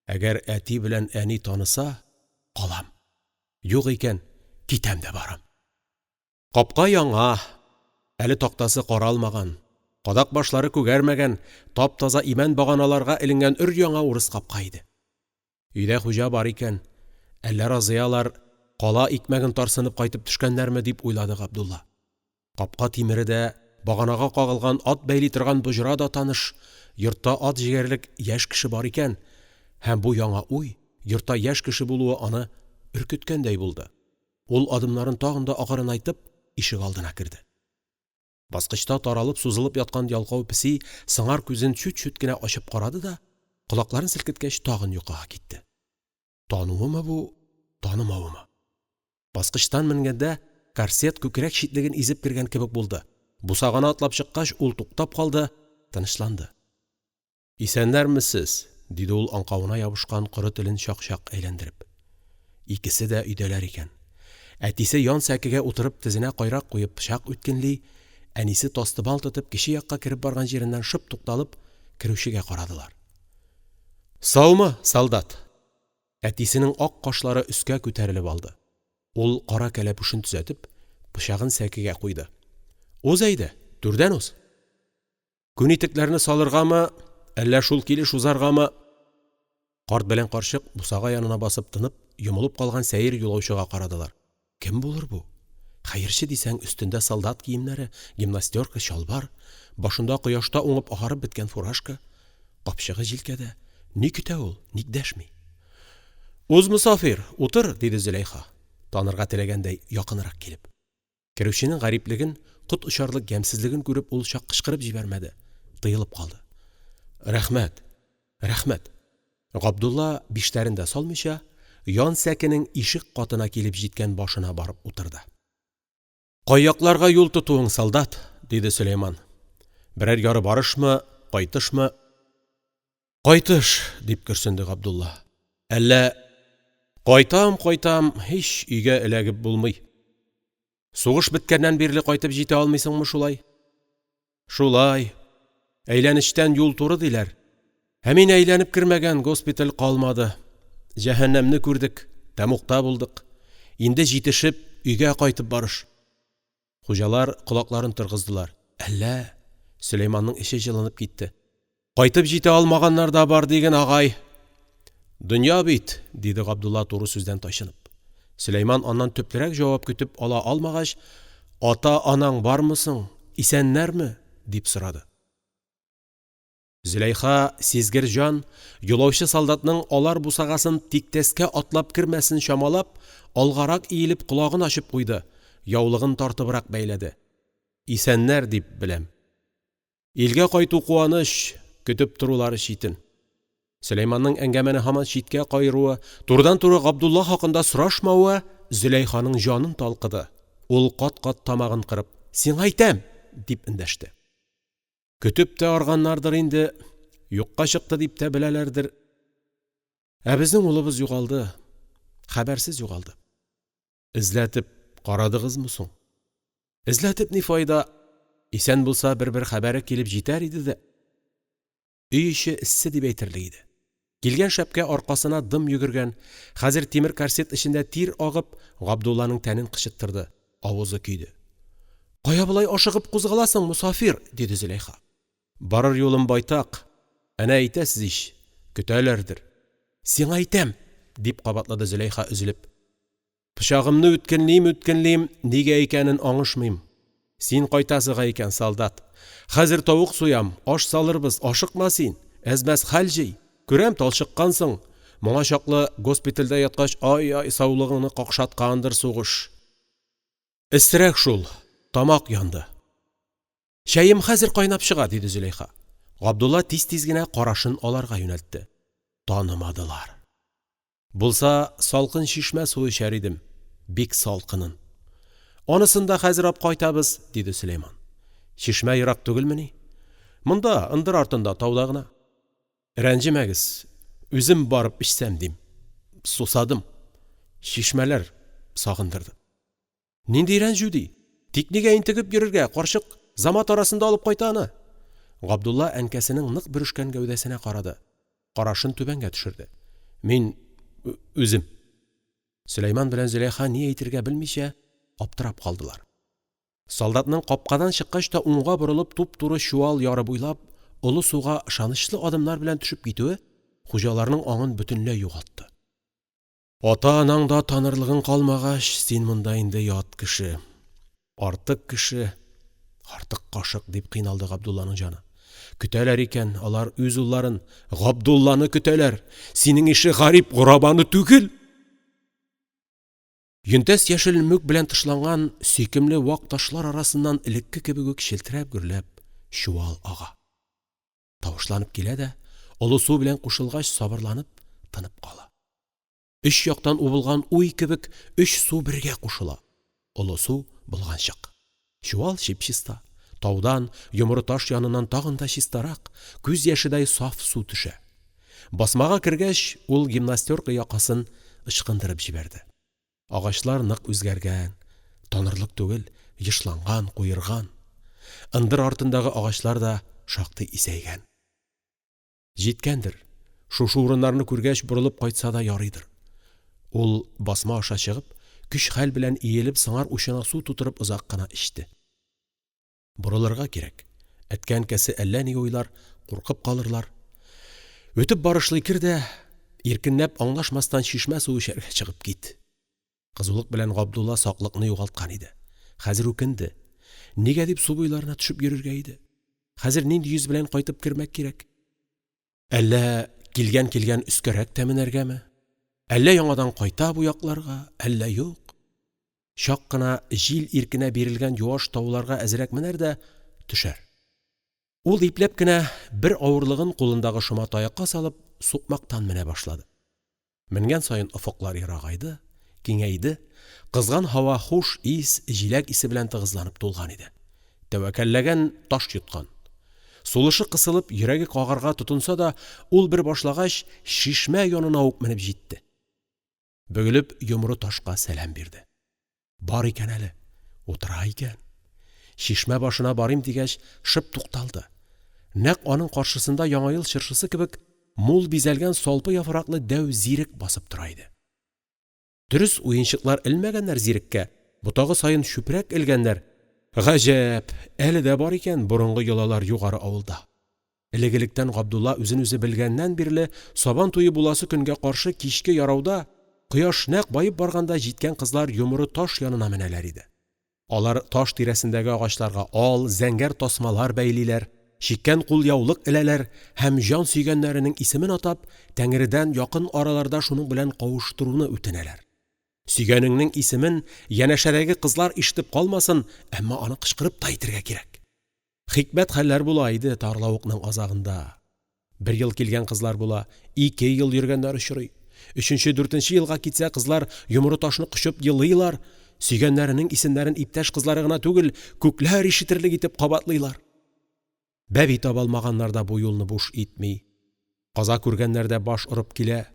«Әгәр әти белән әни таныса, калам, юк икән, китәм дә барам!» Капка яңа, әле тактасы каралмаган, кадак башлары күгәрмәгән, тап-таза имән баганаларга эленгән өр-яңа урыс капка иде. Өйдә хуҗа бар икән, әллә Разияләр кала икмәген тарсынып кайтып төшкәннәрме, дип уйлады Габдулла. Капка тимере дә, баганага кагылган ат бәйли торган боҗра да таныш, йортта ат җигәрлек яшь кеше бар икән, һәм бу яңа уй, йортта яшь кеше булуы аны өркеткәндәй булды, ул адымнарын тагын да акрынайтып ишегалдына керде. Баскычта таралып-сузылып яткан ялкау песи сыңар күзен чүт-чүт кенә ачып карады да, колакларын селкеткәч, тагын йокыга китте. Тануымы бу, танымавымы? Баскычтан менгәндә корсет күкрәк читлеген изеп кергән кебек булды, бусаганы атлап чыккач, ул туктап калды, тынычланды. «Исәннәрмесез!» — диде ул аңкавына ябышкан коры телен чак-чак әйләндереп. Икесе дә өйдәләр икән. Әтисе ян сәкегә утырып тезенә кайрак куеп пычак үткенли, әнисе тастымал тотып кече якка кереп барган җиреннән шып тукталып, керүчегә карадылар. «Саумы, солдат!» Әтисенең ак кашлары өскә күтәрелеп алды, ул кара кәләпүшен төзәтеп, пычагын сәкегә куйды. «Уз әйдә, түрдән уз. Күн итекләрне салыргамы, әллә шул килеш узаргамы?» Карт белән карчык бусага янына басып тынып, йомылып калган сәер юлаучыга карадылар. Кем булыр бу? Хәерче дисәң, өстендә солдат киемнәре, гимнастерка, чалбар, башында кояшта уңып агарып беткән фуражка, капчыгы җилкәдә, ни көтә ул, ник дәшми? «Уз, мосафир, утыр», — диде Зөләйха, танырга теләгәндәй якынрак килеп. Керүченең гариплеген, кот очарлык ямьсезлеген күреп, ул чак кычкырып җибәрмәде, тыелып калды. «Рәхмәт, рәхмәт!» Габдулла, биштәрен дә салмыйча, ян сәкенең ишек катына килеп җиткән башына барып утырды. «Кай якларга юл тотуың, солдат?» — диде Сөләйман. «Берәр яры барышмы, кайтышмы?» «Кайтыш», — дип көрсенде Габдулла. «Әллә… кайтам, кайтам, һич өйгә эләгеп булмый. Сугыш беткәннән бирле кайтып җитә алмыйсыңмы шулай?» «Шулай, әйләнечтән юл туры диләр, ә мин әйләнеп кермәгән госпиталь калмады, җәһәннәмне күрдек, тәмугта булдык, инде җитешеп, өйгә кайтып барыш». Хуҗалар колакларын торгыздылар, «Әллә?» Сөләйманның эче җылынып китте. «Кайтып җитә алмаганнар да бар диген, агай». «Дөнья бит,- диде Габдулла туры сүздән тайчынып. Сөләйман аннан төплерәк җавап көтеп ала алмагач, «Ата-анаң бармы соң, исәннәрме?» дип сорады. Зөләйха, сизгер җан, юлаучы солдатның алар бусагасын тиктәскә атлап кермәсен чамалап, алгарак иелеп колагын ачып куйды, яулыгын тартыбрак бәйләде: «Исәннәр дип беләм. Илгә кайту куаныч, көтеп торулары читен». Сөләйманның әңгәмәне һаман читкә каеруы, турыдан-туры Габдулла хакында сорашмавы Зөләйханың җанын талкыды, ул кат-кат тамагын кырып: «Сиңа әйтәм!..» дип эндәште. «Көтеп тә арганнардыр инде, юкка чыкты дип тә беләләрдер, ә безнең улыбыз югалды, хәбәрсез югалды. Эзләтеп карадыгызмы соң?» «Эзләтеп ни файда, исән булса, бер-бер хәбәре килеп җитәр иде дә…» Өй эче эссе дип әйтерлек иде, килгән шәпкә аркасына дым йөгергән, хәзер тимер корсет эчендә тир агып Габдулланың тәнен кычыттырды, авызы көйде. «Кая болай ашыгып кузгаласың, мосафир?» — диде Зөләйха. «Барыр юлым байтак, әнә әйтәсез ич, көтәләрдер». «Сиңа әйтәм!..» — дип кабатлады Зөләйха өзелеп. «Пычагымны үткенлим-үткенлим, нигә икәнен аңышмыйм. Син кайтасыга икән, солдат. Хәзер тавык суям, аш салырбыз, ашыкма син, әз-мәз хәл җый, күрәм, талчыккансың, моңа чаклы госпитальдә яткач, ай-ай, саулыгыңны какшаткандыр сугыш». «Эссерәк шул, тамак янды». «Чәем хәзер кайнап чыга», — диде Зөләйха. Габдулла тиз-тиз генә карашын аларга юнәлтте, танымадылар. «Булса, салкын чишмә суы эчәр идем, бик салкынын». «Анысын да хәзер апкайтабыз», — диде Сөләйман. «Чишмә ерак түгелмени?» «Монда, ындыр артында, тауда гына». «Рәнҗемәгез, үзем барып эчсәм дим, сусадым, чишмәләр сагындырды». «Нинди рәнҗү ди, тик нигә интегеп йөрергә, карчык замат арасында алып кайта аны!» Габдулла әнкәсенең нык бирешкән гәүдәсенә карады, карашын түбәнгә төшерде. «Мин үзем…» Сөләйман белән Зөләйха ни әйтергә белмичә аптырап калдылар. Солдатның капкадан чыккач та уңга борылып туп-туры Чуал яры буйлап Олы суга ышанычлы адымнар белән төшеп китүе хуҗаларның аңын бөтенләй югалтты. «Ата-анаң да танырлыгың калмагач, син монда инде ят кеше, артык кеше, артык кашык», дип кыйналды Габдулланың җаны. «Көтәләр икән, алар үз улларын, Габдулланы көтәләр, синең ише гарип-горабаны түгел!» Йөнтәс яшел мүк белән тышланган сөйкемле вак ташлар арасыннан элекке кебек үк челтерәп-гөрләп Чуал ага. Тавышланып килә дә, Олы су белән кушылгач, сабырланып, тынып кала. Өч яктан убылган уй кебек өч су бергә кушыла, Олы су болганчык, Чуал чип-чиста, таудан, Йомры таш яныннан тагын да чистарак, күз яшедәй саф су төшә. Басмага кергәч, ул гимнастерка якасын ычкындырып җибәрде. Агачлар нык үзгәргән, танырлык түгел, ешланган, куерган. Ындыр артындагы агачлар да шактый исәйгән. Җиткәндер, шушы урыннарны күргәч, борылып кайтса да ярыйдыр. Ул басма аша чыгып, көч-хәл белән иелеп сыңар учына су тутырып озак кына эчте. Борылырга кирәк, әткә-әнкәсе әллә ни уйлар, куркып калырлар. Үтеп барышлый кер дә, иркенләп аңлашмастан чишмә суы эчәргә чыгып кит. Кызулык белән Габдулла саклыкны югалткан иде, хәзер үкенде, нигә дип су буйларына төшеп йөрергә иде, хәзер нинди йөз белән кайтып кермәк кирәк? Әллә килгән-килгән өскәрәк тә менәргәме, әллә яңадан кайта бу якларга, әллә юк? Чак кына җил иркенә бирелгән юаш тауларга әзрәк менәр дә төшәр. Ул ипләп кенә, бар авырлыгын кулындагы шома таякка салып, сукмактан менә башлады. Менгән саен офыклар ерагайды, киңәйде, кызган һава хуш ис, җиләк исе белән тыгызланып тулган иде. Тәвәккәлләгән таш йоткан. Сулышы кысылып, йөрәге кагарга тотынса да, ул бер башлагач чишмә янына ук менеп җитте. Бөгелеп Йомры ташка сәлам бирде. Бар икән әле, утыра икән. Чишмә башына барыйм дигәч, шып тукталды, нәкъ аның каршысында Яңа ел чыршысы кебек мул бизәлгән салпы яфраклы дәү зирек басып тора иде. Дөрес, уенчыклар элмәгәннәр зиреккә, ботагы саен чүпрәк элгәннәр, гаҗәп, әле дә бар икән борынгы йолалар Югары авылда. Элек-электән Габдулла үзен-үзе белгәннән бирле Сабан туе буласы көнгә каршы кичке ярауда, кояш нәкъ баеп барганда җиткән кызлар Йомры таш янына менәләр иде. Алар таш тирәсендәге агачларга ал, зәңгәр тасмалар бәйлиләр, чиккән кулъяулык эләләр һәм җан сөйгәннәренең исемен атап, тәңредән якын араларда шуның белән кавыштыруны үтенәләр. Сөйгәнеңнең исемен янәшәдәге кызлар ишетеп калмасын, әмма аны кычкырып та әйтергә кирәк. Хикмәт хәлләр була иде тарлавыкның азагында. Бер ел килгән кызлар була, ике ел йөргәннәр очрый. Өченче, дүртенче елга китсә, кызлар Йомры ташны кочып елыйлар, сөйгәннәренең исемнәрен иптәш кызлары гына түгел, күкләр ишетерлек итеп кабатлыйлар. Бәби табалмаганнар да бу юлны буш итми, каза күргәннәр дә баш орып килә,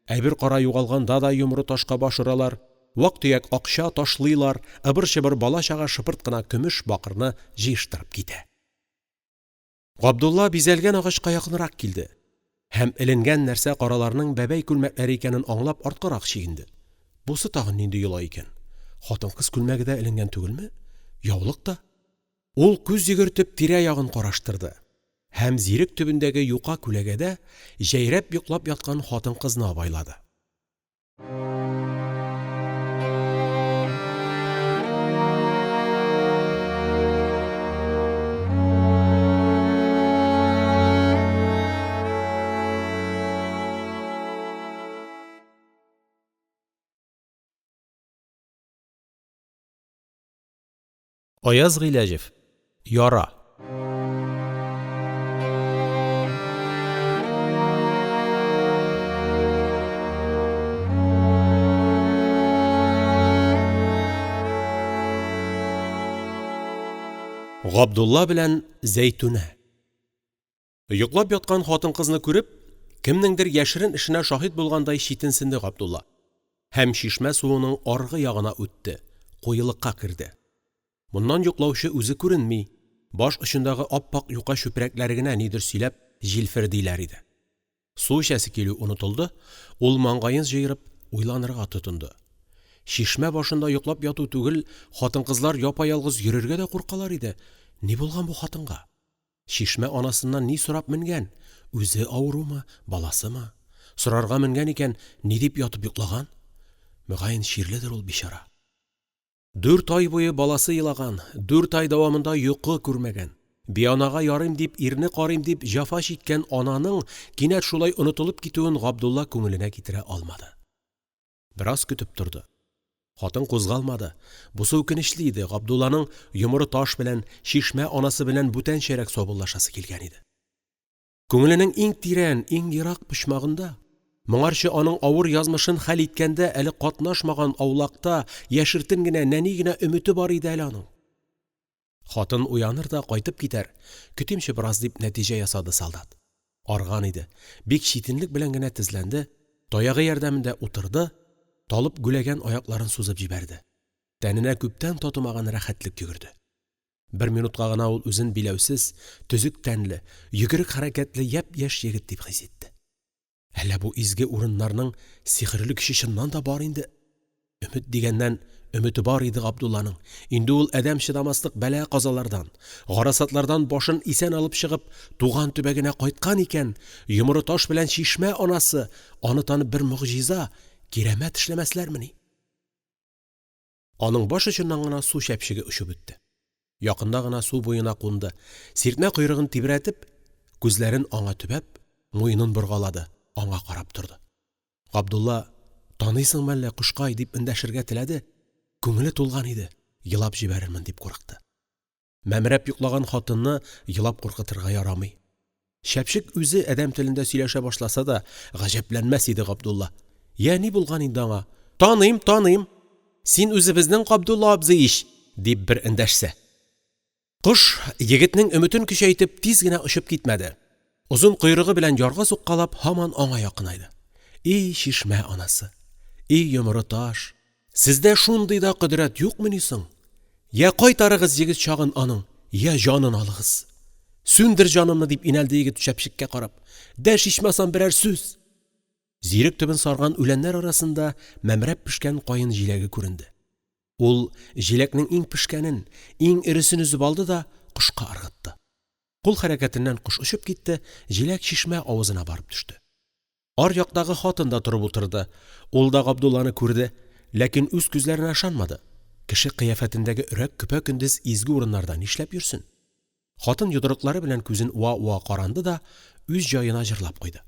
әйбер-кара югалганда да Йомры ташка баш оралар, вак-төяк акча ташлыйлар, ыбыр-чыбыр бала-чага шыпырт кына көмеш, бакырны җыештырып китә. Габдулла бизәлгән агачка якынрак килде һәм эленгән нәрсә-караларның бәбәй күлмәкләре икәнен аңлап арткарак чигенде, бусы тагын нинди йола икән, хатын-кыз күлмәге дә эленгән түгелме, яулык та? Ул күз йөгертеп тирә-ягын караштырды һәм зирек төбендәге юка күләгәдә җәйрәп йоклап яткан хатын-кызны абайлады. Аяз Гыйләҗев. Яра. Габдулла белән Зәйтүнә. Йоклап яткан хатын-кызны күреп, кемнеңдер яшерен эшенә шаһит булгандай читенсенде Габдулла һәм чишмә суының аргы ягына үтте, куелыкка керде. Моннан йоклаучы үзе күренми, баш очындагы ап-ак юка чүпрәкләре генә нидер сөйләп җилфердиләр иде. Су эчәсе килү онытылды, ул маңгаен җыерып уйланырга тотынды. Чишмә башында йоклап яту түгел, хатын-кызлар япа-ялгыз йөрергә дә куркалар иде, ни булган бу хатынга? Чишмә анасыннан ни сорап менгән, үзе авырумы, баласымы? Сорарга менгән икән, ни дип ятып йоклаган? Мөгаен, чирледер ул бичара. Дүрт ай буе баласы елаган, дүрт ай дәвамында йокы күрмәгән, бианага ярыйм дип, ирне карыйм дип җәфа чиккән ананың кинәт шулай онытылып китүен Габдулла күңеленә китерә алмады. Бераз көтеп торды. Хатын кузгалмады, бусы үкенечле иде, Габдулланың Йомры таш белән, Чишмә анасы белән бүтәнчәрәк саубуллашасы килгән иде. Күңеленең иң тирән, иң ерак почмагында, моңарчы аның авыр язмышын хәл иткәндә әле катнашмаган аулакта яшертен генә, нәни генә өмете бар иде әле аның. Хатын уяныр да кайтып китәр, көтимче бераз, дип нәтиҗә ясады солдат. Арган иде, бик читенлек белән генә тезләнде, таягы ярдәмендә утырды, талып гүләгән аякларын сузып җибәрде, тәненә күптән татымаган рәхәтлек йөгерде. Бер минутка гына ул үзен биләүсез, төзек тәнле, йөгерек хәрәкәтле япь-яшь егет дип хис итте. Әллә бу изге урыннарның сихерле көче чыннан да бар инде? Өмет дигәннән, өмете бар иде Габдулланың. Инде ул адәм чыдамаслык бәла-казалардан, гарасатлардан башын исән алып чыгып, туган төбәгенә кайткан икән, Йомры таш белән Чишмә Анасы аны танып бер могҗиза, кирәмәт эшләмәсләрмени? Аның баш очыннан гына су чәпчеге очып үтте. Якында гына су буена кунды, сиртмә койрыгын тибрәтеп, күзләрен аңа төбәп, муенын боргалады, аңа карап торды. Габдулла: «Таныйсыңмы әллә, кошкай?» дип эндәшергә теләде, күңеле тулган иде, елап җибәрермен дип курыкты. Мәмрәп йоклаган хатынны елап куркытырга ярамый. Чәпчек үзе адәм телендә сөйләшә башласа да, гаҗәпләнмәс иде Габдулла. Йә, ни булган инде аңа? «Таныйм, таныйм! Син үзебезнең Габдулла абзый ич!» дип бер эндәшсә. Кош, егетнең өметен көчәйтеп, тиз генә очып китмәде, озын койрыгы белән ярга суккалап, һаман аңа якынайды. И Чишмә Анасы! И Йомры таш! Сездә шундый да кодрәт юкмыни соң? Йә кайтарыгыз егет чагын аның, йә җанын алыгыз. Сүндер җанымны, дип инәлде егет чәпчеккә карап. Дәш ичмасам берәр сүз. Зирек төбен сарган үләннәр арасында мәмрәп пешкән каен җиләге күренде. Ул җиләкнең иң пешкәнен, иң эресен өзеп алды да кошка ыргытты. Кул хәрәкәтеннән кош очып китте, җиләк чишмә авызына барып төште. Аръяктагы хатын да торып утырды, ул да Габдулланы күрде, ләкин үз күзләренә ышанмады, кеше кыяфәтендәге өрәк көпә-көндез изге урыннарда нишләп йөрсен? Хатын йодрыклары белән күзен уа-уа каранды да үз җаена җырлап куйды.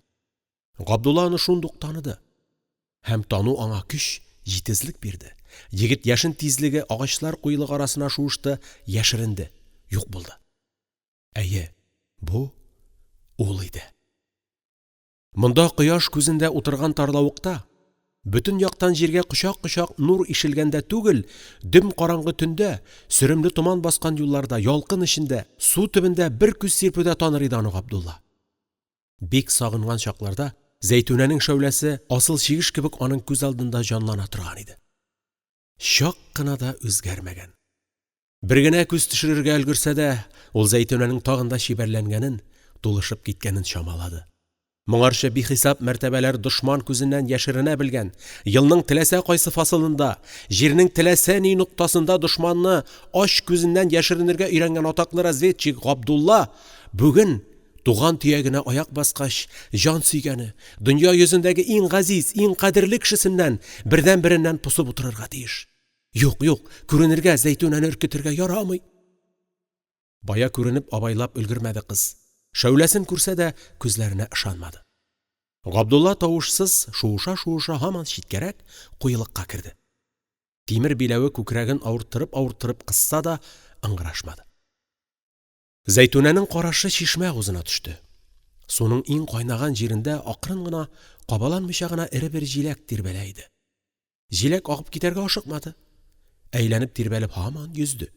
Габдулла аны шундук таныды. Һәм тану аңа көч, җитезлек бирде, егет яшен тизлеге агачлар куелыгы арасына шуышты, яшеренде, юк булды. Әйе, бу ул иде. Монда, кояш күзендә утырган тарлавыкта, Бөтен яктан җиргә кочак-кочак нур ишелгәндә түгел, дөм караңгы төндә, сөремле томан баскан юлларда, ялкын эчендә, су төбендә бер күз сирпүдә таныр иде аны Габдулла. Бик сагынган чакларда Зәйтүнәнең шәүләсе асыл чигеш кебек аның күз алдында җанлана торган иде. Чак кына да үзгәрмәгән. Бер генә күз төшерергә өлгерсә дә, ул Зәйтүнәнең тагын да чибәрләнгәнен, тулышып киткәнен чамалады. Моңарчы бихисап мәртәбәләр дошман күзеннән яшеренә белгән, елның теләсә кайсы фасылында, җирнең теләсә ни ноктасында дошманны ач күзеннән яшеренергә өйрәнгән атаклы разведчик Габдулла бүген, туган төягенә аяк баскач, җан сөйгәне, дөнья йөзендәге иң газиз, иң кадерле кешесеннән, бердәнбереннән посып утырырга тиеш. Юк, юк, күренергә, Зәйтүнәне өркетергә ярамый! Бая күренеп, абайлап өлгермәде кыз, шәүләсен күрсә дә, күзләренә ышанмады. Габдулла тавышсыз, шуыша-шуыша һаман читкәрәк, куелыкка керде. Тимер биләве күкрәген авырттырып-авырттырып кысса да, ыңгырашмады. Зәйтүнәнең карашы чишмә авызына төште, суның иң кайнаган җирендә акрын гына, кабаланмыйча гына эре бер җиләк тирбәлә иде. Җиләк агып китәргә ашыкмады, әйләнеп-тирбәлеп һаман йөзде.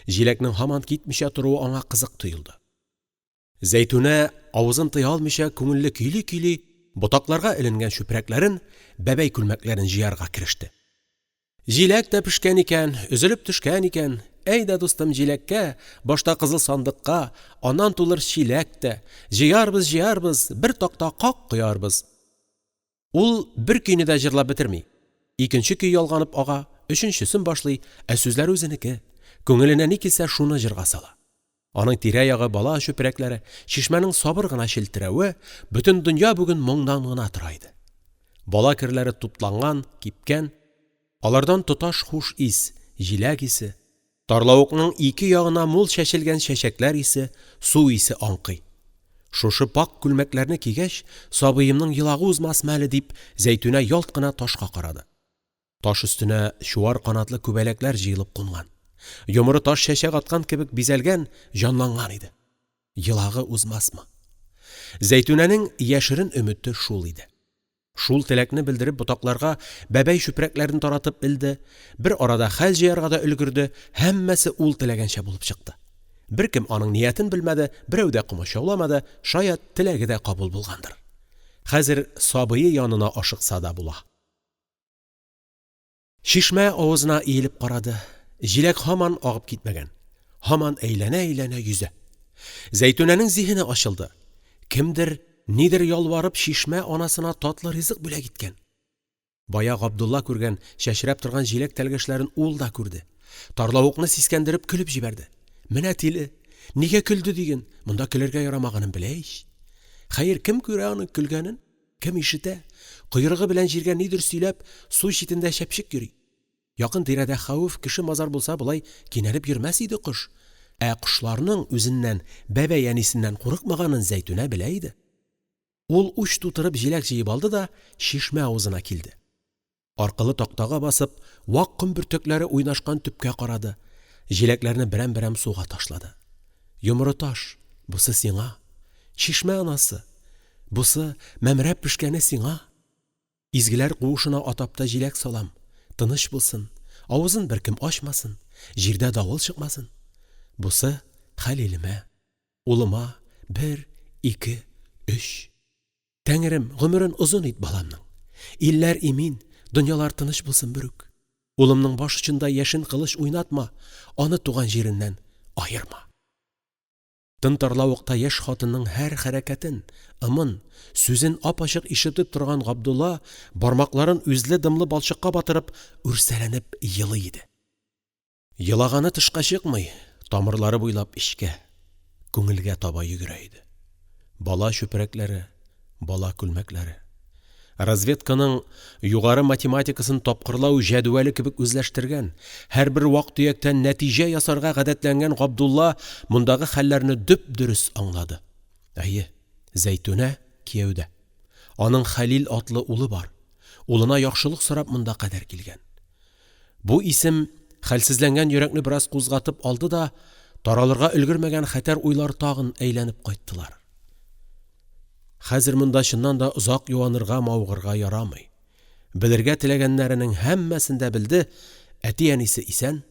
Җиләкнең һаман китмичә торуы аңа кызык тоелды. Зәйтүнә, авызын тыя алмыйча күңелле көйли-көйли, ботакларга эленгән чүпрәкләрен, бәбәй күлмәкләрен җыярга кереште. Җиләк тә пешкән икән, өзелеп төшкән икән, Әйдә, дустым, җиләккә, Башта кызыл сандыкка, Аннан тулыр чиләк тә. Җыярбыз, җыярбыз, Бер такта как коярбыз. Ул бер көйне дә җырлап бетерми, икенче көй ялганып ага, өченчесен башлый, ә сүзләре үзенеке, күңеленә ни килсә, шуны җырга сала. Аның тирә-ягы бала чүпрәкләре, чишмәнең сабыр гына челтерәве, бөтен дөнья бүген моңнан гына тора иде. Бала керләре тутланган, кипкән, алардан тоташ хуш ис, җиләк исе, Тарлавыкның ике ягына мул чәчелгән чәчәкләр исе, су исе аңкый. Шушы пакь күлмәкләрне кигәч, сабыемның елагы узмасмы әле, дип Зәйтүнә ялт кына ташка карады. Таш өстенә чуар канатлы күбәләкләр җыелып кунган. Йомры таш чәчәк аткан кебек бизәлгән, җанланган иде. Елагы узмасмы? Зәйтүнәнең яшерен өмете шул иде. Шул теләкне белдереп ботакларга бәбәй чүпрәкләрен таратып элде, бер арада хәл җыярга да өлгерде, һәммәсе ул теләгәнчә булып чыкты. Беркем аның ниятен белмәде, берәү дә комачауламады, шаять, теләге дә кабул булгандыр. Хәзер сабые янына ашыкса да була. Чишмә авызына иелеп карады, җиләк һаман агып китмәгән, һаман әйләнә-әйләнә йөзә. Зәйтүнәнең зиһене ачылды, кемдер, нидер ялварып чишмә анасына татлы ризык бүләк иткән. Бая Габдулла күргән, чәчрәп торган җиләк тәлгәшләрен ул да күрде. Тарлавыкны сискәндереп көлеп җибәрде. Менә тиле, нигә көлде диген, монда көләргә ярамаганын белә ич. Хәер, кем күрә аның көлгәнен? Кем ишетә? Койрыгы белән җиргә нидер сөйләп, су читендә чәпчек йөри. Якын-тирәдә хәвеф, кеше-мазар булса, болай кинәнеп йөрмәс иде кош. Ә кошларның үзеннән, бәбәй әнисеннән курыкмаганын Зәйтүнә белә иде. Ул уч тутырып җиләк җыеп алды да чишмә авызына килде. Аркылы тактага басып, вак ком бөртекләре уйнашкан төпкә карады, җиләкләрне берәм-берәм суга ташлады. Йомры таш, бусы сиңа. Чишмә анасы, бусы, мәмрәп пешкәне сиңа. Изгеләр куышына атап та җиләк салам, тыныч булсын, авызын беркем ачмасын, җирдә давыл чыкмасын. Бусы Хәлилемә, улыма, бер, ике, өч. Тәңрем, гомерен озын ит баламның. Илләр имин, дөньялар тыныч булсын берүк. Улымның баш очында яшен кылыч уйнатма, аны туган җиреннән аерма. Тын тарлавыкта яшь хатынның һәр хәрәкәтен, ымын, сүзен ап-ачык ишетеп торган Габдулла бармакларын үзле дымлы балчыкка батырып, үрсәләнеп елый иде. Елаганы тышка чыкмый, тамырлары буйлап эчкә, күңелгә таба йөгерә иде. Бала чүпрәкләре, бала күлмәкләре. Разведканың югары математикасын тапкырлау җәдвәле кебек үзләштергән, һәрбер вак-төяктән нәтиҗә ясарга гадәтләнгән Габдулла мондагы хәлләрне дөп-дөрес аңлады. Әйе, Зәйтүнә кияүдә. Аның Хәлил атлы улы бар. Улына яхшылык сорап монда кадәр килгән. Бу исем хәлсезләнгән йөрәкне бераз кузгатып алды да, таралырга өлгермәгән хәтәр уйлар тагын әйләнеп кайттылар. Хәзер монда чыннан да озак юанырга, мавыгырга ярамый. Белергә теләгәннәренең һәммәсен дә белде, әти-әнисе исән,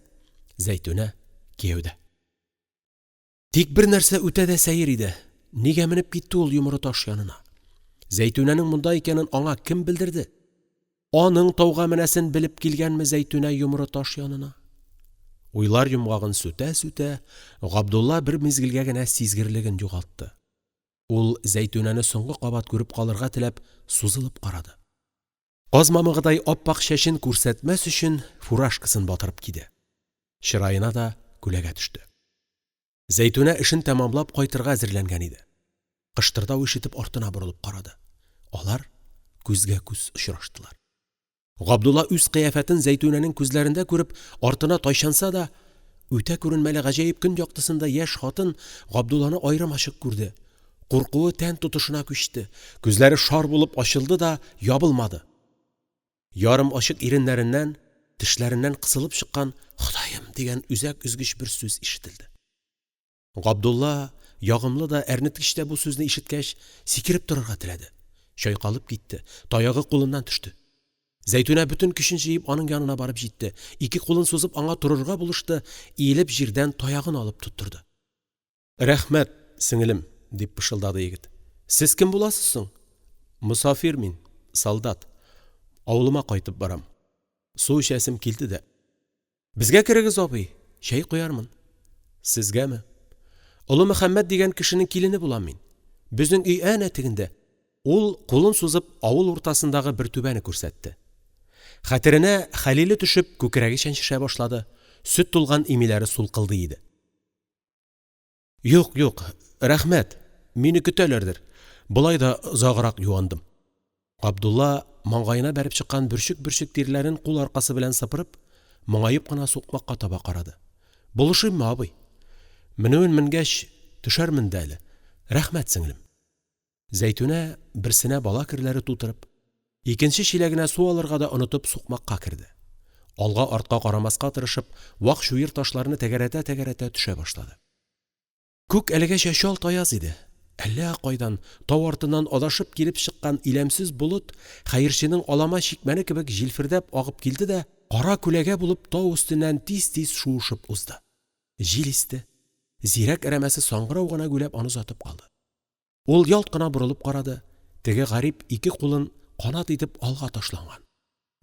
Зәйтүнә кияүдә. Тик бер нәрсә үтә дә сәер иде, нигә менеп китте ул Йомры таш янына? Зәйтүнәнең монда икәнен аңа кем белдерде? Аның тауга менәсен белеп килгәнме Зәйтүнә Йомры таш янына? Уйлар йомгагын сүтә-сүтә, Габдулла бер мизгелгә генә сизгерлеген югалтты. Ул Зәйтүнәне соңгы кабат күреп калырга теләп сузылып карады. Каз мамыгыдай ап-ак чәчен күрсәтмәс өчен фуражкасын батырып киде, чыраена да күләгә төште. Зәйтүнә эшен тәмамлап кайтырга әзерләнгән иде, кыштырдау ишетеп артына борылып карады, алар күзгә-күз очраштылар. Габдулла үз кыяфәтен Зәйтүнәнең күзләрендә күреп артына тайчанса да, үтә күренмәле гаҗәеп көн яктысында яшь хатын Габдулланы аермачык күрде, куркуы тән тотышына күчте, күзләре шар булып ачылды да ябылмады, ярым ачык иреннәреннән, тешләреннән кысылып чыккан «Ходаем!» дигән үзәк өзгеч бер сүз ишетелде. Габдулла, ягымлы да, әрнеткеч тә бу сүзне ишеткәч, сикереп торырга теләде, чайкалып китте, таягы кулыннан төште. Зәйтүнә бөтен көчен җыеп аның янына барып җитте, ике кулын сузып аңа торырга булышты, иелеп җирдән таягын алып тоттырды. — Рәхмәт, сеңлем, — дип пышылдады егет. — Сез кем буласыз соң? — Мосафир мин, солдат. Авылыма кайтып барам. Су эчәсем килде дә. Безгә керегез, абый, чәй куярмын. Сезгәме? Олы Мөхәммәт дигән кешенең килене булам мин. Безнең өй әнә тегендә. Ул кулын сузып авыл уртасындагы бер түбәне күрсәтте. Хәтеренә Хәлиле төшеп, күкрәге чәнчешә башлады, сөт тулган имиләре сулкылдый иде. Юк, юк, рәхмәт, мине көтәләрдер, болай да озаграк юандым. Габдулла маңгаена бәреп чыккан бөрчек-бөрчек тирләрен кул аркасы белән сыпырып, моңаеп кына сукмакка таба карады. — Булышыйммы, абый? Менүен менгәч, төшәрмен дә әле. Рәхмәт, сеңлем. Зәйтүнә берсенә бала керләре тутырып, икенче чиләгенә су алырга да онытып сукмакка керде, алга-артка карамаска тырышып, вак чуер ташларны тәгәрәтә-тәгәрәтә төшә башлады. Күк әлегәчә чалт аяз иде, әллә кайдан, тау артыннан адашып килеп чыккан иләмсез болыт хәерченең алама чикмәне кебек җилфердәп агып килде дә кара күләгә булып тау өстеннән тиз-тиз шуышып узды. Җил исте, зирек әрәмәсе саңгырау гына гүләп аны озатып калды. Ул ялт кына борылып карады, теге гарип ике кулын канат итеп алга ташланган,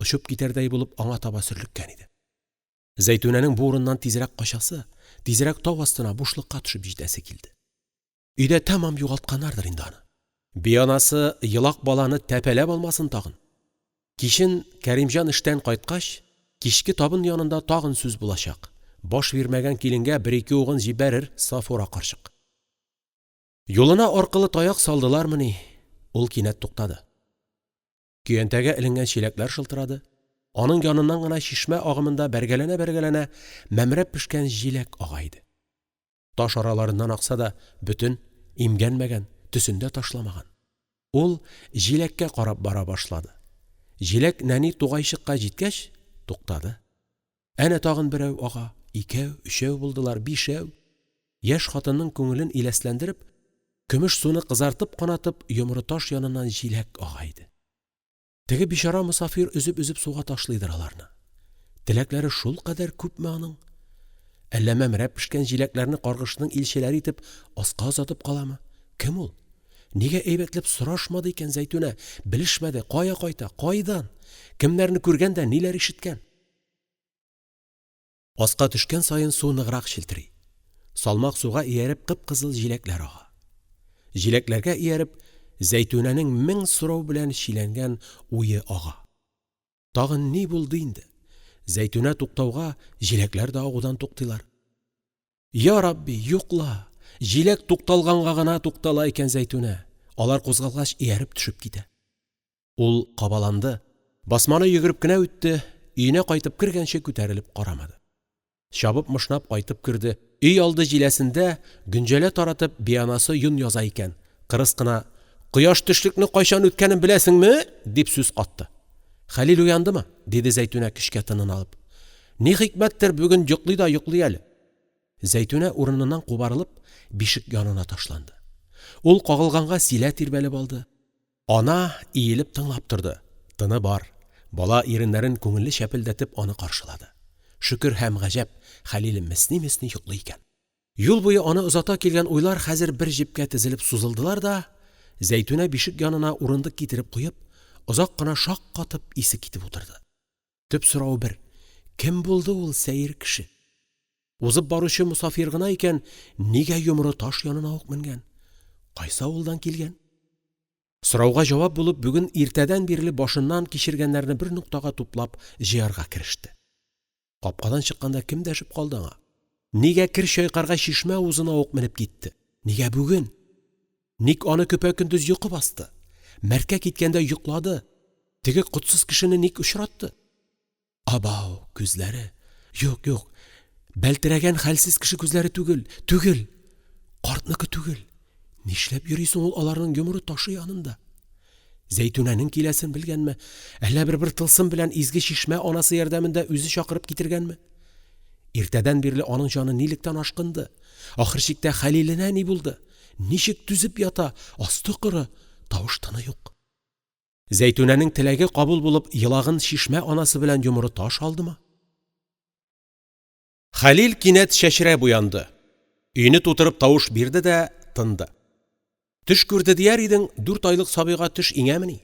очып китәрдәй булып аңа таба сөрлеккән иде. Зәйтүнәнең бу урыннан тизрәк качасы, тизрәк тау астына, бушлыкка төшеп җитәсе килде. Өйдә тәмам югалтканнардыр инде аны. Бианасы елак баланы тәпәләп алмасын тагын. Кичен, Кәримҗан эштән кайткач, кичке табын янында тагын сүз булачак, баш бирмәгән киленгә бер-ике угын җибәрер Сафура карчык. Юлына аркылы таяк салдылармыни, ул кинәт туктады. Көянтәгә эленгән чиләкләр шылтырады, аның яныннан гына чишмә агымында бәргәләнә-бәргәләнә мәмрәп пешкән җиләк ага иде. Таш араларыннан акса да, бөтен, имгәнмәгән, төсен дә ташламаган. Ул җиләккә карап бара башлады, җиләк нәни тугайчыкка җиткәч туктады. Әнә тагын берәү ага, икәү, өчәү булдылар, бишәү. Яшь хатынның күңелен иләсләндереп, көмеш суны кызартып-канатып Йомры таш яныннан җиләк ага иде. Теге бичара мосафир өзеп-өзеп суга ташлыйдыр аларны. Теләкләре шул кадәр күпме аның? Әллә мәмрәп пешкән җиләкләрне каргышның илчеләре итеп аска озатып каламы? Кем ул? Нигә әйбәтләп сорашмады икән Зәйтүнә, белешмәде, кая кайта, кайдан, кемнәрне күргән дә ниләр ишеткән? Аска төшкән саен су ныграк челтери, салмак суга ияреп кып-кызыл җиләкләр ага. Җиләкләргә ияреп Зәйтүнәнең мең сорау белән чиләнгән уе ага. Тагын ни булды инде? Зәйтүнә туктауга җиләкләр дә агудан туктыйлар. Ярабби, юк ла, җиләк тукталганга гына туктала икән Зәйтүнә, алар кузгалгач ияреп төшеп китә. Ул кабаланды, басманы йөгереп кенә үтте, өенә кайтып кергәнче күтәрелеп карамады. Чабып-мышнап кайтып керде, өйалды җиләсендә, гөнҗәлә таратып, бианасы йон яза икән, кырыс кына: «Кояш төшлекне кайчан үткәнен беләсеңме?» дип сүз катты. «Хәлил уяндымы?» диде Зәйтүнә көчкә тынын алып. «Ни хикмәттер, бүген йоклый да йоклый әле». Зәйтүнә урыныннан кубарылып, бишек янына ташланды. Ул кагылганга силә тирбәлеп алды. Ана иелеп тыңлап торды, тыны бар. Бала иреннәрен күңелле чәпелдәтеп аны каршылады, шөкер һәм гаҗәп, Хәлиле месни-месни йоклый икән. Юл буе аны озата килгән уйлар хәзер бер җепкә тезелеп сузылдылар да, Зәйтүнә бишек янына урындык китереп куеп, озак кына шаккатып, исе китеп утырды. Төп сорау бер: кем булды ул сәер кеше? Узып баручы мосафир гына икән, нигә Йомры таш янына ук менгән, кайсы авылдан килгән? Сорауга җавап булып бүген иртәдән бирле башыннан кичергәннәрне бер ноктага туплап җыярга кереште. Капкадан чыкканда кем дәшеп калды аңа? Нигә кер чайкарга чишмә авызына ук менеп китте? Нигә бүген? Ник аны көпә-көндез йокы басты? Мәрткә киткәндәй йоклады, теге котсыз кешене ник очратты? Абау, күзләре, юк, юк, бәлтерәгән хәлсез кеше күзләре түгел, түгел, картныкы түгел, нишләп йөри соң ул аларның Йомры ташы янында? Зәйтүнәнең киләсен белгәнме, әллә бер-бер тылсым белән изге Чишмә Анасы ярдәмендә үзе чакырып китергәнме? Иртәдән бирле аның җаны нилектән ашкынды, ахыр чиктә Хәлиленә ни булды, ничек түзеп ята, асты коры, тавыш-тыны юк. Зәйтүнәнең теләге кабул булып, елагын Чишмә Анасы белән Йомры таш алдымы? Хәлил кинәт чәчрәп уянды, өйне тутырып тавыш бирде дә тынды. Төш күрде дияр идең, дүрт айлык сабыйга төш иңәмени?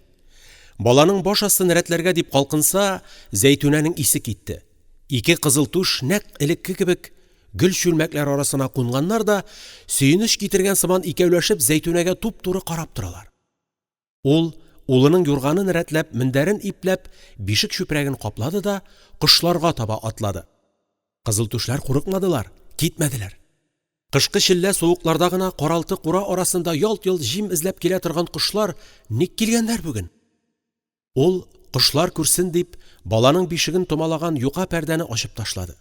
Баланың баш астын рәтләргә дип калкынса, Зәйтүнәнең исе китте, ике кызыл түш нәкъ элекке кебек гөл чүлмәкләр арасына кунганнар да, сөенеч китергән сыман икәүләшеп Зәйтүнәгә туп-туры карап торалар. Ул улының юрганын рәтләп, мендәрен ипләп, бишек чүпрәген каплады да кошларга таба атлады. Кызылтүшләр курыкмадылар, китмәделәр. Кышкы челлә суыкларда гына каралты-кура арасында ялт-йолт җим эзләп килә торган кошлар ник килгәннәр бүген? Ул, кошлар күрсен дип, баланың бишеген томалаган юка пәрдәне ачып ташлады.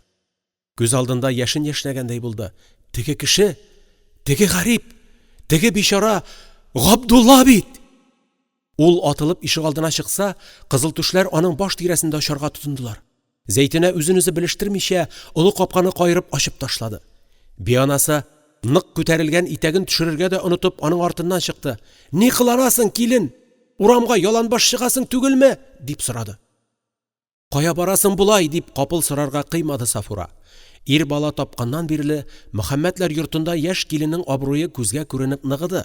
Күз алдында яшен яшьнәгәндәй булды, теге кеше, теге гарип, теге бичара Габдулла бит! Ул атылып ишегалдына чыкса, кызылтүшләр аның баш тирәсендә очарга тотындылар. Зәйтүнә үзен-үзе белештермичә, олы капканы каерып ачып ташлады. Бианасы, нык күтәрелгән итәген төшерергә дә онытып, аның артыннан чыкты. «Ни кыланасың, килен? Урамга яланбаш чыгасың түгелме?» дип сорады. «Кая барасың болай?» дип капыл сорарга кыймады Сафура. Ир бала тапканнан бирле Мөхәммәтләр йортында яшь киленнең абруе күзгә күренеп ныгыды,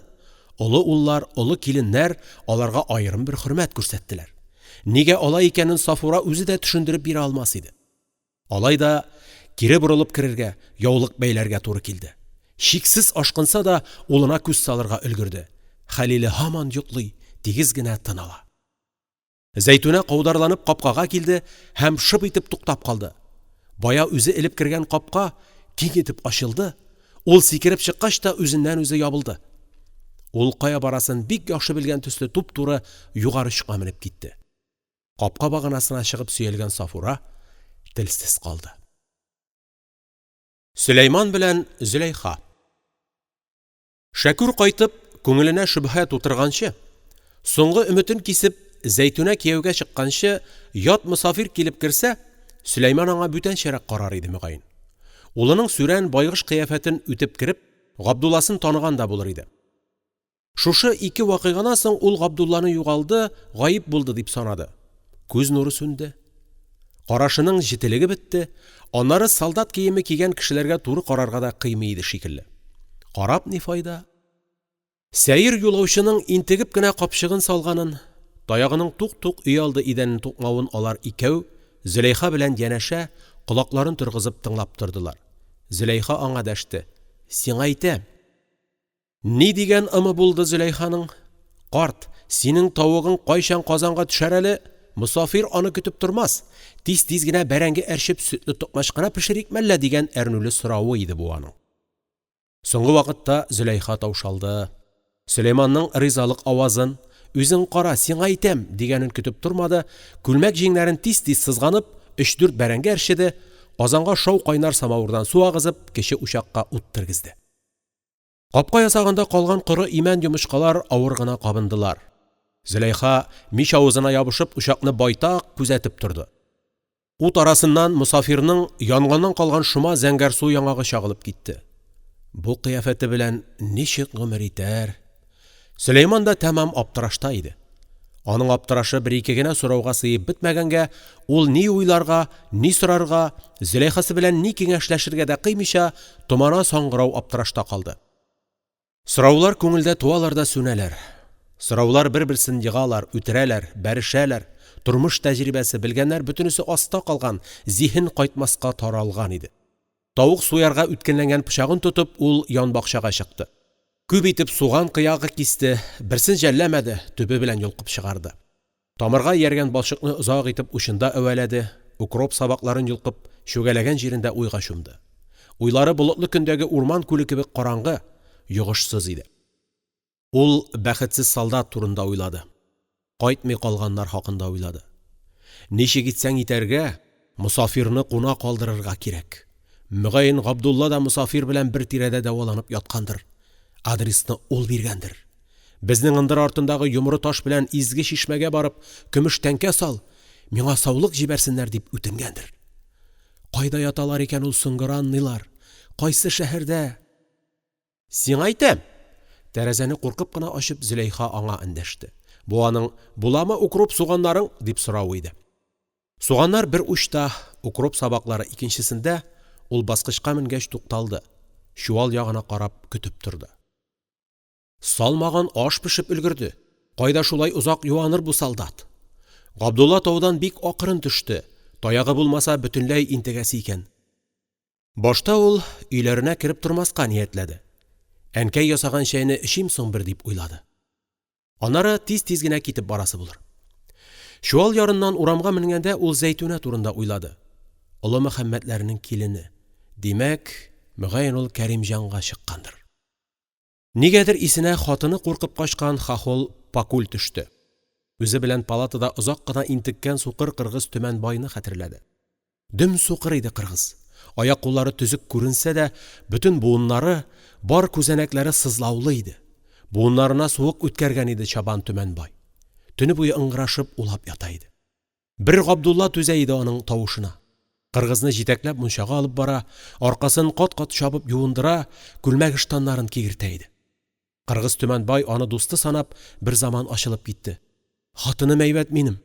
олы уллар, олы киленнәр аларга аерым бер хөрмәт күрсәттеләр. Нигә алай икәнен Сафура үзе дә төшендереп бирә алмас иде. Алай да кире борылып керергә, яулык бәйләргә туры килде. Чиксез ашкынса да, улына күз салырга өлгерде, Хәлиле һаман йоклый, тигез генә тын ала. Зәйтүнә каударланып капкага килде һәм шып итеп туктап калды. Бая үзе элеп кергән капка киң итеп ачылды, ул сикереп чыккач та үзеннән-үзе ябылды. Ул кая барасын бик яхшы белгән төсле туп-туры Югары очка менеп китте. Капка баганасына чыгып сөялгән Сафура телсез калды. Сөләйман белән Зөләйха Шәкүр кайтып, күңеленә шөбһә тутырганчы, соңгы өметен кисеп, Зәйтүнә кияүгә чыкканчы, ят мосафир килеп керсә, Сөләйман аңа бүтәнчәрәк карар иде, мөгаен. Улының сүрән, байгыш кыяфәтен үтеп кереп, Габдулласын таныган да булыр иде. Шушы ике вакыйгадан соң ул Габдулланы югалды, гаип булды дип санады. Күз нуры сүнде, карашының җетелеге бетте, аннары солдат киеме кигән кешеләргә туры карарга да кыймый иде шикелле. Карап ни файда? Сәер юлаучының интегеп кенә капчыгын салганын, таягының тук-тук өйалды идәнен тукмавын алар икәү, Зөләйха белән янәшә, колакларын торгызып тыңлап тордылар. Зөләйха аңа дәште: «Сиңа әйтәм!» Ни дигән ымы булды Зөләйханың? «Карт, синең тавыгың кайчан казанга төшәр әле, мосафир аны көтеп тормас, тиз-тиз генә бәрәңге әрчеп сөтле токмач кына пешерикме әллә?» дигән әрнүле соравы иде бу аның. Соңгы вакытта Зөләйха таушалды, Сөләйманның ризалык авазын, «Үзең кара, сиңа әйтәм!» дигәнен көтеп тормады, күлмәк җиңнәрен тиз-тиз сызганып, өч-дүрт бәрәңге әрчеде, казанга шау кайнар самавырдан су агызып, кече учакка ут тергезде. Капка ясаганда калган коры имән йомычкалар авыр гына кабындылар. Зөләйха, мич авызына ябышып, учакны байтак күзәтеп торды. Ут арасыннан мосафирның янганнан калган шома зәңгәрсу яңагы чагылып китте. Бу кыяфәте белән ничек гомер итәр? Сөләйман да тәмам аптырашта иде. Аның аптырашы бер-ике генә сорауга сыеп бетмәгәнгә, ул ни уйларга, ни сорарга, Зөләйхасы белән ни киңәшләшергә дә кыймыйча, томана-саңгырау аптырашта калды. Сораулар күңелдә туалар да сүнәләр, сораулар бер-берсен егалар, үтерәләр, бәрешәләр, тормыш тәҗрибәсе, белгәннәр бөтенесе аста калган, зиһен кайтмаска таралган иде. Тавык суярга үткенләнгән пычагын тотып, ул янбакчага чыкты, күп итеп суган кыягы кисте, берсен жәлләмәде, төбе белән йолкып чыгарды. Тамырга ияргән балчыкны озак итеп учында әвәләде, укроп сабакларын йолкып, чүгәләгән җирендә уйга чумды. Уйлары болытлы көндәге урман күле кебек караңгы, йогышсыз иде. Ул бәхетсез солдат турында уйлады, кайтмый калганнар хакында уйлады. Ничек итсәң итәргә, мосафирны куна калдырырга кирәк. Мөгаен, Габдулла да мосафир белән бер тирәдә дәваланып яткандыр, адресны ул биргәндер. Безнең ындыр артындагы Йомры таш белән Изге чишмәгә барып көмеш тәңкә сал, миңа саулык җибәрсеннәр дип үтенгәндер. Кайда яталар икән ул соңгы ранныйлар, кайсы шәһәрдә? «Сиңа әйтәм!» Тәрәзәне куркып кына ачып Зөләйха аңа эндәште. Бу аның «Буламы укроп, суганнарың?» дип соравы иде. Суганнар бер учта, укроп сабаклары икенчесендә, ул баскычка менгәч тукталды, Чуал ягына карап көтеп торды. Салмаган аш пешеп өлгерде, кайда шулай озак юаныр бу солдат? Габдулла таудан бик акрын төште, таягы булмаса, бөтенләй интегәсе икән. Башта ул өйләренә кереп тормаска ниятләде, әнкәй ясаган чәйне эчим соң бер дип уйлады. Аннары тиз-тиз генә китеп барасы булыр. Чуал ярыннан урамга менгәндә ул Зәйтүнә турында уйлады. Олы Мөхәммәтләрнең килене. Димәк, мөгаен, ул Кәримҗанга чыккандыр. Нигәдер исенә хатыны куркып качкан хохол Покуль төште. Үзе белән палатада озак кына интеккән сукыр кыргыз Төмәнбайны хәтерләде. Дөм сукыр иде кыргыз, аяк-куллары төзек күренсә дә, бөтен буыннары, бар күзәнәкләре сызлаулы иде, буыннарына суык үткәргән иде чабан Төмәнбай. Төне буе ыңгырашып улап ята иде. Бер Габдулла түзә иде аның тавышына. Кыргызны җитәкләп мунчага алып бара, аркасын кат-кат чабып юындыра, күлмәк-ыштаннарын кигертә иде. Кыргыз Төмәнбай аны дусты санап, бер заман ачылып китте. «Хатыным әйбәт минем,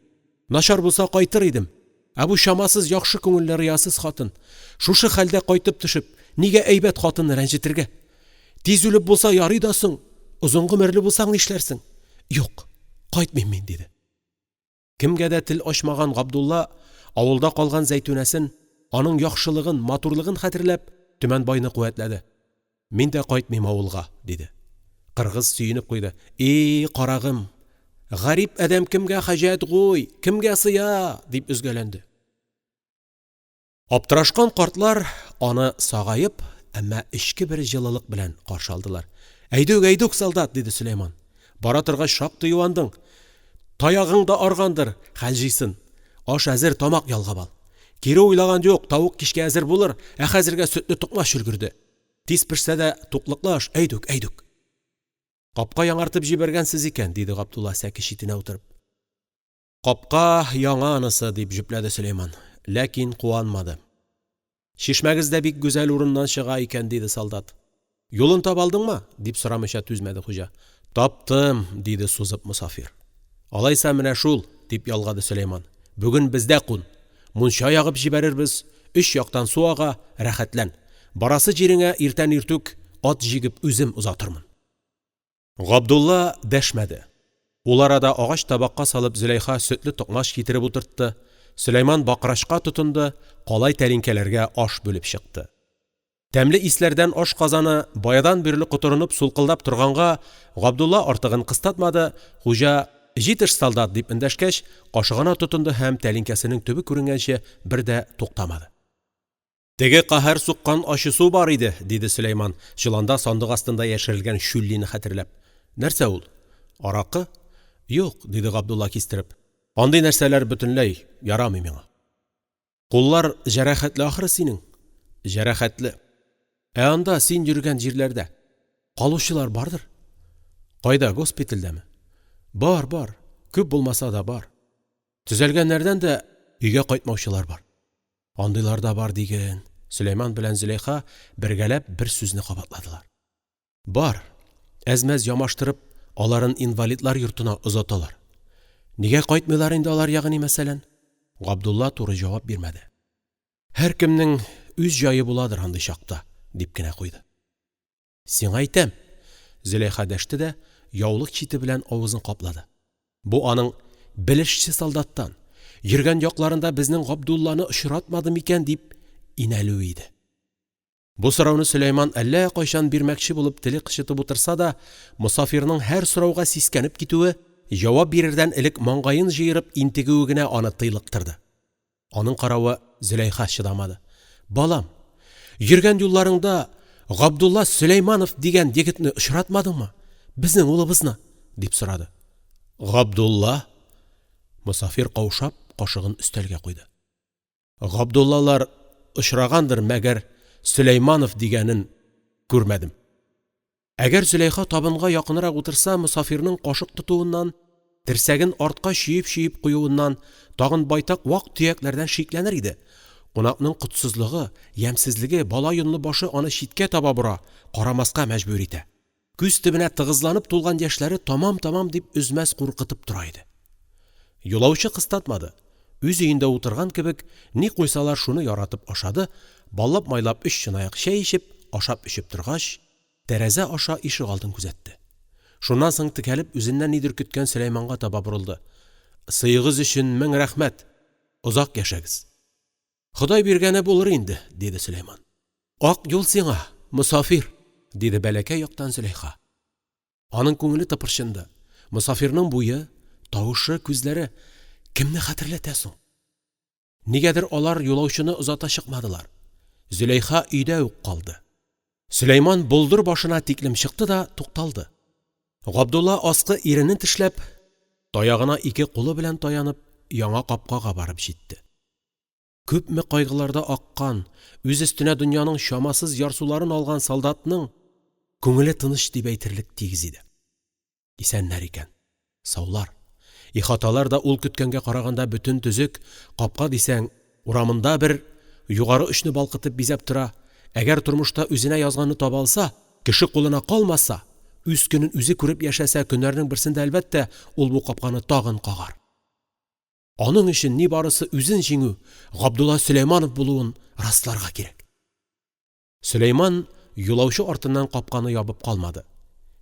начар булса, кайтыр идем, ә бу чамасыз яхшы күңелле рыясыз хатын, шушы хәлдә кайтып төшеп, нигә әйбәт хатынны рәнҗетергә? Тиз үлеп булса ярый да соң, озын гомерле булсаң нишләрсең? Юк, кайтмыйм мин», диде. Кемгә дә тел ачмаган Габдулла авылда калган Зәйтүнәсен, аның яхшылыгын, матурлыгын хәтерләп, Төмәнбайны куәтләде: «Мин дә кайтмыйм авылга», диде. Кыргыз сөенеп куйды: «И, карагым, гарип адәм кемгә хаҗәт гуй, кемгә сыя?» дип өзгәләнде. Аптырашкан картлар аны сагаеп, әмма эчке бер җылылык белән каршы алдылар. — Әйдүк, әйдүк, солдат,- диде Сөләйман.- Бара торгач шактый юандың, таягың да аргандыр, хәл җыйсын. Аш әзер, тамак ялгап ал. Кире уйлаган юк, тавык кичкә әзер булыр, ә хәзергә сөтле токмач өлгерде. Тиз пешсә дә, туклыклы аш, әйдүк, әйдүк. Капка яңартып җибәргәнсез икән, — диде Габдулла сәке читенә утырып. «Капка яңа анысы», дип җөпләде Сөләйман, ләкин куанмады. «Чишмәгез дә бик гүзәл урыннан чыга икән», диде солдат. «Юлын табалдыңмы?» дип сорамыйча түзмәде хуҗа. «Таптым», диде сузып мосафир. «Алайса менә шул,- дип ялгады Сөләйман,- бүген бездә кун, мунча ягып җибәрербез, өч яктан су ага, рәхәтлән. Барасы җиреңә иртән иртүк ат җигеп үзем озатырмын». Габдулла дәшмәде, ул арада агач табакка салып Зөләйха сөтле токмач китереп утыртты, Сөләйман бакрачка тотынды, калай тәлинкәләргә аш бүлеп чыкты. Тәмле исләрдән ашказаны баядан бирле котырынып сулкылдап торганга Габдулла артыгын кыстатмады, хуҗа: «Җитеш, солдат!» дип эндәшкәч, кашыгына тотынды һәм тәлинкәсенең төбе күренгәнче бер дә туктамады. «Теге каһәр суккан ачы су бар иде, — диде Сөләйман, чоланда сандык астында яшерелгән чүллине хәтерләп. — Нәрсә ул? Аракы? — Юк, — диде Габдулла кистереп. — Андый нәрсәләр бөтенләй ярамый миңа. — Куллар җәрәхәтле ахры синең? — Җәрәхәтле. — Ә анда, син йөргән җирләрдә, калучылар бардыр? — Кайда, госпитальдәме? — Бар, бар, күп булмаса да бар. Төзәлгәннәрдән дә өйгә кайтмаучылар бар. Андыйлар да бар диген, Сөләйман белән Зөләйха бергәләп бер сүзне кабатладылар. Бар, әз-мәз ямаштырып, аларын инвалидлар йортына озаталар. Нигә кайтмыйлар инде алар, ягъни мәсәлән? Габдулла туры җавап бирмәде: «Һәркемнең үз җае буладыр андый чакта», дип кенә куйды. «Сиңа әйтәм!» Зөләйха дәште дә яулык чите белән авызын каплады, бу аның: «Белешче солдаттан, йөргән якларында безнең Габдулланы очратмадымы икән?» дип инәлүе иде. Бу сорауны Сөләйман әллә кайчан бирмәкче булып теле кычытып утырса да, мосафирның һәр сорауга сискәнеп китүе, җавап бирердән элек маңгаен җыерып интегүе генә аны тыйлыктырды. Аның каравы, Зөләйха чыдамады: «Балам, йөргән юлларыңда Габдулла Сөләйманов дигән егетне очратмадыңмы, безнең улыбызны?» дип сорады. «Габдулла?» Мосафир каушап, кашыгын өстәлгә куйды. «Габдуллалар очрагандыр, мәгәр Сөләйманов дигәнен күрмәдем». Әгәр Зөләйха табынга якынрак утырса, мосафирның кашык тотуыннан, терсәген артка чөеп-чөеп куюыннан, тагын байтак вак-төякләрдән шикләнер иде, кунакның котсызлыгы, ямьсезлеге, бала йонлы башы аны читкә таба бора, карамаска мәҗбүр итә, күз төбенә тыгызланып тулган яшьләре тамам-тамам дип өзмәс куркытып тора иде. Юлаучы кыстатмады, үз өендә утырган кебек, ни куйсалар, шуны яратып ашады, баллап-майлап өч чынаяк чәй эчеп, ашап-эчеп торгач, тәрәзә аша ишегалдын күзәтте. Шуннан соң текәлеп үзеннән нидер көткән Сөләйманга таба борылды: «Сыегыз өчен мең рәхмәт, озак яшәгез!» «Ходай биргәне булыр инде», диде Сөләйман. «Ак юл сиңа, мосафир!» диде бәләкәй яктан Зөләйха. Аның күңеле тыпырчынды, мосафирның буе, тавышы, күзләре кемне хәтерләтә соң? Нигәдер алар юлаучыны озата чыкмадылар, Зөләйха өйдә үк калды. Сөләйман болдыр башына тиклем чыкты да тукталды. Габдулла аскы иренен тешләп, таягына ике кулы белән таянып, яңа капкага барып җитте. Күпме кайгыларда аккан, үз өстенә дөньяның чамасыз ярсуларын алган солдатның күңеле тыныч дип әйтерлек тигез иде. Исәннәр икән, саулар, ихаталар да ул көткәнгә караганда бөтен-төзек, капка дисәң, урамында бер, Югары очны балкытып, бизәп тора, әгәр тормышта үзенә язганны таба алса, кеше кулына калмаса, үз көнен үзе күреп яшәсә, көннәрнең берсендә, әлбәттә, ул бу капканы тагын кагар. Аның өчен нибарысы үзен җиңү, Габдулла Сөләйманов булуын расларга кирәк. Сөләйман юлаучы артыннан капканы ябып калмады,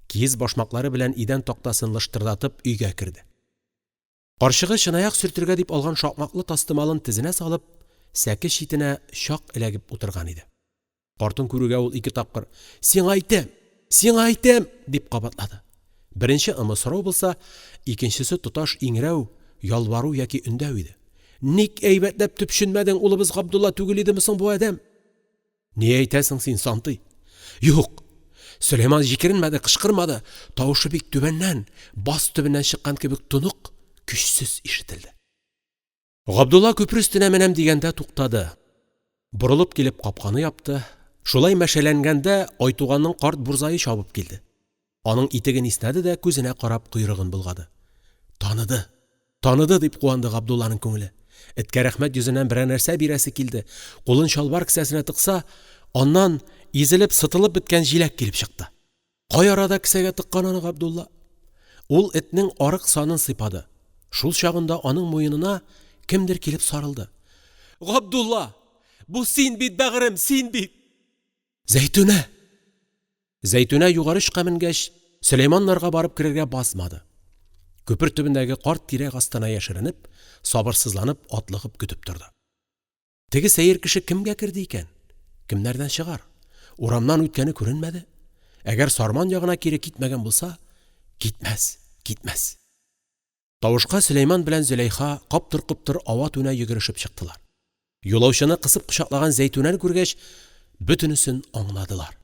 киез башмаклары белән идән тактасын лыштырдатып өйгә керде. Карчыгы чынаяк сөртергә дип алган шакмаклы тастымалын тезенә салып, сәке читенә чак эләгеп утырган иде. Картын күрүгә ул ике тапкыр: «Сиңа әйтәм! Сиңа әйтәм!» дип кабатлады. Беренче ымы сорау булса, икенчесе тоташ иңрәү, ялвару яки өндәү иде. «Ник әйбәтләп төпченмәдең, улыбыз Габдулла түгел идеме соң бу адәм?» «Ни әйтәсең син, сантый?» «Юк!» Сөләйман җикеренмәде, кычкырмады, тавышы бик түбәннән, баз төбеннән чыккан кебек тонык, көчсез ишетелде. Габдулла күпер өстенә менәм дигәндә туктады, борылып килеп капканы япты, шулай мәшәләнгәндә Айтуганның карт бурзае чабып килде, аның итеген иснәде дә күзенә карап койрыгын болгады. Таныды, таныды дип куанды Габдулланың күңеле, эткә рәхмәт йөзеннән берәр нәрсә бирәсе килде, кулын чалбар кесәсенә тыкса, аннан изелеп, сытылып беткән җиләк килеп чыкты. Кай арада кесәгә тыккан аны Габдулла? Ул этнең арык санын сыйпады, шул чагында аның муенына кемдер килеп сарылды. — Габдулла, бу син бит, бәгырем, син бит! Зәйтүнә! Зәйтүнә Югары очка менгәч, Сөләйманнарга барып керергә базмады, күпер төбендәге карт тирәк астына яшеренеп, сабырсызланып, атлыгып көтеп торды. Теге сәер кеше кемгә керде икән, кемнәрдән чыгар? Урамнан үткәне күренмәде. Әгәр Сарман ягына кире китмәгән булса, китмәс, китмәс! Тавышка Сөләйман белән Зөләйха каптыр-коптыр ава-түнә йөгерешеп чыктылар. Юлаучыны кысып кочаклаган Зәйтүнәне күргәч, бөтенесен аңладылар.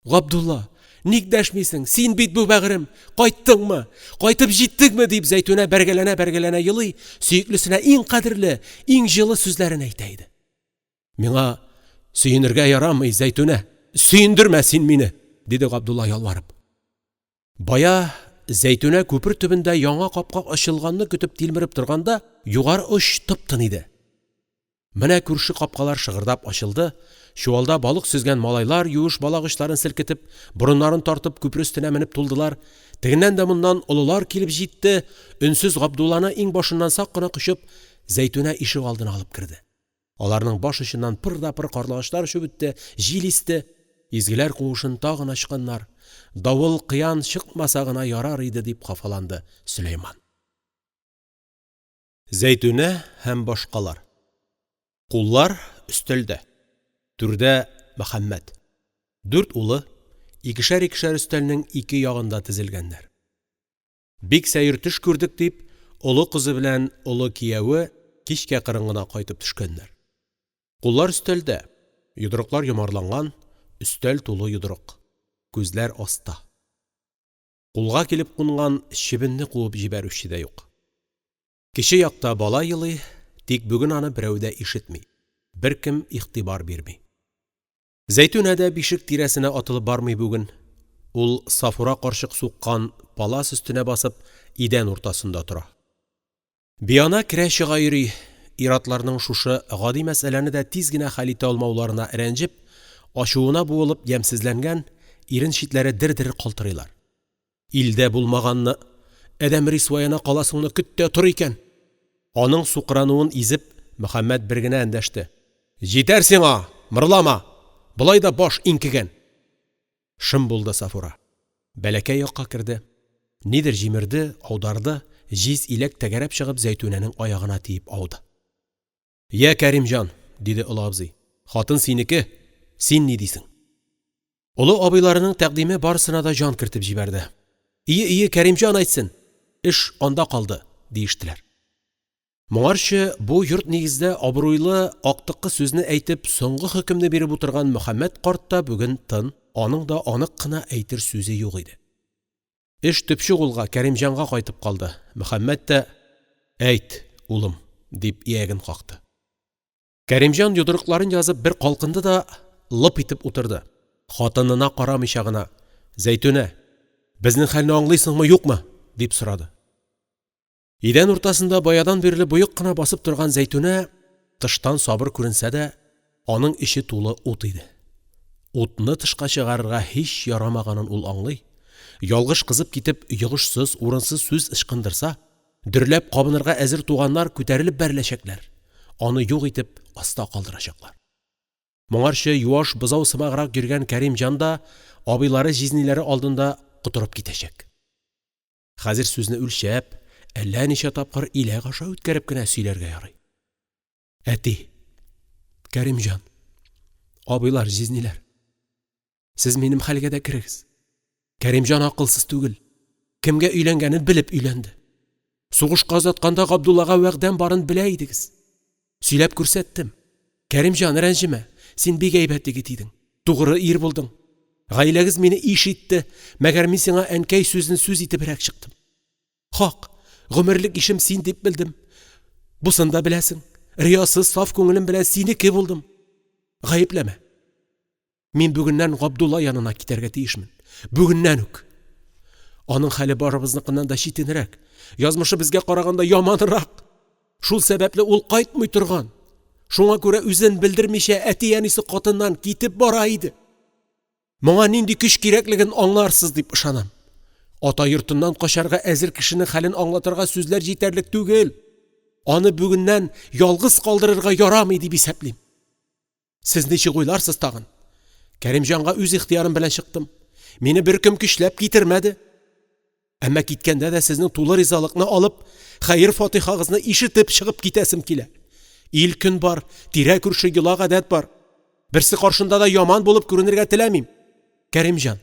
«Габдулла, ник дәшмисең, син бит бу, бәгырем, кайттыңмы, кайтып җиттеңме?» дип Зәйтүнә бәргәләнә-бәргәләнә елый, сөеклесенә иң кадерле, иң җылы сүзләрен әйтә иде. «Миңа сөенергә ярамый, Зәйтүнә, сөендермә син мине!» диде Габдулла ялварып. Бая, Зәйтүнә күпер төбендә яңа капка ачылганны көтеп тилмереп торганда, Югары оч тып-тын иде. Менә күрше капкалар шыгырдап ачылды, Чуалда балык сөзгән малайлар юеш балак очларын селкетеп, борыннарын тартып күпер өстенә менеп тулдылар, тегеннән дә моннан олылар килеп җитте, өнсез Габдулланы иңбашыннан сак кына кочып, Зәйтүнә ишегалдына алып керде, аларның баш очыннан пыр да пыр карлыгачлар очып үтте, җил исте, «изгеләр куышын тагын ачканнар, давыл-кыян чыкмаса гына ярар иде», дип хафаланды Сөләйман. Зәйтүнә һәм башкалар Куллар өстәлдә. Түрдә Мөхәммәт. Дүрт улы икешәр-икешәр өстәлнең ике ягында тезелгәннәр. Бик сәер төш күрдек дип, олы кызы белән олы кияве кичкә кырын гына кайтып төшкәннәр. Куллар өстәлдә, йодрыклар йомарланган, өстәл тулы йодрык, күзләр аста. Кулга килеп кунган чебенне куып җибәрүче дә юк. Кече якта бала елый, тик бүген аны берәү дә ишетми, беркем игътибар бирми. Зәйтүнә дә бишек тирәсенә атылып бармый бүген, ул Сафура карчык суккан палас өстенә басып идән уртасында тора. Биана керә-чыга йөри, ир-атларның шушы гади мәсьәләне дә тиз генә хәл итә алмауларына рәнҗеп, ачуына буылып ямьсезләнгән, ирен читләре дер-дер калтырыйлар. Илдә булмаганны, адәм рисваена каласыңны көт тә тор икән! Аның сукрануын изеп, Мөхәммәт бер генә эндәште: «Җитәр сиңа, мырлама, болай да баш инкегән!» Шым булды Сафура, бәләкәй якка керде, нидер җимерде, аударды, җиз иләк тәгәрәп чыгып Зәйтүнәнең аягына тиеп ауды. — Йә, Кәримҗан, — диде олы абзый, — хатын синеке, син ни дисең? Олы абыйларының тәкъдиме барысына да җан кертеп җибәрде: «Ие, ие, Кәримҗан әйтсен, эш анда калды», диештеләр. Моңарчы бу йорт-нигездә абруйлы актыккы сүзне әйтеп, соңгы хөкемне биреп утырган Мөхәммәт карт та бүген тын, аның да анык кына әйтер сүзе юк иде. Эш төпчек улга, Кәримҗанга кайтып калды, Мөхәммәт тә: «Әйт, улым», дип ияген какты. Кәримҗан йодрыкларын язып бер калкынды да лып итеп утырды, хатынына карамыйча гына: «Зәйтүнә, безнең хәлне аңлыйсыңмы, юкмы?» дип сорады. Идән уртасында баядан бирле боек кына басып торган Зәйтүнә тыштан сабыр күренсә дә, аның эче тулы ут иде. Утны тышка чыгарырга һич ярамаганын ул аңлый, ялгыш кызып китеп, йогышсыз, урынсыз сүз ычкындырса, дөрләп кабынырга әзер туганнар күтәрелеп бәреләчәкләр, аны юк итеп аста калдырачаклар. Моңарчы юаш бозау сымаграк йөргән Кәримҗан да абыйлары-җизниләре алдында котырып китәчәк. Хәзер сүзне үлчәп, әллә ничә тапкыр иләк аша үткәреп кенә сөйләргә ярый. — Әти, Кәримҗан, абыйлар, җизниләр, сез минем хәлгә дә керегез. Кәримҗан акылсыз түгел, кемгә өйләнгәнен белеп өйләнде. Сугышка озатканда Габдуллага вәгъдәм барын белә идегез. Сөйләп күрсәттем. Кәримҗан, рәнҗемә, син бик әйбәт егет идең, тугры ир булдың. Гаиләгез мине иш итте, мәгәр мин сиңа әнкәй сүзен сүз итебрәк чыктым. Хак, гомерлек ишем син дип белдем, бусын да беләсең, риясыз, саф күңелем белән синеке булдым. Гаепләмә. Мин бүгеннән Габдулла янына китәргә тиешмен. Бүгеннән үк. Аның хәле барыбызныкыннан да читенрәк, язмышы безгә караганда яманрак. Шул сәбәпле ул кайтмый торган. Шуңа күрә үзен белдермичә әти-әнисе катыннан китеп бара иде. Моңа нинди көч кирәклеген аңларсыз дип ышанам. Ата йортыннан качарга әзер кешенең хәлен аңлатырга сүзләр җитәрлек түгел. Аны бүгеннән ялгыз калдырырга ярамый дип исәплим. Сез ничек уйларсыз тагын? Кәримҗанга үз ихтыярым белән чыктым. Мине беркем көчләп китермәде. Әмма киткәндә дә сезнең тулы ризалыкны алып, хәер-фатихагызны ишетеп чыгып китәсем килә. Ил-көн бар, тирә-күрше, йола-гадәт бар. Берсе каршында да яман булып күренергә теләмим. Кәримҗан,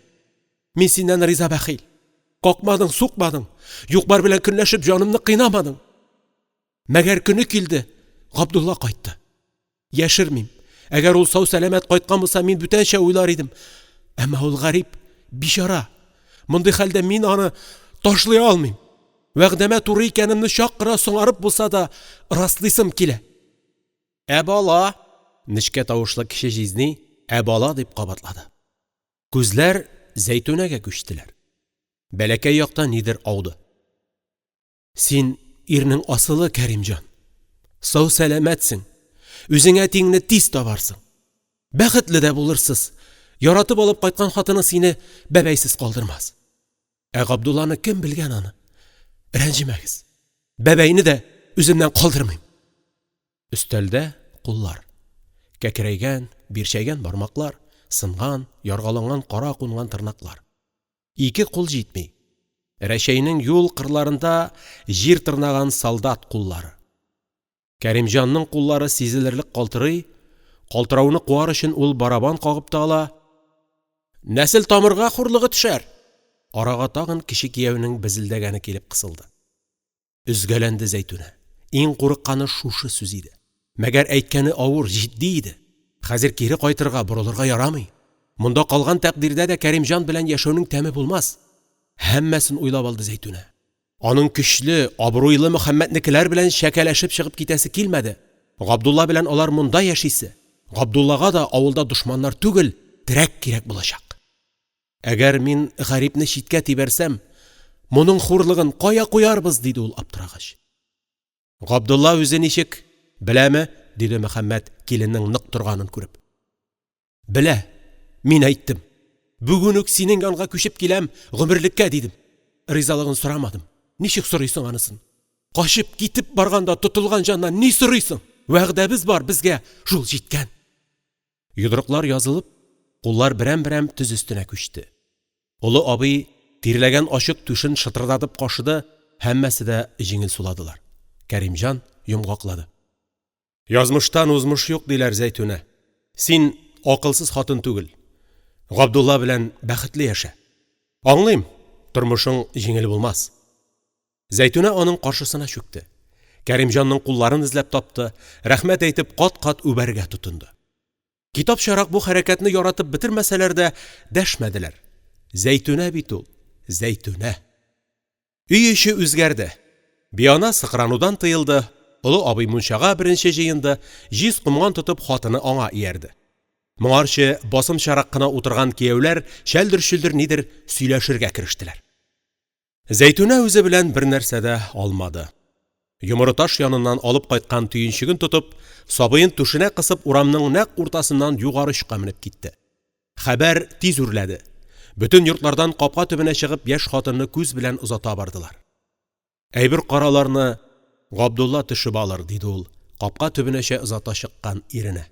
мин синнән риза-бәхил. Какмадың, сукмадың, юк-бар белән көнләшеп җанымны кыйнамадың. Мәгәр көне килде, Габдулла кайтты. Яшермим, әгәр ул сау-сәламәт кайткан булса, мин бүтәнчә уйлар идем. Әмма ул гарип, бичара, мондый хәлдә мин аны ташлый алмыйм. Вәгъдәмә туры икәнемне чак кына соңарып булса да раслыйсым килә. Ә бала? Нечкә тавышлы кече җизни «ә бала?» дип кабатлады. Күзләр Зәйтүнәгә күчтеләр. Бәләкәй якта нидер ауды. Син ирнең асылы, Кәримҗан. Сау-сәламәтсең. Үзеңә тиңне тиз табарсың. Бәхетле дә булырсыз, яратып алып кайткан хатының сине бәбәйсез калдырмас. Ә Габдулланы кем белгән аны? Рәнҗемәгез, бәбәйне дә үземнән калдырмыйм. Өстәлдә куллар. Кәкрәйгән, бирчәйгән бармаклар, сынган, яргаланган кара кунган тырнаклар. Ике кул җитми, Рәчәйнең юл кырларында җир тырнаган солдат куллары. Кәримҗанның куллары сизелерлек калтырый, калтырауны куар өчен ул барабан кагып та ала, «Нәсел-тамырга хурлыгы төшәр!» Арага тагын кече кияүнең безелдәгәне килеп кысылды. Өзгәләнде Зәйтүнә, иң курыкканы шушы сүз иде. Мәгәр әйткәне авыр, җитди иде, хәзер кире кайтырга, борылырга ярамый, монда калган тәкъдирдә дә Кәримҗан белән яшәүнең тәме булмас. Һәммәсен уйлап алды Зәйтүнә. Аның көчле, абруйлы Мөхәммәтнекеләр белән чәкәләшеп чыгып китәсе килмәде, Габдулла белән алар монда яшисе, Габдуллага да авылда дошманнар түгел, терәк кирәк булачак. «Әгәр мин гарипне читкә тибәрсәм, моның хурлыгын кая куярбыз?» диде ул аптырагач. «Габдулла үзе ничек, беләме?» диде Мөхәммәт, киленнең нык торганын күреп. «Белә, мин әйттем, бүген үк синең янга күчеп киләм, гомерлеккә, дидем. Ризалыгын сорамадым, ничек сорыйсың анысын? Качып китеп барганда тотылган җаннан ни сорыйсың? Вәгъдәбез бар безгә, шул җиткән!» Йодрыклар язылып, куллар берәм-берәм тез өстенә күчте. Олы абый тирләгән ачык түшен шытырдатып кашыды, һәммәсе дә җиңел суладылар. Кәримҗан йомгаклады. «Язмыштан узмыш юк, диләр, Зәйтүнә. Син акылсыз хатын түгел, Габдулла белән бәхетле яшә. Аңлыйм, тормышың җиңел булмас. Зәйтүнә аның каршысына чүкте, Кәримҗанның кулларын эзләп тапты, рәхмәт әйтеп кат-кат үбәргә тотынды. Китапчарак бу хәрәкәтне яратып бетермәсәләр дә, дәшмәделәр. Зәйтүнә бит ул, Зәйтүнә! Өй эче үзгәрде. Биана сыкранудан тыелды, олы абый мунчага беренче җыенды, җиз комган тотып хатыны аңа иярде. Моңарчы басымчарак кына утырган кияүләр чәлдер-чөлдер нидер сөйләшергә керештеләр. Зәйтүнә үзе белән бернәрсә дә алмады. Йомры таш яныннан алып кайткан төенчеген тотып, сабыен түшенә кысып урамның нәкъ уртасыннан югары очка менеп китте. Хәбәр тиз үрләде, бөтен йортлардан капка төбенә чыгып яшь хатынны күз белән озата бардылар. «Әйбер-караларны Габдулла төшеп алыр», — диде ул капка төбенәчә озата чыккан иренә.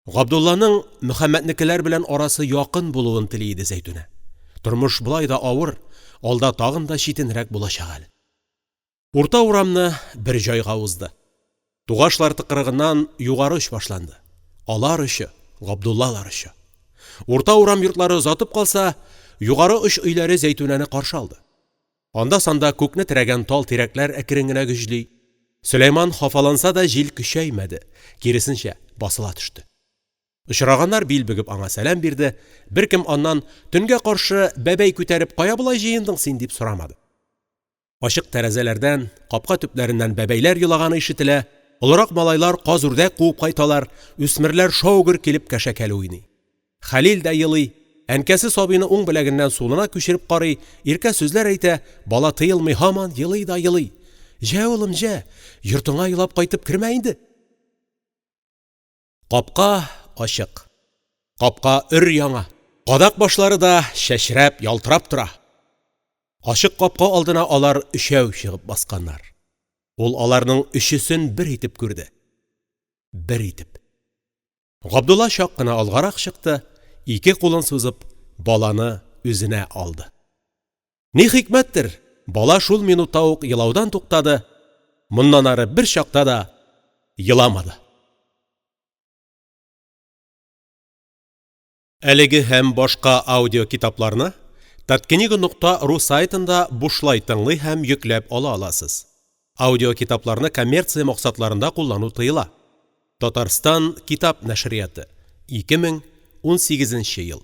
Габдулланың Мөхәммәтнекеләр белән арасы якын булуын тели иде Зәйтүнә, тормыш болай да авыр, алда тагын да читенрәк булачак әле. Урта урамны бер җайга узды. Тугашлар тыкрыгыннан Югары оч башланды, алар очы, Габдуллалар очы. Урта урам йортлары озатып калса, Югары оч өйләре Зәйтүнәне каршы алды. Анда-санда күкне терәгән тал-тирәкләр әкрен генә гөжли. Сөләйман хафаланса да, җил көчәймәде, киресенчә, басыла төште. Очраганнар бил бөгеп аңа сәлам бирде, беркем аннан «Төнгә каршы бәбәй күтәреп кая болай җыендың син?» дип сорамады. Ачык тәрәзәләрдән, капка төпләреннән бәбәйләр елаганы ишетелә, олырак малайлар каз-үрдәк куып кайталар, үсмерләр шау-гөр килеп кәшәкәле уйный. Хәлил дә елый, әнкәсе сабыйны уң беләгеннән сулына күчереп карый, иркә сүзләр әйтә, бала тыелмый, һаман елый да елый. «Җә, улым, җә, йортыңа елап кайтып кермә инде!» Капка ачык, капка өр-яңа, кадак башлары да чәчрәп, ялтырап тора. Ачык капка алдына алар өчәү чыгып басканнар. Ул аларның өчесен бер итеп күрде, бер итеп. Габдулла чак кына алгарак чыкты, ике кулын сузып баланы үзенә алды. Ни хикмәттер, бала шул минутта ук елаудан туктады, моннан ары бер чакта да еламады. Әлеге һәм башка аудиокитапларны Таткнига нокта ру сайтында бушлай тыңлый һәм йөкләп ала аласыз. Аудиокитапларны коммерция максатларында куллану тыела. Татарстан китап нәшрияты, 2018 ел.